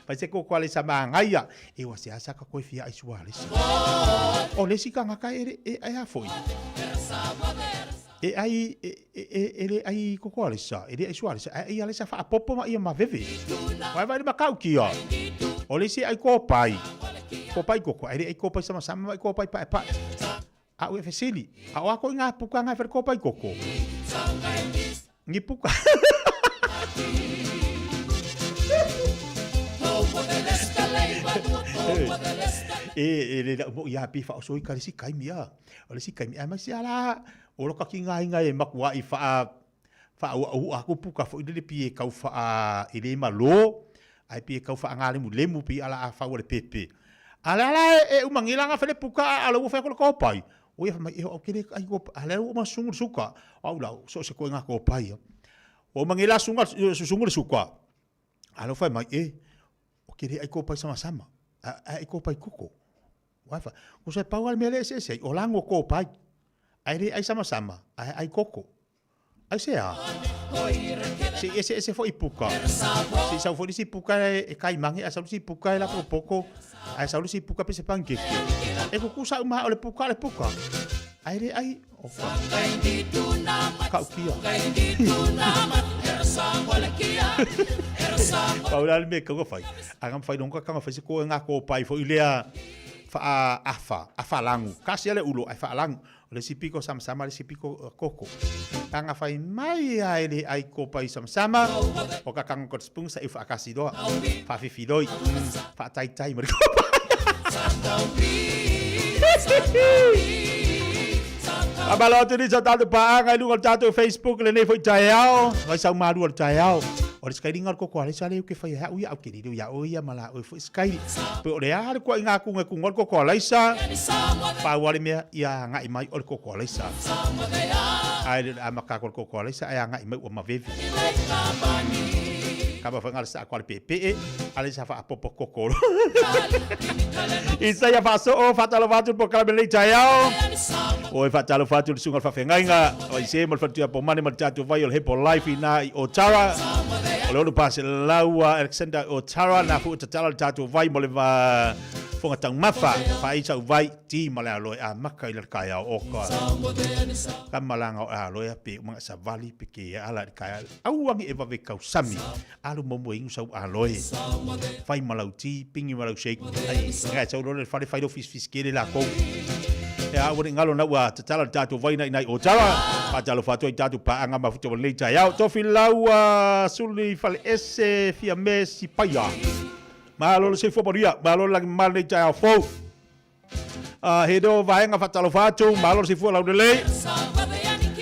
Pai se koko alaisa ma ngai ia. E wa se asa ka koe fia ai sua alaisa. O le sika ngaka e e e a foi. E ai e e e le ai koko alisa, e le ai sua alisa, ai alisa faapopo ma ia maveve. Vai vai ma kau kia. O le isi ai kopai. Kopai koko, ai le ai kopai sama sama mai kopai pae pae. A ue fesili, a o ako i ngā puka ngā whare kopai koko. Ngi puka. E, e le mo ia pi fa o soi karisi kai mia. O le si kai mia mai si ala O lo kaki ngā inga e makua i wha wha ua ua aku puka fo i pi e kau wha i le ma lo ai pi e kau wha ngā lemu lemu pi ala a wha le pepe. Ala ala e, e umangila ngā whele puka ala ua wha ko le kōpai. O ia mai e o kere ai ko ala ua ma sungu suka. Au la so se ko ngā kōpai. O mangila sunga sungu le suka. Ala wha mai e o kere ai kōpai sama sama. Ai kōpai koko. Waifa, ko se pau al mea le ese ese, o lango ko pai. Ai re ai sama sama, ai ai koko. Ai se a. Se ese ese fo i puka. Se sau fo si puka e, e kai mange, ai sau si puka e la poko, ai sau si puka pe se pancake. E kuku sa uma o le puka le puka. Ai re ai o ka. Ka ukia. Pau la le me ka whai. A ngam whai nonga ka whai se ko ngā ko pai fo i lea wha afa, afa langu. Kasi ale ulo ai wha langu. O le sipiko sama sama le sipiko koko. Ka nga whai mai ai le ai ko pai sama sama. O ka kanga ko spung sa i wha akasi doa. Wha fifi doi. Wha tai tai mo ko pai. Amalo atu ni sa tātou pāanga i lunga o le tātou Facebook le nei foi taeao. Vai sau malu o le taeao. O le skairi ngā koko ale sa leo ke whai hau ia au ke riro ia o ia mala o foi skairi. Pe o le a le kua i ngā kunga kunga o le koko alaisa. Pau ale mea ia ngai mai o le koko alaisa. Ai le a maka ko le koko alaisa ai a ngai mai ua maveve. Ka ma whangara sa ko ale pepe ale sa wha apopo koko. Isaia Faso'o, faatalofa atu le polokalame lenei taeao. Oi faatalofa atu le susuga o le faafeagaiga o Aise ma le faletuia Pomane ma le tatou vai o le Hepo Life ina i Otara. O le 600 Alexander Otara na fu tatala le tatou vai mo le va fonga taumafa. Fai sau vai ti ma le aloe a maka i le kaeao o ka. Ka malanga o aloe a pe umanga savali pe ke ala i le kaeao. Auangi e vave kau sami. Alu momo ingu sau aloe. Fai malau ti, pingi malau shake. Ai, ngai sau lole fale fai lo fis fis kele la kou. Ia, aua ne i galo na ua tatala le tatou vai nai nai Otawa. Faatalofa atu ai i tatou paaga mafuta o lenei taeao. Tofilau Suli Faleese Fiame Sipaia. Malo le soifua manuia, malo le lagi mamalu lenei taeao fou. He do vaega faatalofa atu, malo le soifua laulelei.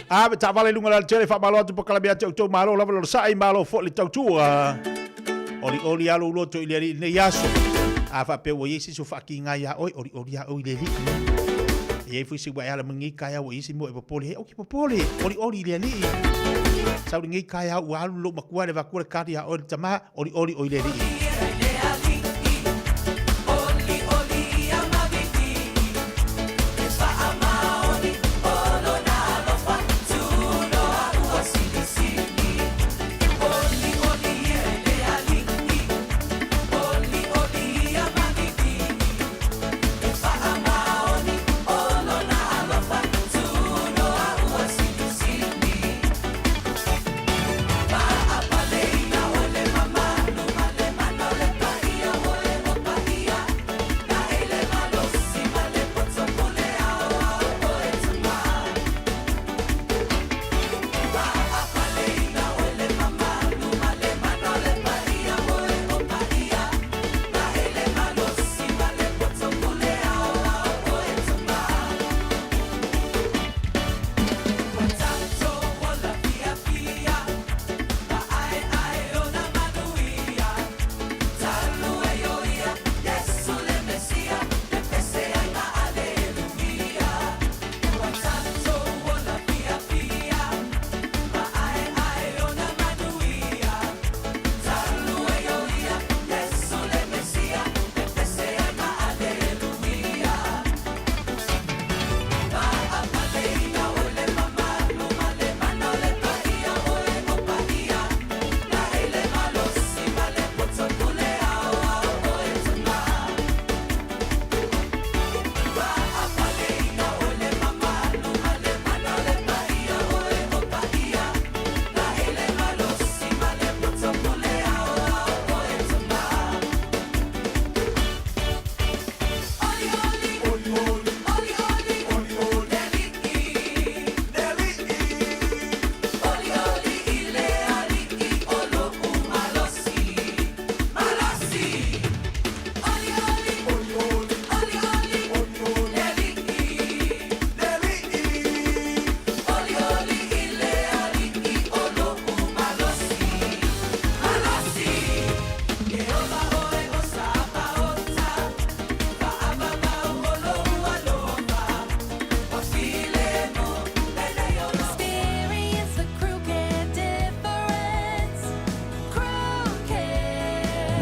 Ave taavale i luga o le alatele, faamalo atu polokalame ia te outou, malo lava le onosai, malo foi le tautua. Olioli lava lou loto i le Alii i lenei aso. A faapea ua i ai se isi o faakiga iā oe, olioli lava oe i le Alii. E i ai foi se ua e ala mai lenei taeao ua i ai se mea ua e popole ai, aua e te popole, olioli i le Alii. Sau lenei taeao ua alu lou matua i le avatua le kadi iā oe le tama, Olioli oi le Alii.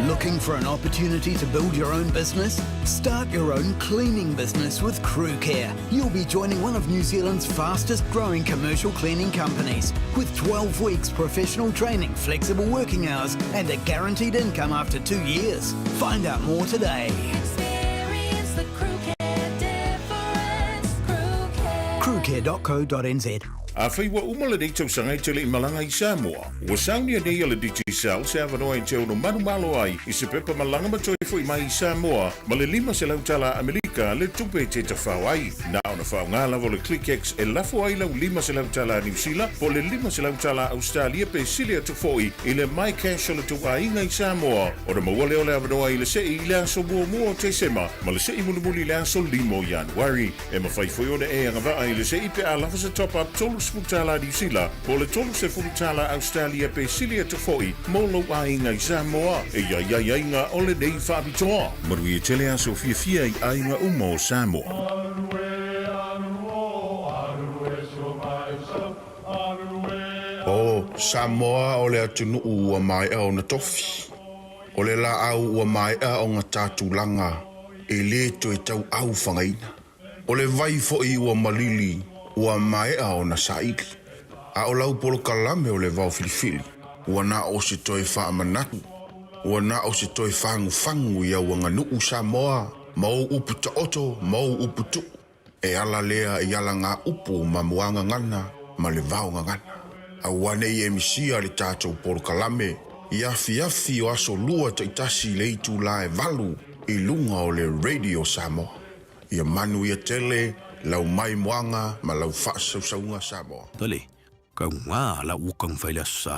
Looking for an opportunity to build your own business? Start your own cleaning business with Crew Care. You'll be joining one of New Zealand's fastest growing commercial cleaning companies with 12 weeks professional training, flexible working hours, and a guaranteed income after two years. Find out more today. Experience the Crew Care difference. Crew Care. Crewcare.co.nz. Afai ua uma lenei tausaga e te le i malaga i Samoa, ua saunia nei e le Digicel se avanoa e te ono manumalo ai i se pepa malaga ma toe fo'i mai i Samoa ma le $500 tala Amerika le tupe e te tafao ai. Na ona faaaoga lava o le ClickX e lafo ai lau $500 tala Niu Sila po o le $500 tala Ausetalia pe sili atu fo'i i le MyCash o le tou aiga i Samoa ona maua lea o le avanoa i le se'i i le aso muamua o Tesema ma le se'i mulimuli i le aso 5 o Ianuari. E mafai foi ona e agavaa i le se'i pe a lava se top-up $30 Niu Sila po o le $30 Ausetalia pe sili atu foi mo lou aiga i Samoa. E i ai aiaiga o lenei faapitoa. Manuia tele aso fiafia i aiga uma o Samoa. O Samoa o le atunuu ua maea ona tofi. O le laau ua maea ona ta tulaga e le toe tauau fagaina. O le vai foi ua malili ua maea ona saili. A o lau polokalame o le vao filifili, ua na o se toe faamanatu, ua na o se toe fagufagu i au aganuu Samoa ma ou upu taoto ma ou upu tuu. E ala lea i alagaupu ma muagagana ma le vaogagana. Aua ne i e misia le tatou polokalame i afiafi o aso lua taitasi i le itula e valu i luga o le Radio Samoa. Ia manuia tele. Lau maimoaga ma lau faasausauga Samoa. Tole, kaugā la ua kaugafai le aso sa.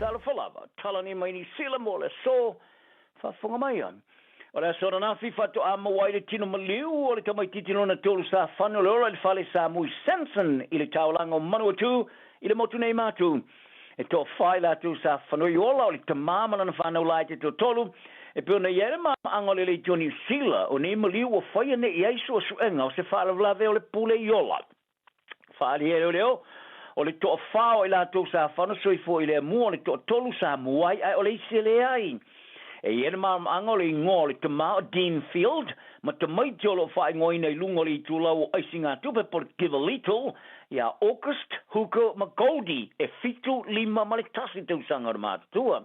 Talofa lava, talani mai Niu Sila mo le aso, faafofoga mai. O le aso ananafi faatoa maua ai le tino maliu o le tamaitiiti lona tolu sa fano le ola i le fale sa Mui Samson i le taolaga o Manuatu i le motu nei Matu. E toafa i latou sa fanoi ola o le tamā ma lana fanau laiti e toatolu, e pei ona i ai le malamalamaaga o le Leitio Niu Sila, o nei maliu ua faia nei i ai suesuega o se faalavelave o le pule i ola. Faaali ai leoleo, o le toafa o i latou sa fano soifua i le amua o le toatolu sa muai ae o le isi e leai. E i ai le malamalamaaga o le igoa o le tamā o Dean Field ma tamaiti o lo o faaigoaina i luga o le itulau o aisigatupe po o le Givalito iā August, Hooker ma Goldie e 7, 5 ma le 1 tausaga o le matutua.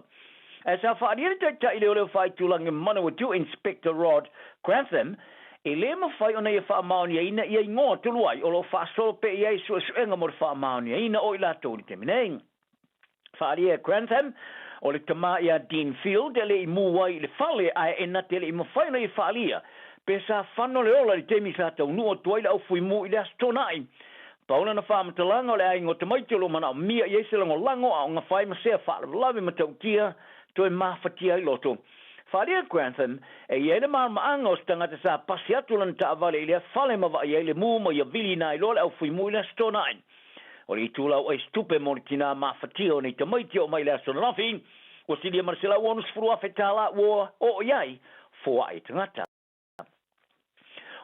Ae sa faaalia le taitai leoleo faaitulagi Manawatu Inspector Rod Grantham e lē mafai ona ia faamaoniaina ia igoa talu ai o lo o faasolo pea i ai suesuega mo le faamaoniaina o i latou i le taimi nei. Faaalia e Grantham, o le tamā iā Dean Field e le i mū ai i le fale ae e na te le i mafai ona ia faaalia pe sa fano le ola i le taimi sa taunuu atu ai le au fuimu i le Aso Toonai. Pau lana faamatalaga o le aiga o tamaiti o lo o manaomia i ai se lagolago a o gafa ai ma sea faalavelave matautia toe mafatia ai loto. Faaalia e Grantham, e i ai le malamalamaaga o se tagata sa pasi atu lana taavale i lea fale ma vaai ai le mū ma ia vili na iloa le au fuimu i le Aso Toonai. O le itulau aisitupe mo le tinā mafatia o nei tamaiti oo mai i le aso ananafi, ua silia ma le $160,000 tālā ua oo i ai foai tagata.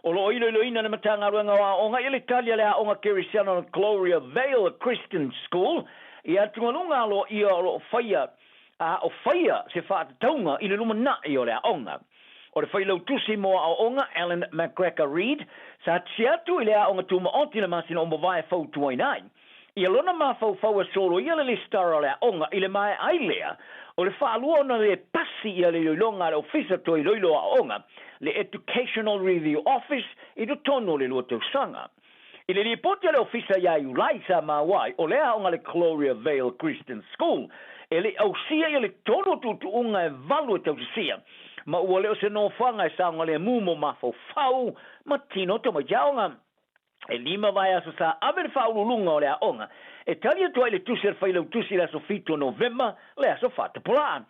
O lo o iloiloina le Matagaluega o Aoga i le tali a le Aoga Kerisiano o Gloria Vale Christian School i atugaluga aloaia o lo o faia a o faia se faatatauga i le lumanai o le aoga. O le Failautusi mo Aoaoga, Alan MacGregor Reid, sa tisi atu i le Aoga Tumaoti i le masina o Mavae fautuaina ai ia lona mafaufau e soloia le lesitara o le aoga i le maea ai lea o le faalua ona lē pasi ia le iloiloga a le Ofisa Toe Iloilo o Aoaoga, le Educational Review Office, i totonu o le lua tausaga. I le lipoti a le Ofisa iā Iulai sa maua ai, o le aoga le Gloria Vale Christian School e le i ausia ia le tolu o tuutuuga e valu e tausisia, ma ua le o se nofoaga e saogalemu mo mafaufau ma tino tamaiti aoga. E lima vaiaso sa ave le faauluuluga o le aoga e tali atu ai i le tusi a le Failautusi i le aso 7 o Novema, le aso faatapulaa.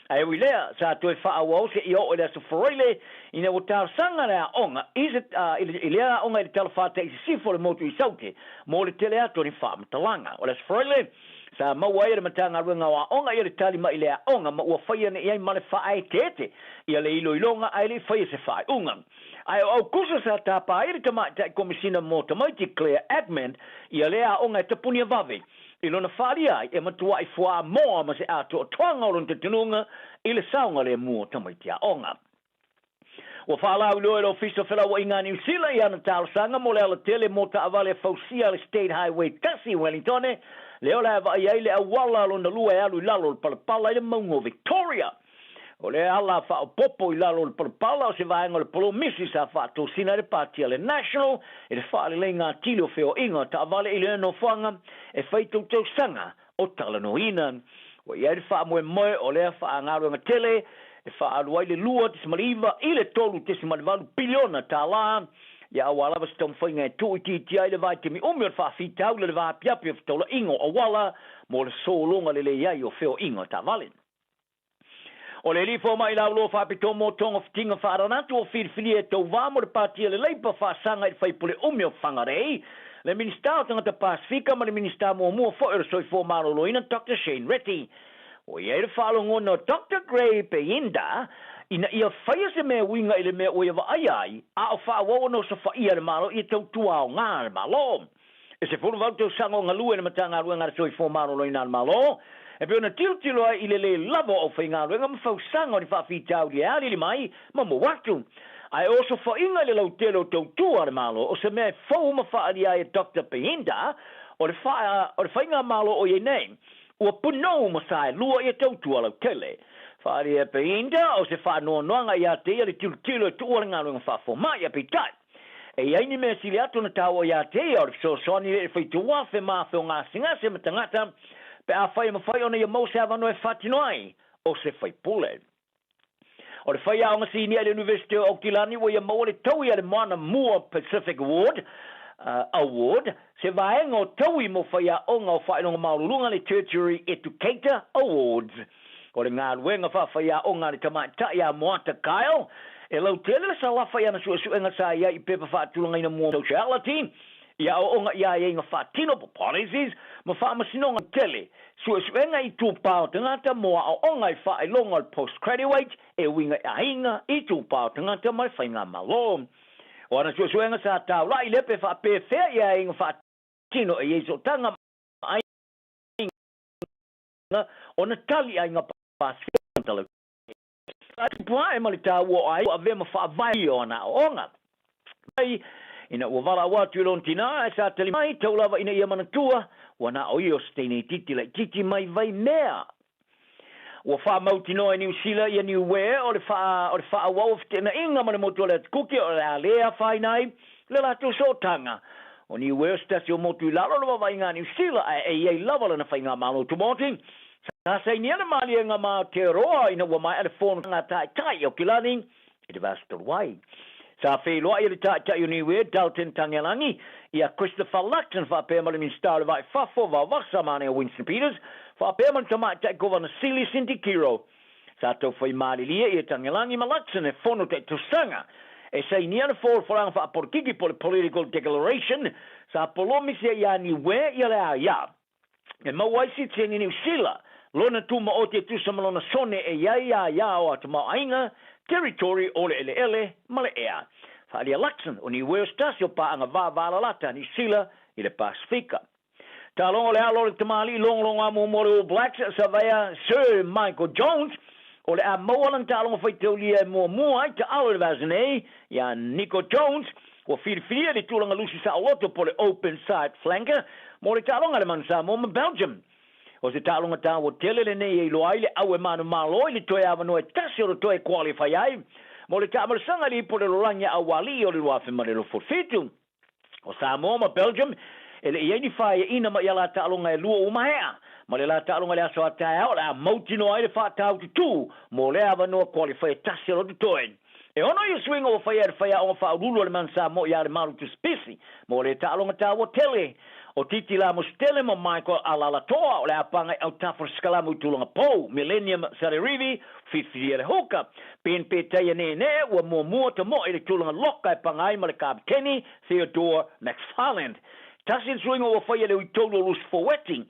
Ae ui lea, sa toe faaauau seia oo i le aso Faraile ina ua talosaga le aoga i se, i le, i lea aoga i le talafatai i sisifo o le motu i Saute mo le tele atu o ni faamatalaga. O le aso Faraile, sa maua ai e le Matagaluega o Aoga ia le tali mai i le aoga ma ua faia nei ai ma le faaeteete ia le iloiloga ae le i faia se faaiuga. Ae o Aukusa sa tapa ai le Tamaitai Komesina mo Tamaiti Claire Edmond ia lea aoga e tapunia vave i lona faaalia ai e matuai fuamoa ma se atoatoaga o lona talitonuga i le saogalemu o tamaiti aoga. Ua faalauiloa e le Ofisa o Felauaiga a Niu Sila i ana talosaga mo le alatele mo taavale e fausia a le State Highway 1 i Wellingtone, lea o le a vaai ai le auala lona lua e alu i lalo o le palapala i le mauga o Victoria. O le ala faaopoopo i lalo o le palapala o se vaega o le polomisi sa faatosina ai le Pāti a le National i le faaleleiga atili o feoaiga o taavale i lea nofoaga e fai tautausaga o talanoaina. Ua i ai le faamoemoe o lea faagaluega tele e faaalu ai le 2.9 i le 3.8 piliona tālā ia aua lava se taumafaiga e tuuitiitia ai le vaitaimi umi o le faafitauli o le vaapiapi o fetaulaiga o auala mo le sologa lelei ai o feoaiga o taavale. O le alii fomai lauloa faapitoa mo togafitiga faaranatu o filifilia e tauva mo le Pati a le Leipa faasaga i le faipule umi o Whangarei, le Minisita o Tagata Pasifika ma le Minisita muamua foi o le Soifua Maloloina Doctor Shane Reti. Ua i ai le faalogona o Doctor Gray Payinda ina ia faia se mea uiga i le mea ua ia vaaia ai a o faaauau ona osofaia e le Malo ia tautua aoga a le Malo. E 18 tausaga o galue i le Matagaluega a le Soifua Maloloina a le Malo, e pei ona tilotilo ai i le lē lava o aufaigaluega ma fausaga o ni faafitauli e aliali mai ma maua atu. Ae o osofaiga i le lautele o tautua a le Malo o se mea e fou ma faaalia ai e Doctor Payinda, o le o le faigamalo o i ai nei, ua punou ma saelua ia tautua lautele. Faaalia e Payinda o se faanoanoaga ia te ia le tilotilo e tuua le galuega faafomai, ae peitai, E i ai ni mea sili atu ona taua ia te ia o le fesoasoani i le faitauafe ma afe o gasegase ma tagata pe afai e mafai ona ia maua se avanoa e faatino ai o se faipule. O le faiaoga sinia i le Iunivesite o Aukilani ua ia maua le taui a le Moana Mua Pacific Award, Award, se vaega o taui mo faiaoga o faailoga maualuluga le Tertiary Educator Awards. O le galuega faafaiaoga a le tamaitai a Moata Kyle, e lautele le salafa i ana suesuega sa i ai i pepa faatulagaina mua Sociality, i aoaoga i aiaiga faatino po policies ma faamasinoga tele, suesuega itupa o tagata mo aoaoga i faailoga o le postgraduate e uiga i aiga, itupa o tagata ma le faigamalo. O ana suesuega sa taulai le pe faapefea i aiaiga faatino e i ai sootaga ma aiga ona tali i aiga Pasifika Sa tupu ae ma le taua o aiga ua avea ma faavae o ana aoaoga. Mai, ina ua valaau atu i lona tinā, ae sa tali mai, tau lava ina ia manatua, ua na o ia o se teine itiiti laitiiti mai Vaimea. Ua faamautinoa e Niu Sila ia Niue o le o le faaauau o feteenaiga ma le motu o le Atu Kuki o le a le afaina ai le latou sootaga. O Niue o se tasi o motu i lalo o le vaavaaiga a Niu Sila ae e i ai lava lana faigamalo tumaoti. Sa sainia le maliega ma Aotearoa ina ua maea le fonotaga taitai o Kilani i le vaiaso talu ai. Sa feiloai e le Taitai o Niue, Dalton Tagealagi, ia Christopher Luxon faapea ma le Minisita o le Vai Fafo, Vaovasa Manea Winston Peters, faapea ma le Tamaitai Kovana Sili Cindy Kiro. Sa taufai malilie ia Tagealagi ma Luxon e fono taitausaga e sainia le folafolaga faapolokiki po o le Political Declaration sa polomisi ai ia Niue ia le aia E maua ai sitiseni Niu Sila, lona tumaoti e tusa ma lona sone e i ai a iā o a tamaoaiga, territory, o le eleele ma le ea. Faaalia Luxon o New Wales tasi o paaga vavalalata a Niu Sila i le Pasefika. Taaloga o le alo o le tamalii logologo muamua o le All Blacks, Savaea Sir Michael Jones, o le a maua lana taaloga faitaulia e muamua ai taalo i le vaiaso nei iā Nico Jones, Ua filifilia le tulaga lusi saoloto po o le open side flanker mo le taaloga a le Manu Samoa ma Belgium. O se taaloga taua tele lenei e iloa ai le au e manumalo i le toe avanoa e tasi o le toe qualify ai mo le taamalasaga i le ipu o le lolagi a Aualii o le 2027. O Samoa ma Belgium e le i ai ni faaiaina ma ia la taaloga e lua ua maea ma le la taaloga i le aso a taeao o le a mautinoa ai le faatau tutū mo lea avanoa qualify e tasi o lo totoe. E ono ia suiga ua faia e le faiaoga faauluulu a le Manu Samoa ia Lemalu Tusipisi mo le taaloga taua tele o Titi Lamositele ma Michael Alalatoa o le apaga i autafa o le Sikalamu i Tulaga Pou, Millennium Sanerivi, Filifilia le Hooker, Ben Petaia Neenee ua muamua tamoe i le tulaga loka e paga ai ma le Kapeteni Theodore McFarland. Tasi le suiga ua faia e le Ui-tolu o Lucy Foueti.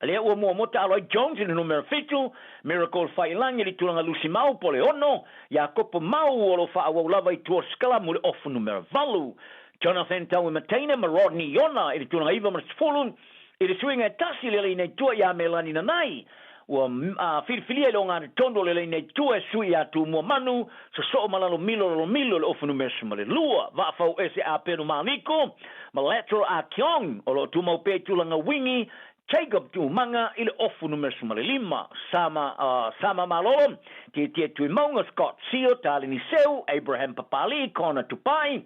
Lea ua muamua taalo ai Jones i le numera fitu, Miracle Faiilagi i le tulaga lusi mau po o le ono, Iakopo Mau o lo o faaauau lava i tua o le sikalamu i le ofu numera valu, Jonathan Tauimateina ma Rodney Iona i le tulaga iva ma le sefulu, i le suiga e tasi i le laina i tua ia Melani Nanai. Ua filifilia i le ogatotonu o le laina i tua e sui ia Tumua Manu, sosoo ma Lalomilo Lalomilo i le ofu numera 12, Vaafau Ese Apenu Maliko ma Lateral Ah Keong o lo o tumau pea i tulaga wingi, Jacob Tuumaga i le ofu numera 15, Sama, Sama Malolo, Tietie Tuimauga, Scott Sio, Taleni Seu, Abraham Papalii, Connor Tupai,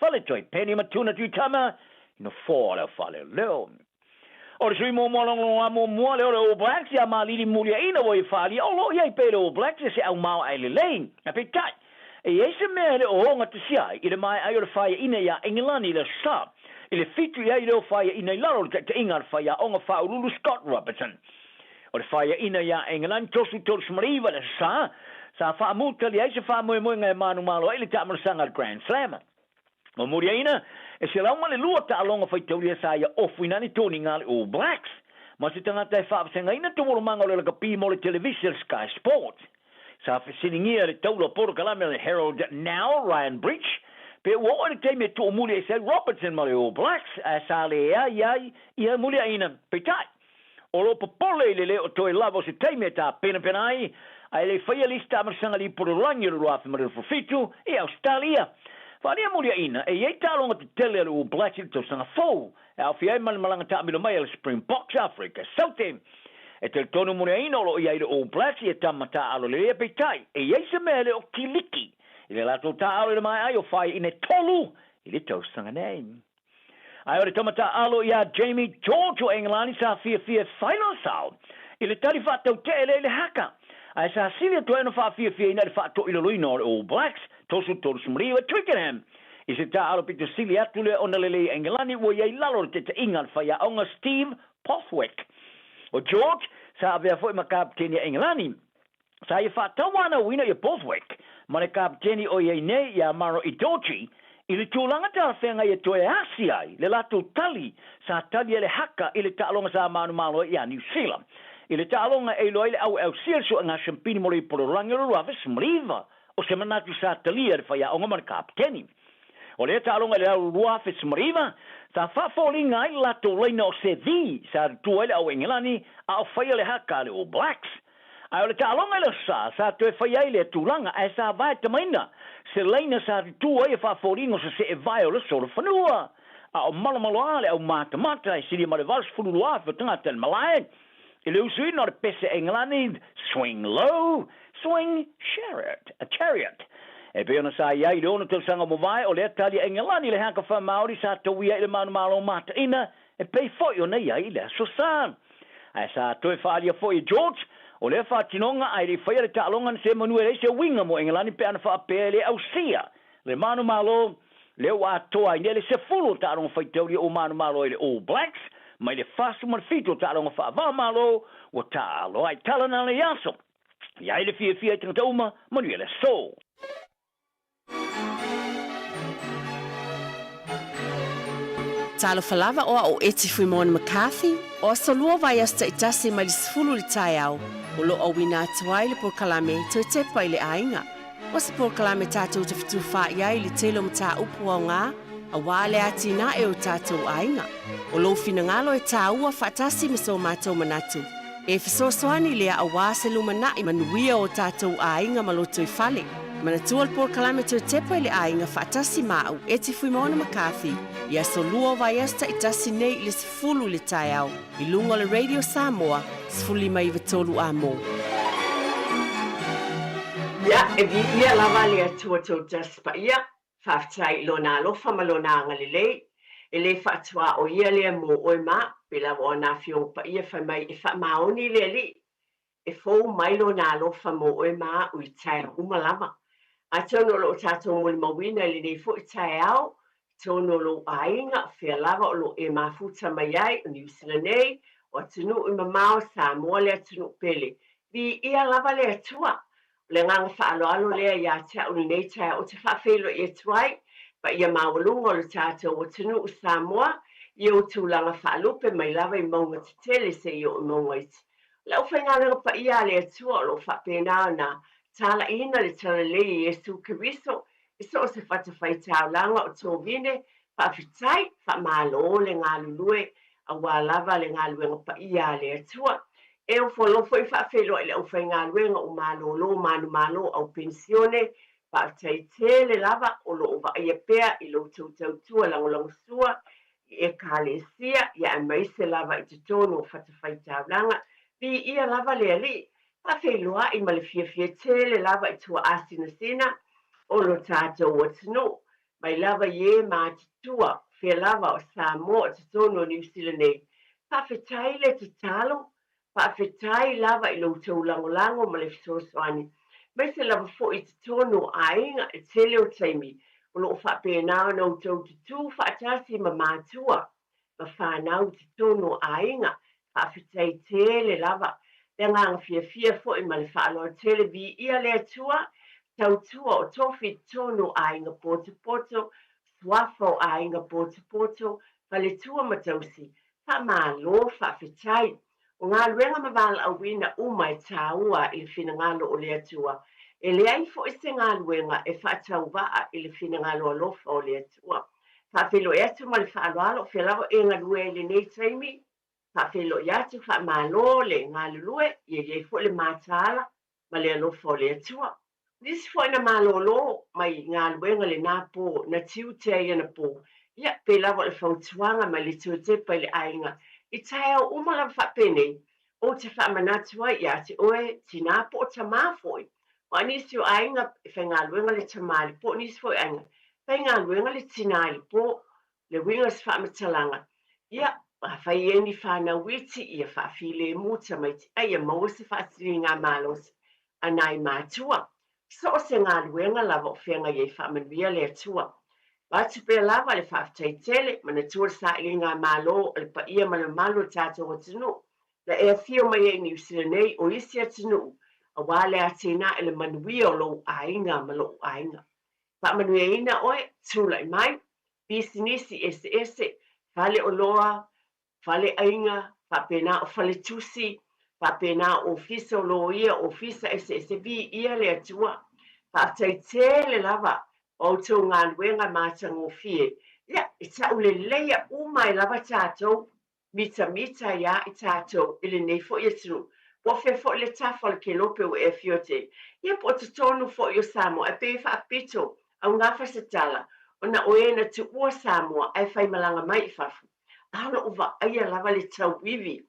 Faletoi Penny ma Tuna Tuitama i nofoa o le aufaleoleo. O le sui muamua logologoa muamua lea o le All Blacks ia Malili Muliaina ua ia faaalia o lo o i ai pea i le All Blacks e se aumao ae lelei. Ae peitai, e i ai se mea e le o ogatasia ai i le maea ai o le faiaina iā Engelani i le Aso Sa, i le fitu i ai lea o faiaina i lalo o le taitaiga a le faiaoga faauluulu Scott Robertson. O le faiaina iā Engelani tosu 39 i le Aso Sa, sa faamutali ai se faamoemoega e manumalo ai le taamalasaga a le Grand Slam. Ma muliaina, e 102 taaloga faitaulia sa ia ofuina ai toniga a le All Blacks. Ma se tagata e faavasegaina taualumaga o le lakapi mo le televise a le Sky Sports. Sa fesiligia le taula polokalame a le Herald Now, Ryan Breach, pe ua oo i le taimi e tuumuli ese ai Robertson ma le All Blacks, ae sa leai ai ia muliaina. Peitai, O lo o popole i le le o toe lava o se taimi e tapenapena ai, a e le faia le isi taamalasaga lipololagi o le 2027 i Ausetalia. Faaalia muliaina, e i ai taaloga tetele a le All Blacks i le tausaga fou, e aofia ai ma le malaga taamilo mai a le Springboks a Afrika Saute. E talitonu muliaina o lo o i ai le All Blacks ia tama taaalo lelei a peitai, e i ai se mea e le o kiliki i le latou taaalo i le maea ai o Faiaina e tolu i le tausaga nei. Ae o le tama taaalo ia Jamie George o Engelani sa fiafia e fai lona sao i le tali faatautee lea i le haka. Ae sa sili atu ai ona faafiafiaina i le faatoilaloina o le All Blacks 33 i Twickenham. I se taaalo pito sili atu lea ona lelei a Engelani ua i ai i lalo o le taitaiga a le faiaoga Steve Borthwick. O George sa avea foi ma kapeteni a Engelani. Sa ia faatauanauina ia Borthwick ma le kapeteni o i ai nei ia Maro Itoje i le tulaga talafeagai e toe asi ai le latou tali sa tali ai le haka i le taaloga sa manumalo ai ia Niu Sila. I le taaloga e iloa ai le aueausia le suega siampini mo le ipololagi o le 2019, o se manatu sa talia e le faiaoga ma le kapeteni. O lea taaloga i le au 2019, sa faafoliga ai le latou laina o se V sa tutu ai le au Engelani a o faia le haka a le All Blacks. Ae o le taaloga i le aso Sa, sa toe fai ai lea tulaga, ae sa vae tamaina se laina sa tutū ai e faafoliga o se seevae o le solofanua. A o malomaloa le au matamata e silia ma le 82,000 o tagata i le malae i le usuina o le pese Engelani Swing Low, Swing Chariot, a Chariot. E pei ona sa i ai i le ono tausaga o mavae, o lea tali a Engelani i le haka faamaori sa tauia i le manumalo mataina e pei foi ona i ai i le aso Sa. Ae sa toe faaalia foi e George, o lea faatinoga ae le i faia le taaloga na se manu e leai se uiga mo Engelani pe ana faapea e le ausia le manumalo lea ua atoa ai nei le 10 o taaloga faitaulia ua manumalo ai le All Blacks mai le 47 o taaloga faava-o-Malo ua taaalo ai. Tala na nei aso. I ai le fiafia i tagata uma, manuia le aso. Talofa lava o a'u Eti Fuimoana McCarthy, o aso lua vaiaso ta'itasi mai le 10 i le taeao, o lo'o auina atu ai le polokalame Toe Tepa i le Aiga. O se polokalame tatou te fetufa'i ai i le tele o mataupu aogā auā le atinae o tatou aiga. O lou finagalo e tāua faatasi ma so matou manatu, e fesoasoani lea auā se lumana'i manuia o tatou aiga ma lotoifale. Manatua le polokalame Toe Tepa i le Aiga faatasi ma a'u Eti Fuimaono McCarthy i aso lua o vaiaso ta'itasi nei i le 10 i le taeao i luga o le Radio Samoa 15 93 A mo. Ia, e viia lava le Atua Toatasi Paia, faafetai i Lona alofa ma Lona agalelei, e le faatuaoia lea mo oe ma a'u, pe lava o ana Afioga Paia fai mai e faamaoni le Alii, E fou mai lona alofa mo oe ma a'u i taeao uma lava. Atonu o lo o tatou molimauina i lenei foi taeao, i totonu o lou aiga, o fea lava o lo o e mafuta mai ai, o Niu Sila nei, o atunuu i mamao, Samoa le atunuu pele. Viia lava le Atua! O le agaga faaaloalo lea ia te a'u i lenei taeao ou te faafeiloai atu ai, paia maualuga o le tatou atunuu Samoa, i ou tulaga faalupe mai lava i mauga tetele seia oo i mauga iti. O le aufaigaluega paia a le Atua o lo o faapena ona talaiina le Talalelei e Iesu Keriso i so o se fatafaitaulaga o Tovine, faafetai, faamalo le galulue aua lava le galuega paia a le Atua. E ofo alofa foi faafeiloai i le aufaigaluega o malolo manumalo au penisione, faafetai tele lava o lo o vaaia pea i lo outou tautua lagolagosua i Ekalesia, ia aemaise lava i totonu o fatafaitaulaga. Viia lava le Alii, faafeiloai ma le fiafia tele lava i tuaasinasina o lo tatou atunuu, mai lava i e matutua, fea lava o Samoa o totonu o Niu Sila nei. Faafetai le tatalo, faafetai lava i lo outou lagolago ma le fesoasoani, aemaise lava foi i totonu o aiga i le tele o taimi o lo o faapena ona outou tutū faatasi ma matua ma fanau i totonu o aiga, faafetai tele lava. Le agaga fiafia foi ma le faaaloalo tele, viia le Atua, tautua o tofi i totonu o aiga potopoto, suafa o aiga potopoto, faletua ma tausi, faamalo, faafetai. O galuega ma valaauina uma e tāua i le finagalo o le Atua. E leai foi se galuega e faatauvaa i le finagalo alofa o le Atua. Faafeiloai atu ma le faaaloalo o fea lava e galue ai i lenei taimi. Faafeiloai atu, faamalo le galulue, ia i ai foi le mataala ma le alofa o le Atua. O nisi foi na malolo mai galuega lena po, na tiute ai anapo, ia, pei lava o le fautuaga mai le Tuatepa i le aiga, i taeao uma lava faapenei, ou te faamanatu ai ia te oe, tinā po o tamā foi. Aua o nisi o aiga e faigaluega le tamā i le po, o nisi foi o aiga e faigaluega le tinā i le po. Le uiga o se faamatalaga, ia, afai e i ai ni fanau iti, ia faafilemu tamaiti, a ia maua se faasiligamalosi. a nai matua. So o se galuega lava o feagai ai faamanuia le Atua. Avatu pea lava le faafetai tele, manatua le sailiga a Malo o le paia ma le mamalu o le tatou atunuu na e afio mai ai i Niu Sila nei o isi atunuu aua le atinae le manuia o lou aiga ma lou aiga. Faamanuiaina oe, tulai mai, pisinisi eseese, fale oloa, fale aiga, faapena o fale tusi, faapena o ofisa o loia, ofisa eseese, viia le Atua. Faafetai tele lava o a outou galuega matagofie. Ia, e tauleleia uma ai lava tatou mitamita ai i tatou i lenei foi atunuu. Po o fea foi le tafa o le kelope ua e afio atu ai, ia po o totonu foi o Samoa, ae pei e faapito augafa se tala, ona o e na tuua Samoa ae faimalaga mai i fafo. A o lou vaaia lava le tauivi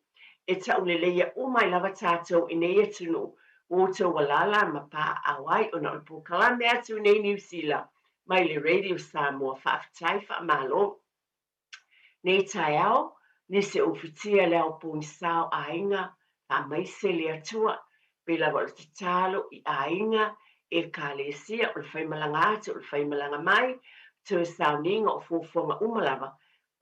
e tauleleia uma ai lava tatou i nei atunuu ua outou alaala ma paaaao ai ona o le polokalame atu i nei Niu Sila mai le Radio Samoa. Faafetai faamalo. Nei taeao, nisi o ufitia le ao pogisa o aiga, faamaise le Atua, pei lava o le tatalo i aiga, Ekalesia, o le faimalaga atu, o le faimalaga mai, toe sauniga o fuafuaga uma lava,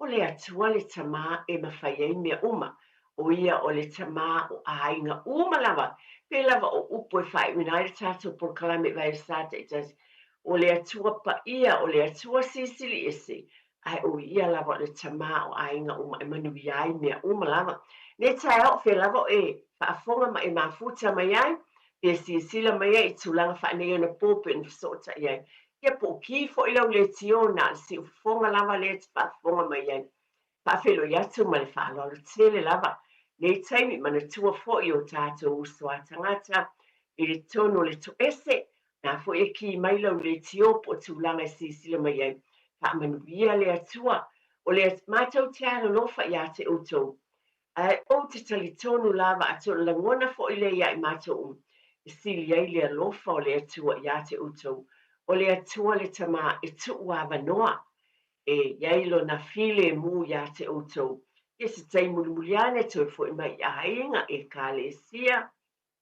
o le Atua le Tama e mafai ai mea uma, o ia o le Tama o aiga uma lava, pei lava o upu e faaiuina ai le tatou polokalame i Vaeasa taitasi, o le Atua paia, o le Atua silisili ese, ae o ia lava o le Tama o aiga uma e manuia ai mea uma lava. Nei taeao o fea lava o e faafofoga ma e mafuta mai ai, pe silasila mai ai i tulaga faaneionapo pei ona fesootai ai, ia po o ki foi lau leitio na o le siufofoga lava lea e te faafofoga mai ai. Faafeiloai atu ma le faaaloalo tele lava nei taimi, manatua foi o tatou uso a tagata i le tonu o le toese, na foi e ki mai lau leitio po o tulaga e silasila mai ai. Faamanuia le Atua, o le matou te alolofa ia te outou, ae ou te talitonu lava atonu lagona foi lea ia i matou uma, e sili ai le alofa o le Atua ia te outou. O le Atua le Tama e tuu avanoa e i ai lona filemu ia te outou. Ia se taimi mulimuli ane toe foi mai i aiga, Ekalesia,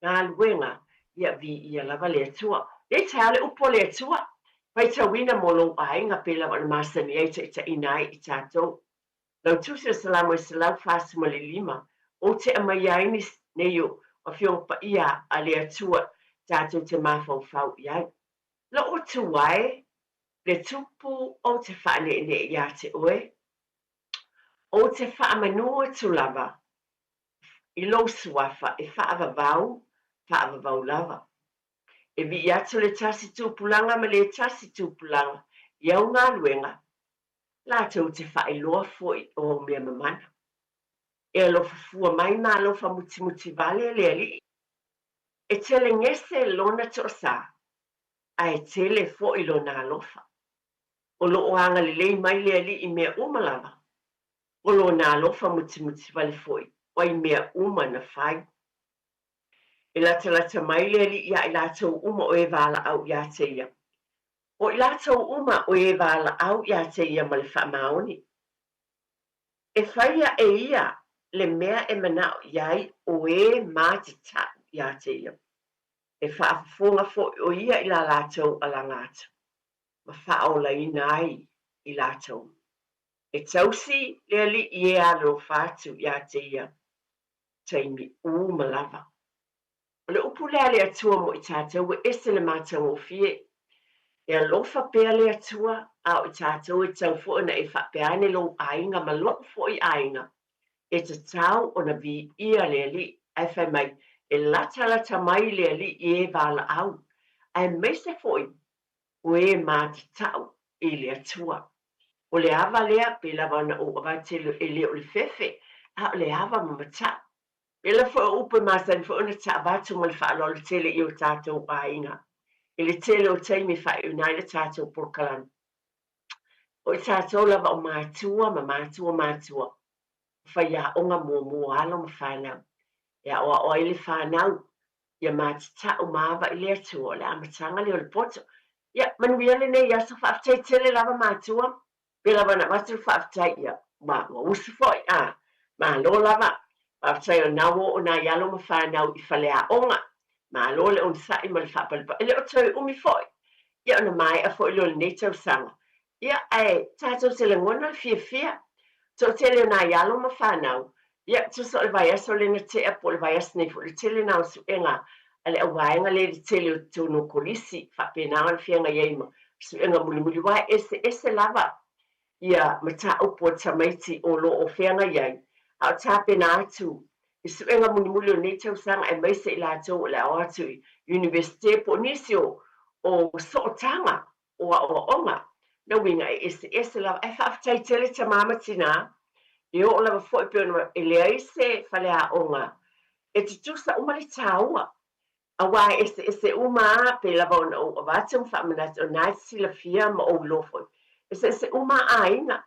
galuega, ia viia lava le Atua. Nei taeao le upu a le Atua, faitauina mo lou aiga pei lava ona masani ai taitaiina ai i tatou. Lau tusi o Salamo e 145, ou te aumaia ai ni nei o Afioga Paia a le Atua tatou te mafaufau i ai. Lou Atua e, le Tupu ou te faaneenee ia te oe, ou te faamanu atu lava i lou suafa e faavavau, faavavau lava. E vii atu le tasi tupulaga ma le tasi tupulaga i au galuega, latou te faailoa foi o au mea mamana. E alofa fua mai ma alofa mutimuti vale le Alii. E telegese lona toasa, ae tele foi lona alofa. O lo o agalelei mai le Alii i mea uma lava. O lona alofa mutimuti vale foi o ai mea uma na fai. E latalata mai le Alii ia i latou uma o e valaau ia te ia. O i latou uma o e valaau ia te ia ma le faamaoni. E faia e ia le mea e manao i ai o e matatau ia te ia. E faafofoga foi o ia i la latou alaga atu, ma faaolaina ai i latou. E tausi le Alii e alofa atu ia te ia taimi uma lava. O le upu lea a le Atua mo i tatou e ese le matagofie. E alofa pea le Atua, a o i tatou e tatau foi ona e faapea ane lou aiga ma lou foi aiga, e tatau ona viia le Alii, ae fai mai, e latalata mai le Alii i e valaau, aemaise foi o e matatau i le Atua. O le ava lea, pei lava ona ou avatu e le o le fefe, a o le ava ma matau. Pēlā foi o upu e masani foi ona taavatu ma le faaaloalo tele i o tatou aiga i le tele o taimi e faaiuina ai le tatou polokalame. O i tatou lava o matua ma matua matua, o faiaoga muamua o alo ma fanau. E aoao ai le fanau ia matatau ma ava i le Atua, o le amataga lea o le poto. Ia, manuia lenei aso, faafetai tele lava matua. Pei lava ona avatu le faafetai, ia, ua, ua usu foi, a, malo lava. Faafetai o na ua oo nai alo ma fanau i faleaoga. Malo le onosai ma le faapalepale. E le o toe umi foi, ia ona maea foi lea o lenei tausaga. Ia, ae tatou te lagona le fiafia. Toatele o nai alo ma fanau, ia, tusa o le vaiaso lea na tea po o le vaiaso nei foi, le tele na o suega a le auvaega lea i le tele o totonu o kolisi, faapena ona feagai ai ma suega mulimuli, aua e eseese lava ia mataupu a tamaiti o lo o feagai ai, a o tapena atu i suega mulimuli o lenei tausaga aemaise i latou o le a o atu i Iunivesite po o nisi o o sootaga o aoaoga. Na uiga e eseese lava ae faafetai tele tama ma tinā e oo lava foi pei ona e leai se faleaoga e tutusa uma le taua Aua e eseese uma a, pei lava ona ou avatu ma faamanatu, o na e te silafia ma ou iloa foi, eseese uma a aiga.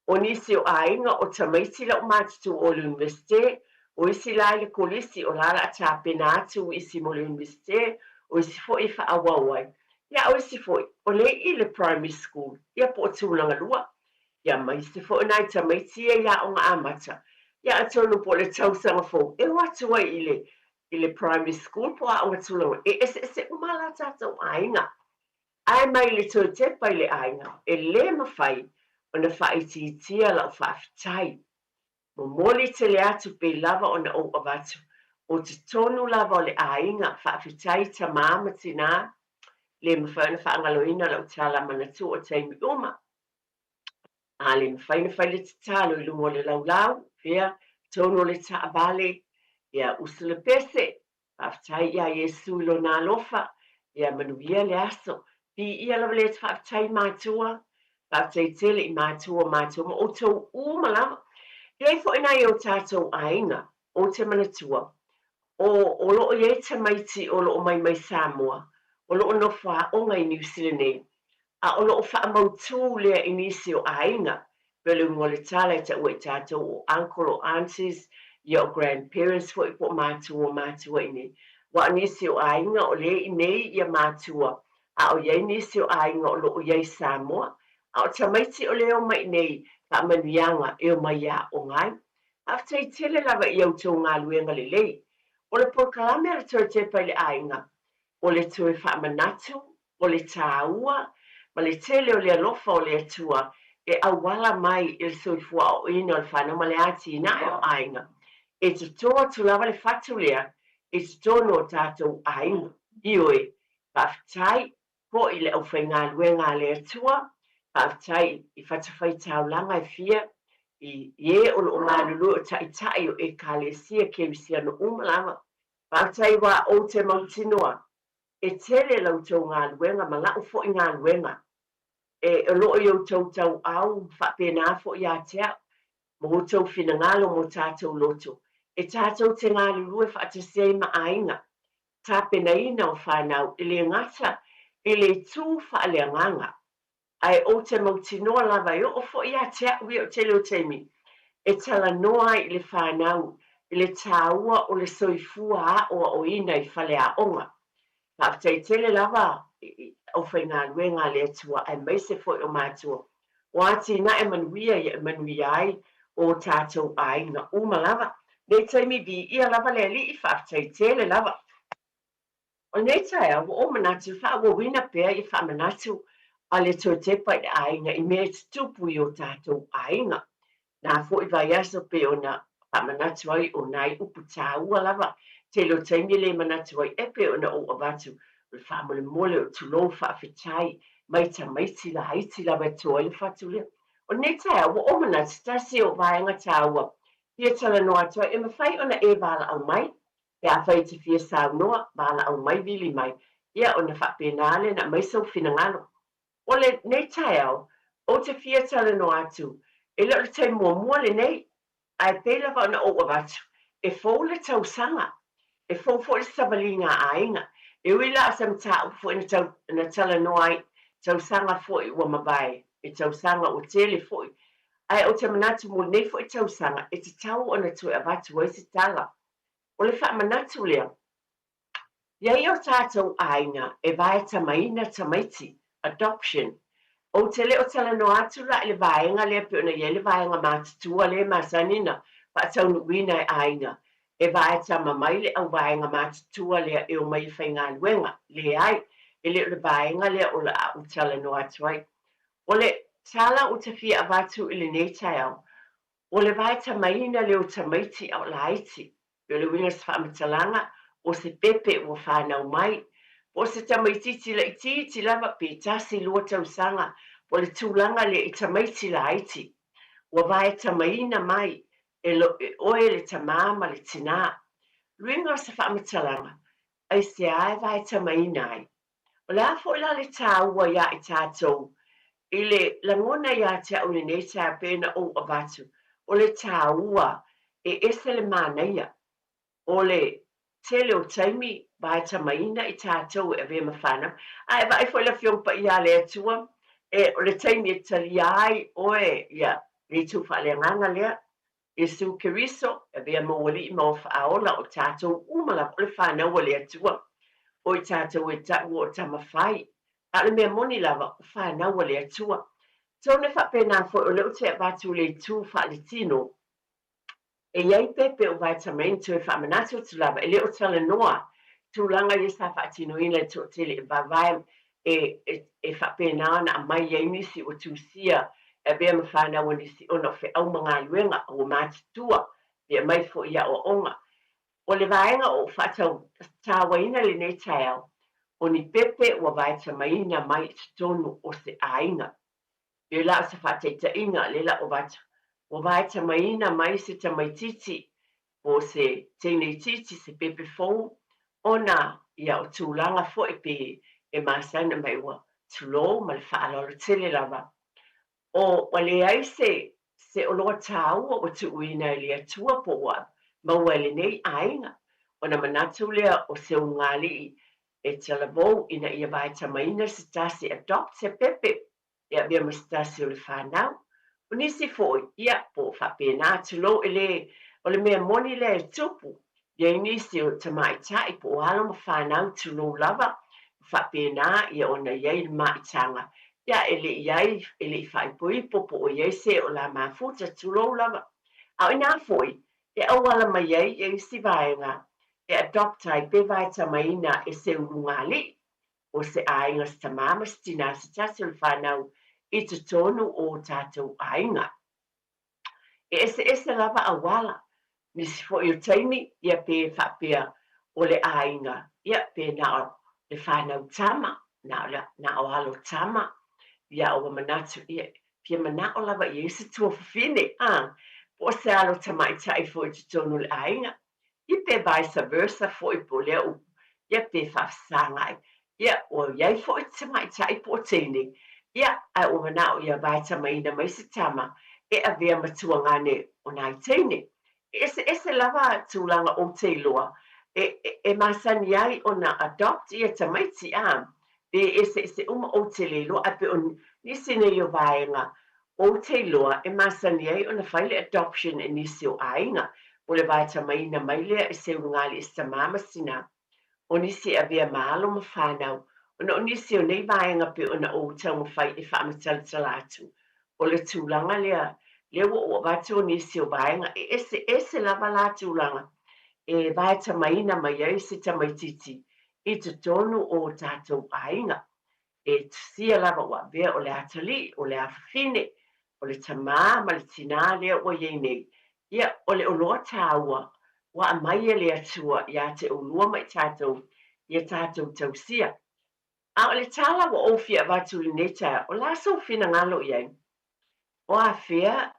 O nisi o aiga, o tamaiti laumatutua o le Universite, o isi la i le kolisi, o la la a tapena atu isi mo le Universite, o isi foi e faaauau ai. Ia, a o isi foi, o le i le primary school, ia po o tulaga lua. Ia, ma isi foi o nai tamaiti ia i aoga amata. Ia, atonu po o le tausaga fou, e o atu ai i le i le primary school po o aoga tulaga, e eseese uma la tātou aiga. Ae mai le toe tepa i le aiga, e lē mawhai ona faaitiitia la'u faafetai. Momoli tele atu pei lava ona ou avatu, o totonu lava o le aiga, faafetai tamā ma tinā, lē mafai ona faagaloina la'u tala manatua o taimi uma. A le mafai ona fai le tatalo i luga o le laulau, fea, totonu o le taavale, ia usu le pese, faafetai iā Iesu i Lona alofa, ia manuia le aso. Viia lava le Faafetai i matua, faafetai tele i matua o matou ma outou uma lava. E i ai foi nai o tatou aiga, ou te manatua, o, o lo o i ai tamaiti o lo o mai mai Samoa, o lo o nofo aoga i Niu Sila nei, a o lo o faamautū lea i nisi o aiga, pei o le uiga o le tala e taua i tatou o uncle o aunties, ia o grandparents foi po o matua o matua i nei. Aua o nisi o aiga o lea i nei ia matua, a o i ai nisi o aiga o lo o i ai i Samoa, a o tamaiti o lea e omai i nei faamanuiaga e omai e aoga ai. Faafetai tele lava i a outou galuega lelei. O le polokalame a le Toetepa i le Aiga, o le toe faamanatu, o le tāua, ma le tele o le alofa o le Atua e auala mai i le soifua aoaoina o le fanau ma le atinae o aiga, e totō atu lava le fatu lea i totonu o tātou aiga. Ioe, faafetai foi i le aufaigaluega a le Atua, faafetai i fatafaitaulaga e fia, i e o lo o galulue o taitai o Ekalesia Kerisiano uma lava. Faafetai aua ou te mautinoa e tele la outou galuega ma la'u foi galuega e o lo o i outou tauau faapena foi ia te a'u ma outou finagalo mo tatou loto e tatou te galulue faatasi ai ma aiga tapenaina o fanau e le gata i le itu faaleagaga Ae ou te mautinoa lava e oo foi ia te a'u ia o tele o taimi e talanoa ai i le fanau i le tāua o le soifua aoaoina i faleaoga. Faafetai tele lava i aufaigaluega a le Atua aemaise foi o matua o atinae manuia ia e manuia ai o tatou aiga uma lava. Nei taimi viia lava le Alii, faafetai tele lava. O lenei taeao, ua ou manatu e faaauauina pea ia faamanatu a le Toetepa i le aiga i mea e tutupu i o tatou aiga. Na foi vaiaso pei ona faamanatu ai o nai upu tāua lava, tele o taimi e le manatu ai e pei ona ou avatu o le faamolemole o tulou faafetai mai tamaiti laiti lava e to ai le fatu lea. O lenei taeao, ua ou manatu tasi o vaega tāua fia talanoa atu ai e mafai ona e valaau mai Pe afai e te fia saunoa, valaau mai, vili mai, ia ona faapena lea ona aumai sou finagalo. O lenei taeao, ou te fia talanoa atu, e le o le taimi muamua lenei, ae pei lava ona ou avatu, e fou le tausaga, e fou foi le savaliga a aiga. E ui la o se mataupu foi na tau, na talanoa ai, tausaga foi ua mavae, e tausaga ua tele foi, ae ou te manatu mo lenei foi tausaga, e tatau ona toe avatu ai se tala. O le faamanatu lea, i ai o tatou aiga e vaetamaina tamaiti, adoption. Ou te le o talanoa atu la i le vaega lea pei ona i ai le vaega matutua lea e masani ona faataunuuina e aiga. E vaetama mai le auvaega matutua lea e omai e faigaluega. Leai, e le o le vaega lea o le a ou talanoa atu ai. O le tala ou te fia avatu i lenei taeao, o le vaetamaina lea o tamaiti a o laiti. O le uiga o se faamatalaga, o se pepe ua fanau mai, po o se tamaitiiti laitiiti lava pe tasi lua tausaga, po o le tulaga lea i tamaiti laiti ua vaetamaina mai e oe le tamā ma le tinā. Luiga o se faamatalaga, aisea e vaetamaina ai? O le a foi la le tāua iā i tātou i le lagona iā te au i lenei taeao pei ona ou avatu, o le tāua e ese le manaia o le tele o taimi vaetamaina i tātou e avea ma fanau. A e vaai foi le Afioga Paia a le Atua, e o le taimi e talia ai oe ia le itu faaleagaga lea, Iesu Keriso, e avea ma ou Alii ma ou Faaola o tatou uma lava, o le fanau a le Atua, o i tatou e taua o tama fai, a o le mea moni lava, o fanau a le Atua. Tonu e faapena foi o lea ou te avatu i le itu faaletino, e i ai pepe o vaetamaini toe faamanatu atu lava, e le o talanoa tulaga ia sa faatinoina e le toatele e vavae e, e, e faapena ona aumai ai nisi ua tusia e avea ma fanau a nisi ona o feau ma galuega ua matutua e aumai foi i aoaoga. O le vaega o ou faatauaina lenei taeao, o ni pepe ua vaetamaina mai i totonu o se aiga. Pei la o se faataitaiga, lea la ua avatu, ua vaetamaina mai se tamaitiiti po o se teineitiiti, se pepe fou, ona ia o tulaga foi pe e masani mai ua tulou ma le faaaloalo tele lava. O ua leai se se oloa tāua ua tuuina e le Atua po ua maua e lenei aiga, ona manatu lea o se ulugalii e talavou ina ia vaetamaina se tasi, adopt se pepe e avea ma se tasi o le fanau. O nisi foi, ia, po o faapena, tulou, e le, o le mea moni lea e tupu, i ai nisi o tamaitai po o alo ma fanau, tulou lava, ua faapena, ia, ona i ai le maitaga, ia, e le i ai, e le i faaipoipo po o i ai se o la mafuta, tulou lava. A o inā foi, e auala mai ai ia isi vaega e adopt ai pe vaetamaina e se ulugalii o se aiga se tamā ma se tinā se tasi o le fanau i totonu o o tātou aiga. E eseese lava auala, nisi foi o taimi ia pe faapea o le aiga ia pe na o le fanau tama, na o le, na o alo tama, ia ua manatu ia fia manao lava i ai se tuafafine, a, po o se alo tamaitai foi i totonu o le aiga, ia pe vice versa foi po o lea upu, ia pe faafesagai, ia ua i ai foi tamaitai po o teine, ia ae ua manao ia vaetamaina mai se tama e avea ma tuagane o nai teine. E eseese lava tulaga ou te iloa e, e, e masani ai ona adopt ia tamaiti, a, pe eseese uma ou te le iloa, ae pe o nisi nei o vaega ou te iloa e masani ai ona fai le adoption e nisi o aiga, po o le vaetamaina mai lea e se ulugalii e se tamā ma se tinā, o nisi e avea ma alo ma fanau, ona o nisi o nei vaega pei ona ou taumafai e faamatalatala atu, o le tulaga lea, lea ua ou avatu o nisi o vaega e eseese lava la tulaga e vaetamaina mai ai se tamaitiiti i totonu o o tatou aiga. E tusia lava ua avea o le atalii, o le afafine, o le tamā ma le tinā lea ua i ai nei, ia, o le oloa tāua ua aumai e le Atua iā te ʻolua ma i tatou, ia tatou tausia. A o le tala ua ou fia avatu i lenei taeao, o le a sou finagalo i ai? O afea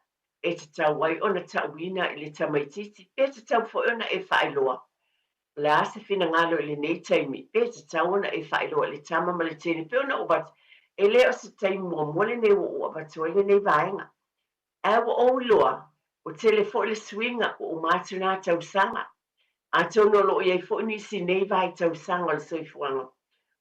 e tatau ai ona tauina i le tamaitiiti pe tatau foi ona e faailoa? O le a se finagalo i lenei taimi pe tatau ona e faailoa i le tama ma le teine pei ona ou avatu? E le o se taimi muamua lenei ua ou avatu ai lenei vaega. Ae ua ou iloa, ua tele foi le suiga ua uma atu nā tausaga. Atonu o lo o i ai foi nisi i nei vaitausaga o le soifuaga,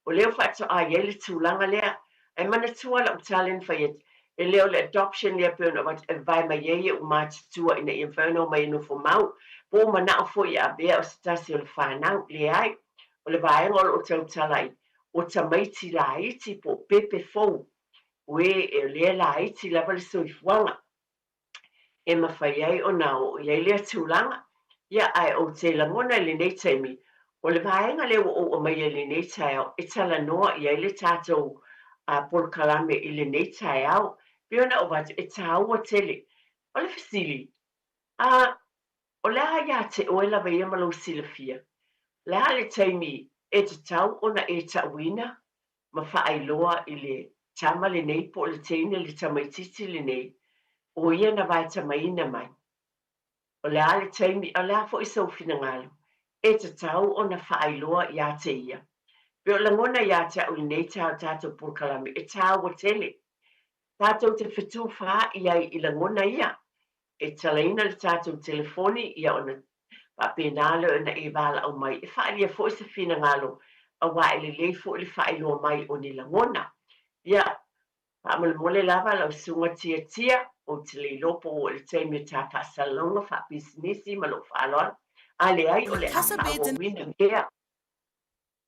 o lea ua faatoa i ai le tulaga lea. Ae manatua lau tala na fai atu, e le o le adoption lea pei ona avatu e vavae mai ai e uma matutua ina ia mafai ona omai e nofo mau, po ua manao foi e avea o se tasi o le fanau. Leai. O le vaega o lo o tautala ai, o tamaiti laiti po o pepe fou, o e o lea laiti lava le soifuaga e mafai ai ona oo i ai lea tulaga. Ia, ae ou te lagona i lenei taimi, o le vaega lea ua ou aumaia i lenei taeao e talanoa i ai le tatou polokalame i lenei taeao. Pei ona ou avatu, e taua tele. O le fesili, a, o le a ia te oe lava ia ma lou silafia? O le a le taimi e tatau ona e tauina ma faailoa i le tama lenei po o le teine le tamaitiiti lenei o ia na vaetamaina mai? O le a le taimi, a o le a foi sou finagalo, e tatau ona faailoa iā te ia. Pei o lagona iā te au i lenei taeao tatou polokalame, e tāua tele. Tatou te fetufaai ai i lagona ia, e talaina le tatou telefoni ia ona faapena lea ona e valaau mai, e faaalia foi se finagalo, auā e lelei foi le faailoa mai o ni lagona. Ia, Faamolemole lava lau susuga Tiatia, ou te le iloa po ua oo i le taimi o ta faasalalauga faapisinisi ma lou faaaloalo, a leai o le a faaauauina pea.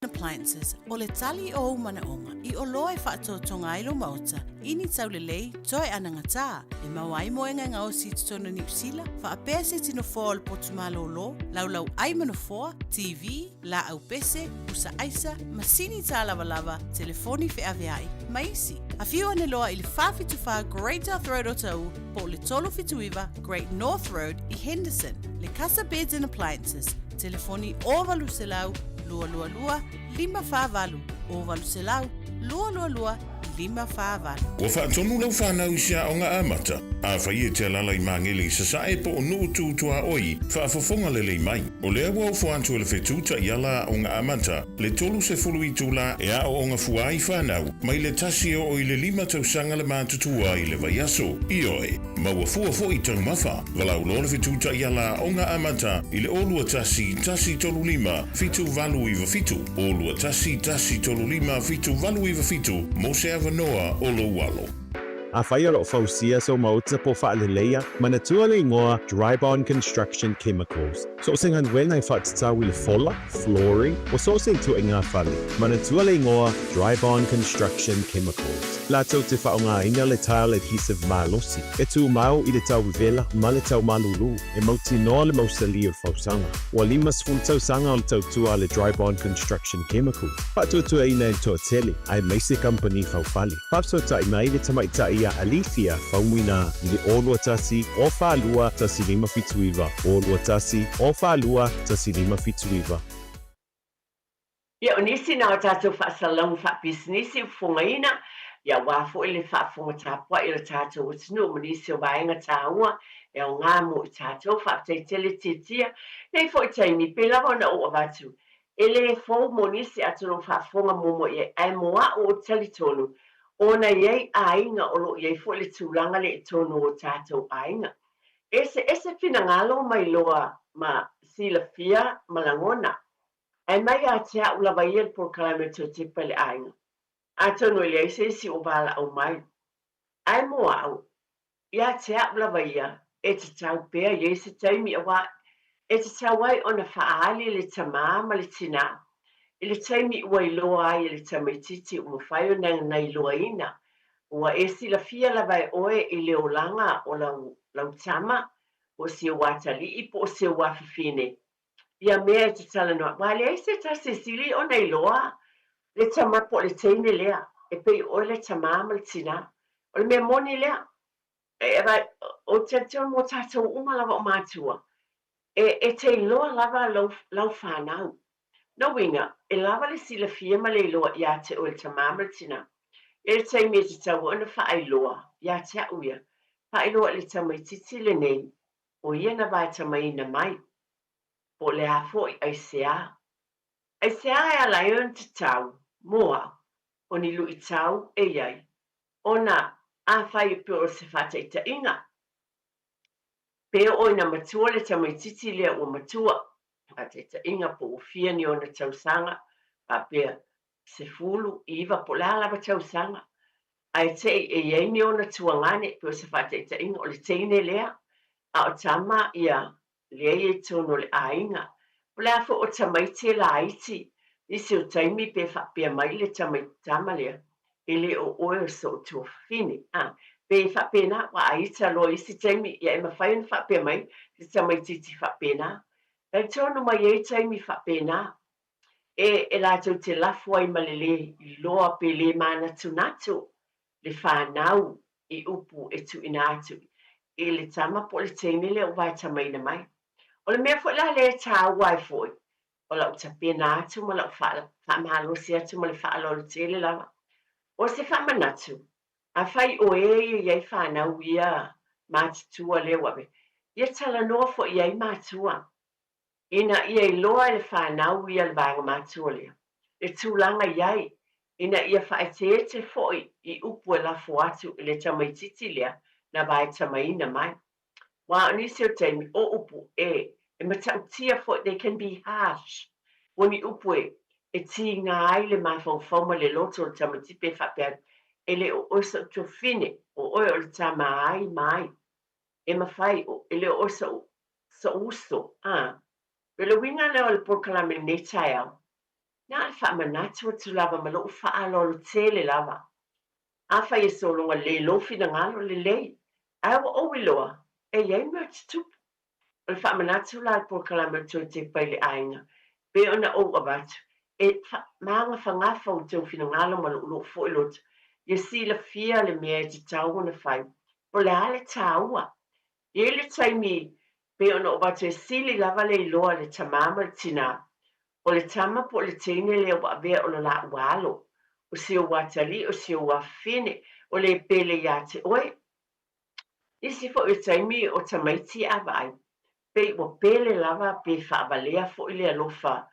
Appliances, o le tali o ou manaoga i oloa e faatotoga ai lou maota i ni taulelei toe anagatā e maua ai moega e gaosi i totonu o Niu Sila, faapea se tino foa o le potu malōlō, laulau ai ma nofoa, TV, laau pese, pusa aisa, masini tālavalava, telefoni feaveai, ma isi. Afio ane loa i le 474 Great South Road Otahuhu po o le 379 Great North Road i Henderson. Le Casa Beds and Appliances, telefoni 0800 222 548, 0800 222 548. Ua faatonu lau fanau i se aoga amata. Afai e te alaala i Magele i Sasae po o Nuu Tu Tuaoi, faafofoga lelei mai. O lea ua ofo atu e le fetu taiala aoga amata, le 30 itula e aooga fua ai fanau, mai le tasi e oo i le lima tausaga le matutua i le vaiaso. Ioe, maua fua foi taumafa. Valaau loa le fetu taiala aoga amata i le 0 21 135 7897, 0 21 135 7897 mo se avanoa o lou alo. Afai o lo o fausia sou maota po o faaleleia, manatua le igoa Dryborn Construction Chemicals. So o se galuega e faatatau i le fola, flooring, ua so o se ituaiga fale. Manatua le igoa Dryborn Construction Chemicals. Latou te faaaogaina le tile adhesive malosi, e tumau i le tau vevela ma le tau malulu, e mautinoa le mausali o le fausaga. Ua 50 tausaga o le tautua a le Dryborn Construction Chemicals, faatuatuaina e le toatele, aemaise kamupani faufale. Faafesootai mai le tamaitai ia Alethea Faumuina i le 0 21 042 1579, 0 21 042 1579. Ia, o nisi na o tatou faasalalauga faapisinisi ua fofogaina, ia aua foi le faafofoga tapuai o le tatou atunuu ma nisi o vaega taua e aoga mo i tatou. Faafetai tele Tiatia. Nei foi taimi, pei lava ona ou avatu, e le fou mo nisi atonu o faafofoga muamua i ai, ae mo a'u ou te talitonu, ona e i ai aiga o lo o i ai foi le tulaga lea i totonu o tatou aiga. Eseese finagalo ma iloa ma silafia ma lagona. Ae mai ia te a'u lava ia le polokalame o Toetepa i le aiga. Atonu e leai se isi o valaau mai. Ae mo a'u, ia te a'u lava ia, e tatau pea i ai se taimi auā e tatau ai ona faaali le tamā ma le tinā i le taimi ua iloa ai e le tamaitiiti ua mafai ona na iloaina. Ua e silafia lava e oe i le olaga o lau, lau tama, po o si ou atalii po o si ou afafine ia mea e te talanoa, aua e leai se tasi e sili ona iloa le tama po o le teine lea, e pei o oe le tamā ma le tinā. O le mea moni lea, e, ou te talitonu mō tātou uma lava o mātua, e, e te iloa lava lau, lau whānau. No uiga, e lava le silafia ma le iloa iā te oe le tamā ma le tinā. I le taimi e tatau ai ona faailoa iā te a'u ia, faailoa i le tamaitiiti lenei, o ia na vaetamaina mai. Po o le a foi, aisea? Aisea e ala ai ona tatau, mō a'u, o ni luitau e i ai, ona afai e pei o se faataitaiga, pe oo ina matua le tamaitiiti lea ua matua, faataitaiga po ua fia ni ona tausaga, faapea, 19 po o le a lava tausaga, ae te i e i ai ni ona tuagane, pei o se faataitaiga, o le teine lea, a o tama ia lea i totonu o le aiga. Po o le a foi o tamaiti e laiti, nisi o taimi pe faapea mai le tama lea, e le o oe o so'u tuafafine. A, pe faapena, ua a ita loa i isi taimi, ia e mafai ona faapea mai le tamaitiiti faapena. Talitonu mai e i ai taimi faapena e e latou te lafo ai ma le lē iloa pe lē manatunatu le fanau i upu e tuuina atu i le tama po o le teine lea ua vaetamaina mai. O le mea foi la lea e tāua ai foi, o lau tapena atu ma lau faamalosi atu ma le faaaloalo tele lava. O se faamanatu, afai o e ia i ai fanau ia matutua lea ua ave, ia talanoa foi i ai matua, ina ia iloa e le fanau ia le vaega matua lea, le tulaga i ai, ina ia faaeteete foi i upu e lafo atu i le tamaitiiti lea na vaetamaina mai. Aua o nisi o taimi, o upu e, e matautia foi, they can be harsh, ua ni upu e, e tiga ai le mafaufau ma le loto o le tamaitiiti pe faapea atu, e le o oe so'u tuafine, o oe o le tama ai ma ai. E mafai, e le o oe so'u, so'u uso, a. O le uiga lea o le polokalame i lenei taeao, na o le faamanatu atu lava ma lo'u faaaloalo tele lava. Afai e sologa lelei lou finagalo, lelei, ae ua ou iloa e i ai mea tutupu. O le faamanatu la o le polokalame o le Toe Tepa i le Aiga, pei ona ou avatu, e magafagafa outou finagalo ma luʻuluʻu foi loto, ia silafia le mea e tatau ona fai, po o le a le taua. E i ai le taimi pei ona ou avatu e sili lava le iloa e le tamā ma le tinā, o le tama po o le teine lea ua avea o lo lāua alo, o si ou atalii, o si ou afafine, o le pele iā te oe. Nisi foi o taimi o tamaiti a vaai, pei ua pele lava pe faavalea foi le alofa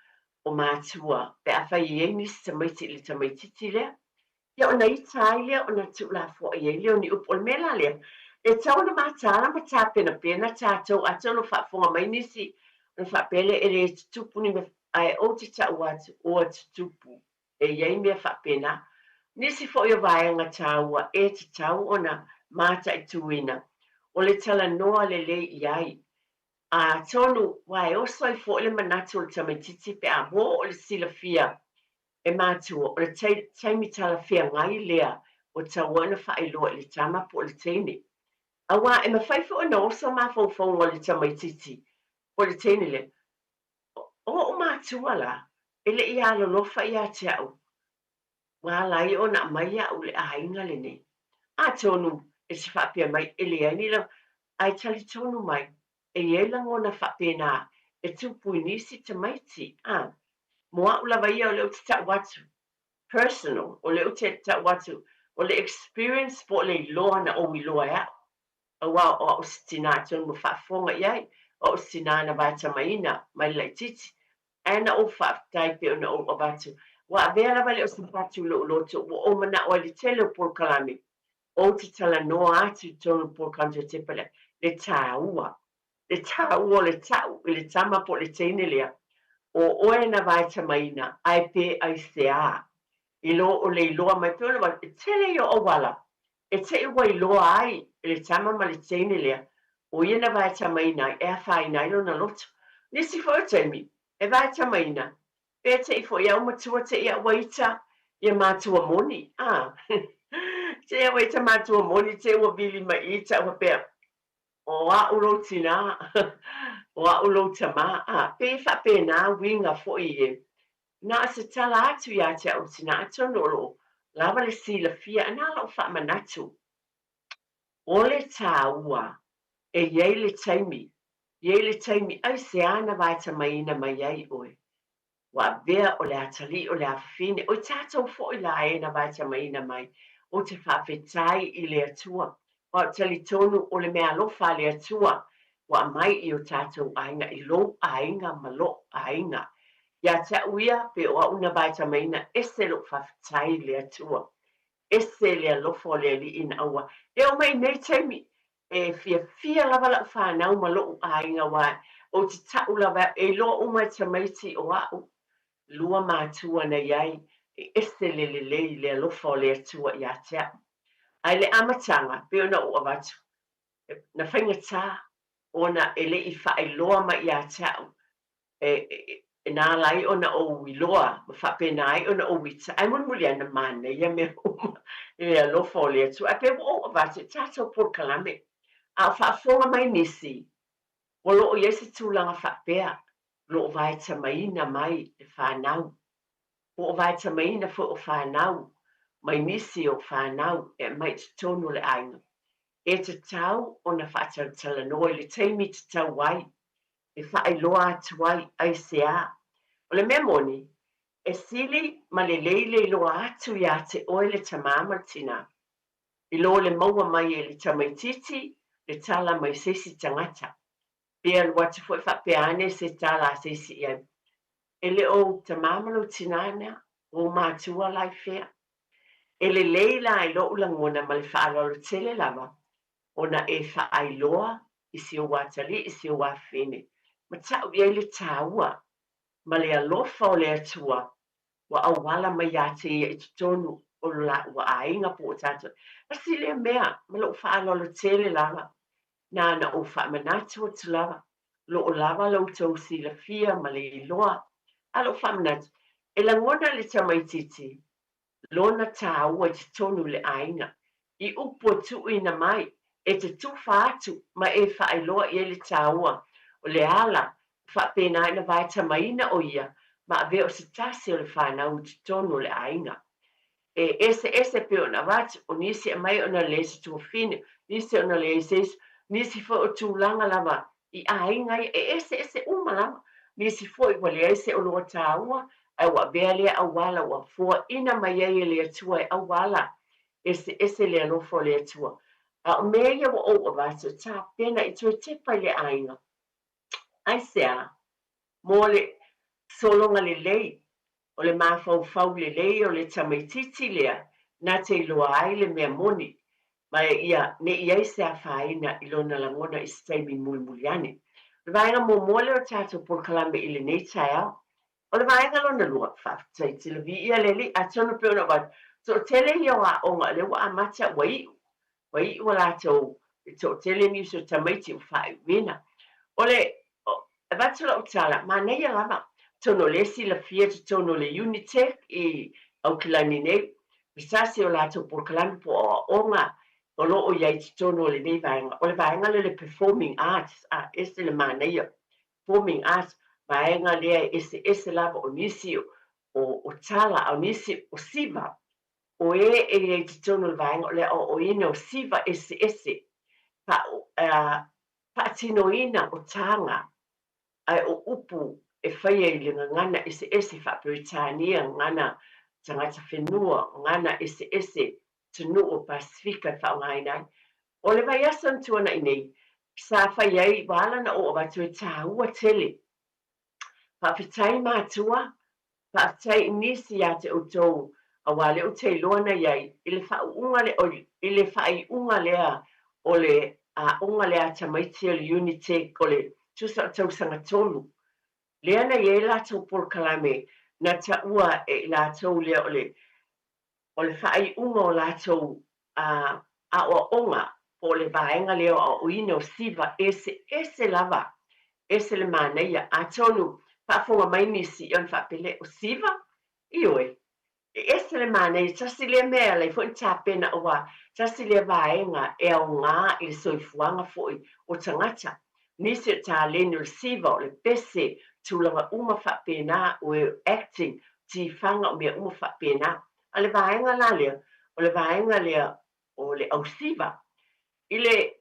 o matua pe afai e i ai nisi tamaiti i le tamaitiiti lea. Ia ona ita ai lea ona tuulafoai ai lea o ni upu. O le mea la lea, e tatau ona mataala ma tapenapena tatou, atonu o faafofoga mai nisi ona faapea lea e le tutupu ni mea, ae ou te tau atu, ua tutupu. E i ai mea faapena. Nisi foi o vaega taua e tatau ona mataituina, o le talanoa lelei i ai. Atonu ua e oso ai foi le manatu o le tamaitiiti pe a oo i le silafia e matua, o le taimi talafeagai lea ua tatau ai ona faailoa i le tama po o le teine. Aua e mafai foi ona oso mafaufauga o le tamaitiiti po o le teine lea, O oʻu matua la, e le i alolofa ia te au, ua ala ai ona aumai aʻu i le aiga lenei. Atonu e te faapea mai e leai ni lau, ae talitonu mai, e i ai lagona faapena e tupu i nisi tamaiti, a. Mo aʻu lava ia o lea ou te tau atu, personal, o lea ou te tau atu, o le experience po o le iloa na ou iloa e aʻu, aua o aʻu se tinā atonu ua faafofoga i ai, o aʻu se tinā na vaetamaina mai le laitiiti, ae na ou faafetai pei ona ou avatu, ua avea lava lea o se fatu i loʻu loto, ua ou manaʻo ai i le tele o polokalame, ou te talanoa atu i totonu o le polokalame Toetepa lea, le tāua, le tāua o le taʻu i le tama po o le teine lea, o oe na vaetamaina, ae pe aisea? I lo o le iloa mai pei ona e tele ia o auala e te i ua iloa ai e le tama ma le teine lea o ia na vaetamaina ai e afaina ai lona loto. Nisi foi o taimi e vaetamaina pe te i foi au matua te i au ita ia matua moni, a te i au ita matua moni te ua vili mai ita ua pea o aʻu lou tinā, o aʻu lou tamā, a pei e faapena uiga foi e Na o se tala atu iā te aʻu tinā atonu o loʻo lava le silafia a na loʻu faamanatu o le tāua e i ai le taimi, i ai le taimi aisea na vaetamaina mai ai ʻoe? Ua avea o le atalii o le afafine, oi tātou foi la e na vaetamaina mai, ou te faafetai i le Atua, aua ou talitonu o le meaalofa a le Atua ua aumai i o tātou aiga, i lou aiga ma loʻu aiga. Iā te aʻu ia, pe o aʻu na vaetamaina, ese loʻu faafetai i le Atua. Ese le alofa o le Alii na aua. E oo mai i nei taimi, e fiafia lava laʻu fanau ma loʻu aiga aua ou te taʻu lava e iloa uma e tamaiti o aʻu lua matua na i ai, e ese le lelei le alofa o le Atua iā te aʻu. A i le amataga, pei ona ou avatu, na faigata ona e le i faailoa mai iā te aʻu e na ala ai ona ou iloa ma faapena ai ona ou ita, ae mulimuli ane manaia mea uma i le alofa o le Atua. Ae pei ua ou avatu e tātou polokalame, a o faafofoga mai nisi, ua loo i ai se tulaga faapea. lo o vaetamaina mai le fanau, po o vaetamaina foi o fanau mai nisi o fanau e aumai i totonu o le aiga. E tatau ona faatalatalanoa i le taimi e tatau ai, e faailoa atu ai, aisea? O le mea moni, e sili ma lelei le iloa atu iā te oe le tamā ma le tinā, i lo le maua mai e le tamaitiiti le tala mai se isi tagata. Pe alu atu foi faapea ane se tala a se isi i ai, E le o ou tamā ma lou tinā mea, o ou matua la i fea? E lelei la i loʻu lagona ma le faaaloalo tele lava ona e faailoa i si ou atalii i si ou afafine ma taʻu i ai le taua ma le alofa o le Atua ua auala mai iā te ia i totonu o lo lāua aiga po o tātou. Tasi lea mea ma loʻu faaaloalo tele lava na ona ou faamanatu atu lava, o lo o lava lo outou silafia ma le iloa. A loʻu faamanatu, e lagona le tamaitiiti lona tāua i totonu i le aiga, i upu e tuuina mai, e te tufa atu ma e faailoa i ai le tāua o le ala ua faapena ai ona vaetamaina ʻo ia ma avea o se tasi o le fanau i totonu o le aiga. E eseese pei ona avatu, o nisi e aumai ona leai se tuafine, nisi ona leai se isi, nisi foi o tulaga lava i aiga ia, e eseese uma lava. Nisi foi ua leai se oloa tāua, ae ua avea lea auala ua foaina mai ai e le Atua e auala eseese le alofa o le Atua. A o mea ia ua ou avatu e tapena i toe tepa i le aiga. Aisea? Mo le sologa lelei, o le mafaufau lelei o le tamaitiiti lea na te iloa ai le mea moni, ma ia ne i ai se afaina i lona lagona i se taimi mulimuli ane. O le vaega muamua lea o le tatou polokalame i lenei taeao. O le vaega lona lua, faafetai tele viia le Alii, atonu e pei ona ou avatu, toatele ia o aoga o lea ua amata ua iu, ua iu a latou toatele nisi o tamaiti ua faaiuina. O le avatu lau tala, manaia lava, atonu o lea e silafia i totonu o le Unitec i Aukilani nei, se tasi o latou polokalame po o aoaoga o lo o i ai i totonu o lenei vaega. O le vaega lea o le Performing Arts, a, ese le manaia. Performing Arts, vaega lea e eseese lava o nisi o, o tala, a o nisi o siva, o e e i ai i totonu o le vaega o le aoaoina o siva eseese, faatinoina o taga, ae o upu e faia i le gagana eseese faa-Peretania, gagana tagata whenua, gagana eseese atunuu o Pasifika e faaaogaina ai. O le vaiaso na tuanai nei, sa fai ai ua ala ona ou avatu e tāua tele. Faafetai matua, faafetai i nisi ia te outou aua lea ou te iloa na i ai i le faauuga lea, oi, i le faaiuga lea o le aoga lea a tamaiti o le Unitec o le tusa o le tausaga tolu lea na i ai latou polokalame na taua e i latou lea o le o le faaiuga o latou aoaoga po o le vaega lea o aoaoina o siva eseese lava, ese le manaia. Atonu faafofoga mai nisi ona faapea lea, o siva? Ioe, e ese le manaia, tasi lea mea e ala ai foi ona tapena aua tasi lea vaega e aoga i le soifuaga foi o tagata. Nisi o taleni o le siva, o le pese, tulaga uma faapena, o acting, tifaga, o mea uma faapena. A o le vaega la lea, o le vaega lea o le ausiva. I le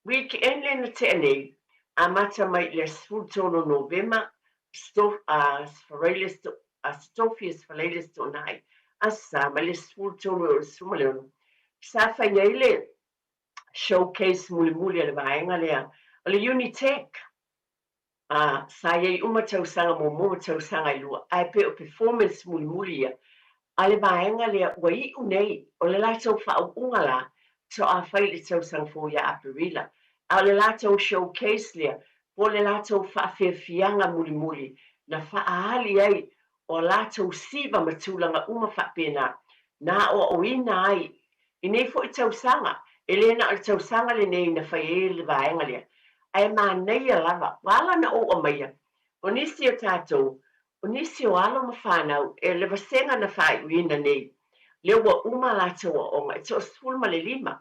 weekend lea na tea nei, amata mai i le 13 o Novema, Stofia Sefaleile Toonai, Aso Sa mai le 13 o le 16, sa fai ai le showcase mulimuli a le vaega lea o le Unitec. Ā, sa i ai uma tausaga muamua ma tausaga e lua, ae pei o performance mulimuli ia a le vaega lea ua iu nei, o le latou faauuga la, faatoa fai i le tausaga fou ia Aperila. A o le latou showcase lea, po o le latou faafiafiaga mulimuli na faaali ai o a latou siva ma tulaga uma faapena, na aoaoina ai i nei foi tausaga, e le na o le tausaga lenei na fai ai le vaega lea, ae manaia lava. Ua ala ona ou aumaia, o nisi o tatou, o nisi o alo ma fanau, e le vasega na faaiuina nei, lea ua uma a latou aoga, e toa-15,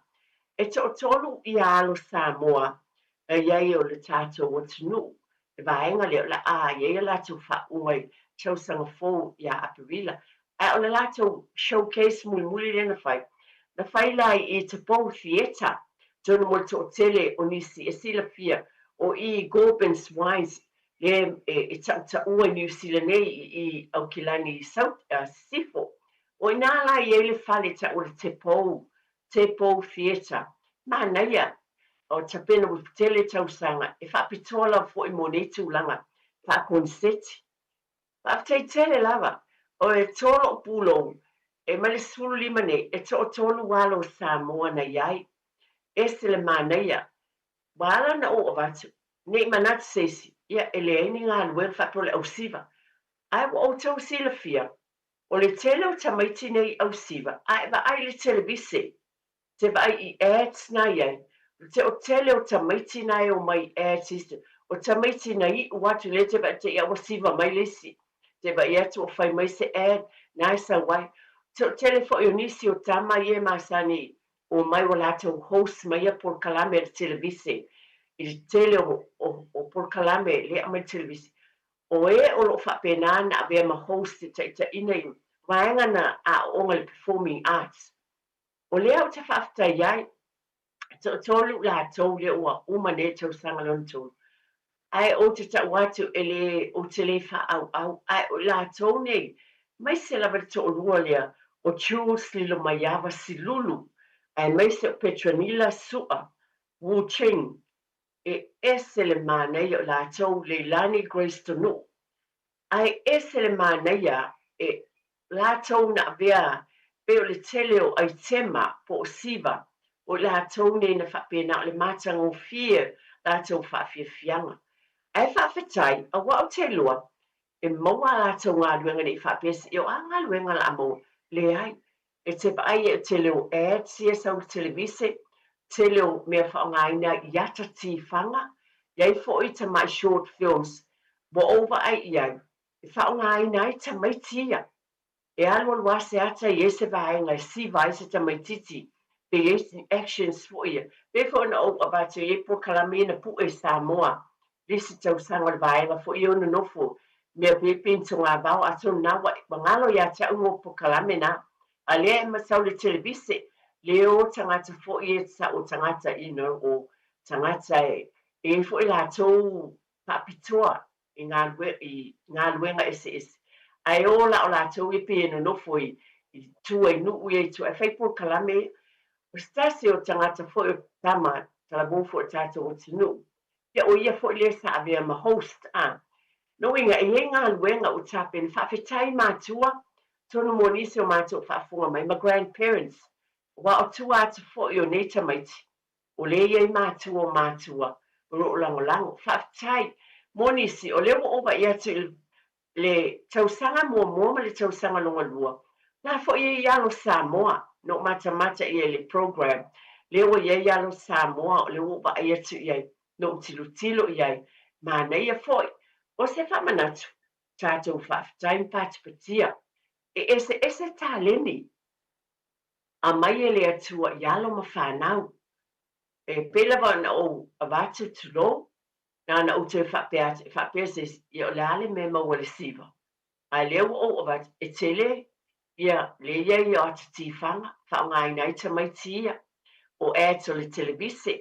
e toatolu ia alo Samoa na i ai o le tatou atunuu. Le vaega lea o le a i ai a latou faauuga i tausaga fou ia Aperila. Ae o le latou showcase mulimuli lea na fai, na fai la i i Te Pou Theatre, atonu mo le toatele o nisi e silafia, o i Gorbans Wines lea e tautaua i Niu Sila nei i i Aukilani Sisifo. O i ina la i ai le fale tau o le Te Pou, Te Pou Theatre. Manaia o tapena ua tele tausaga e faapitoa lava foi mo nei tulaga faakoniseti. Faafetai tele lava. O e to lou pulou e mai le 15 nei e toatolu alo o Samoa na i ai. Ese le manaia. Ua ala ona ou avatu, ne i manatu se isi, ia e leai ni galuega faapea o le ausiva. Ae ua outou silafia, o le tele o tamaiti nei ausiva a e vaai i le televise, te vaai i ads na i ai, te o tele o tamaiti na e omai i ads isi, o tamaiti na iu atu lea te vaai te ia ua siva mai le isi, te vaai atu ua fai mai se ad na e sau ai. Te o tele foi o nisi o tama ia e masani omai ua latou host mai ia polokalame a le televise i le tele o, o, o polokalame lea aumai le televise. O e o lo o faapena na avea ma host e taitaiina i vaega na aooga i le performing arts. O lea ou te faafetai ai, e toatolu latou lea ua uma nei tausaga lona tolu, ae ou te tau atu e le, ou te le faaauau, ae o i latou nei, aemaise lava le toalua lea o Jules Lilomaiava Silulu, aemaise o Petronila Su'a Wu Ching, e ese le manaia o latou, Leilani Grace Tonu'u, Ae ese le manaia e latou na avea pei o le tele o aitema po o siva o i latou nei na faapena o le matagofie latou faafiafiaga. Ae faafetai aua ou te iloa e maua a latou galuega nei faapea se i o a galuega la a maua. Leai, e te vaai e o tele o ads ia sau i le televise, tele o mea faaaogaina i ata tifaga, i ai foi tamai short films ua ou vaai i ai, e faaaogaina ai tamaiti ia. E alualu lava se ata i ai se vaega e siva ai se tamaititi, pe i ai ni actions foi ia. Pei foi ona ou avatu i ai polokalame ia na pue i Samoa i le isi tausaga o le vaega foi ia o nonofo mea pei ni togavao atonu na ua galo ia te au mo polokalame na. A lea e masau le televise, le o tagata foi e o tagata you know, o tagata e e i ai foi latou faapitoa i galue, i galuega eseese. Ae o la o latou ia pei e nonofo i, i tua i nuu ia i tua e fai polokalame ia. O se tasi o tagata foi o tama talavou foi o tatou atunuu, ia o ia foi lea sa avea ma host a. Lona uiga e i ai galuega ua tapena. Faafetai matua, atonu mo nisi o matou faafofoga mai ma grandparents, aua o tua atu foi o nei tamaiti O lea e i ai matua o matua o lo o lagolago. Faafetai. Mo nisi, o lea ua ova i atu i le tausaga muamua ma le tausaga lona lua, la foi e i alo Samoa, na ou matamata i ai i le program, lea ua i ai alo Samoa, o lea ua ou vaai atu i ai, na ou tilotilo i ai, manaia foi. O se faamanatu, tatou faafetai ma patipatia. E eseese taleni. Aumai e le Atua i alo ma fanau. E pei lava ona ou avatu tulou, na ona ou toe faapea atu, e faapea se isi, ia o le a le mea e maua i le siva? A lea ua ou avatu, e tele ia le i ai o ata tifaga, faaaogaina ai tamaiti ia, o ads o le televise,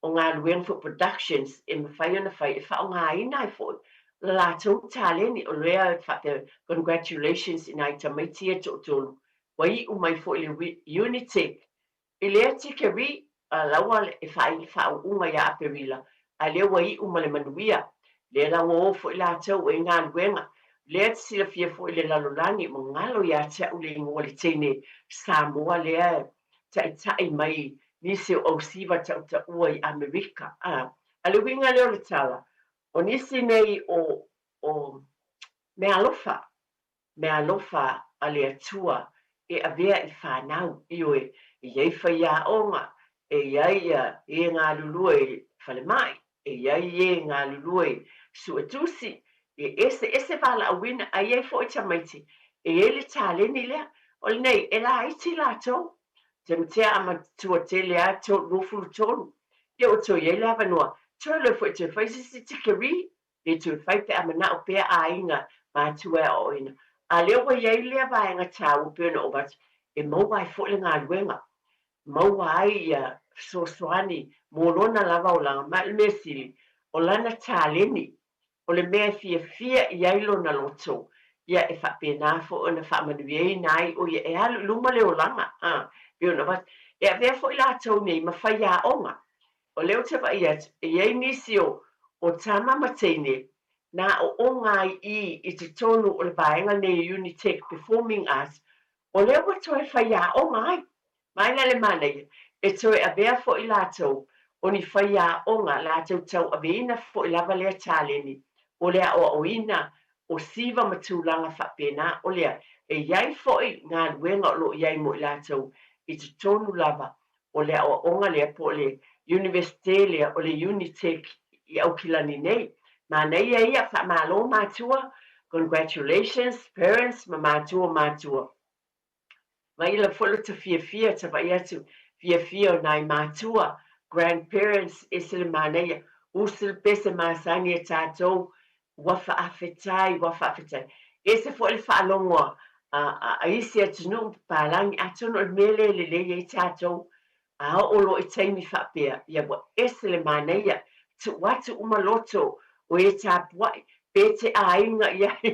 o galuega foi productions e mafai ona fai e faaaogaina ai foi la latou taleni. O lea e faapea, congratulations i nai tamaiti ia e toatolu Ua iu mai foi le Unitec i lea tikeri laua e fai le faauuga ia Aperila, a lea ua iu ma le manuia. Lea la ua o foi latou e i galuega. Lea e te silafia foi le lalolagi ua galo ia te au le igoa le teine Samoa lea e taitai mai nisi o ausiva tautaua i Amerika. A, a le uiga lea o le tala, o nisi nei o, o meaalofa Meaalofa a le Atua e avea i fanau, ioe, e i ai faiaoga, e i ai ia e galulue i falemai, e i ai e galulue i suetusi, e eseese valaauina, ae i ai foi tamaiti e i ai le taleni lea. O lenei, e laiti latou, tamatea a matua tele lava, 23, ia ua toe i ai le avanoa, toe loa foi toe fai se isi tikeri. Le toe fai pe a manao pea aiga matua e aoaoina. A lea ua i ai lea vaega taua pei ona ou avatu, e maua ai foi le galuega, maua ai ia fesoasoani mo lona lava olaga. Ma o le mea sili, o lana taleni, o le mea e fiafia i ai lona loto, ia e faapena foi ona faamanuiaina ai ʻo ia e alu i luma le olaga, a, pei ona avatu. E avea foi latou nei ma faiaoga. O lea ou te vaai atu, e i ai nisi o o tama ma teine na aoaoga ai i i totonu o le vaega lenei o Unitec Performing Arts, o lea ua toe faiaoga ai. Mai la le manaia, e toe avea foi latou o ni faiaoga latou tauaveina foi lava lea taleni o le aoaoina o siva ma tulaga faapena, o lea e i ai foi galuega o lo o i ai mo i latou i totonu lava o le aoaoga lea po o le Iunivesite lea o le Unitec i Aukilani nei. Manaia ia, faamalo matua, congratulations parents ma matua o matua. Vaila foi lo ta fiafia, ta vaai atu, fiafia o nai matua, grandparents, ese le manaia, usu le pese masani a tatou, Ua faafetai, ua faafetai. Ese foi le faalogo a, a, a isi atunuu ma papalagi, atonu o le mea lea e lelei ai tatou, a oo loa i taimi faapea, ia ua ese le manaia, tuu atu uma loto o e tapuai, pe te aiga i ai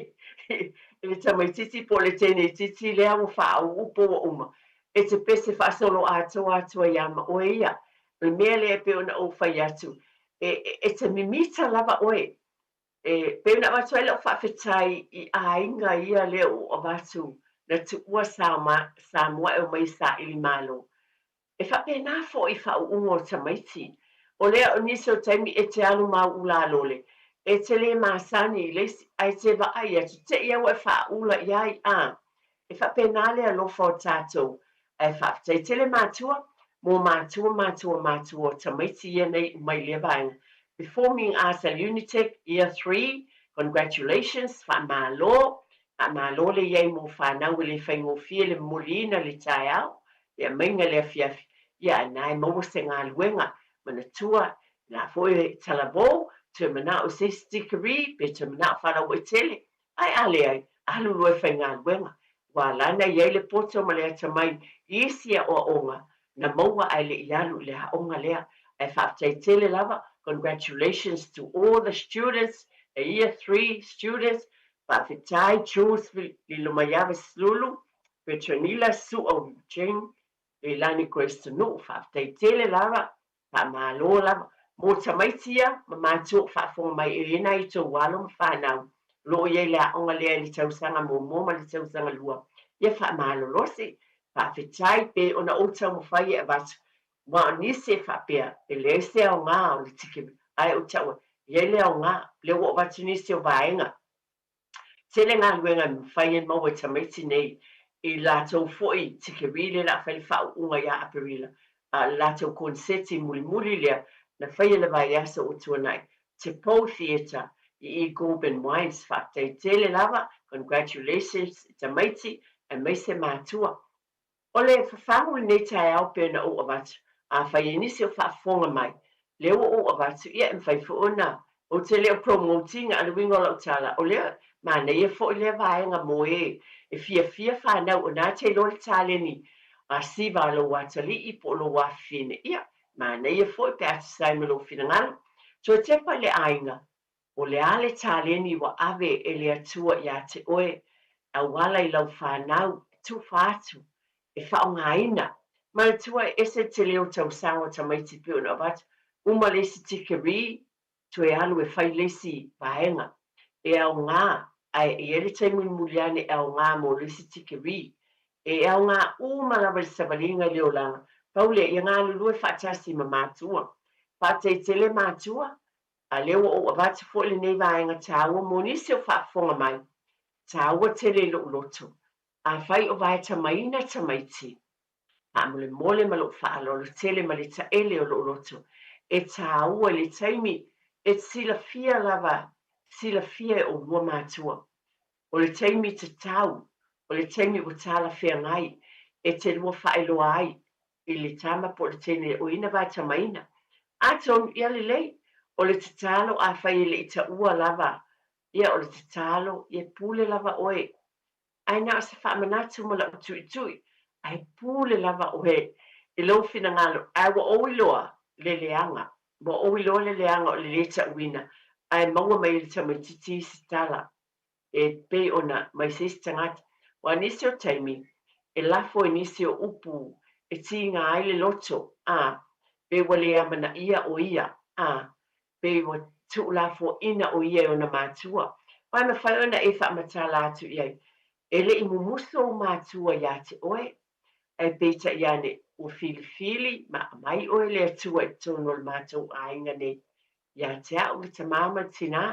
i le tamaitiiti po o le teineitiiti lea ua faauu po ua uma, e te pese faasolo atoa atu ai lava ma oe ia. O le mea lea e pei ona ou fai atu, e, e, e te mimita lava oe E pei ona avatu ai lau faafetai i aiga ia lea ua avatu na tuua Samoa e omai e saili malo. E faapena foi i faauuga o tamaiti. O lea o nisi o taimi e te alu mau ulalole, e te le masani i le isi ae te vaai atu te i aua e faaula i ai a. E faapena le alofa o tatou, ae faafetai tele matua mo matua matua matua o tamaiti ia nei uma i lea vaega Performing Arts at Unitec Year 3 Congratulations Faamalo Faamalo le i ai mo fanau e le faigofie le momoliina le taeao le aumaiga le afiafi ia ae na e maua se galuega manatua la foi e talavou toe manao i se isi degree pe toe manao faalauaitele Ae a leai, alu loa e faigaluega. Ua ala ona i ai le poto ma le atamai i isi aoaoga na maua ae le i alu i le aoga lea. Ae faafetai tele lava, congratulations to all the students, the year 3 students, faafetai Jules Lilomaiava Silulu, Petronila Su'a Eugene, Leilani Grace Tunu'u, faafetai tele lava. Faamalo lava mo tamaiti ia ma matua o faafofoga mai e ena i tou alo ma fanau o lo o i ai le aoga lea i le tausaga muamua ma le tausaga lua. Ia faamalolosi, faafetai pe ona ou taumafai e avatu aua o nisi e faapea e leai se aoga o le tikeri ae ou te au e i ai le aoga lea ua avatu nisi o vaega. Tele galuega e mafai ai maua e tamaiti nei i latou foi tikeri lea la a fai le faauuga ia Aperila, a o le latou koneseti mulimuli lea na faia le vaiaso ua tuanai, Te Pou Theatre i i Goulburn Wines. Faafetai tele lava, congratulations i tamaiti aemaise matua. O le fafagu i lenei taeao pei ona ou avatu, afai e nisi o faafofoga mai, lea ua ou avatu, ia e mafai foi ona, ou te le o promote ina, a o le uiga o lau tala, o lea, manaia foi lea vaega mo e e fiafia fanau, o na te iloa le taleni a siva a lou atalii po o lou afafine, ia, manaia foi pe a tusa ai ma lou finagalo. Toe tepa i le aiga, O le a le taleni ua ave e le Atua iā te oe, auala i lau fanau, e tufa atu, e faaaogaina. Manatua e ese te leo tausaga o tamaiti pei ona avatu, uma le isi tikeri, toe alu e fai le isi vaega. E aoga, ae e i ai le taimi mulimuli ane e aoga mo le isi tikeri. E aoga uma lava i le savaliga i le olaga, pau lea, ia galulue faatasi ma matua. Faafetai tele matua, A lea ua ou avatu foi lenei vaega taua mo nisi o faafofoga mai, taua tele i lou loto. Afai o vaetamaina tamaiti, faamolemole ma lou faaaloalo tele ma le taele o lou loto, e taua i le taimi e silafia lava, silafia e oulua matua. O le taimi tatau, o le taimi ua talafeagai e te lua faailoa ai i le tama po o le teine o ina vaetamaina. Atonu, ia lelei. O le tatalo, afai e le i taua lava, ia o le tatalo, ia pule lava oe. Ae na o se faamanatu ma la'u tuitui, ae pule lava oe i lou finagalo, ae ua ou iloa le leaga, ua ou iloa le leaga o le lē ta'uina, ae maua mai e le tamaititi isi tala e pei ona mai se isi tagata. Aua nisi o taimi, e lafo i nisi o upu e tiga ai le loto, a, pe ua le amanaia ʻo ia, a, pe ua tuulafoaina ʻo ia e ona matua. Aua e mafai ona e faamatala atu i ai, E le i mumusu ou matua iā te ʻoe, ae peitai ane ua filifili ma aumai ʻoe e le Atua i totonu o le matou aiga nei. Iā te a'u le tamā ma le tinā,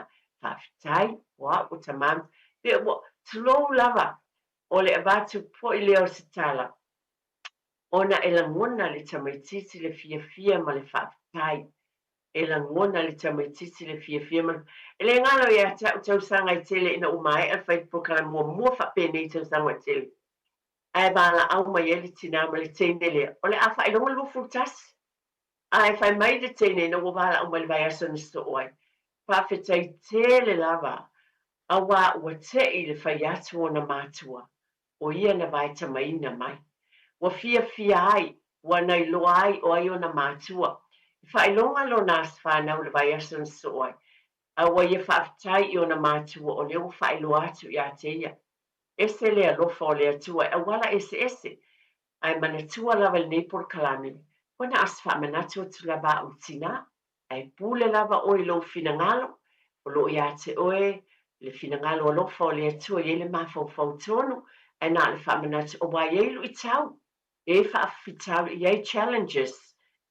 faafetai, o a'u o tamā ma, pe ua, tulou lava, o le avatu poʻi lea o se tala, ona e lagona le tamaititi le fiafia ma le faafetai. E lagona le tamaititi le fiafia ma le. E le galo ia te a'u tausaga e tele ina ua mae'a le fai polokalame muamua faapenei tausaga e tele. Ae valaau mai ai le tinā ma le teine lea, o le a faailoga le 21. Ae fai mai le teine ina ua valaau mai le vaiaso na sosoo ai, Faafetai tele lava, auā ua te'i le fai atu o ona matua, o ia na vaetamaina mai. Ua fiafia ai, ua na iloa ai o ai ona matua. I faailoga lona aso fanau i le vaiaso na sosoo ai, a ua ia faafetai i ona matua o lea ua faailoa atu ia te ia. Ese le alofa o le Atua e auala eseese, ae manatua lava i lenei polokalame, ua na aso faamanatu atu lava a'u i tinā, ae pule lava ʻoe i lou finagalo, o lo o iā te ʻoe le finagalo alofa o le Atua i ai le mafaufau tonu, ae na o le faamanatu aua e i ai luitau, e i ai faafitauli, e i ai challenges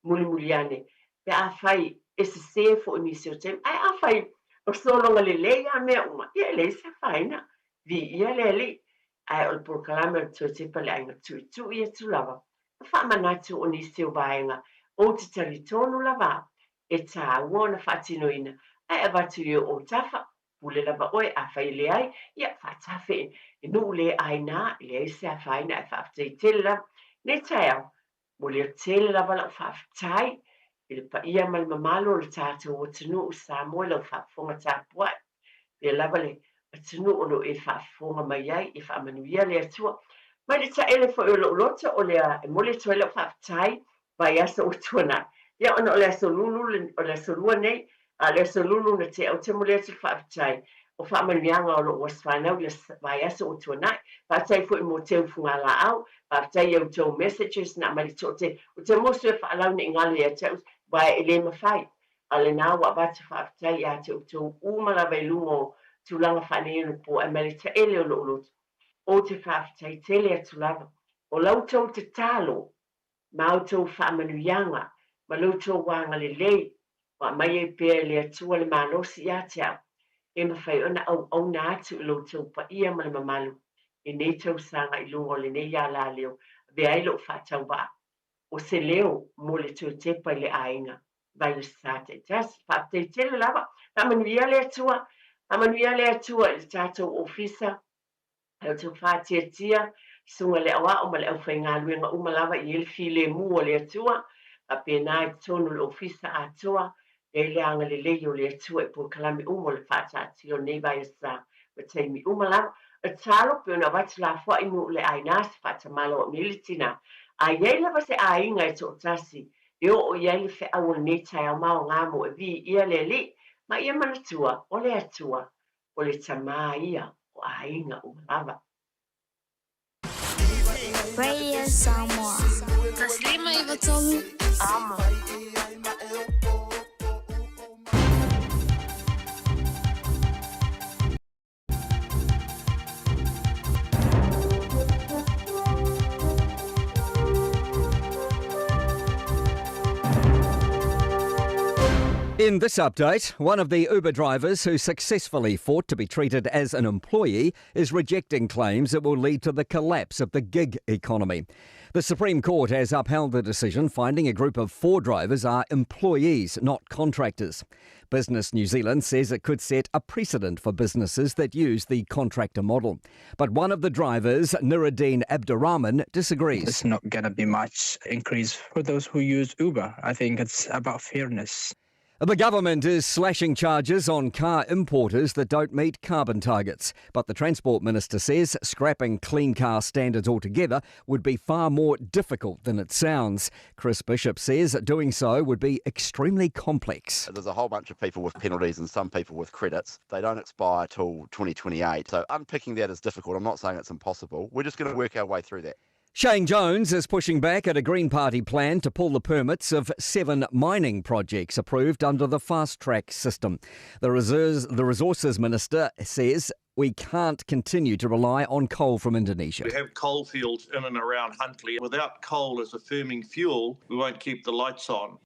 mulimuli ane pe afai e sesē foi nisi o taimi, ae afai o sologa lelei lava mea uma, ia e leai se afaina, viia le Alii. Ae o le polokalame o le Tuatepa le Aiga Tuitui atu lava, ma faamanatu o nisi o vaega ou te talitonu lava e tāua ona faatinoina, ae avatu i ou tafa, pule lava ʻoe, afai e leai, ia, faatafe i nuu le ʻāina, e leai se afaina ae faafetai tele lava. Nei taeao, Momoli tele lava lau faafetai i le paia ma le mamalu o le tatou atunuu o Samoa i lau faafofoga tapuai. Pea lava le atunuu o lo o e faafofoga mai ai, ia faamanuia le Atua. Mai le taele foi o lou loto o lea e momoli atu ai lau faafetai vaiaso ua tuanai. Ia ona o le aso Lulu, o le aso Lua nei, a o le aso Lulu na tea ou te momoli atu le faafetai o faamanuiaga o lou aso fanau i le vaiaso ua tuanai. Faafetai foi mo teu fugalaau, faafetai i a outou messages na aumai le toatele. Ou te musu e faalau ne i galo ia te au, aua e le mafai. A o lena ua avatu faafetai ia te outou uma lava i luga o tulaga faaneionapo ae mai le taele o lou loto. Ou te faafetai tele atu lava. O la outou tatalo ma a outou faamanuiaga ma lo outou agalelei ua aumai ai pea e le Atua le malosi ia te au, e mafai ona auauna atu i lo outou paia ma le mamalu i nei tausaga i luga o lenei alaleo, avea ai lou faatauvaa o se leo mo le toe tepa i le aiga Vaiasa taitasi. Faafetai tele lava. Faamanuia le Atua. Faamanuia le Atua i le tatou ofisa. E outou faatiatia, susuga i le aoao ma le aufaigaluega uma lava i ai le filemu o le Atua, faapena i totonu o le ofisa atoa, i ai le agalelei o le Atua i polokalame uma o le faataatia o lenei vaiasa ma taimi uma lava. O le tatalo, pei ona avatu lafoai nuu le aina se faatamala o au nei le tina. A i ai lava se aiga e toatasi e oo i ai le feau o lenei taeao maoga mo e viia le Alii, ma ia manatua, o le Atua o le tamā ia o aiga uma lava. Radio Samoa. 153 Amo. In this update, one of the Uber drivers who successfully fought to be treated as an employee is rejecting claims that will lead to the collapse of the gig economy. The Supreme Court has upheld the decision, finding a group of four drivers are employees, not contractors. Business New Zealand says it could set a precedent for businesses that use the contractor model. But one of the drivers, Nuruddin Abdurrahman, disagrees. It's not going to be much increase for those who use Uber. I think it's about fairness. The government is slashing charges on car importers that don't meet carbon targets. But the Transport Minister says scrapping clean car standards altogether would be far more difficult than it sounds. Chris Bishop says doing so would be extremely complex. There's a whole bunch of people with penalties and some people with credits. They don't expire till 2028. So unpicking that is difficult. I'm not saying it's impossible. We're just going to work our way through that. Shane Jones is pushing back at a Green Party plan to pull the permits of seven mining projects approved under the fast track system. The, reserves, the Resources Minister says we can't continue to rely on coal from Indonesia. We have coal fields in and around Huntly. Without coal as a firming fuel, we won't keep the lights on.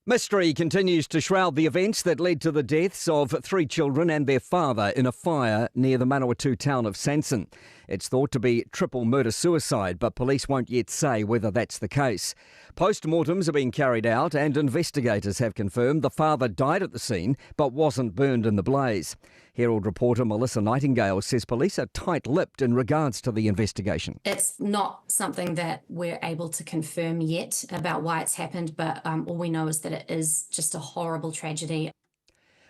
Mystery continues to shroud the events that led to the deaths of three children and their father in a fire near the Manawatu town of Sanson. It's thought to be triple murder suicide, but police won't yet say whether that's the case. Post-mortems are being carried out, and investigators have confirmed the father died at the scene but wasn't burned in the blaze. Herald reporter Melissa Nightingale says police are tight lipped in regards to the investigation. It's not something that we're able to confirm yet about why it's happened, but um, all we know is that it is just a horrible tragedy.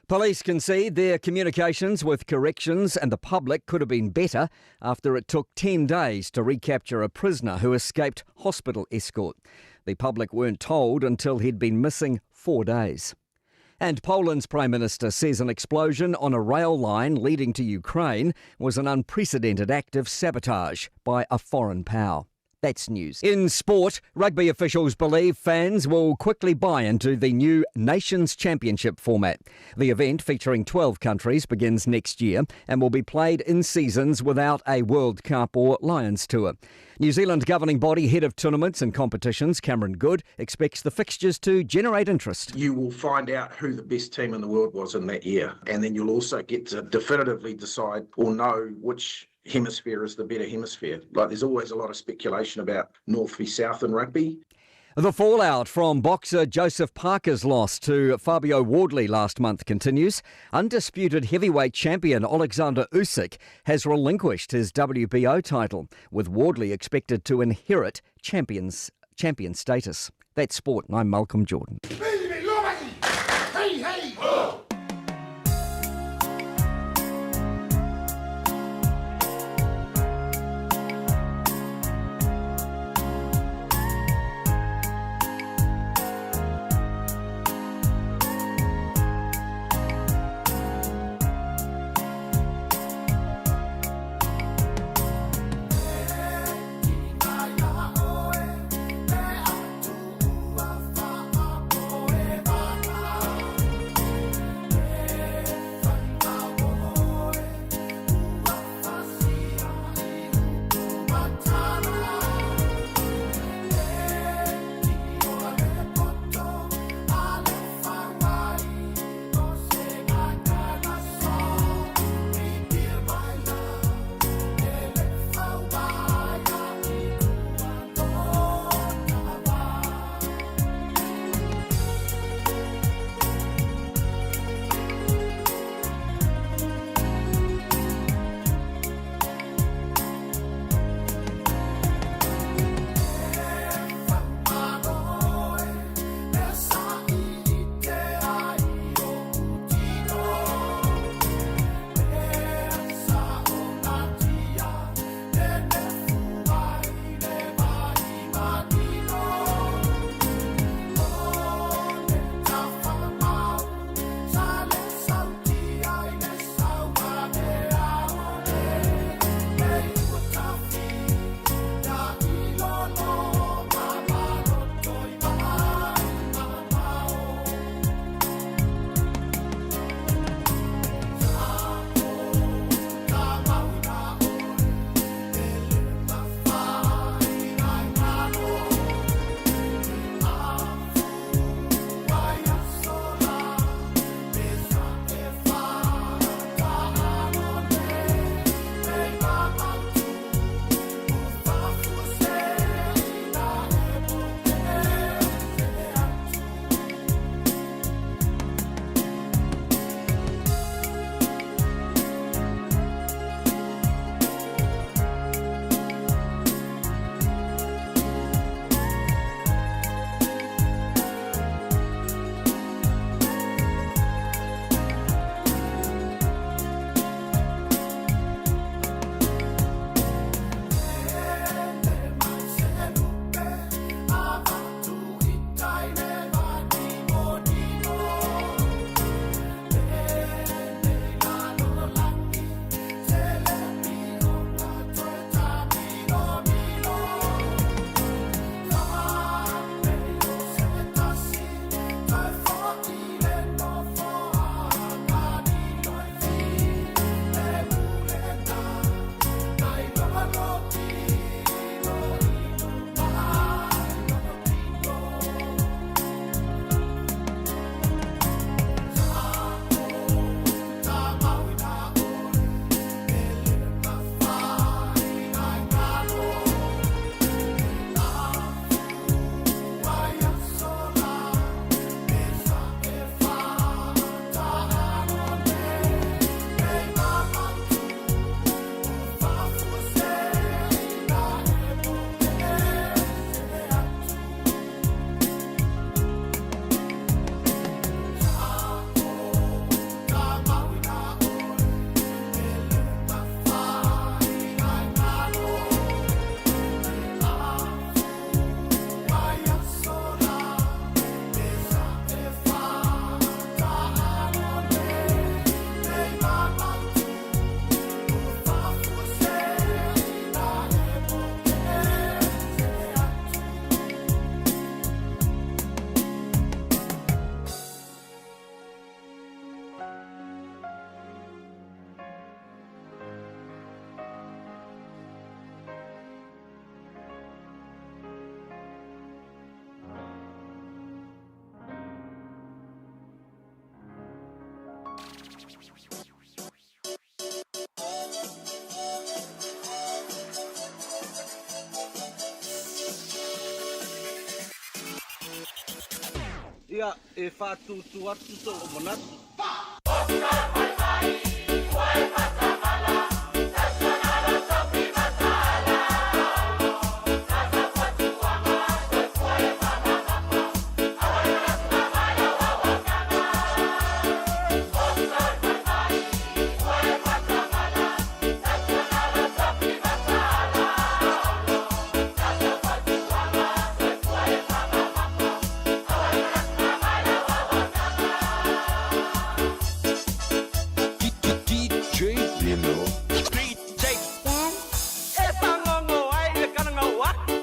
Police concede their communications with corrections and the public could have been better after it took 10 days to recapture a prisoner who escaped hospital escort. The public weren't told until he'd been missing four days. And Poland's Prime Minister says an explosion on a rail line leading to Ukraine was an unprecedented act of sabotage by a foreign power. That's news. In sport, rugby officials believe fans will quickly buy into the new Nations Championship format. The event, featuring 12 countries, begins next year and will be played in seasons without a World Cup or Lions Tour. New Zealand governing body head of tournaments and competitions, Cameron Good, expects the fixtures to generate interest. You will find out who the best team in the world was in that year, and then you'll also get to definitively decide or know which hemisphere is the better hemisphere. Like there's always a lot of speculation about north v south in rugby. The fallout from boxer Joseph Parker's loss to Fabio Wardley last month continues. Undisputed heavyweight champion Alexander Usyk has relinquished his WBO title, with Wardley expected to inherit champions, champion status. That's sport, and I'm Malcolm Jordan. Hey, hey! Ia e faatūtū atu sou manatu. E fagogo ai i le kalagau atu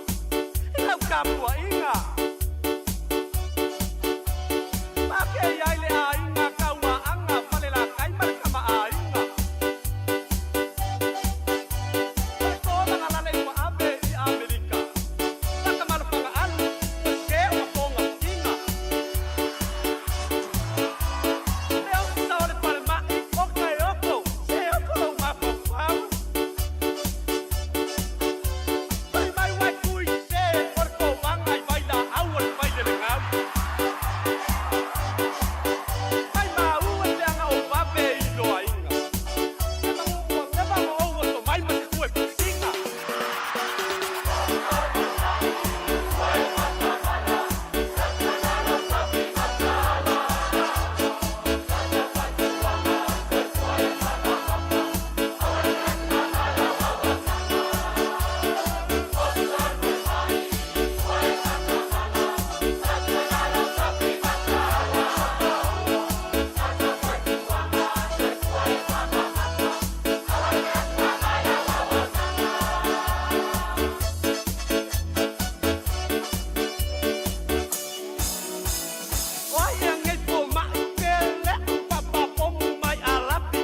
i lau tapuaiga. Pakei ai le aiga Kauaaga Falelatai ma le Tamaaiga. O le tolaga lale ua ave i Amerika. Takamalofaga alu, ua se ua pogafitiga. Le ofisa o le falemai o Kaeoko, se oko lou mafaufau. Fai mai uai tui se o le kovaga i vailaau o le failelegau. Mai maua i leaga o vave i loaiga. Se magu ua se maga ou oto mai ma se tue pusiga. O ai ea nei fomai pe leʻu papapomu mai Alapi.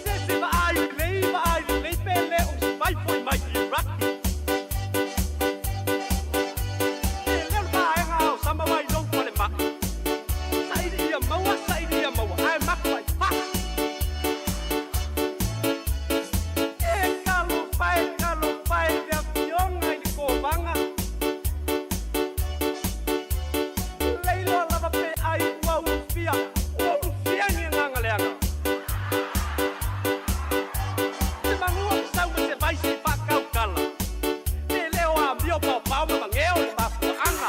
Se se vaai lelei vaai lelei pe le o se vai foi mai Iraki. E leo le vaega o sama mai lou falemai. Saili ia maua, saili ia maua, ae maku ai fasi. E talofa e, talofa e le afioga i le kovaga. Leiloa lava pe ai ua ulufia, ua ulufia ni agaga leaga. Se magua ke sau ma se vai se i faakaukala. Pe le o amio paopao ma mageo le mafuaaga.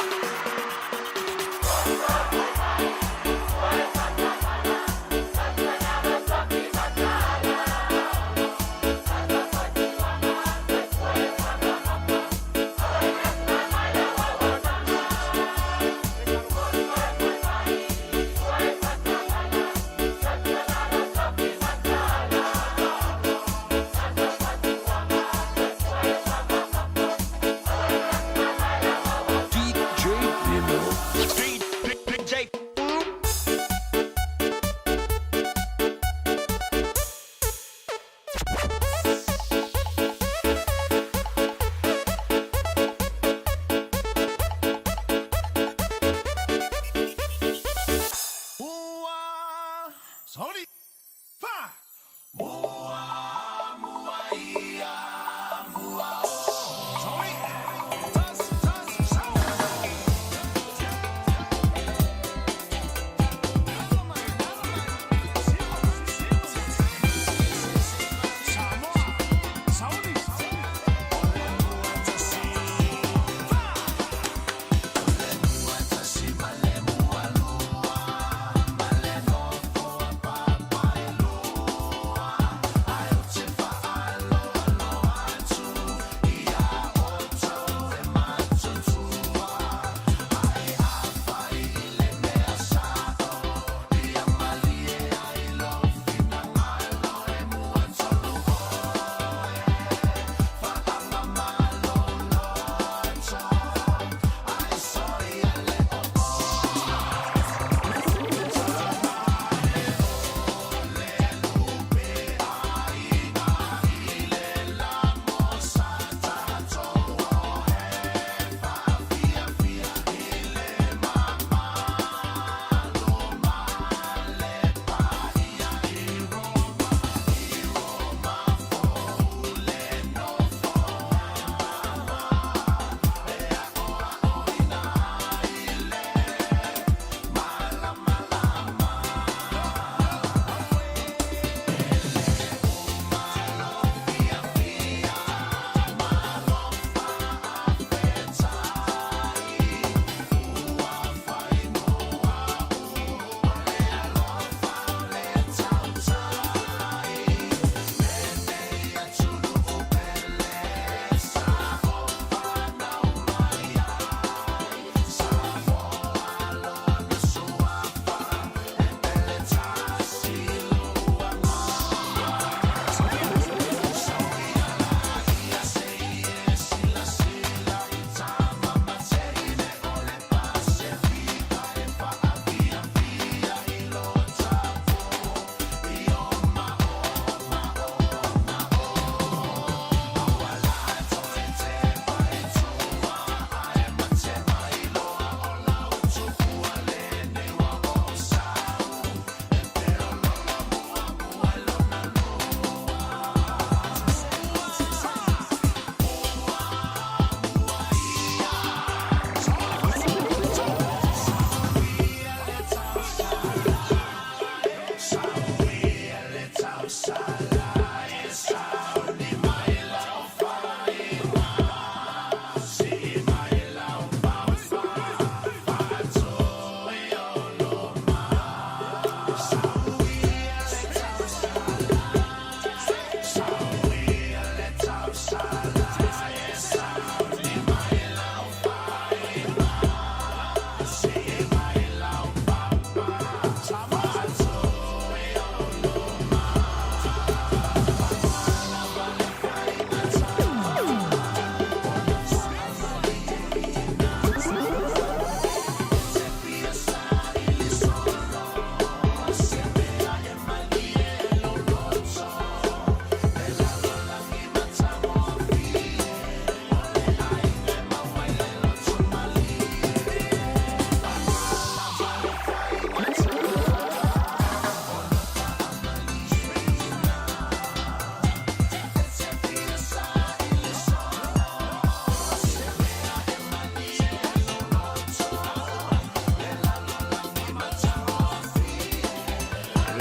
DJ.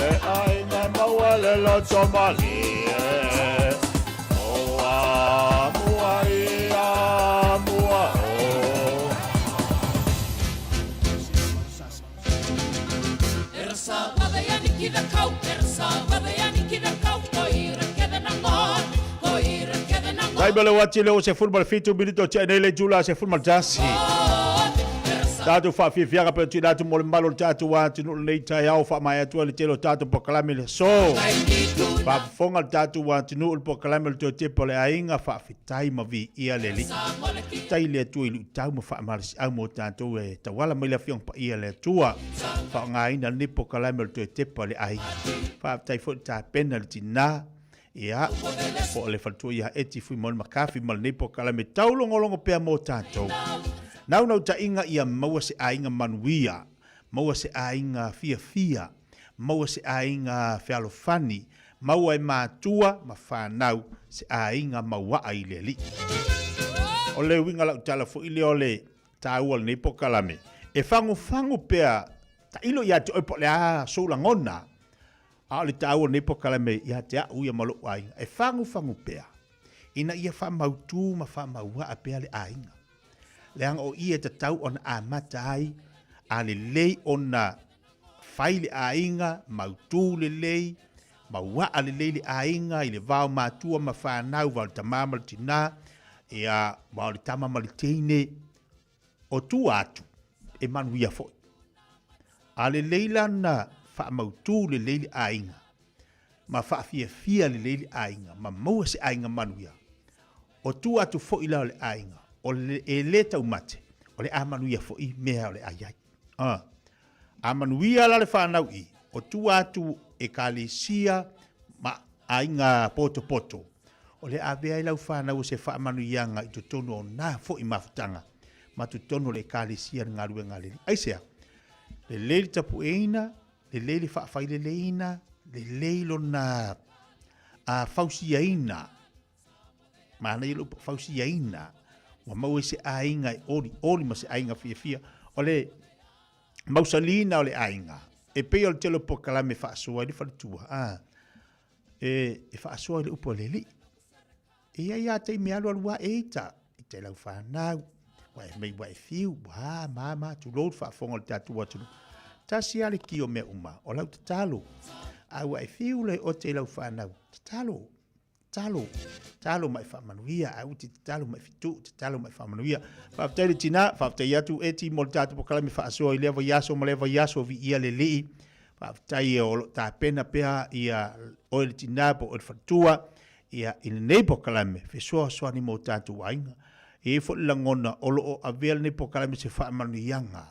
le aiga e maua le loto malie. Mua, mua ia, mua o. Taima le uati le o se fulu ma le fitu minute o tea nei le itula se fulu ma le tasi. Tatou faafiafiaga pe tuuina atu mo le mamalu o le tatou atunuu lenei taeao faamaea atu ai le tele o tatou polokalame i le aso. Faafofoga le tatou atunuu i le polokalame o le toe tepa o le aiga, faafetai ma viia le Alii. Faafetai i le Atua i luitau ma faamalosiau mo tatou e tauala mai le Afioga Paia a le Atua. Faaaogaina lenei polokalame o le toe tepa o le aiga. Faafetai foi i le tapena i le tina Ia, po o le faletua ia Eti Fuimauli McCarthy ma lenei polokalame taulogologo pea mo tatou. Naunautaiga ia maua se aiga manuia, maua se aiga fiafia, maua se aiga fealofani, maua e matua ma fanau se aiga mauaa i le Alii. O le uiga lau tala foi lea o le taua o lenei polokalame, e fagufagu pea tailo ia te oe po o le a sou lagona, A o le taua o lenei polokalame ia te au ia ma lou aiga, e fagufagu pea, ina ia faamautu ma faamauaa pea le aiga. Leaga o i e tatau ona amata ai, a lelei ona fai le aiga, mautu lelei, mauaa lelei le aiga i le va o matua ma fanau, va o le tama ma le tina, ia, va o le tama ma le teine, o tua atu, e manuia foi. A lelei la na faamautū lelei le aiga, ma faafiafia lelei le aiga, ma maua se aiga manuia, o tua atu foi la o le aiga, o le, e lē taumate, o le a manuia foi mea o le a i ai. A, a manuia la le fanau i, o tua atu Ekalesia ma aiga potopoto, o le avea ai lau fanau o se faamanuiaga i totonu o na foi mafutaga ma totonu o le Ekalesia le galuega a le Alii. Aisea? Lelei le tapueina, lelei le faafaileleina, lelei lona a fausiaina. Manaia lou fausiaina. Ua maua i se aiga e olioli ma se aiga fiafia. O le mausaliina o le aiga, e pei o le tele o polokalame e faasoa ai le faletua. A, e, e faasoa i le upu a le Alii. E i ai lava taimi e alualu ae ai ta, i te lau fanau, ua e mei ua e fiu, ua ma ma tulou le faafofoga o le tatou atunuu. Tasi lava le ki o mea uma, o lau tatalo. A ua e fiu le ote i lau fanau, tatalo, tatalo, tatalo ma e faamanuia, a ua te tatalo ma e fituu, tatalo ma e faamanuia. Faafetai le tina, faafetai atu Eti mo le tatou polokalame faasoa i lea vaiaso ma lea vaiaso, viia le Alii. Faafetai o lo o tapena pea ia oe le tina po o oe le faletua ia i lenei polokalame fesoasoani mo tatou aiga. E i ai foi le lagona o lo o avea lenei polokalame se faamanuiaga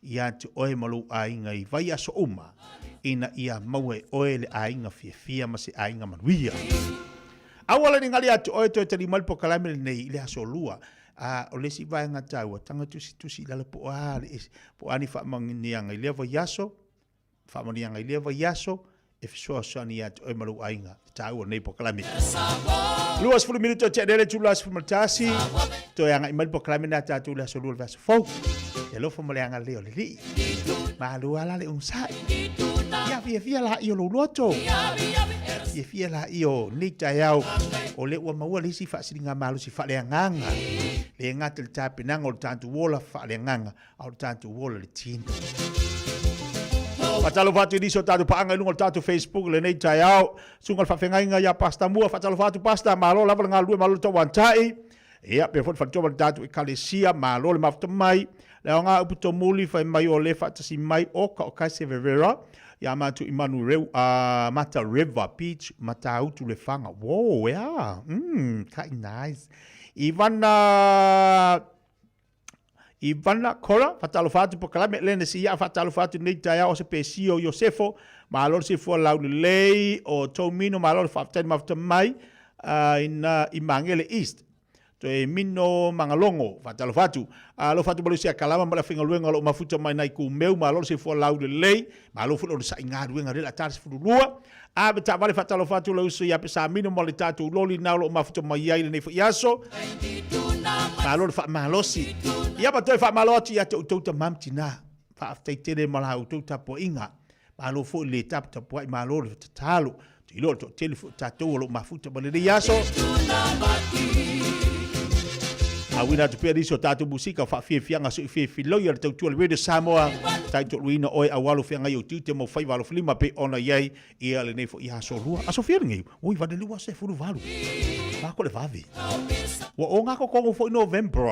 ia te oe ma lou aiga i vaiaso uma ina ia maua e oe le aiga fiafia ma se aiga manuia. Aua le nigali ia te oe toe tali mai le polokalame lenei i le aso Lua. A o le isi vaega taua, taga tusitusi i lalo po o a le po o a ni faamanuiaga i lea vaiaso, faamanuiaga i lea vaiaso e fesoasoani ia te oe ma lou aiga te taua o lenei polokalame. 20 minute o tea nei le itula 11, toe agai mai le polokalame na tatou i le aso lua o le vaiaso fou. E alofa ma le agalelei o le Alii. Malo lava la le onosai. Ia fiafia laia o lou loto. Fiafia laia o lenei taeao o lea ua maua le isi faasiligamalosi faaleagaga. Le gata i le tapenaga o le tatou ola faaleagaga, a o le tatou ola i le tino. Faatalofa atu i nisi o tatou paaga i luga o le tatou Facebook i lenei taeao. Susuga i le Faafeagaiga ia Pastor Mua, faatalofa atu Pastor, malo lava le galulue, malo le tauantai. Ia, pea foi le faletua ma le tatou Ekalesia, malo le mafuta mai. Le aoga upu tomuli fai mai o le faatasi mai o ka o Kaise Rivera, ia matou i Manu Reu, Mata River Beach, Matautu Lefaga. Whoa, yeah, kai nice. Ivana Ivana Kora, faatalofa atu polokalame lena si ia faatalofa atu nei taeao o se pesio Iosefo, malo le silafia laulelei o Tomino, malo le faafetai le mafuta mai ina i Magele East. Toe Mino Magalogo, faatalofa atu. Alofa atu Malusia Kalama ma le afaigaluega o lo o mafuta mai nai Kumeu, malo le silafia laulelei, malo foi le onosai galuega lea le a ta le 12. Ave taavale faatalofa atu le uso ia Pesamino ma le tatou loli na o lo o mafuta mai ai lenei foi aso. Malo le faamalosi. Ia ma toe faamalo atu ia te outou tama ma tina. Faafetai tele ma la outou tapuaiga. Malo foi le taputapuai, malo le tatalo. Te iloa o le toatele foi o tatou o lo o mafuta ma lenei aso. Auina atu pea nisi o tatou musika o faafiafiaga sui fiafiloia le tautua le Radio Samoa. Tai toaluaina oe aua lou feagai o tiute ma faiva alofilima pei ona i ai ia lenei foi aso lua. Aso fia lenei? Oi, vale lua se fulu valu. Mako le vave. Ua o ngā kokongo foi November.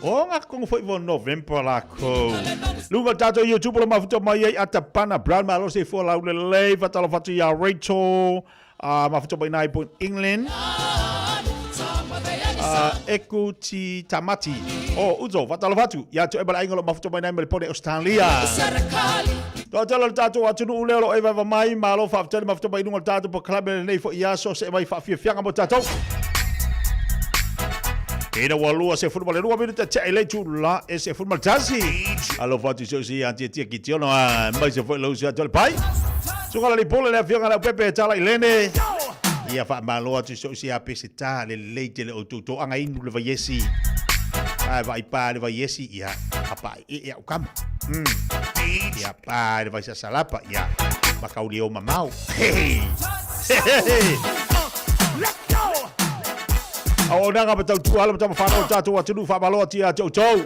O ngā kokongo foi vo November lākou. Lunga o tātou YouTube o le mafuta mai ai Atapana Brown malo se fua lau lelei whatalo whatu ia Rachel mafuta mai nai Point England. Eku ti tamati. O, uzo, whatalo whatu. Ia tu e mala ainga lo mafuta mai nai ma le pone o Stanley. Toatele o le tatou atunuu lea o lo o evaeva mai, malo faafetai le mafuta mai i luga o le tatou polokalame lenei foi aso see mai faafiafiaga mo tatou. Ina ua 22 minute tea i le itula e 11. Alofa atu i si o si atiatia ki te ono a mai se foi lau se atu le pai. Suka la lipole le afioga le pepe tala i lene. Ia faamalo atu i si o si a pese ta le lelei tele o toutou anga inu le vaiesi. Ai vai pa le vaiesi ia apa e e au kama. Ia pa le vaisa salapa ia makauli o mamao. Hey. Hey. Auaunaga ma tautua alo ma tama whanau tātou atunuu whaamalo atu ia te outou.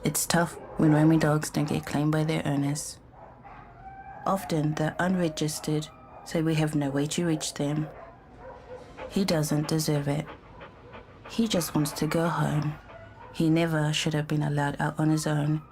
It's tough when roaming dogs don't get claimed by their owners. Often they're unregistered, so we have no way to reach them. He doesn't deserve it. He just wants to go home. He never should have been allowed out on his own.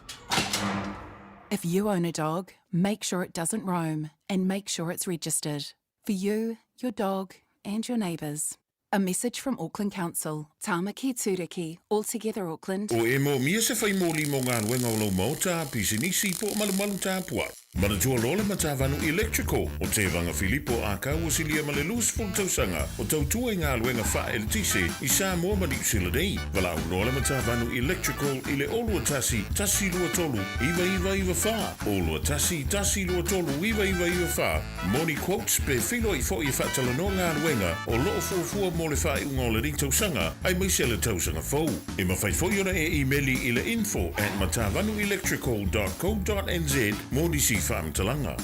If you own a dog, make sure it doesn't roam and make sure it's registered. For you, your dog, and your neighbours. A message from Auckland Council. Tāmaki Tūriki, All Together Auckland. O e moomia se whai mōli mō galuega o lou maota, pisinisi po o malumalu tapuai. Manatua loa le Matavanu Electrical o Tevaga Filipo Ākau o silia ma le 20 tausaga o tautua i galuega faaeletise i Samoa ma Niu Sila nei. Valaau loa le Matavanu Electrical i le 021 123 9994, 021 123 9994 mo ni quotes pe feiloai foi e faatalanoa galuega o loo fuafua mo le faaiuga o lenei tausaga aemaise le tausaga fou. E mafai foi ona e imeli i le info at matavanuelectrical dot co dot nz mo nisi faamatalaga.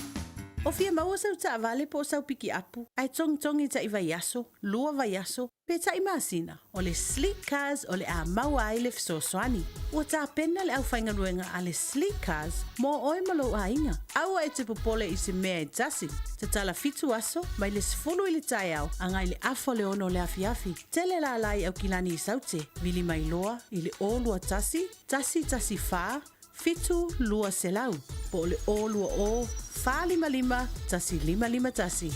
O fia maua sau taavale po o sau pikiapu, ae togitogi taʻi vaiaso, lua vaiaso, pe taʻi masina, o le Sleek Cars o le a maua ai le fesoasoani. Ua tapena le aufaigaluega a le Sleek Cars mo oe ma lou aiga. Aua e te popole i se mea e tasi. Tatala fitu aso, mai le 10 i le taeao agai le afa o le 6 o le afiafi. Tele lala i Aukilani i Saute, vili mai loa i le 021 114 7200 po o le 020 455 1551.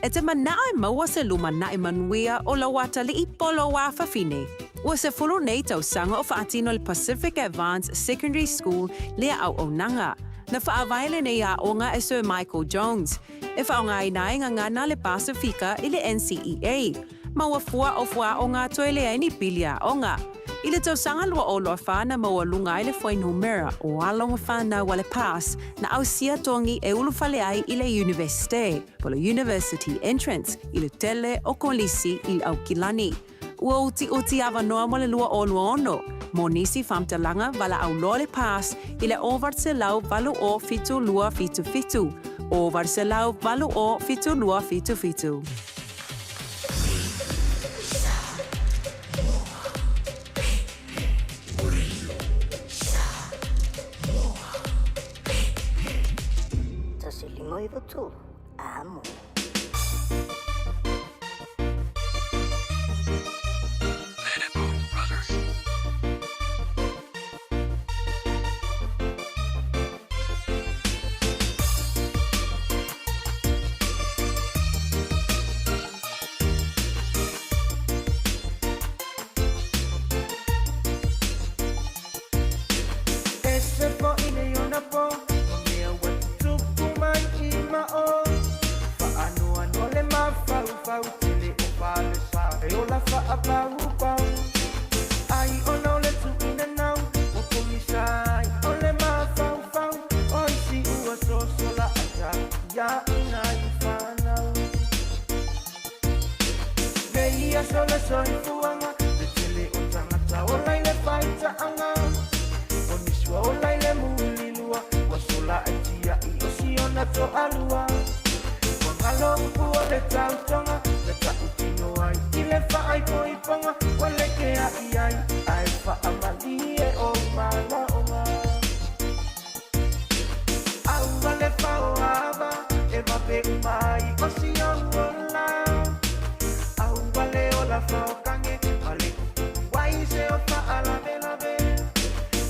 E te manao e maua se lumanai manuia o lou atalii po o lou afafine. Ua 10 nei tausaga o faatino le Pacific Advance Secondary School lea auaunaga. Na faavae lenei aoga e Sir Michael Jones, e faaaogaina ai gagana a le Pasifika i le NCEA. Ma ua fua o fuaaoga toe leai ni pili aoga. I le tausaga 2024 na maualuga ai le fuainumera o alo ma fanau a le PASS na ausia togi e ulufale ai i le Iunivesite, po o le University Entrance, i le tele o kolisi i Aukilani. Ua utiuti avanoa mo le 2026, mo nisi faamatalaga valaau loa le PASS i le 880 7277, 880 7277. 1 5 9 3, amo. E se foʻi nei ona po O mea ua tutupu mai i mao Faanoanoa le mafaufau Tele o falesa e ola faapaupau Ai ona o le tuuina nau Ua pogisa ai o le mafaufau O isi ua sosola ata Ia ina i fanau Nei aso le soifuaga Le tele o tagata ola i le faitaaga O nisi ua ola i le mulilua Ua sola ai tiai o siona toalua Ua galo upu o le tautoga Na tautino ai i le faaipoipoga Ua leke ai ai ae faamalie o malaoga Aua le faoava e vave uma ai o si ou ola Aua le ola faokage ma le tutupu ai se o faalavelave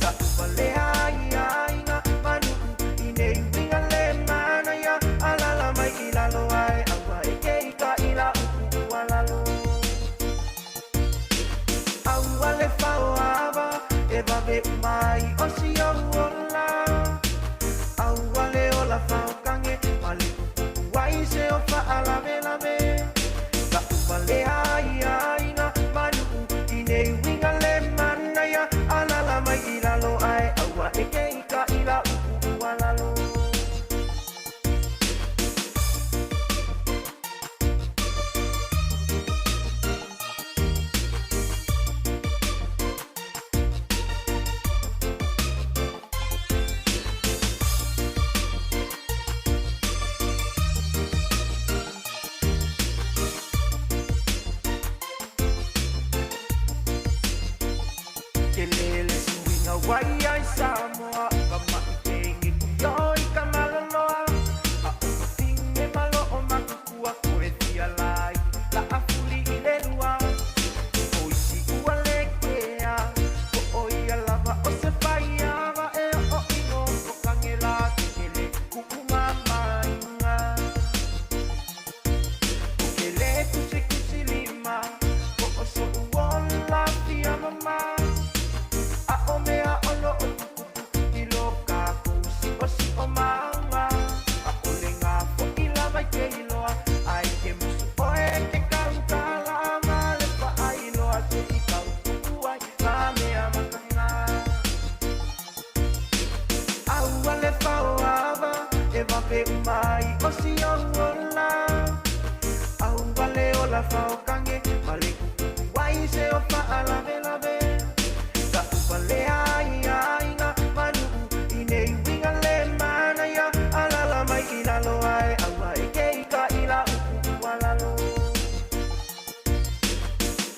Taʻuvalea ai aiga ma nuu i nei uiga le manaia Alala mai i lalo ae aua e keika i la upu ua lalo Aua le faoava e vave uma ai o si ou ola Aua le ola faokage ma le tutupu ai se o faalavelave Taʻuvalea ai aiga ma nuu i nei uiga le manaia Alala mai i lalo ae aua e keika i la upu ua lalo. Hawaii ai Samoa ka maʻi kenge kuyo i ka maloloa A o ka pinge malo o makukua ko e fia lai la a fuli i le lua O isi ua le kea ko o ia lava o se faiava e o ino ko kangela ke kele kuʻu mamainga O ke le kusi kusi lima ko o soʻu ola fia mama A o mea o lo o tuputupu i lo kākou siʻosiʻo maunga ʻAʻole ngā foʻi lava i ke iloa Ai ke musu ʻoe ke kaukala ma le paʻailoa Se i kau kuʻu ai ka mea makana Aua le faoava e wawe uma ai o si ou ola Aua le ola faokange ma le kukuku ai se o faalawelawe Ka upalea ai aiga manuʻu i nei uiga le manaia Alala mai i lalo ae aua e ke i ka ila uku ua lalo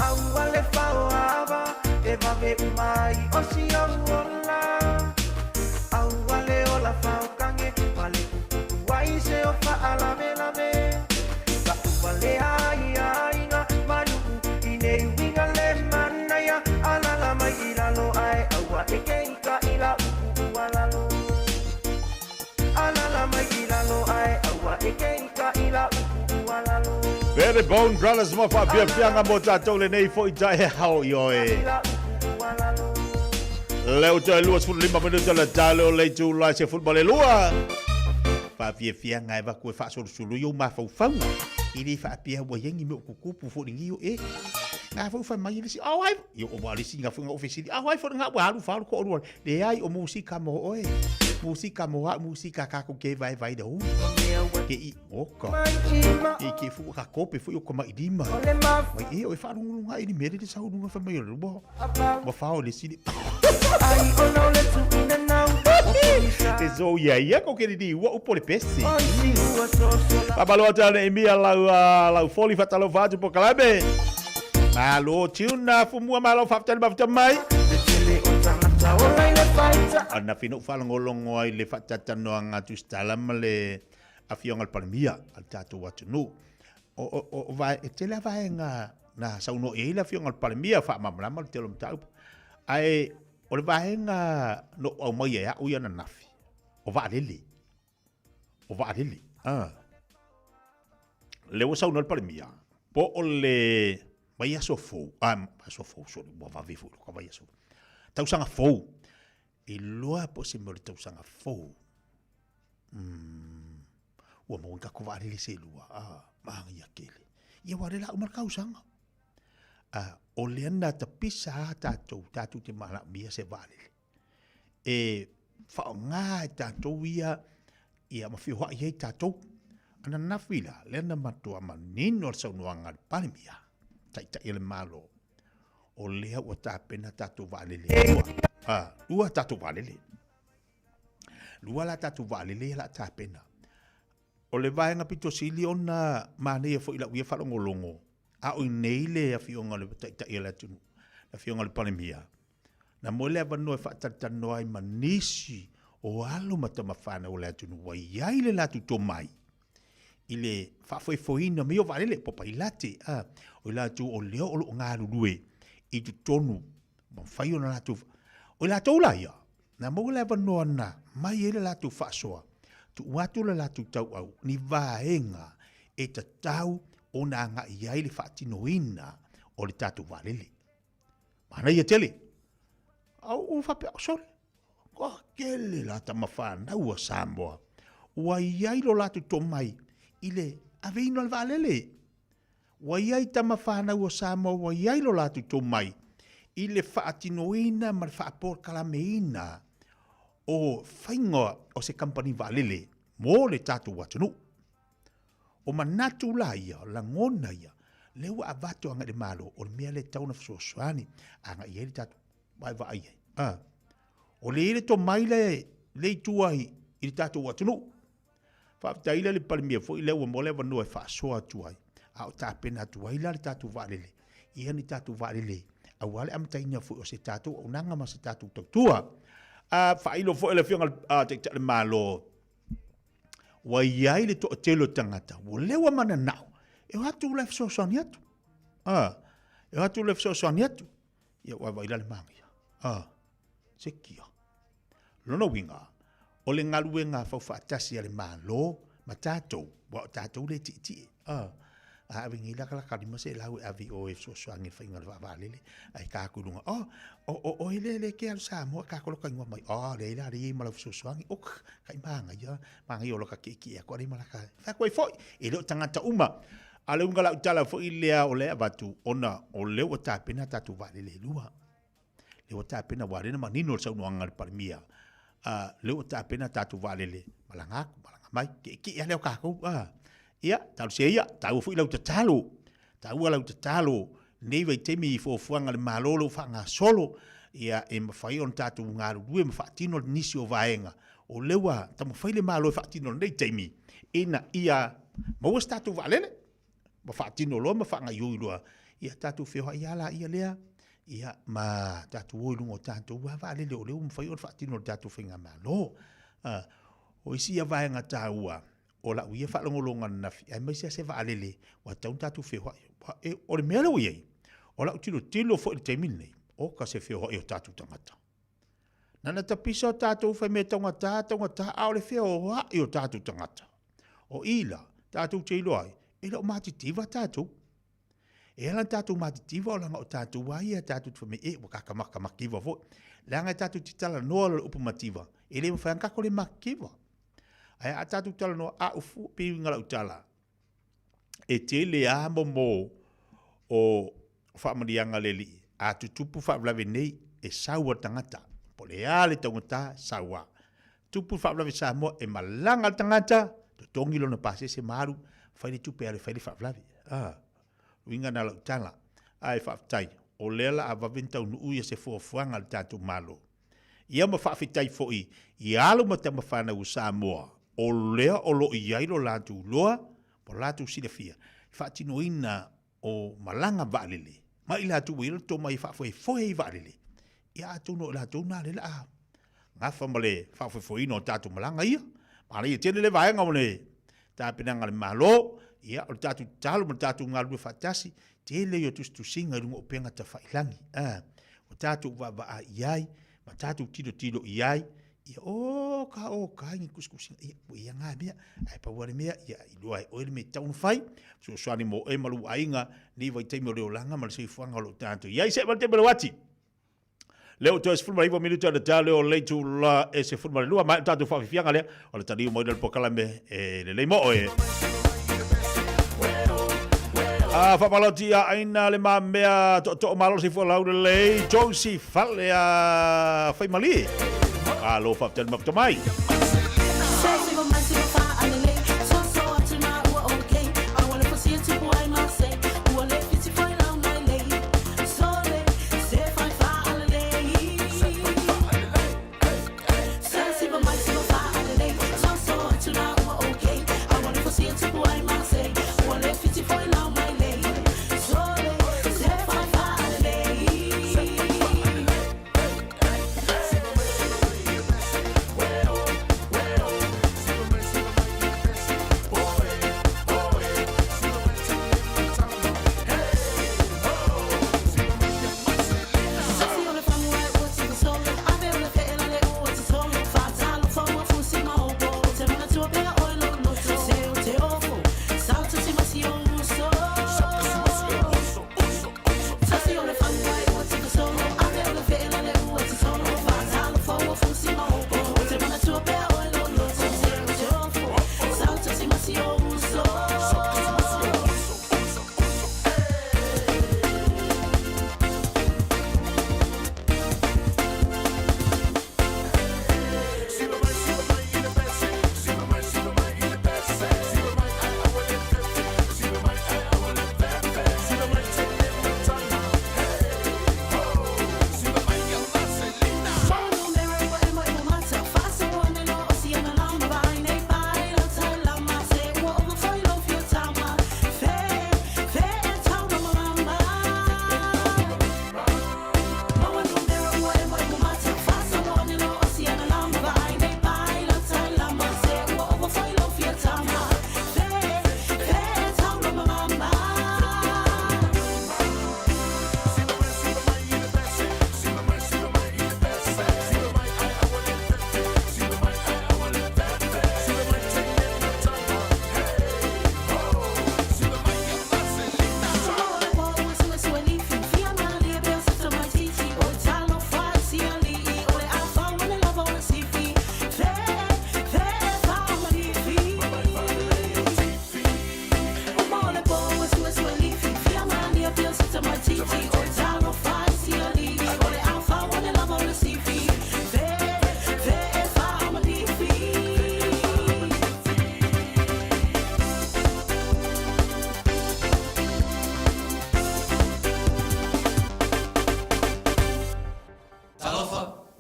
Aua le faoava e wawe uma ai o si ou ola Aua le ola faokange ma le kukuku ai se o faalawelawe Ka upalea ai aiga manuʻu i nei uiga le manaia Alala mai i lalo ae aua e ke i ka ila uku ua lalo Alala mai i lalo ae aua e ke i ka ila uku ua lalo Very Bone Brothers mo faafiafiaga mo tatou lenei foi taeao i oe. Leo toe 25 minuta le talo le itula se football e lua. Faafiafiaga e vaku e faasolusulu i ou mafaufauga. I le faapea ua iai ni mea o tutupu foi lenei o e. Ngā foi whai mai le si, au ai, i o wā le si ngā foi ngā ofesili, au ai foi ngā wā alu whālu ko orua. Leai o musika mo oe, musika mo au, musika kākou ke vai vai le hu. Ke i, oka. I ke fu ka kope foi o ka mai lima. Mai e o e whaalungulunga i ni mere le saulunga whai mai o le lua. Ua whao le sili. Te zo ia ia ko ke ni ua upo le pesi. Pabalo atu ana i mia lau, lau foli whatalofa atu po kalame. Malo tuna fumua malo whaftali mafta mai. Ana fino whalongolongo ai le whatatanoanga atu stala ma le afioga le Palemia a le tatou atunuu. O, o, o, o, e tele a vaega na saunoa i ai le afioga le Palemia faamalamalama le tele o mataupu. Ae o le vaega na ou aumaia e a'u ia ananafi, o vaalele. O vaalele. Ah. Lea ua saunoa le Palemia, po o le vaiaso fou, ah, vaiaso fou, sorry, ua vave foi lou vaiaso. Tausaga fou. Iloa po o se mea o le tausaga fou. Mm. Ua maua ni tatou vaalele se lua, ah, manaia tele. Ia ua le la uma le tausaga. Ah, o lea na tapisa a tatou, tatou te manaomia se vaalele. E faaaoga e tatou ia, ia ma feoai ai tatou. Ananafi la, lea na matua manino le saunoaga a le Palemia, Taitai o le Malo, o lea ua tapena tatou vaalele e lua. Ah, lua tatou vaalele. Lua la tatou vaalele ia la tapena. O le vaega pito sili ona manaia foi lau ia faalogologo, a o i nei le afioga o le Taitai o le atunuu, le afioga o le Palemia, na maua le avanoa e faatalatalanoa ai ma nisi o alo ma tama fanau o le atunuu ua i ai le latou tomai i le faafoefoeina mai o vaalele po o pailate, a, o i latou o lea o lo o galulue i totonu ma mafai ona latou, o i latou la ia, na maua le avanoa na mai ai le latou faasoa, tuu atu le latou tauau ni vaega e tatau ona agai i ai le faatinoina o le tatou vaalele. Manaia tele. Au ua faapea, sole, ua tele la tama fanau a Samoa. Ua i ai lo latou tomai i le aveina o le vaalele. Ua i ai tama fanau a Samoa ua i ai lo latou tomai i le faatinoina ma le faapolokalameina o faiga o se kamupani vaalele mo le tatou atunuu. O manatu la ia, o lagona ia, lea ua avatu agai i le Malo, o le mea lea e tatau ona fesoasoani agai i ai le tatou vaavaai ai. A, o lea e i ai le tomai lea lea i tua i, i le tatou atunuu. Faafetai la i le Palemia foi lea ua maua le avanoa e faasoa atu ai, a o tapena atu ai la le tatou vaalele, ia ni tatou vaalele. aua le amataina foi o se tatou auaunaga ma se tatou tautua. A faailo foi le Afioga i le Taitai o le Malo, ua i ai le toatele o tagata ua lewa mananao e o atu la e fesoasoani atu. A, e o atu la e fesoasoani atu. Ia ua vaai la le manaia. A, se kia. Lona uiga, o le galuega faufaatasi a le Malo ma tatou, aua o tatou lea e tietie, a, a ave nei lakalaka lima se lau e ave i o e fesoasoani i le faiga o le vaavaalele, ae ta atu i luga, oh, o, o, oe lea lea e te alu Samoa, ta koloka igoa mai, oh, leai la, lea e i ai ma lau fesoasoani, ok, kai manaia, manaia o laka tietie atu, a leai ma laka, fai atu ai foi, e le o tagata uma. A o le uiga o lau tala foi lea o lea e avatu, ona o lea ua tapena tatou vaalele e lua. Lea ua tapena, aua o lea na manino le saunoaga a le Palemia, lea ua tapena tatou vaalele, malaga atu, malaga mai, tietie lava lea o tatou. Ia, talosia ia, taua foi lau tatalo, taua lau tatalo i lenei vaitaimi i fuafuaga a le Malo o lo o faagasolo, ia e mafai ona tatou galulue ma faatino nisi o vaega o lea ua taumafai le Malo e faatino i lenei taimi, ina ia maua se tatou vaalele. ma faatino loa ma faagaioi loa, ia tatou feoai lava laia lea, ia ma tatou o i luga o tatou lava vaalele o lea ua mafai ona faatino e le tatou faigamalo. O isi ia vaega taua o lau ia faalogologo ananafi, aemaise lava se vaalele ua tatau ona tatou feoai. O le mea lea ua i ai, o lau tilotilo foi i le taimi lenei, oka se feoai o tatou tagata. Nana tapisa o tatou faimea taugata, taugata, a o le feoai o tatou tagata. O i la, tatou te iloa ai, e le o matitiva tatou. E ala ona tatou matitiva o leaga o tatou a ia tatou te fai mai, e, ua kaka mativa foi. Leaga e tatou te talanoa loa i le upu mativa, e le mafai ona tatou le mativa. Ae a tatou talanoa, a ufu, pei uiga lau tala, e tele a momo o faamanuiaga a le Alii, a tutupu faalavelave nei, e sau a le tagata, po o le a le taugata, sau a. Tupu le faalavelave i Samoa, e malaga le tagata, totogi lona pasese ma alu, fai le tupe e alu e fai le faalavelave. A, uiga na lau tala. Ae faafetai, o lea la a vave ona taunuu ia se fuafuaga a le tatou Malo. Ia ma faafetai foi i alo ma tama fanau o Samoa, o lea o lo o i ai lo latou iloa ma lo latou silafia i le faatinoina o malaga vaalele, ma i latou ua i ai le tomai e faafoefoe ai vaalele, ia atonu o i latou na lea o le a gafa ma le faafoefoeina o tatou malaga ia. Manaia tele le vaega o le tapenaga a le Malo, ia o le tatou tatalo ma le tatou galulue faatasi, tele ia o tusitusiga i luga o upega tafailangi, a, ua tatou vaavaai i ai, ma tatou tilotilo i ai, ia o ka o ka ni tusitusiga, ia ua ia ngā mea, ae pau lava le mea, ia iloa e oe le mea e tatau ona fai, fesoasoani mo oe ma lou aiga, nei vaitaimi o le olaga ma le soifuaga o lo o tatou i ai. Se'e mai le taimi o le uati. Lea ua toe 19 minute ona tale o le itula e 12 ma e tatou faafiafiaga lea o le taliu mai le polokalame e lelei mo oe. A faamalosi ia aina le mamea tootoo malo soifua laulelei Josie Fale a Faimalie. Malo faafetai le mafuta mai.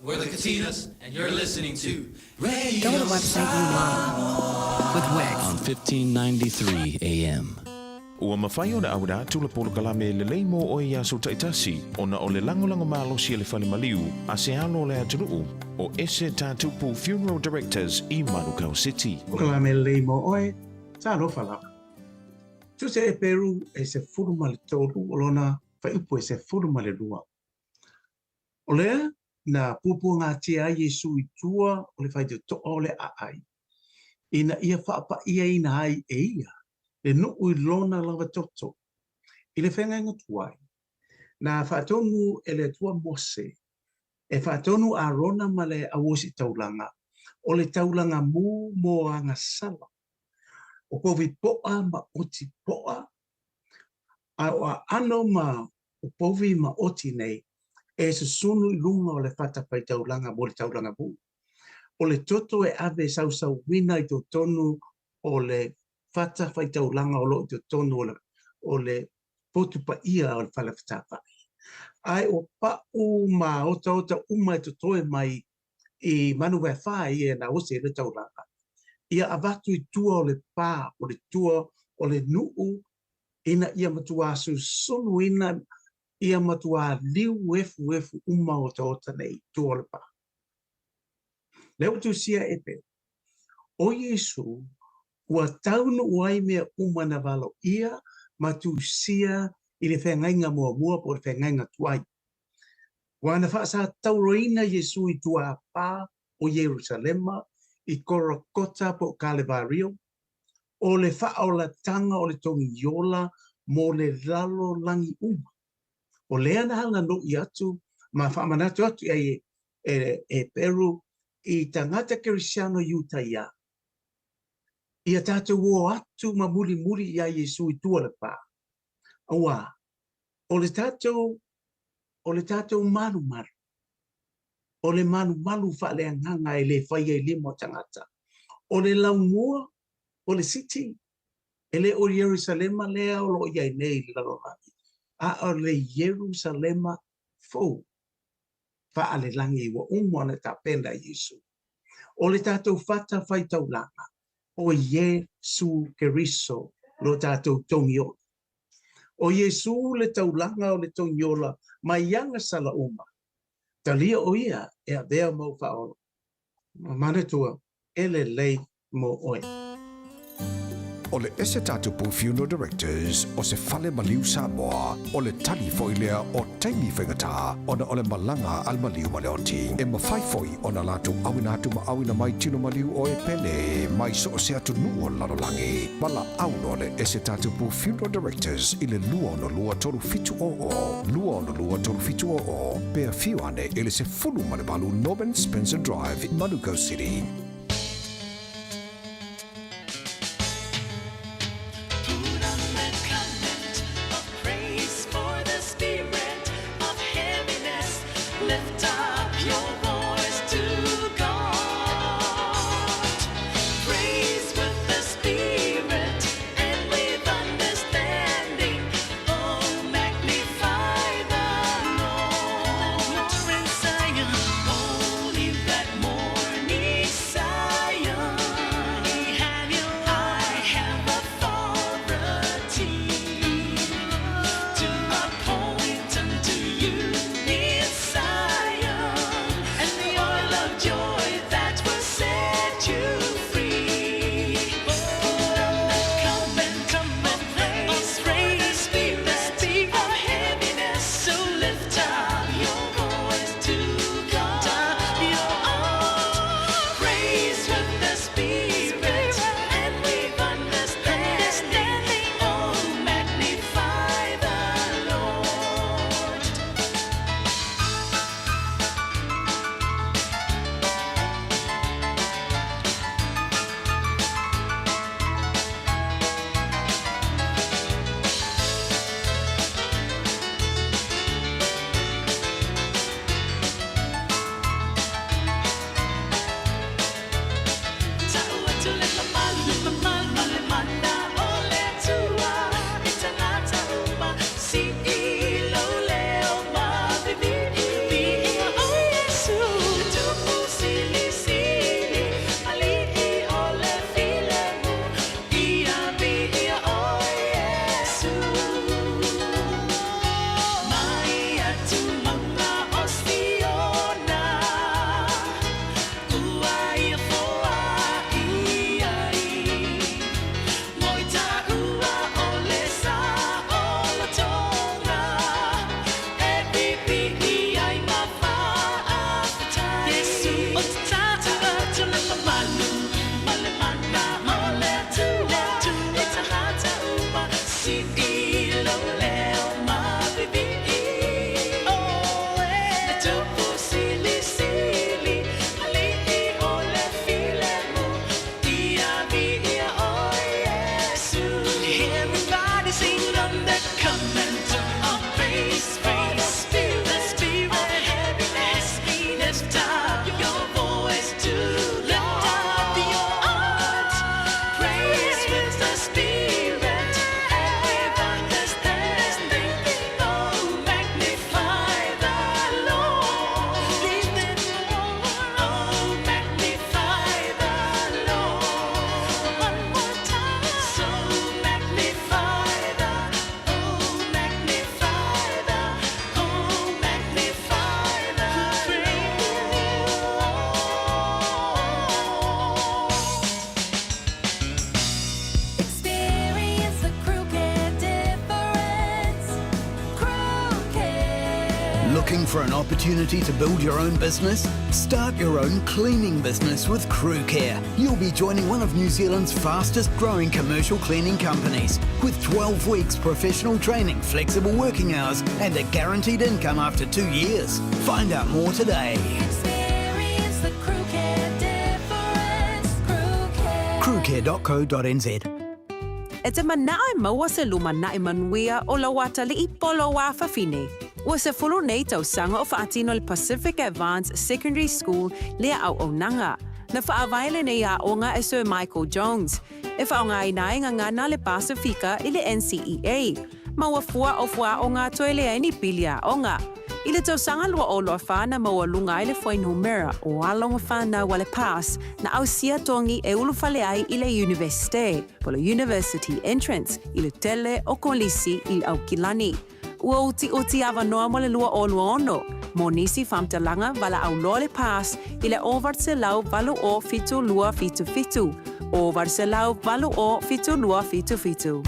We're the Katinas, and you're listening to Radio Go to the website you love with Wix. On 1593 AM. Ua mafai ona auina atu le polokalame lelei mo oe i aso taitasi ona o le lagolago malosi a le Fale Maliu a se alo o le atunuu o Ese Tatupu Funeral Directors i Manukau City. Polokalame lelei mo oe, talofa lava. Tusa Eperu e 13 o lona fuaiupu e 12. O lea na puapuagatia ai Iesu i tua o le faitotoa o le aai, ina ia faapa'iaina ai e ia le nuu i lona lava toto. I le feagaiga tuai, na faatonu e le Atua Mose e faatonu Arona ma le auositaulaga o le taulaga mu mo agasala, o povi po'a ma oti po'a, a o aano ma o povi ma oti nei e susunu i luga o le fatafaitaulaga mo le taulaga mu. O le toto e ave sausauina i totonu o le fatafaitaulaga o lo o i totonu o le, o le potu paia o le fale fetāfa'i. Ae o pa'u ma otaota uma e totoe mai i manu uaefa ia na osi ai le taulaga, ia avatu i tua o le pā, o le tua o le nuu ina ia matuā susunuina ia matuā liu efuefu uma otaota nei i tua o le pā. Lea ua tusia e Peru, ʻO Iesū, ua taunuu ai mea uma na valoia ma tusia i le feagaiga muamua po o le feagaiga tuai. Ua na faasatauroina Iesū i tuāpā o Ierusalema i Korokota po o Kalevario, o le faaolatanga o le togiola mo le lalolagi uma. O lea na halanoʻi atu ma faamanatu atu i ai e Peru i tagata Kerisiano Iutaia, ia tatou o atu ma mulimuli iā Iesū i tua o le pā. Auā, o le tatou, o le tatou malumalu, o le malumalu faaleagaga e le faia i lima o tagata, o le laumua o le city, e le o Ierusalema lea o lo o i ai nei i le lalolagi, a o le Ierusalema fou faalelagi ua uma ona tapena e Iesu. O le tatou fatafaitaulaga, o Iesu Keriso lo tatou togiola. O Iesu le taulaga o le togiola mai agasala uma. Talia o ia e avea mau faaola. Manatua, e lelei mo oe. O le Ese Tatupu Funeral Directors o se fale maliu Samoa, o le tali foi lea o taimi faigata ona o le malaga a le maliu ma le oti. E mafai foi ona latou auina atu ma auina mai tino maliu o e pele mai so o se atunuu o le lalolagi. Valaau loa le Ese Tatupu Funeral Directors i le 262 3700, 262 3700, pe afio ane i le 18 Norman Spencer Drive, Manukau City. opportunity to build your own business? Start your own cleaning business with Crewcare. You'll be joining one of New Zealand's fastest growing commercial cleaning companies with 12 weeks professional training, flexible working hours, and a guaranteed income after two years. Find out more today. Experience the crew care difference. Crew care. Crewcare.co.nz. E te manao e maua se lumanai manuia o lau atalii po lou afafine. Ua sefulu nei tausaga o faatino le Pacific Advance Secondary School lea auaunaga. Na faavae lenei aoga e Sir Michael Jones, e faaaogaina ai gagana a le Pasifika i le NCEA. Ma ua fua o fuaaoga toe leai ni pili aoga. I le tausaga 2024 na maualuga ai le fuainumera o alo ma fanau a le PASS na ausia togi e ulufale ai i le Iunivesite, po o le University Entrance, i le tele o kolisi i Aukilani. Ua utiuti avanoa mo le 2026 mo nisi faamatalaga valaau loa le PASS i le 808 72 77, 808 72 77.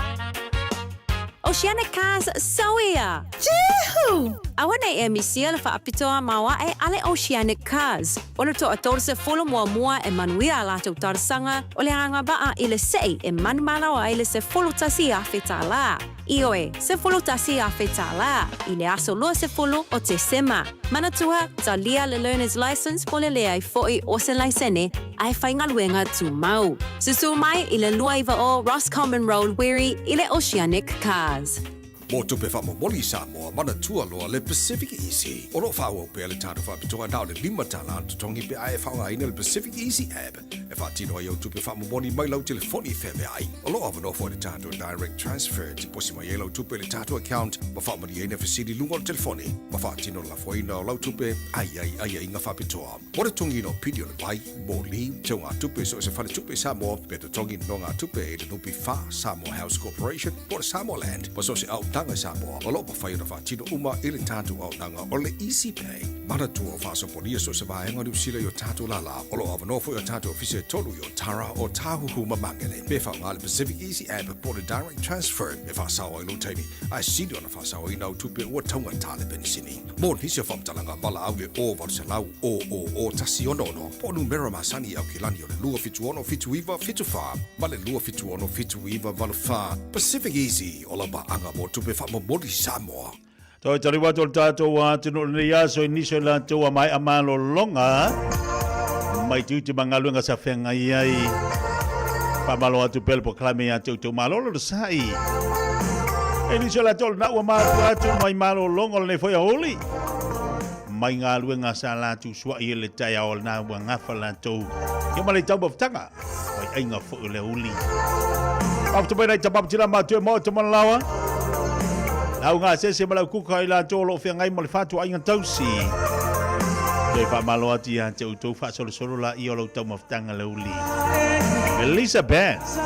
Oceanic Cars Soia! Juhu! Aua nei e misia le faapitoa maoae a le Oceanic Cars. O le toa 30 muamua e manuia a latou talosaga o le agavaa i le sei e manumalo ai le $11,000. Ioe, $11,000 i le aso 20 o Tesema. Manatua, talia le Learner's Licence po le leai fo'i o se laisene a e faigaluega tumau. Susu mai i le 29 Roscommon Road, Wiri i le Oceanic Cars. Mo tupe faamomoli i Samoa, manatua loa le Pacific Easy. O lo o faaauau pea le tatou faapitoa na o le $5 le totogi pe a e faaaogaina le Pacific Easy app e faatino ai au tupe faamomoli mai lau telefoni feaveai. O lo o avanoa foi le tatou Direct Transfer e tiposi mai ai lau tupe i le tatou account ma faamalieina fesili i luga o le telefoni ma faatino le lafoina o lau tupe a i ai aiaiga faapitoa. Mo le totogiina o pili o le vai, moli, teugatupe i so o se faletupe i Samoa, pe totogi nonogatupe i le NPF, Samoa House Corporation, po o le Samoa Land, ma so o se auaunaga i Samoa, o lo o mafai ona faatino uma i le tatou auaunaga o le Easy Pay. Manatua o faasopolia so o se vaega o Niu Sila i o tatou lālā. O lo o avanoa foi o tatou ofisa e tolu i Otara, Ōtāhuhu ma Māngere. Pe faaaoga le Pacific Easy App po o le Direct Transfer e faasao ai lou taimi, ae sili ona faasaoina au tupe ua taugata le penisini. Mo nisi o faamatalaga, valaau i le 0800 000 166 po o numera masani i Aukilani o le 276 79 74 ma le 276 79 84. Pacific Easy, o lau paaga mo tupe faamomoli Samoa. Toe taliu atu o le tatou atunuu i lenei aso i nisi o i latou a maea malologa mai tiute ma galuega sa feagai ai. Faamalo atu pea le polokalame ia te outou malolo le sa'i. E nisi o latou lena ua matua atu mai malologa o lenei foi aoauli mai galuega sa latou sua'i i le taeao lena ua gafa latou ia ma le taumafataga mai aiga foi o le aouli. Faafetai mai nai tama ma tina matua e maota ma lawa. Lau gasese ma lau kuka i latou o lo o feagai ma le fatuaiga tausi. Toe faamalo atu ia te outou faasolosolo laia o lau taumafataga le aouli. Elizabeth.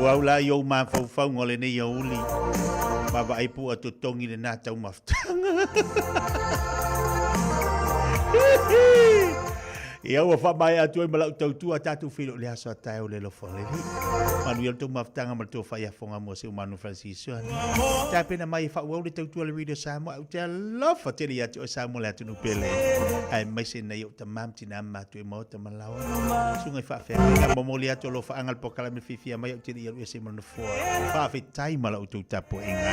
Faaauau la i ou mafaufauga o lenei aoauli, vaavaai po ua totogi lena taumafataga. Ia ua faamaea atu ai ma lau tautua tatou feiloai i le aso a taeao le alofa o le Alii. Manuia le tou mafutaga ma le tou faiafoga mo si ou manu Francis. Tapena mai e faaauau le tautua le Radio Samoa. Ou te alofa tele ia te oe Samoa le atunuu pele. Aemaise nai ou tama ma tina ma matua i maota ma laoa. Susuga i faafeagaiga, momoli atu alofaaga le polokalame fiafia mai ou te le i alu ese ma le nofoa. Faafetai ma la outou tapuaiga.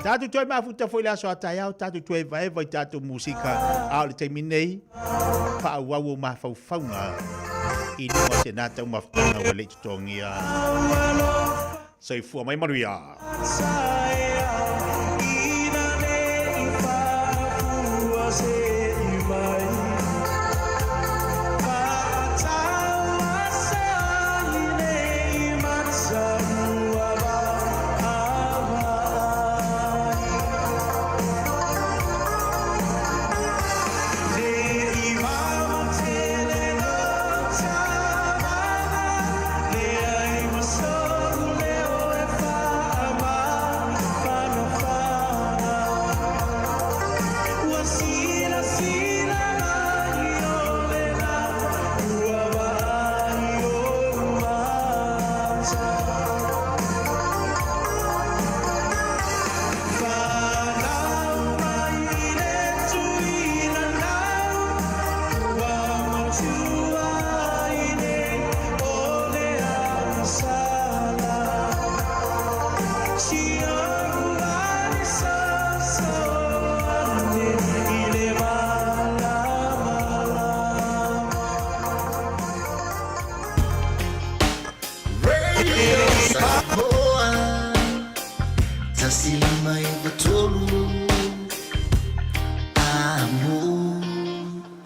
Tatou toe mafuta foi le aso a taeao, tatou toe evaeva i tatou musika. A o le taimi nei, faaauau ou mafaufauga i luga o tēnā taumafataga ua le i totogia. Soifua mai manuia.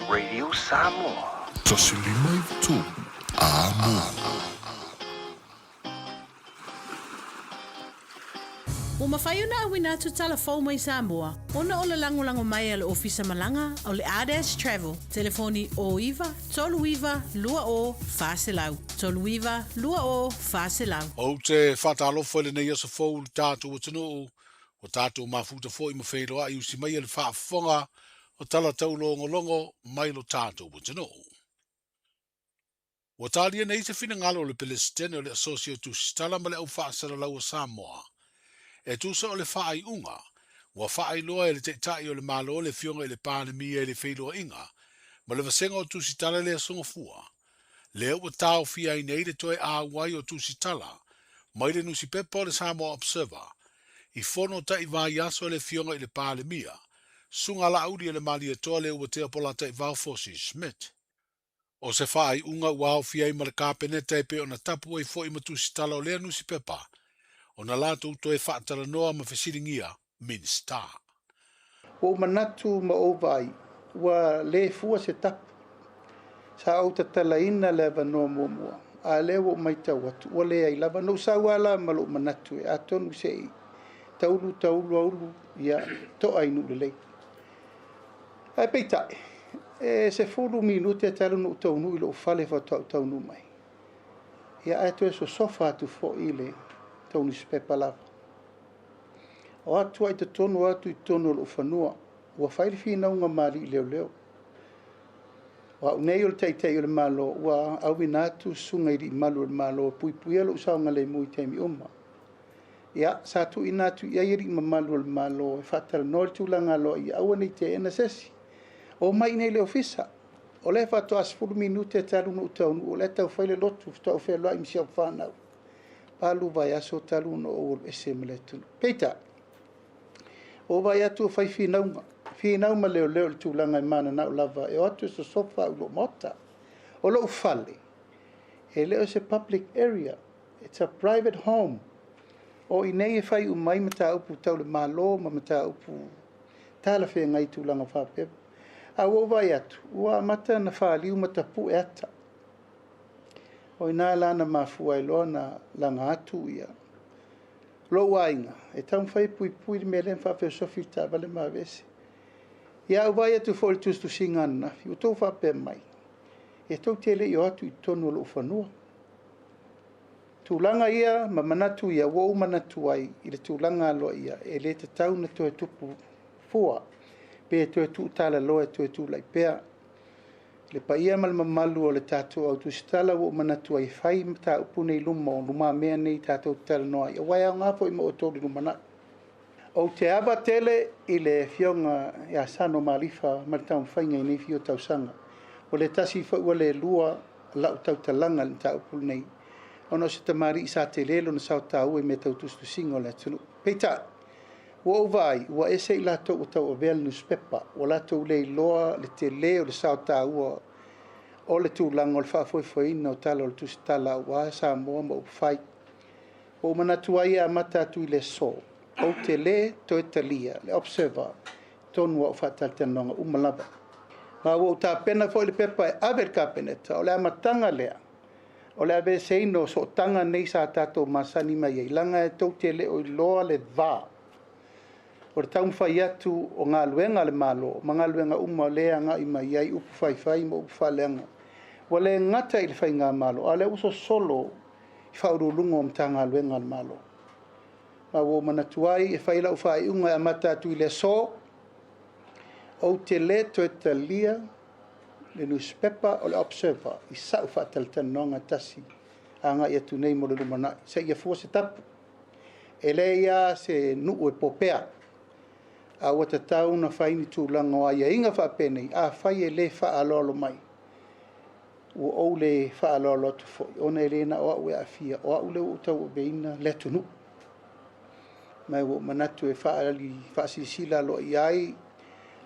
Radio Samoa. 153 Amo. Ua mafai ona auina atu tala fou mai Samoa ona o le lagolago mai a le Ofisa Malaga o le Ardash Travel, telefoni 09 39 20 400, 39 20 400. Ou te faatalofa i lenei aso fou i le tatou atunuu, ua tatou mafuta foi ma feiloai usi mai e le faafofoga o tala taulogologo mai lo tatou atunuu. Ua talia nei se finagalo o le Pelesitene o le Asosi o Tusitala ma le Au Faasalalau o Samoa e tusa o le faaiuga ua faailoa e le Taitai o le Malo le Afioga i le Palemia i le feiloaiga ma le Vasega o Tusitala i le Aso Gafua lea ua taofia ai nei le toe auai o tusitala mai le nusipepa o le Samoa Observer i fono ta'i vaiaso a le Afioga i le Palemia, Susuga Laauli e le Malietoa Leuatea Polataivao Fosi Schmidt. O se faaiuga ua aofia ai ma le Kapeneta e pei ona tapu ai foi ma tusitala o lea nusipepa ona latou toe faatalanoa ma fesiligia Minisita. Ua ou manatu ma ou vaai, ua le fua se tapu. Sa ou tatalaina le avanoa muamua, a lea ua ou matau atu, ua leai lava. Na ou sau lava la ma lou manatu e atonu se i taulu taulu aulu, ia to'a i nuu lelei. Ae peitai, e 10 minute talu ona ou taunuu i lou fale faatoa ou taunuu mai. Ia ae toe sosofa atu foi le tou nusipepa lava. O atu ai totonu, o atu i totonu o lou fanua, ua fai le finauga ma alii leoleo. O au nei o le Taitai o le Malo, ua auina atu susuga i alii malu o le Malo e puipuia lou saogalemu i taimi uma. Ia, sa tuuina atu i ai alii mamalu o le Malo e faatalanoa le tulaga aloaia, aua ne i teena se isi. Omai i inei i le ofisa. O lea faatoa 10 minute talu ona ou taunuu, o lea e tau fai le lotu, faatoa ou fealuai ma si au fanau. Palu vaiaso talu ona ou alu ese ma le atunuu. Peitai, ua ou vaai atu ua fai finauga, finau ma leoleo i le tulaga e mananao lava e o atu e sosofa au i lou maota. O lou fale, e le o se public area, it's a private home. O i inei e fai uma ai mataupu tau le Malo ma mataupu talafeagai i tulaga faapea. A ua ou vaai atu, ua amata ona faliu ma tapue ata. O ina la na mafua ai loa na laga atu ia lou aiga e taumafai e puipui le mea lea ma faafeosofi le taavale ma aveese. Ia au vaai atu foi i le tusitusiga ananafi, ua tou faapea mai, e tou te le i o atu i totonu o lou fanua. Tulaga ia ma manatu ia ua ou manatu ai i le tulaga aloaia e le tatau ona toe tupu fua pe toe tuutalaloa e toe tulai pea. Le paia ma le mamalu o le tatou au tusitala ua ou manatu ai e fai mataupu nei i luma o lumamea nei tatou te talanoa ai aua e aoga foi mo outou i le lumanai. Ou te ava tele i le Afioga ia Sano Malifa ma le taumafaiga i nei fia tausaga. Ua le tasi foi ua le lua lau tautalaga i le mataupu lenei ona o se tamalii sa tele lona sao taua i mea tau tusitusiga o le atunuu. Peitai, ua ou vaai, ua ese i latou ua tauavea le nusipepa, ua latou le iloa le tele o le sao taua o le tulaga o le faafoefoeina o tala o le tusitala aua Samoa ma upufai. Ua ou manatu ai e amata atu i le aso, ou te le toe talia le Observer i totonu o au faatalatalanoaga uma lava. Ma ua ou tapena foi le pepa e ave i le Kapeneta, o le amataga lea o le aveeseina o sootaga nei sa tatou masani mai ai, leaga e tou te le o iloa le va o le taumafai atu o galuega a le Malo ma galuega uma o lea e agai mai ai upu faifai ma upu faaleaga. Ua le gata i le faigamalo, a o lea ua sosolo i faauluuluga o Matagaluega a le Malo. Ma ua ou manatu ai e fai lau faaiuga e amata atu i le aso, ou te le toe talia le nusipepa o le Observer i sa'u faatalatalanoaga tasi agai atu nei mo le lumanai, seia fua se tapu. E leai lava se nuu e popea, a ua tatau ona fai ni tulaga o aiaiga faapenei, afai e le faaaloalo mai, ua ou le faaaloalo atu foi, ona e le na o au e aafia, o au lea ua ou tauaveina le atunuu. Ma ua ou manatu e faaali faasilasila aloaia ai,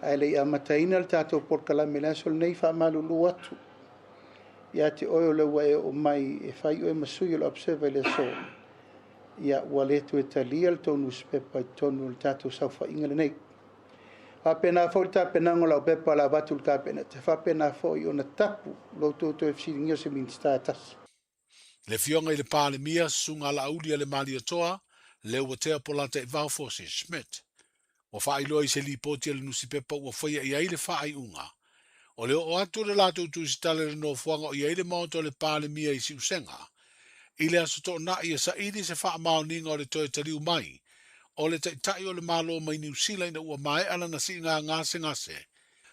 ae le i amataina le tatou polokalame i le aso lenei, faamalulu atu ia te oe o lea ua e oo mai e fai oe ma sui o le Observer i le aso, ia ua le toe talia le tou nusipepa i totonu o le tatou saofaiga lenei. Faapena foi le tapenaga o lau pepa o le a avatu i le Kapeneta, e faapena foi ona tapu lo outou toe fesiligia o se Minisita e tasi. Le Afioga i le Palemia, Susuga Laauli a le Malietoa, Leuatea Polataivao Fosi Schmidt. Ua faailoa i se lipoti a le nusipepa ua faia i ai le faaiuga, o le oo atu o le latou tusitala i le nofoaga o i ai le Maota o le Palemia i Siusega, i le Aso Toonai e saili se faamaoniga o le toe taliu mai o le Taitai o le Malo mai Niu Sila ina ua maea lana siiga gasegase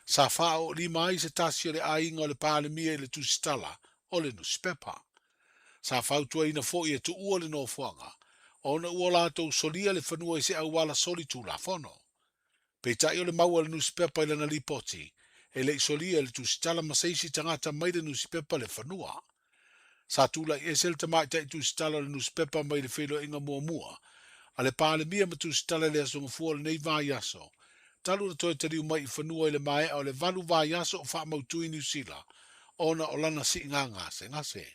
sa faaoolima ai se tasi o le aiga o le Palemia i le tusitala o le nusipepa. Sa fautuaina foi e tuua le nofoaga ona ua latou solia le fanua i se auala soli tulafono. Peitai o le mau a le nusipepa i lana lipoti, e le i solia e le tusitala ma se isi tagata mai le nusipepa le fanua. Sa tulai ese le tamaitai tusitala o le nusipepa mai le feiloaiga muamua a le Palemia ma tusitala i le Aso Gafua o lenei vaiaso, talu ona toe taliu mai i fanua i le maea o le valu vaiaso o faamautu i Niu Sila ona o lana siiga gasegase.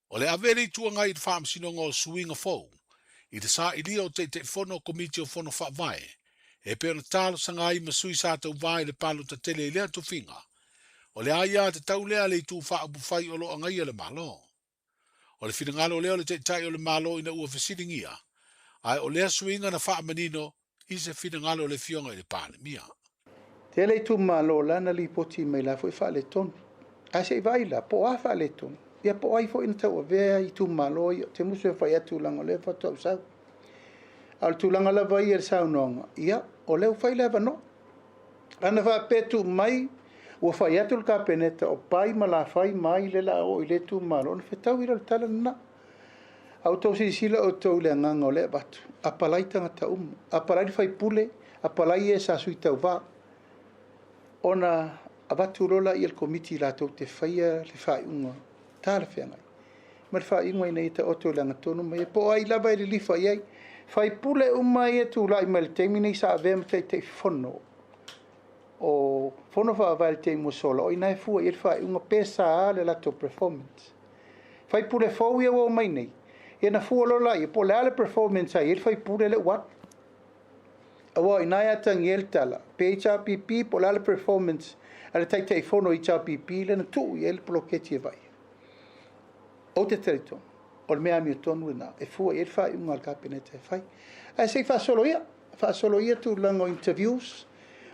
O le ave e le Itu Agai i le Faamasinoga o Suiga Fou i le sailia o Taitaifono o Komiti o Fono Faavae e pei ona talosaga ai ma sui sa tauva i le palota tele i lea tofiga, o le aia tatau lea a le Itu Faaupufai o lo o agaia le Malo. O le finagalo lea o le Taitai o le Malo ina ua fesiligia, ae o lea suiga na faamanino i se finagalo o le Afioga i le Palemia. Tele itumalo o la na lipoti mai la foi faaletonu. Ae se i vaai la, po o a faaletonu? Ia po o ai foi na tauavea itumalo ia, ou te musu e fai atu leaga o lea faatoa ou sau. A o le tulaga lava ia i le saunoaga, ia, o lea ua fai le avanoa. Ana faapea tuu mai, ua fai atu le Kapeneta o Pai ma Lafai ma ai lea o le a oo i lea itumalo, ona fetaui lea o le tala lena. A outou silasila outou i le agaga o lea e avatu, apalai tagata uma, apalai le faipule, apalai e sa sui tauva, ona avatu loa lea i le Komiti latou te faia le faaiuga talafeagai ma le faaiuga ina ia taoto i le agatonu ma ia po o ai lava e lilifa i ai. Faipule uma ia e tulai mai i le taimi nei sa avea ma Taitaifono o Fono Faavae i le taimi ua sola, o i ina e fua i ai le faaiuga pe sa le latou performance. Faipule fou ia ua omai nei, ia na fua loa laia po o le a le performance a i ai le faipule lea ua alu. Aua o i ina e atagia ai le tala, pe HRPP po o le a le performance a le Taitaifono o HRPP lea na tuu i ai le poloketi e vaaia. Ou te talitonu, o le mea amiotonu lena e fua i ai le faaiuga a le Kapeneta e fai. Ae se i faasolo ia, faasolo ia tulaga o interviews,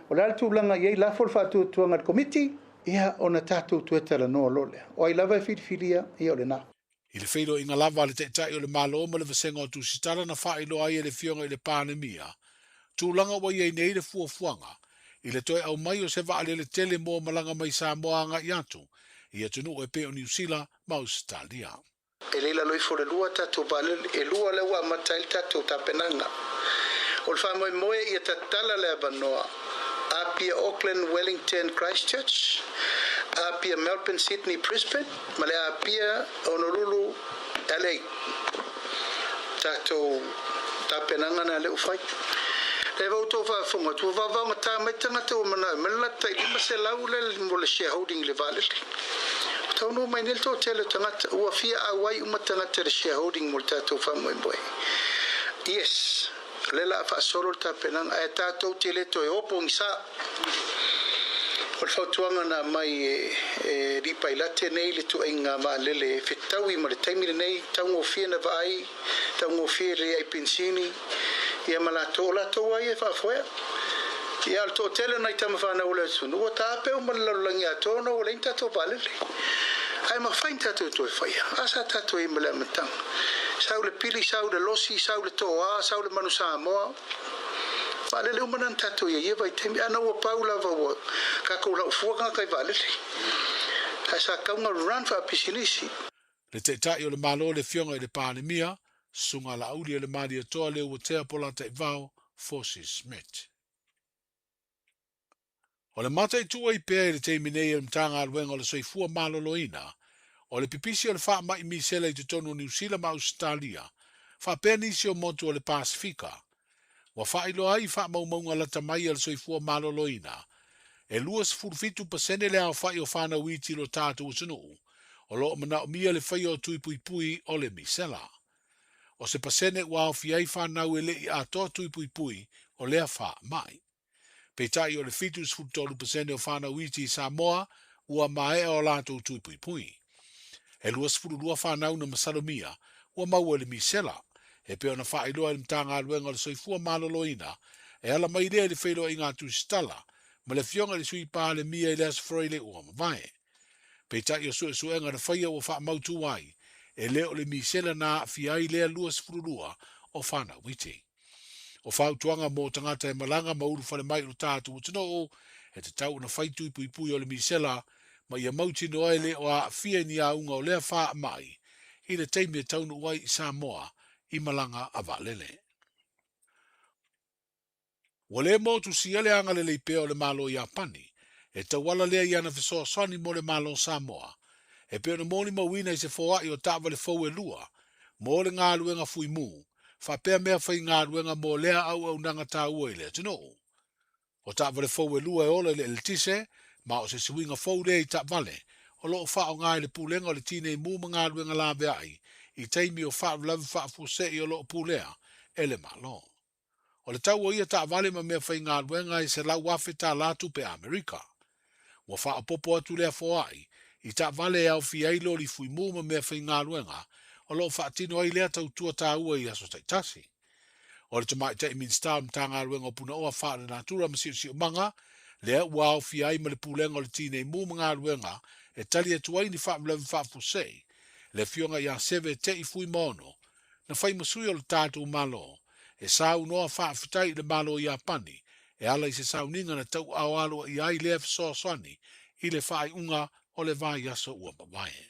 o le a le tulaga i ai, lafo le faatuatuaga i le Komiti, ia ona tatou toe talanoa loa lea. O ai lava e filifilia, ia o lena. I le feiloaiga lava a le Taitai o le Malo ma le Vasega o Tusitala na faailoa ai e le Afioga i le Palemia tulaga ua i ai nei le fuafuaga i le toe aumai o se vaalele tele mo malaga mai Samoa agai atu i atunuu e pei o Niu Sila ma Ausetalia. E le i lalo ifo o le lua tatou vaalele, e lua lea ua amata ai le tatou tapenaga. O le faamoemoe ia tatala le avanoa Apia Auckland Wellington Christchurch, Apia Melbourne Sydney Brisbane ma le Apia Honolulu LA. Tatou tapenaga na lea ua fai. Lea ua outou faafofoga atu, ua vaovaogata mai tagata ua manao mai le latou tai 500 lea mo le shareholding i le vaalele. Ua taunuu mai nei le toatele o tagata ua fia auai uma tagata i le shareholding mo le tatou faamoemoe. Yes, o lea o le a faasolo le tapenaga ae tatou te le toe o pogisa. O le fautuaga na aumai e Alii Pailate nei le tuaiga vaalele e fetaui ma le taimi lenei, taugofie na vaai, taugofie le ai penisini ia ma latou, o latou lava ia e faafoea. Ia a o le toatele o nai tama fanau o le atunuu ua taape uma le lalolagi atoa ona ua leai ni tatou vaalele. Ae mafai ona tatou toe faia. A sa tatou i ai ma le amataga. Sau le pili, sau le losi, sau le toa, sau le manu Samoa. Vaalele uma na na tatou i ai i ia vaitaimi. Ana ua pau lava ua tatou laufua tagata i vaalele. Ae sa tatau ona run faapisinisi. Le Taitai o le Malo le Afioga i le Palemia, Susuga Laauli o le Malietoa Leuatea Polataivao Fosi Smith. O le mataitu ai pea i le taimi nei e le Matagaluega o le Soifua Maloloina, o le pipisi o le faamai misela i totonu o Niu Sila ma Ausetalia, faapea nisi o motu o le Pasefika. Ua faailoa ai i faamaumauga lata mai a le Soifua Maloloina, e 27 pasene le aofai o fanau iti i lo tatou atunuu o lo o manaomia le faia o tui puipui o le misela. O se pasene ua aofia ai fanau e le i atoa tui puipui o lea faamai. Peitai o le 73 pasene o fanau iti i Samoa ua maea o latou tui puipui. E 22 fanau na masalomia ua maua i le misela, e pei ona faailoa e le Matagaluega o le Soifua Maloloina e ala mai lea i le feiloaiga a Tusitala ma le Afioga i le Sui Palemia i le Aso Faraile ua mavae. Peitai o suesuega na faia ua faamautu ai, e le o le misela na aafia ai lea 22 o fanau iti. O fautuaga mo tagata e malaga ma ulu fale mai i lo tatou atunuu, e tatau ona fai tui puipui o le misela ma ia mautinoa e le o aafia i ni auga o lea faamai i le taimi e taunuu ai i Samoa i malaga a vaalele. Ua le motusia le agalelei pea o le Malo Iapani, e tauala lea i ana fesoasoani mo le Malo Samoa, e pei ona molimauina i se foai o taavale fou e lua mo le galuega fuimu, faapea mea faigaluega mo lea auaunaga taua i le atunuu. O taavale fou e lua e ola i le eletise, ma o se suiga fou lea i taavale o lo o faaaoga e le Pulega o le Tinei Mu ma Galuega Laveai i taimi o faalavelave faafuasei o lo o pulea e le Malo. O le tau o ia taavale ma mea faigaluega e $100,000 tupe Amerika. Ua faaopoopo atu lea foai i taavale e aofia ai loli fuimu ma mea faigaluega o lo o faatino ai lea tautua taua i aso taitasi. O le Tamaitai Minisita o le Matagaluega o Punaoa Faalenatura ma Siosiomaga, lea ua aofia ai ma le Pulega o le Tinei Mu ma Galuega e tali atu ai ni faalavelave faafuasei, le Afioga ia Seve Te'i Fuimaono, na fai ma sui o le tatou Malo e saunoa faafetai i le Malo Iapani e ala i se sauniga na tauaoaloa i ai lea fesoasoani i le faaiuga o le vaiaso ua mavae.